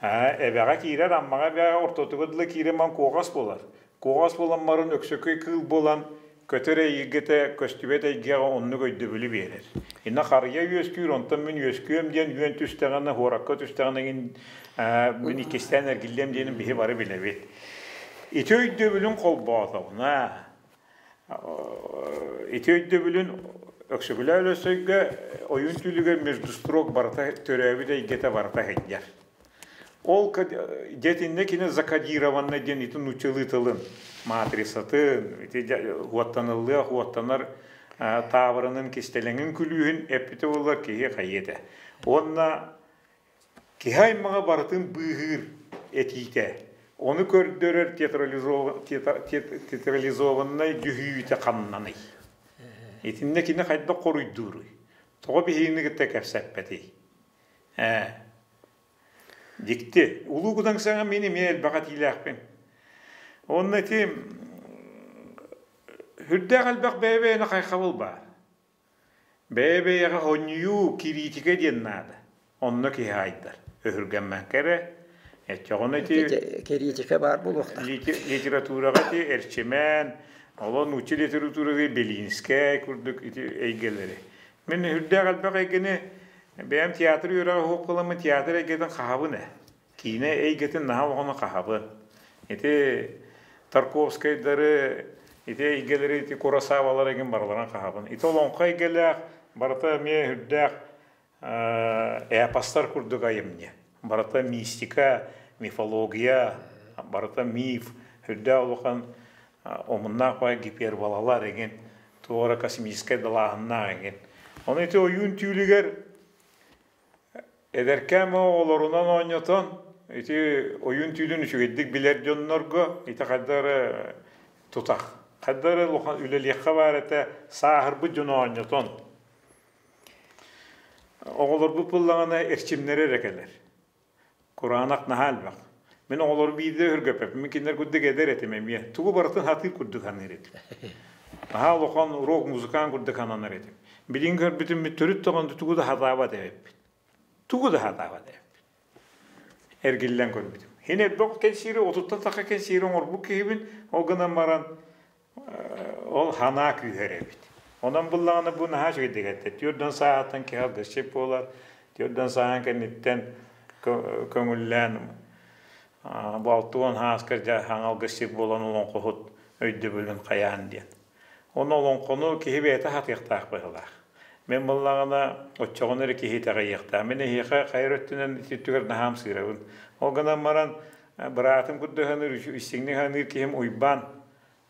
Эбэҕэ киирэр, Аммаҕа эбэҕэ ортотугар дылы киирэн баран куоҕас буолар. Куоҕас буолан баран өксөкүй кыыл буолан көтөр эйгэтэ көстүбэт эйгэҕэ оннук өйдөбүлү биэрэр. Инна харыйа үөскүүр, онтон мин үөскүөм диэн үөн түстэҕинэ, хуоракка түстэҕинэ игин мин иккистээн эргиллиэм диэнин биһи бары билэбит. Ити өйдөбүлүн холбоотоҕуна, ити өйдөбүлүн Өксөкүлээх Өлөксөйгө ойуун түүлүгэр междустрок барыта төрөөбүт эйгэтэ барыта сылдьар. Ол дьэтиннэ кини закодированный диэн ити нууччалыы тылын матрицатын, ити уоттаныллыах уоттанар таабырынын кистэлэҥин күлүүһүн эппитэ буоллар киһи хайыа этэ. Уонна Киһи аймаҕы барытын быыһыыр этиитэ, ону көрдөрөр театрализованнай дьүһүйүүтэ ханнаный? Итиннэ кини хайдах хоруйдууруй? Тоҕо биһигини кытта кэпсэппэтий? Ээ, дьикти. Улуу Кудаҥсаҥа мин эмиэ элбэх этиилээхпин. Уонна ити сүрдээх элбэх бэйэ-бэйэни хайхабыл баар. Бэйэ-бэйэҕэ онньуйуу, кириитикэ диэн наада. Онно киһи айдар. Өһүргэммэккэ эрэ. Оччоҕуна ити Кириитикэ баар буолуохтаах. Литератураҕа ити Эрчимэн, оло нуучча литературага Белинскэй курдук ити эйгэлэри. Мин үрдээх элбэх эйгэни бэйэм театр үөрэҕэ суох буоламмын театр эйгэтин хаһабын ээ. Киинэ эйгэтин наһаа улаханы хаһабын. Ити Тарковскайдары, ити эйгэлэри, ити Куросавалары игин барыларын хаһабын. Ити олоҥхо эйгэлээх, барыта эмиэ үрдээх эпостар курдук айымньы. Барыта мистика, мифология, барыта миф, үрдээх улахан омуннаах баай гиперболалар игин, туора космическай далааһыннаах игин. Ону ити ойуун түүлүгэр Эдэркээн оҕолорунан оонньотон, ити ойуун түүлүн үчүгэйдик билэр дьоннорго ити хайдах эрэ тутах, хайдах эрэ улахан үлэлиэххэ баар этэ, сааһырбыт дьону оонньотон. Оҕолорбут буоллаҕына эрчимнэрэ эрэ кэлэр. Кураанах наһаа элбэх. Мин оҕолору биирдэ өһүргэппэппин. Мин кинилэр курдук эдэр этим эмиэ. Тугу барытын сатыыр курдук саныыр этим. Наһаа улахан рок-музыкант курдук сананар этим. Билигин көрбүтүм төрүт даҕаны тугу да сатаабат эбиппин. Тугу да сатаабат эбиппин. Эргиллэн көрбүтүм. Хин элбэх кэнсиэри, отуттан тахса кэнсиэри оҥорбут киһибин, ол гынан баран Ол санаа күүһэр эбит. Онон буллаҕына бу наһаа үчүгэйдик этэ. Түөрдэн сааһыттан киһи алгысчыт буолар. Түөрдэн сааһын кэнниттэн көҥүллээн бу алтыан сааска дьэ саҥа алгысчыт буолан олоҥхоһут өйдөбүлүн хайаан диэн. Ону олоҥхону киһи бэйэтэ сатыахтаах быһыылаах. Мин буллаҕына оччоҕуна эрэ киһи итэҕэйиэхтээх. Мин эһиэхэ хайыр өттүнэн ити өттүгэр наһаа ымсыырабын. Ол гынан баран быраатым курдук саныыр, истиҥник саныыр киһим Уйбаан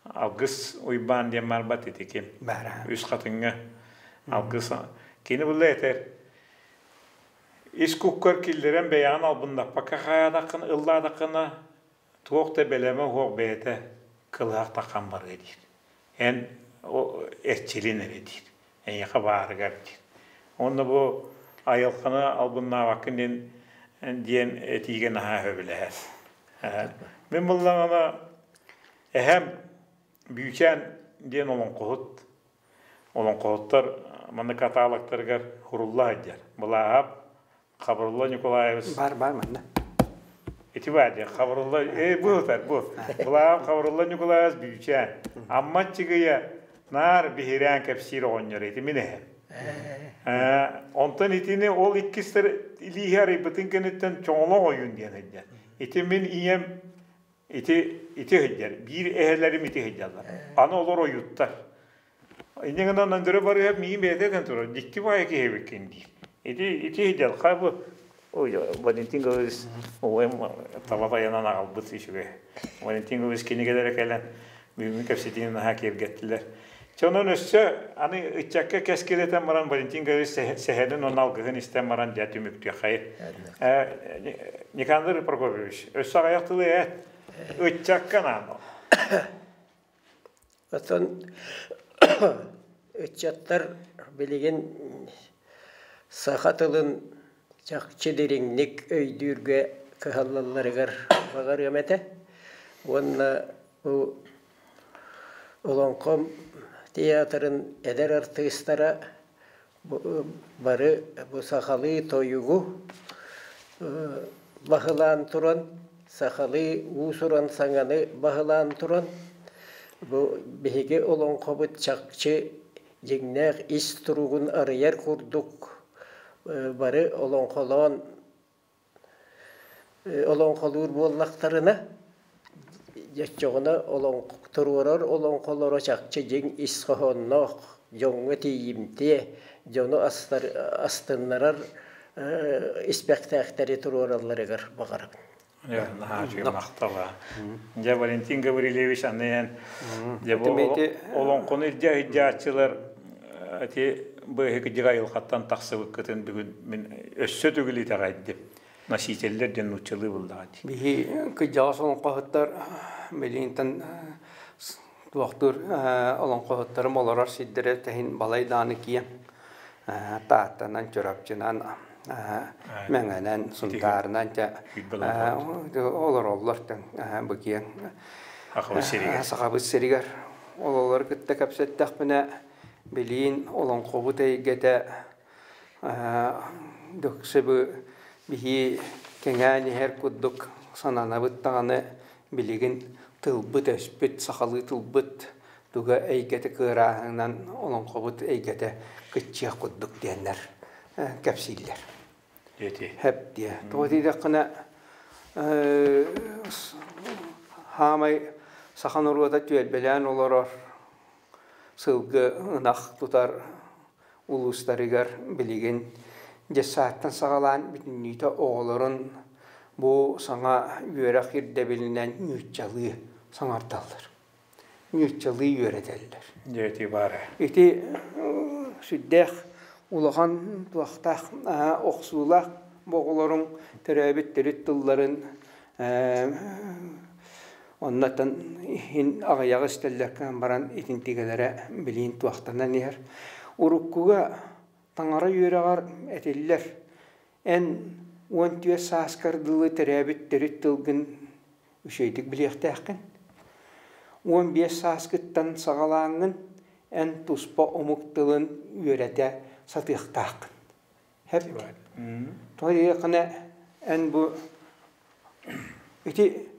Алгыс Уйбаан диэн барбат ити ким? Үс хатыҥҥа Алгыс кини булла этэр ис куккар киллэрэн бэйэҕин албыннаппакка хаайаатаххына ыллаатаххына туох да бэлэмэ суох бэйэтэ кылыһах таххан барыа диир. Эн Эрчилин эрэ диир. Эйиэхэ баарыгар диир. Уонна бу айылҕаны албыннаабаккын диэн диэн этиигэ наһаа сөбүлэһэр. Мин буллаҕына эһэм Бүүчээн диэн олоҥхоһут олоҥхоһуттар манна каталогтарыгар хурулла сылдьар. Былааһап Хабырылла Николаевич Бар бар манна. Ити баар дии Хабырылла бу ытар бу. Былааһап Хабырылла Николаевич Бүүчээн. Амма Аччыгыйа наар биһирээн кэпсиир оҕонньор ити мин эһэм. Онтон итини ол иккистэр илииһи арыйбытын кэнниттэн чоҥолох ойуун диэн сылдьар. Ити мин ийэм ити ити сылдьар. Биир эһэлэрим ити сылдьаллар. Аны олор ойуттар. Инньэ гынан Андрей Барыһов миигин бэйэтэ этэн турар, дьикти баайы киһи эбиккин диир. Ити ити дьалхаа бу ой, Валентин Гаврилович убайым таба тайанан аҕалбыт үчүгэй. Валентин Гаврилович кинигэлэрэ кэлэн бүгүҥҥү кэпсэтиини наһаа киэргэттилэр. Чэ онон өссө аны ыччакка кэскилэтэн баран Валентин Гаврилович сэһэнин уонна алгыһын истэн баран дьэ түмүктүөххэйин. Никандр Прокопьевич, өссө аҕыйах тылы эт. Ыччакка анаан. Оттон ыччаттар билигин саха тылын чахчы дириҥник өйдүүргэ кыһаллалларыгар баҕарыам этэ уонна бу Олоҥхом театрын эдэр артыыстара бары бу сахалыы тойугу баһылаан туран, сахалыы уус-уран саҥаны баһылаан туран, бу биһиги олоҥхобут чахчы дьиҥнээх ис туругун арыйар курдук бары олоҥхолоон Олоҥхолуур буоллахтарына, оччоҕуна туруорар олоҥхолоро чахчы дьиҥ ис хоһоонноох, дьоҥҥо тиийимтиэ, дьону астыннарар испэктээхтэри туруоралларыгар баҕарабын. Наһаа үчүгэй махтала. Дьэ, Валентин Гаврильевич аны эн дьэ бу олоҥхону илдьэ сылдьааччылар ити быыһык дьиҕэ айылҕаттан тахсыбыккытын бүгүн мин өссө төгүл итэҕэйдим. Носителлэр диэн нууччалыы буллаҕа дии. Биһи кыдьаҕас олоҥхоһуттар билигинтэн туохтуур олоҥхоһуттарым олорор сирдэрэ тэһин балай дааны киэҥ Тааттанан, Чурапчынан, Мэҥэнэн, Сунтаарынан олороллор бу киэҥ Сахабыт сиригэр. Ололору кытта кэпсэттэхпинэ билиин олоҥхобут эйгэтэ дөксө биһи кэҥээн иһэр курдук сананабыт даҕаны билигин тылбыт-өспүт, сахалыы тылбыт туга эйгэтэ кыарааһынан олоҥхобут эйгэтэ кыччыах курдук диэннэр кэпсииллэр. Хэп диэ. Тоҕо диэтэххинэ хаамай саха норуота түөлбэлээн олорор сылгы ынах тутар улуустарыгар билигин дьыссааттан саҕалаан бүтүннүүтэ оҕолорун бу саҥа үөрэх ирдэбилинэн нууччалыы саҥардаллар. Нууччалыы үөрэтэллэр. Дьэ ити баара. Ити сүрдээх улахан туохтаах охсуулаах бу оҕолоруҥ төрөөбүт төрүт тылларын оннотон иһин аҕыйаҕы истэллэр гынан баран итинтигэлэрэ билиин туохтанан иһэр. Уруккуга таҥара үөрэҕэр этиллэр эн 14 сааскар дылы төрөөбүт төрүт тылгын үчүгэйдик билиэхтээххин. 15 сааскыттан саҕалааҥҥын эн туспа омук тылын үөрэтэ сатыахтааххын. Хэп. Тоҕо диэтэххинэ эн бу ити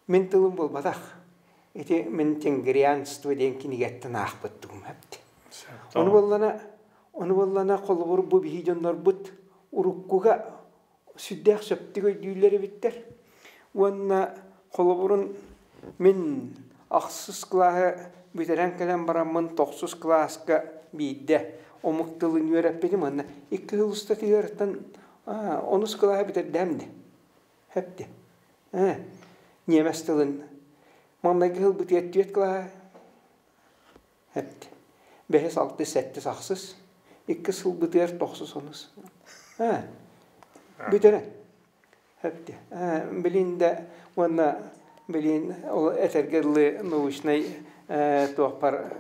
мин тылым буолбатах. Ити мин тенгрианство диэн кинигэттэн аахпыттым эбит. Ону буоллана, ону буоллана холобур бу биһи дьоннорбут уруккуга сүрдээх сөптүк өйдүүллэр эбиттэр. Уонна холобурун мин ахсыс кылааһы бүтэрэн кэлэн бараммын тохсус кылааска биирдэ омук тылын үөрэппитим уонна икки сыл устатыгар онус кылааһы бүтэрдэм дии. Хэпти. Ньиэмэс тылын маҥнайгы сыл бытыат түөрт кылааһы Эпт. Бэһис, алтыс, сэттис, ахсыс. Икки сыл бытыар тохсус онус. Бүтэрэн. Эпти. Билин да уонна Билин ол этэргэ дылы научнай туохпар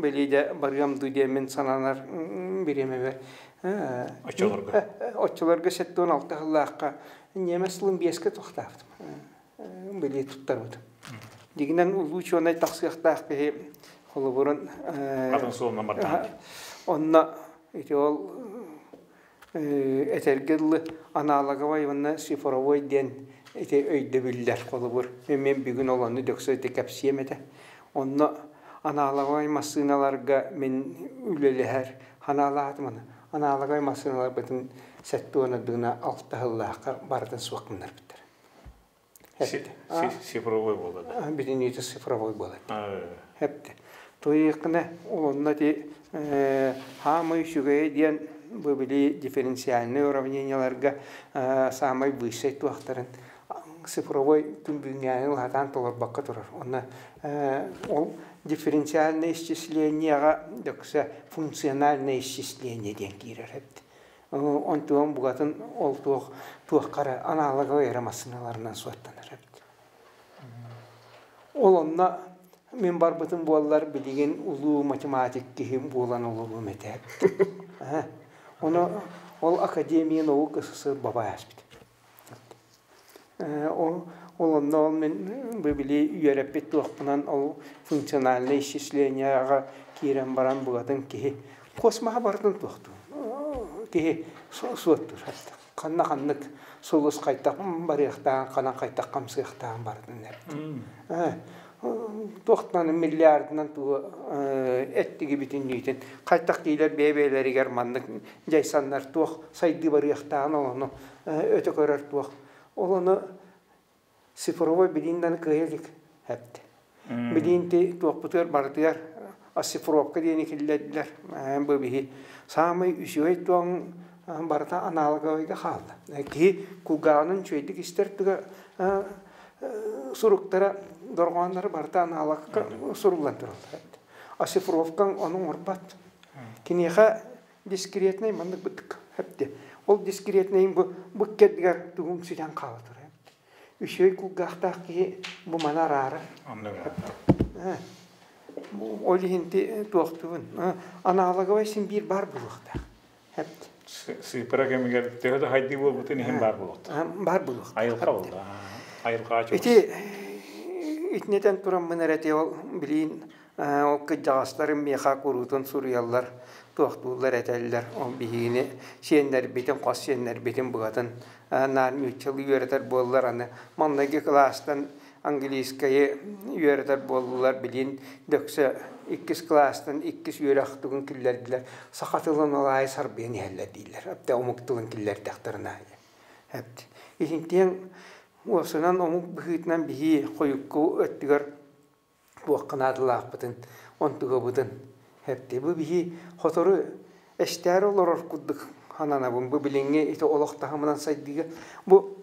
билиидэ барыам дуу диэммин сананар бириэмэбэр Оччолорго. Оччолорго 76 сыллаахха ньиэмэс тылын биэскэ туохтаабытым. Билии туттарбытым. Дигинэн улуу учуонай тахсыахтаах киһи холобурун Атын суолунан бардаҕа. Онно ити ол этэргэ дылы аналоговай уонна цифровой диэн ити өйдөбүллэр холобур мен бүгүн ол ону дөксө ити кэпсиэм этэ онно аналоговай массыыналарга мин үлэлэһэр ханаалаатым аны аналоговай массыыналарбытын 76 алтыһыллаахха барытын суох гыннарбыттар. Цифровой буолла да? Бүтүннүүтэ цифровой буолар. Эпти. Туйыкына онно ти хаамай үчүгэйэ диэн бу били дифференциальный уравнениеларга самай высшай туохтарын цифровой күн бүгүҥҥээни улаатаан толорбокко турар. Онно ол дифференциальное исчислениеҕа дөксө функциональное исчисление диэн киирэр эбит. Онтуон бугатын ол туох туоххара аналоговай эрэ массыыналарынан суоттанар эбит. Ол онно мин барбытым буоллар билигин улуу математик киһи буолан олоруом этэ. Ону ол Академия наук СССР баба ааспыт. Ол ол онно ол мин били үөрэппит туохпунан ол функциональное исчислениеҕа киирэн баран бугатын киһи космоһа барытын туохтуур. Киһи суоттуур. Ханна ханнык сулус хайтах барыахтаан, ханан хайтах хамсыахтаан барытын эппит. Туохтан миллиардынан тугу эттиги бүтүннүүтүн хайтах киилэр бэйэ-бэйэлэригэр маннык дьайсаннар туох сайдыы барыахтаан олону өтө көрөр туох ол ону цифровой билииннэн кыайа илик эпти билиинти туохпутугар барытыгар оцифровка диэни киллэрдилэр бу биһи саамай үчүгэй туоҥ барыта аналоговыйга хаалла киһи кулгааҕынан үчүгэйдик истэр туга суруктара дорҕоонноро барыта аналогка суруллан тураллар оцифровкаҥ ону оҥорбот киниэхэ дискретнэй маннык бытык эпти. Ол дискретнэйин бу бу кэрдигэр тугуҥ сүтэн хаала турар. Үчүгэй кулгаахтаах киһи бу маны араарар. Ол иһин туохтугун аналоговай син биир баар буолуохтаах. Эпти. Сыыппара кэмигэр төһө да хайдыы буолбутун иһин баар буолуохтаах. Баар буолуохтаах. Айылҕа буолла. Айылҕа чугас. Ити итинэтэн тураммын эрэ ол билиин Ол кырдьаҕастарым миэхэ куруутун суруйаллар, туохтууллар этэллэр. Ол биһигини сиэннэрбитин, хос сиэннэрбитин быһатын наар нууччалыы үөрэтэр буоллар, аны маҥнайгы кылаастан английскайы үөрэтэр буоллулар, билин дөксө иккис кылаастан иккис үөрэх тугун киллэрдилэр, саха тылын ол аайы сарбыйан иһэллэр дииллэр. Әбден омук тылын киллэрдэхтэрин аайы. Эбит. Итинтиэн уопсайынан омук быһыытынан биһи хойукку өттүгэр туохха наадалаахпытын, онтугабытын эпти. Бу биһи хотору эстээр олорор курдук хананабын. Бу билиҥҥи ити олох таһымынан сайдыыга бу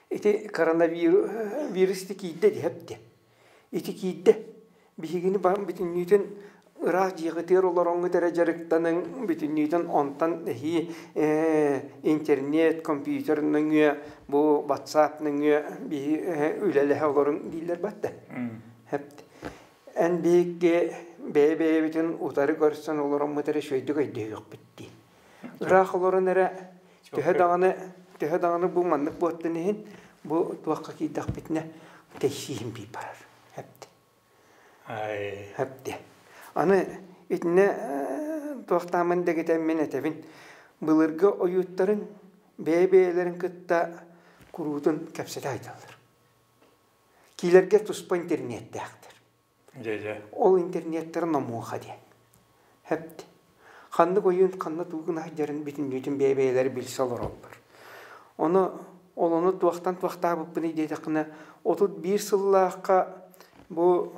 ити коронавирус ити киирдэ диһэпти. Ити киирдэ. Биһигини бүтүннүүтүн ыраах дьиэҕитигэр олороҥҥут эрэ дьарыктаныҥ, бүтүннүүтүн онтон эһии интернет, компьютер нөҥүө, бу WhatsApp нөҥүө биһи үлэлэһэ олоруҥ дииллэр батта. Эн биһикки бэйэ-бэйэбитин утары көрсөн олороммут эрэ үчүгэйдик өйдөһүөхпүт дии. Ыраах олорон эрэ төһө даҕаны төһө даҕаны бу маннык буоттун иһин бу туохха киирдэхпитинэ тэйсииһин биир барар. Эпти. Эпти. Аны итиннэ туохтааммын дэгитэммин этэбин. Былыргы ойууттарын бэйэ-бэйэлэрин кытта куруутун кэпсэтэ сылдьаллар. Киилэргэ туспа интернеттээхтэр. Ол интернеттэрэ номуоха диэн. Эпти. Ханнык ойуун ханна тугун сылдьарын бүтүннүүтүн бэйэ-бэйэлэрэ билсэ олороллор. Ону ол ону туохтан туохтаабыппыный диэтэххинэ, 31 сыллаахха бу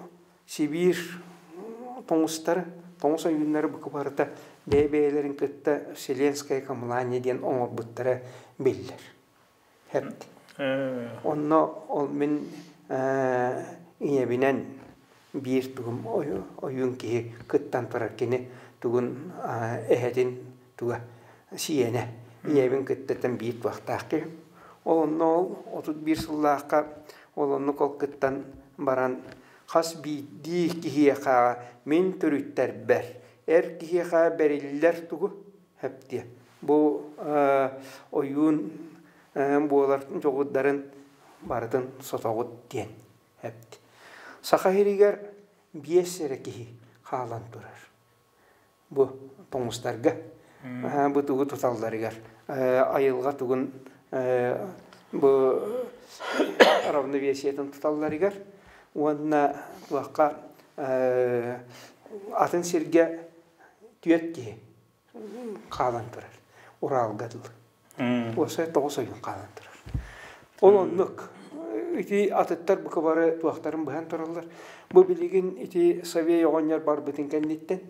Сибиир тоҥустары, тоҥус ойууннары бука барыта бэйэ-бэйэлэрин кытта Вселенское камлание диэн оҥорбуттара биллэр. Эпт. Онно ол мин ийэбинэн биир тугум ойуун киһи кыттан турар кини тугун эһэтин туга сиэнэ ийэбин кыттаттан биир туохтаах киһи. Ол онно ол 31 сыллаахха Ол оннук ол кыттан баран хас биирдии киһиэхэ мин төрүттэрбэр эр киһиэхэ бэриллэр тугу хэптиэ. Бу ойуун буолар дьоҕурдарын барытын сотоҕут диэн эпт. Саха сиригэр биэс эрэ киһи хаалан турар. Бу тоҥустарга бу тугу туталларыгар айылҕа тугун бу равновесиетын туталларыгар уонна туохха атын сиргэ түөрт киһи хаалан турар. Уралга дылы. Уосай 9 ойун хаалан турар. Ол оннук ити атыттар бука бары туохтарын быһан тураллар. Бу билигин ити Савей оҕонньор барбытын кэнниттэн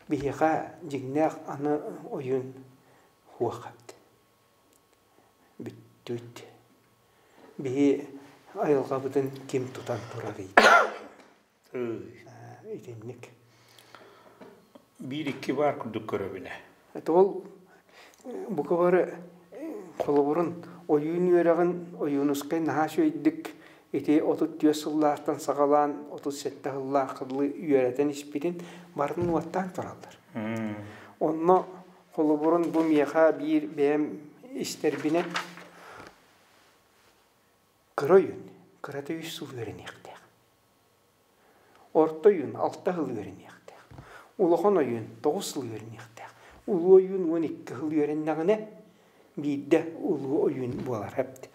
биһиэхэ дьиҥнээх аны ойун хуох бүттүбүт. Биһи айылҕабытын ким тутан турарый? Итинник. Биир-икки баар курдук көрөбүнэ. Это ол бука бары холобурун ойуун үөрэҕин Ойуунускай наһаа үчүгэйдик ити 34 сыллаахтан саҕалаан 37 сыллаах дылы үөрэтэн испитин барытын уоттаан тураллар. Онно холобурун бу миэхэ биир бэйэм истэрбинэн кыра ойуун кырата үс сыл үөрэниэхтээх. Орто ойуун алта сыл үөрэниэхтээх. Улахан ойуун 9 сыл үөрэниэхтээх. Улуу ойуун 12 сыл үөрэннэҕинэ биирдэ улуу ойуун буолар эбит.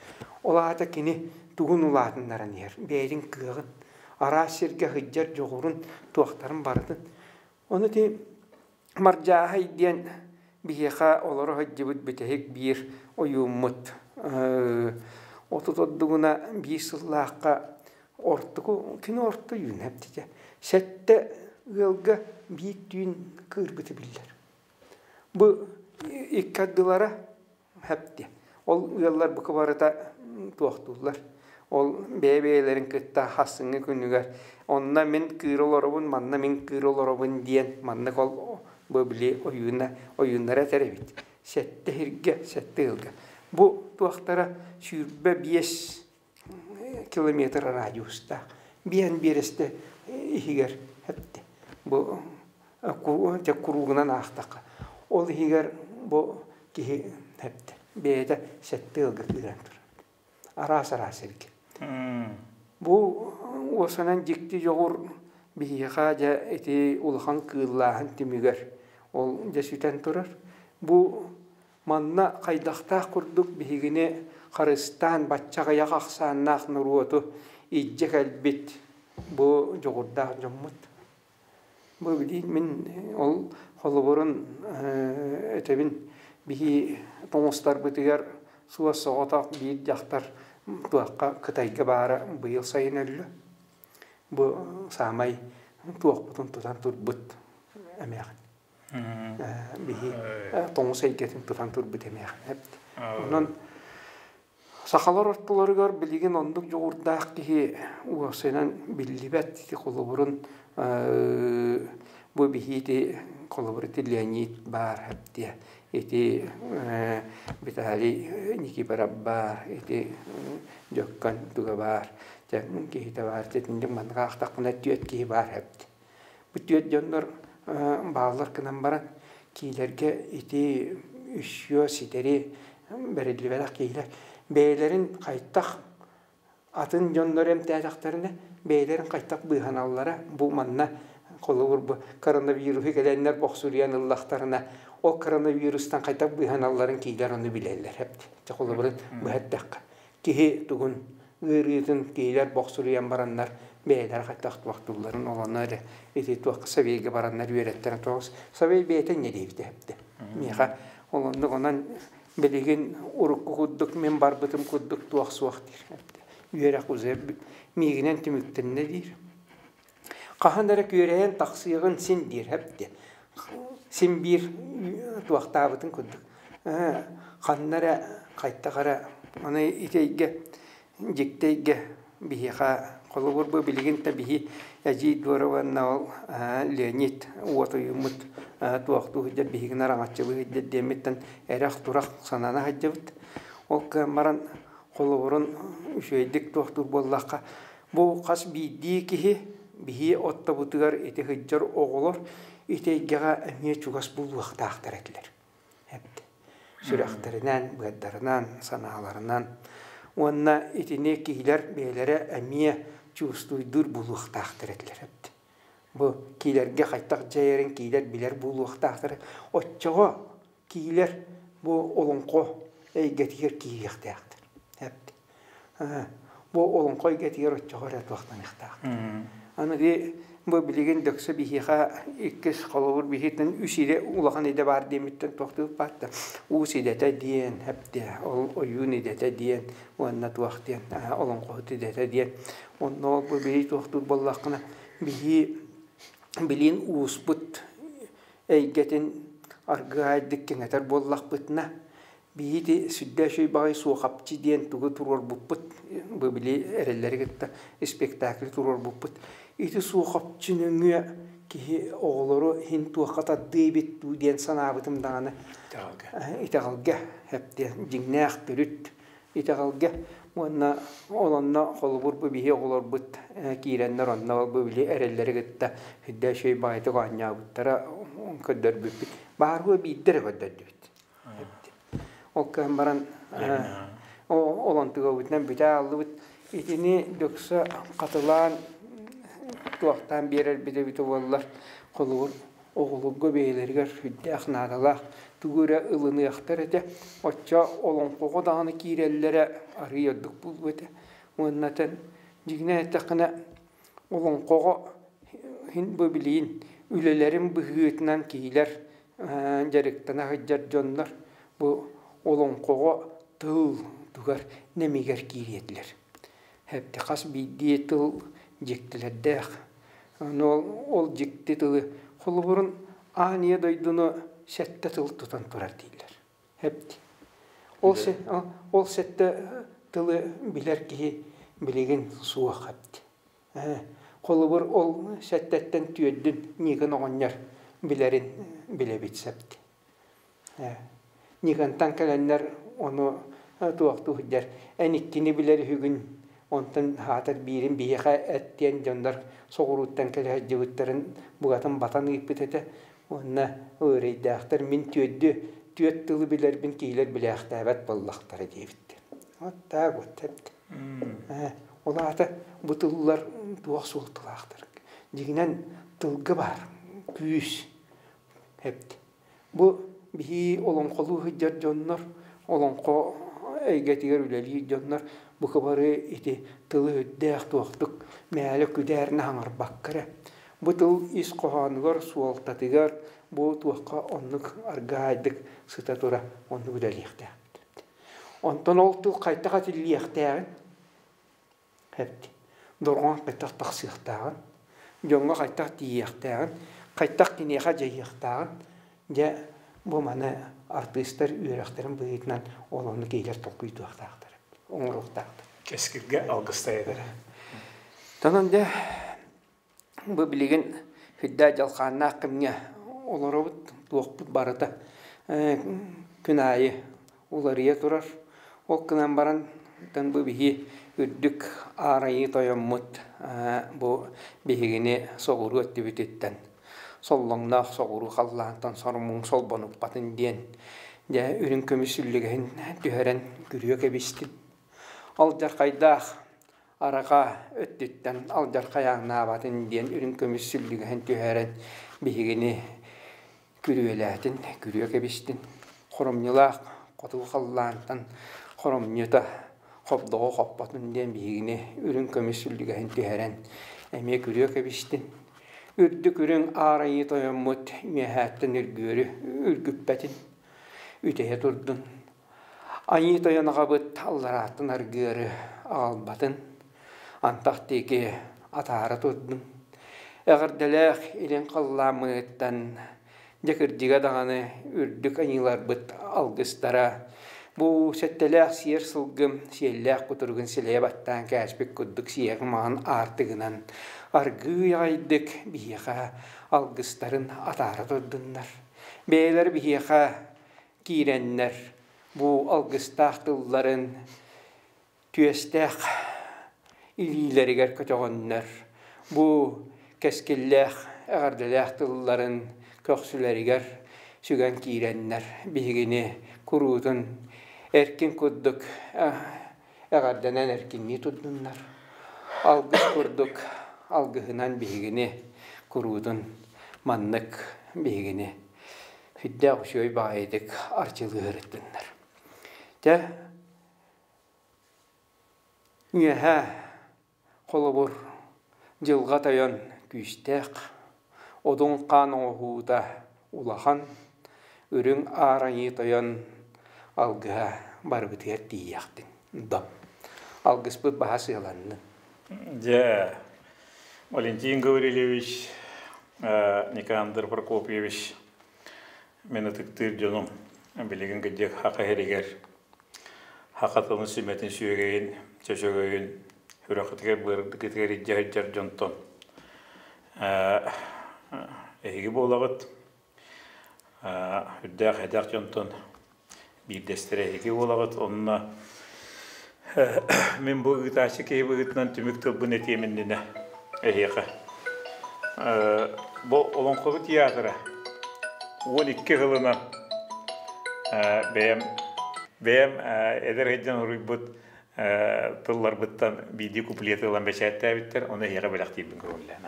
Ол аата кини тугун улаатыннаран иһэр, бэйэтин кыаҕын, араас сиргэ сылдьар дьоҕурун, туохтарын барытын. Ону ити Мардьааһай диэн биһиэхэ олоро сылдьыбыт бүтэһик биир ойууммут 30 ордугуна биир сыллаахха ортоку кини орто ойуун эптитэ сэттэ ыалга биир түүн кыырбыта биллэр. Бу икки ардылара хэпти. Ол ыаллар бука барыта туохтууллар. Ол бэйэ-бэйэлэрин кытта хассыҥҥы күнүгэр онно мин кыыра олоробун, манна мин кыыра олоробун диэн маннык ол бу били ойууна ойууннара этэр эбит. Сэттэ сиргэ, сэттэ ыалга. Бу туохтара 25 километр радиустаах. Биэн биэрэстэ иһигэр хэпти. Бу куруугунан аахтахха. Ол иһигэр бу киһи хэпти. Бэйэтэ сэттэ ыалга кыыран турар. Араас-араас сиргэ. Бу уосанан дьикти дьоҕур биһиэхэ дьэ ити улахан кыыллааһын түмүгэр ол дьэ сүтэн турар. Бу манна хайдахтаах курдук биһигини харыстаан бачча аҕыйах ахсааннаах норуоту илдьэ кэлбит бу дьоҕурдаах дьоммут. Бу билигин мин ол холобурун этэбин биһи тоҥустарбытыгар суос соҕотох биир дьахтар туохха Кытайга баара быйыл сайын өллө. Бу саамай туохпутун тутан турбут эмээхин. Биһи тоҥус эйгэтин тутан турбут эмээхин. Онон сахалар ортолоругар билигин оннук дьоҕурдаах киһи уопсайынан биллибэт ити холобурун бу биһиити холобур ити Леонид баар диэ ити Виталий Никифоров баар ити Дьөккөн туга баар киһитэ баар итинник маннык аахтахпына түөрт киһи баар эбит. Бу түөрт дьоннор бааллар гынан баран киилэргэ ити үсүө ситэри бэриллибэтэх киһилэр бэйэлэрин хайтах атын дьоннор эмтээтэхтэринэ бэйэлэрин хайтах быыһаналлара бу манна холобур бу коронавируһу кэлэннэр бохсуруйан ыллахтарына ол коронавирустан хайдах быыһаналларын киилэр ону билэллэр эбит холобурун быһа киһи тугун ыарыытын киилэр бохсуруйан бараннар бэйэлэр хайдах туохтуулларын олону эрэ ити туох Савейга бараннар үөрэттэрэ тоҕус Савей бэйэтэ не диэбитэ эбитэ миэхэ олоннук онон билигин урукку курдук мин барбытым курдук туох суох диир үөрэх уже миигинэн түмүктэннэ диир хаһан эрэ күөрэйэн тахсыаҕын син диир эбитэ син биир туохтаабытын курдук ханна эрэ хайтах эрэ аны ити эйгэ дьикти эйгэ биһиэхэ холобур бу билигин да биһи эдьиий Дуорованна ол Леонид уот ойууммут туохтуу сылдьар биһигини араҥаччылыы сылдьар диэммиттэн эрэх-турах санана сылдьабыт. Ол кыан баран. Холобурун үчүгэйдик туохтуур буоллахха, бу хас биирдии киһи биһи оттобутугар ити сылдьар оҕолор ити эйгэҕэ эмиэ чугас буолуохтаахтар этилэр. Эпти. Сүрэхтэринэн, быардарынан, санааларынан. Уонна итини киһилэр бэйэлэрэ эмиэ чувствуйдуур буолуохтаахтар этилэр. Эпти. Бу киилэргэ хайтах дьайарын киилэр билэр буолуохтаахтар. Оччоҕо киилэр бу олоҥхо эйгэтигэр киириэхтээхтэр. Эпти. Бу олоҥхо эйгэтигэр оччоҕо эрэ туохтаныахтаахтар. Аны ди бу билигин дөксө биһиэхэ иккис холобур биһиттэн үс идэ улахан идэ баар диэмиттэн туохтуур баатта уус идэтэ диэн эпти ол ойуун идэтэ диэн уонна туох диэн олоҥхоһут идэтэ диэн онно ол бу биһи туохтуур буоллаххына биһи билин ууспут эйгэтин аргыһайдык кэҥэтэр буоллахпытына биһиги сүрдээх үчүгэй баҕайы суохапчы диэн тугу туруорбуппут бу били эрэллэри кытта спектакль туруорбуппут ити суохапчы нөҥүө киһи оҕолору иһин туохха тардыы эбит дуу диэн санаабытым даҕаны итэҕэлгэ эптиэн дьиҥнээх төрүт итэҕэлгэ уонна ол онно холобур бу биһи оҕолорбут киирэннэр онно бу били эрэллэри кытта сүрдээх үчүгэй баҕайытык оонньообуттара көрдөрбүппүт бааргы биирдэ эрэ көрдөрдүбүт ол кыһан баран ол онтугабытынан бүтэ ааллыбыт итини дөксө хатылаан туохтаан биэрэрбит эбитэ буоллар холобур оҕолорго бэйэлэригэр сүрдээх наадалаах тугу эрэ ылыныахтар этэ. Оччо олоҥхоҕо даҕаны киирэллэрэ арыый ордук буолуо этэ. Уонна этэн дьиҥинэн эттэххинэ олоҥхоҕо иһин бу билигин үлэлэрин быһыытынан киһилэр дьарыктана сылдьар дьоннор бу олоҥхоҕо тыл тугар нэмигэр киириэ этилэр. Хэпти хас биирдии тыл дьиктилэрдээх. Ону ол дьикти тылы холобурун аан ийэ дойдуну сэттэ тыл тутан турар дииллэр. Хэпти. Ол, ол сэттэ тылы билэр киһи билигин суох хэпти. Холобур, ол сэттэттэн түөрдүн Никон оҕонньор билэрин билэбит сэпти. Никонтан кэлэннэр ону туохтуу сылдьар эн иккини билэр үһүгүн онтон аатар биирин биһиэхэ эт диэн дьоннор соҕурууттан кэлэ сылдьыбыттарын бугатын батан ыыппыт этэ уонна ыарыйдаахтар мин түөрдү түөрт тылы билэрбин киһилэр билээхтээбэт буоллахтара диэбиттэр вот так вот эбит ол аата бу тыллар туох суолталаахтар дьиҥинэн тылга баар күүс эбит Бу биһи олоҥхолуу сылдьар дьоннор, олоҥхо эйгэтигэр үлэлиир дьоннор бука бары ити тылы үрдээх туохтук мээлэ күдээринэ хаҥарбакка эрэ бу тыл ис хоһоонугар, суолтатыгар бу туохха оннук аргаайдык сыта тура оннук үлэлиэхтээхпит. Онтон ол тыл хайдах этиллиэхтээҕин Эбит. Дорҕоон хайдах тахсыахтааҕын, дьоҥҥо хайдах тиийиэхтээҕин, хайдах киниэхэ дьайыахтааҕын, дьэ, бу маны артыыстар үөрэхтэрин быһыытынан ол ону киһилэр толкуйдуохтаахтар, оҥоруохтаахтар. Кэскилгэ алгыстай этэр. Онон дьэ, бу билигин сүрдээх дьалхааннаах кэмҥэ олоробут, туохпут барыта күн аайы уларыйа турар. Ол гынан баран бу биһи үрдүк аарайыы тойоммут бу биһигини соҕуруу өттүбүтүттэн соллоҥноох соҕуруу халлаантан сорумуҥ солбонуппатын диэн дьэ үрүҥ көмүс сүллүгэһин түһэрэн күрүө кэбистим. Алдьархайдаах араҕа өттүттэн алдьархай ааҥнаабатын диэн үрүҥ көмүс сүллүгэһин түһэрэн биһигини күрүөлээтин, күрүө кэбистин. Хоромньулаах хотугу халлаантан хоромньута хобдоҕу хоппотун диэн биһигини үрүҥ көмүс сүллүгэһин түһэрэн эмиэ күрүө кэбистин. Үрдүк үрүҥ аар айыы тойоммут үөһээттэн үргүөрү үргүппэтин, үтэһэ турдун. Айыы тойон аҕабыт алларааттан аргыары аҕалбатын, антах диэки атаара турдун. Эҕэрдэлээх илин халлааммытыттан дьэ кырдьыга даҕаны үрдүк айыыларбыт алгыстара бу сэттэлээх сиэр сылгым сиэллээх кутуругун силэйэ баттаан кээспит курдук сиэҕи маҥан аартыгынан аргыый аҕайдык биһиэхэ алгыстарын атаара турдуннар. Бэйэлэр биһиэхэ киирэннэр бу алгыстаах тылларын. түөстээх илиилэригэр көтөҕөннөр, бу кэскиллээх, эҕэрдэлээх тылларын көхсүлэригэр сүгэн киирэннэр биһигини куруутун эркин курдук эҕэрдэнэн эркиннии турдуннар. Алгыс курдук алгыһынан биһигини куруутун маннык биһигини сүрдээх үчүгэй баҕайытык арчылыырыттыннар. Дьэ, үөһэ холобур дьылҕа тойон күүстээх, одун хаан оҥоһуута улахан, үрүҥ аар айыы тойон алгыһа барыбытыгар тиийиэхтин. Доп. Алгыспыт баһа сыаланнын. Дьэ, Валентин Гаврильевич, Никандр Прокопьевич мин ытыктыыр дьонум билигин кырдьык хаха иһэригэр хаха тылын сүмэтин сүөгэйин, чөчөгөйүн сүрэххитигэр быардыкытыгар илдьэ сылдьар дьонтон эһиги буолаҕыт. Үрдээх эдэр дьонтон биирдэстэрэ эһиги буолаҕыт. Онно мин бу ыытааччы киһи быһыытынан түмүк тылбын этиэм иннинэ эһиэхэ. Бу Олоҥхобут театра 12 сылынан бэйэм бэйэм эдэр сылдьан уруйбут тылларбыттан биирдии куплеты ылан бэчээттээбиттэр, ону эһиэхэ бэлэхтиирбин көҥүллээн.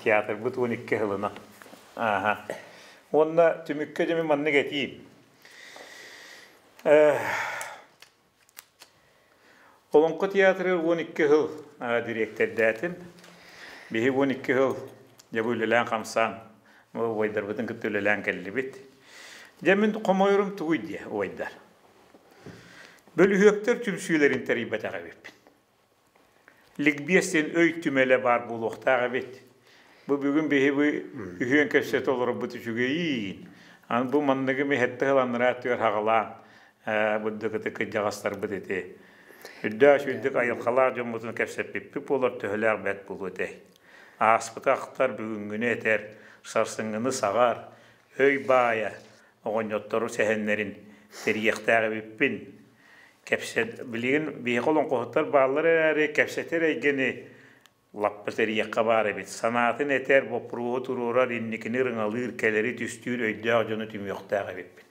Театрбыт 12 сылынан. Ааха. Уонна түмүккэ дьэ мин маннык этиим. Олоҥхо театры 12 сыл дириэктэрдээтим. Биһи 12 сыл дьэ бу үлэлээн-хамсаан, убайдарбытын кытта үлэлээн кэллибит. Дьэ мин хомойорум тугуй диэ, убайдар. Бөлүһүөктэр түмсүүлэрин тэрийбэтэх эбиппин. Ликбез диэн өй түмэлэ баар буолуохтаах эбит. Бу бүгүн биһи үһүөн кэпсэтэ олорорбут үчүгэйиин. Аны бу манныгы миһэтте ыланнара өттүгэр хаҕалаан бырдыкыты кырдьаҕастарбыт ити. Үрдээх үчүгүйдүк айылҕалаах дьоммутун кэпсэппиппит буолар төһөлөөх бэрт буолуо этэй. Ааспыты ахтар, бүгүҥҥүнү этэр, сарсыҥҥыны саҕар, өй баайа оҕонньоттору сэһэннэрин тэрийиэхтээх эбиппин. Кэпсэт билигин биһиэхэ олоҥхоһуттар бааллар эрээри кэпсэтэр эйгэни лаппа тэрийиэххэ баар эбит. Санаатын этэр, боппуруоһу туруорар, инникини ырыҥалыыр, кэлэри түстүүр өйдөөх дьону түмүөхтээх эбиппин.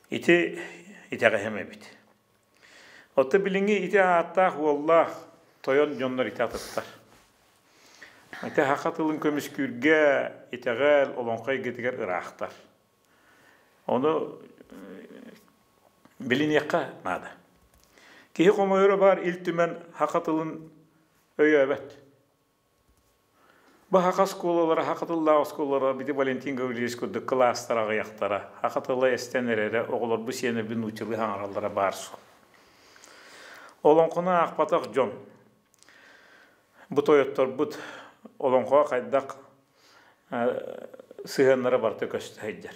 Ити итэҕэһим эбит. Оттон билиҥҥи ити ааттаах уоллаах тойон дьоннор ити атыттар. Ити саха тылын көмүскүүргэ итэҕэл, олоҥхо эйгэтигэр ыраахтар. Ону билиниэххэ наада. Киһи хомойоро баар Ил Түмэн саха тылын өйөөбөт. Бу саха оскуолалара, саха тыллаах оскуолалара бити Валентин Гаврильевич курдук кылаастар аҕыйахтара, саха тыла эстэн эрэрэ, оҕолорбут сиэнэрбит нууччалыы саҥараллара баар суол. Олоҥхону аахпатах дьон бу тойотторбут олоҥхоҕо хайдах сыһыаннара барыта көстө сылдьар.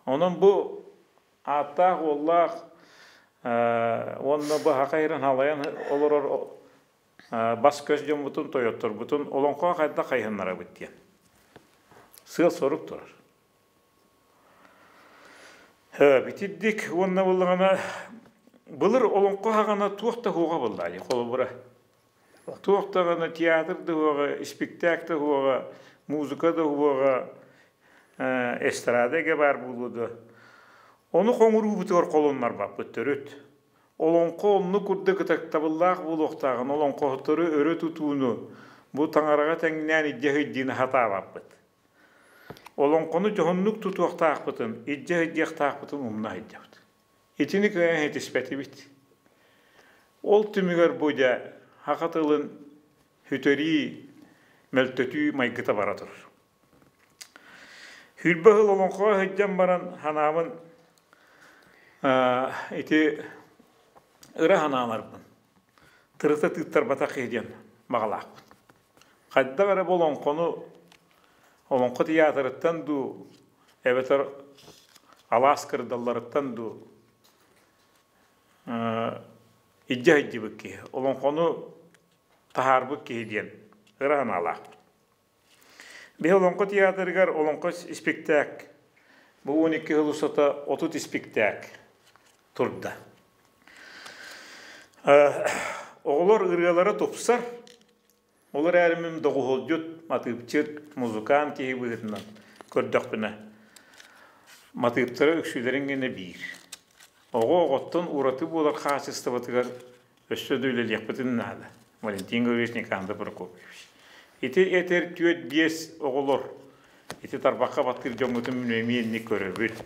Онон бу ааттаах уоллаах уонна бу саха сирин халайан олорор бас-көс дьоммутун, тойотторбутун олоҥхоҕо хайдах хайыһыннарабыт диэн сыал-сорук турар. Битирдик уонна буллаҕына былыр олоҥхо хаҕана туох да уоҕа буоллаа дии холобура. Туох даҕаны театр да уоҕа, испиктээк да уоҕа, музыка да уоҕа, эстрада эгэ баар буолуо дуо. Ону хоҥуруубутугар холуннарбаппыт төрүт. Олоҥхо оннук курдук ытыктабыллаах буолуохтааҕын олоҥхоһуттары өрө тутууну бу таҥараҕа тэҥнээн илдьэ сылдьыыны сатаабаппыт. Олоҥхону дьоһуннук тутуохтаахпытын, илдьэ сылдьыахтаахпытын умна сылдьабыт. Итини кыайан ситиспэтибит. Ол түмүгэр бу дьэ саха тылын сүтэрии, мөлтөтүү майгыта бара турар. Сүүрбэ сыл олоҥхоҕо сылдьан баран санаабын ити ыра санааларбын тырыта тыыттарбатах киһи диэн баҕалаахпын. Хайдах эрэ бу олоҥхону олоҥхо тыйаатырыттан дуу эбэтэр алаас кырдалларыттан дуу илдьэ сылдьыбыт киһи, олоҥхону таһаарбыт киһи диэн ыра санаалаахпын. Биһи Олоҥхо театрыгар Олоҥхо испиктээк бу 12 сыл устата 30 испиктээк турда. Оҕолор ырыалара тупсар. Ол эрээри мин доҕуһуолдьут, матыыпчыт, музыкант киһи быһыытынан көрдөхпүнэ, матыыптара үксүлэрин гэнэ биир. Оҕо оҕоттон ураты буолар хаачыстыбатыгар өссө да үлэлиэхпитин наада. Валентин Гаврильевич Никандр Прокопьевич. Ити этэр түөрт-биэс оҕолор ити тарбахха баттыыр дьоҥҥутун мин эмиэ инник көрөбүт.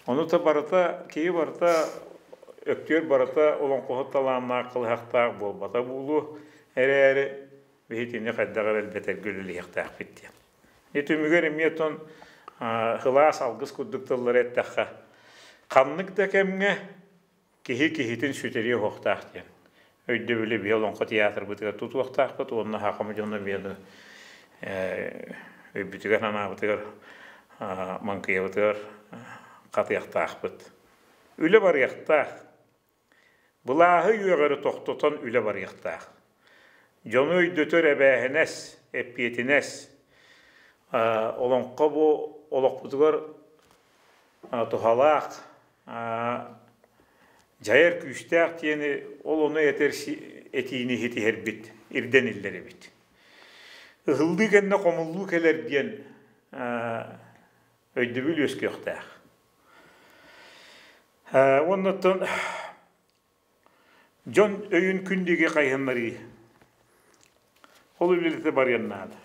Ону та барыта, киһи барыта, өктүөр барыта олоҥхоһут талааннаах, кылыһахтаах буолбата буолуо эрээри, биһи итини хайдах эрэ элбэтэргэ үлэлиэхтээхпит диэн. Ити түмүгэр эмиэ оттон кылаас алгыс курдук тыллары эттэххэ, ханнык да кэмҥэ киһи киһитин сүтэриэ уһуохтаах диэн өйдөбүлү биһи Олоҥхо театрбытыгар тутуохтаахпыт уонна сахам дьоно эмиэ өйбүтүгэр санаабытыгар маҥкыйабытыгар хатыахтаахпыт. Үлэ барыахтаах. Былааһы үөҕэри тохтотон үлэ барыахтаах. Дьону өйдөтөр эбээһинэс, эппиэтинэс. Олоҥхо бу олохпутугар туһалаах дьайар күүстээх диэни ол ону этэр этиини ситиһэрбит ирдэниллэр эбит. Ыһыллыы кэннэ хомуллуу кэлэр диэн өйдөбүл үөскүөхтээх. Уонна Дьон өйүн күн диэки хайыһыннарыы. Ол үлэлэтэ барыан наада.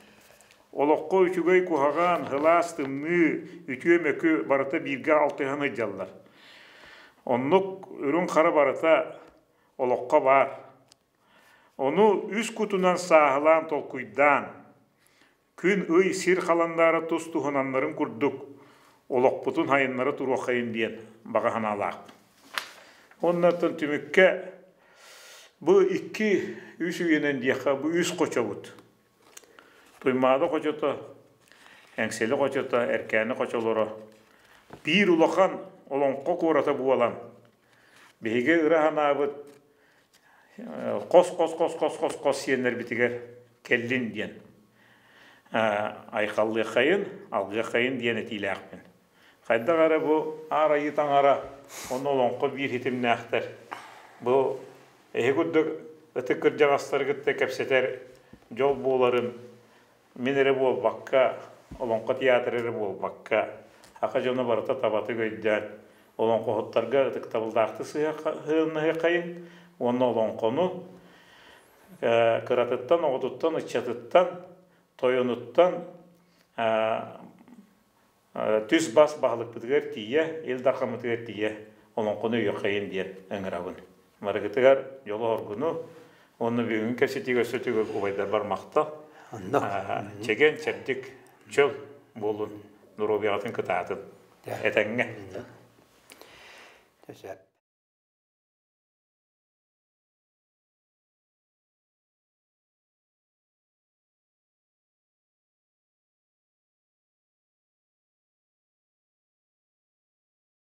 Олоххо үчүгэй куһаҕан, сылаас тымныы, үтүө-мөкү барыта бииргэ алтыһан сылдьаллар. Оннук үрүҥ-хара барыта олоххо баар. Ону үс кутунан сааһылаан толкуйдаан, Күн, ый, сир халандаара тус-туһунаннарын курдук олохпутун хайыннара туруоххайын диэн баҕа санаалаахпын. Уонна оттон түмүккэ бу икки үс үйэнэн диэххэ бу үс хочобут. Туймаада хочото, Эҥсэли хочото, Эркээни хочолоро биир улахан олоҥхо куората буолан биһиги ыра санаабыт хос-хос-хос-хос-хос-хос сиэннэрбитигэр кэллин диэн айхаллыаххайын, алгыаххайын диэн этиилээхпин. Хайдах эрэ бу Аар Айыы Таҥара уонна олоҥхо биир ситимнээхтэр. Бу эһи курдук ытык кырдьаҕастары кытта кэпсэтэр дьол буоларын мин эрэ буолбакка, Олоҥхо театра эрэ буолбакка, саха дьоно барыта табатык өйдөөн, олоҥхоһуттарга ытыктабыллаахтык сыһыаннаһыаххайын уонна олоҥхону кыратыттан, оҕотуттан, ыччатыттан, тойонуттан түс-бас баһылыкпытыгар тиийэ, Ил Дархаммытыгар тиийэ олоҥхону өйүөххэйин диэн ыҥырабын. Барыгытыгар дьолу-оргуну уонна бүгүҥҥү кэпсэтиигэ өссө төгүл убайдарбар махтал. Чэгиэн, чэбдик, чөл буолун, доруобуйаҕытын кытаатын. Этэҥҥэ.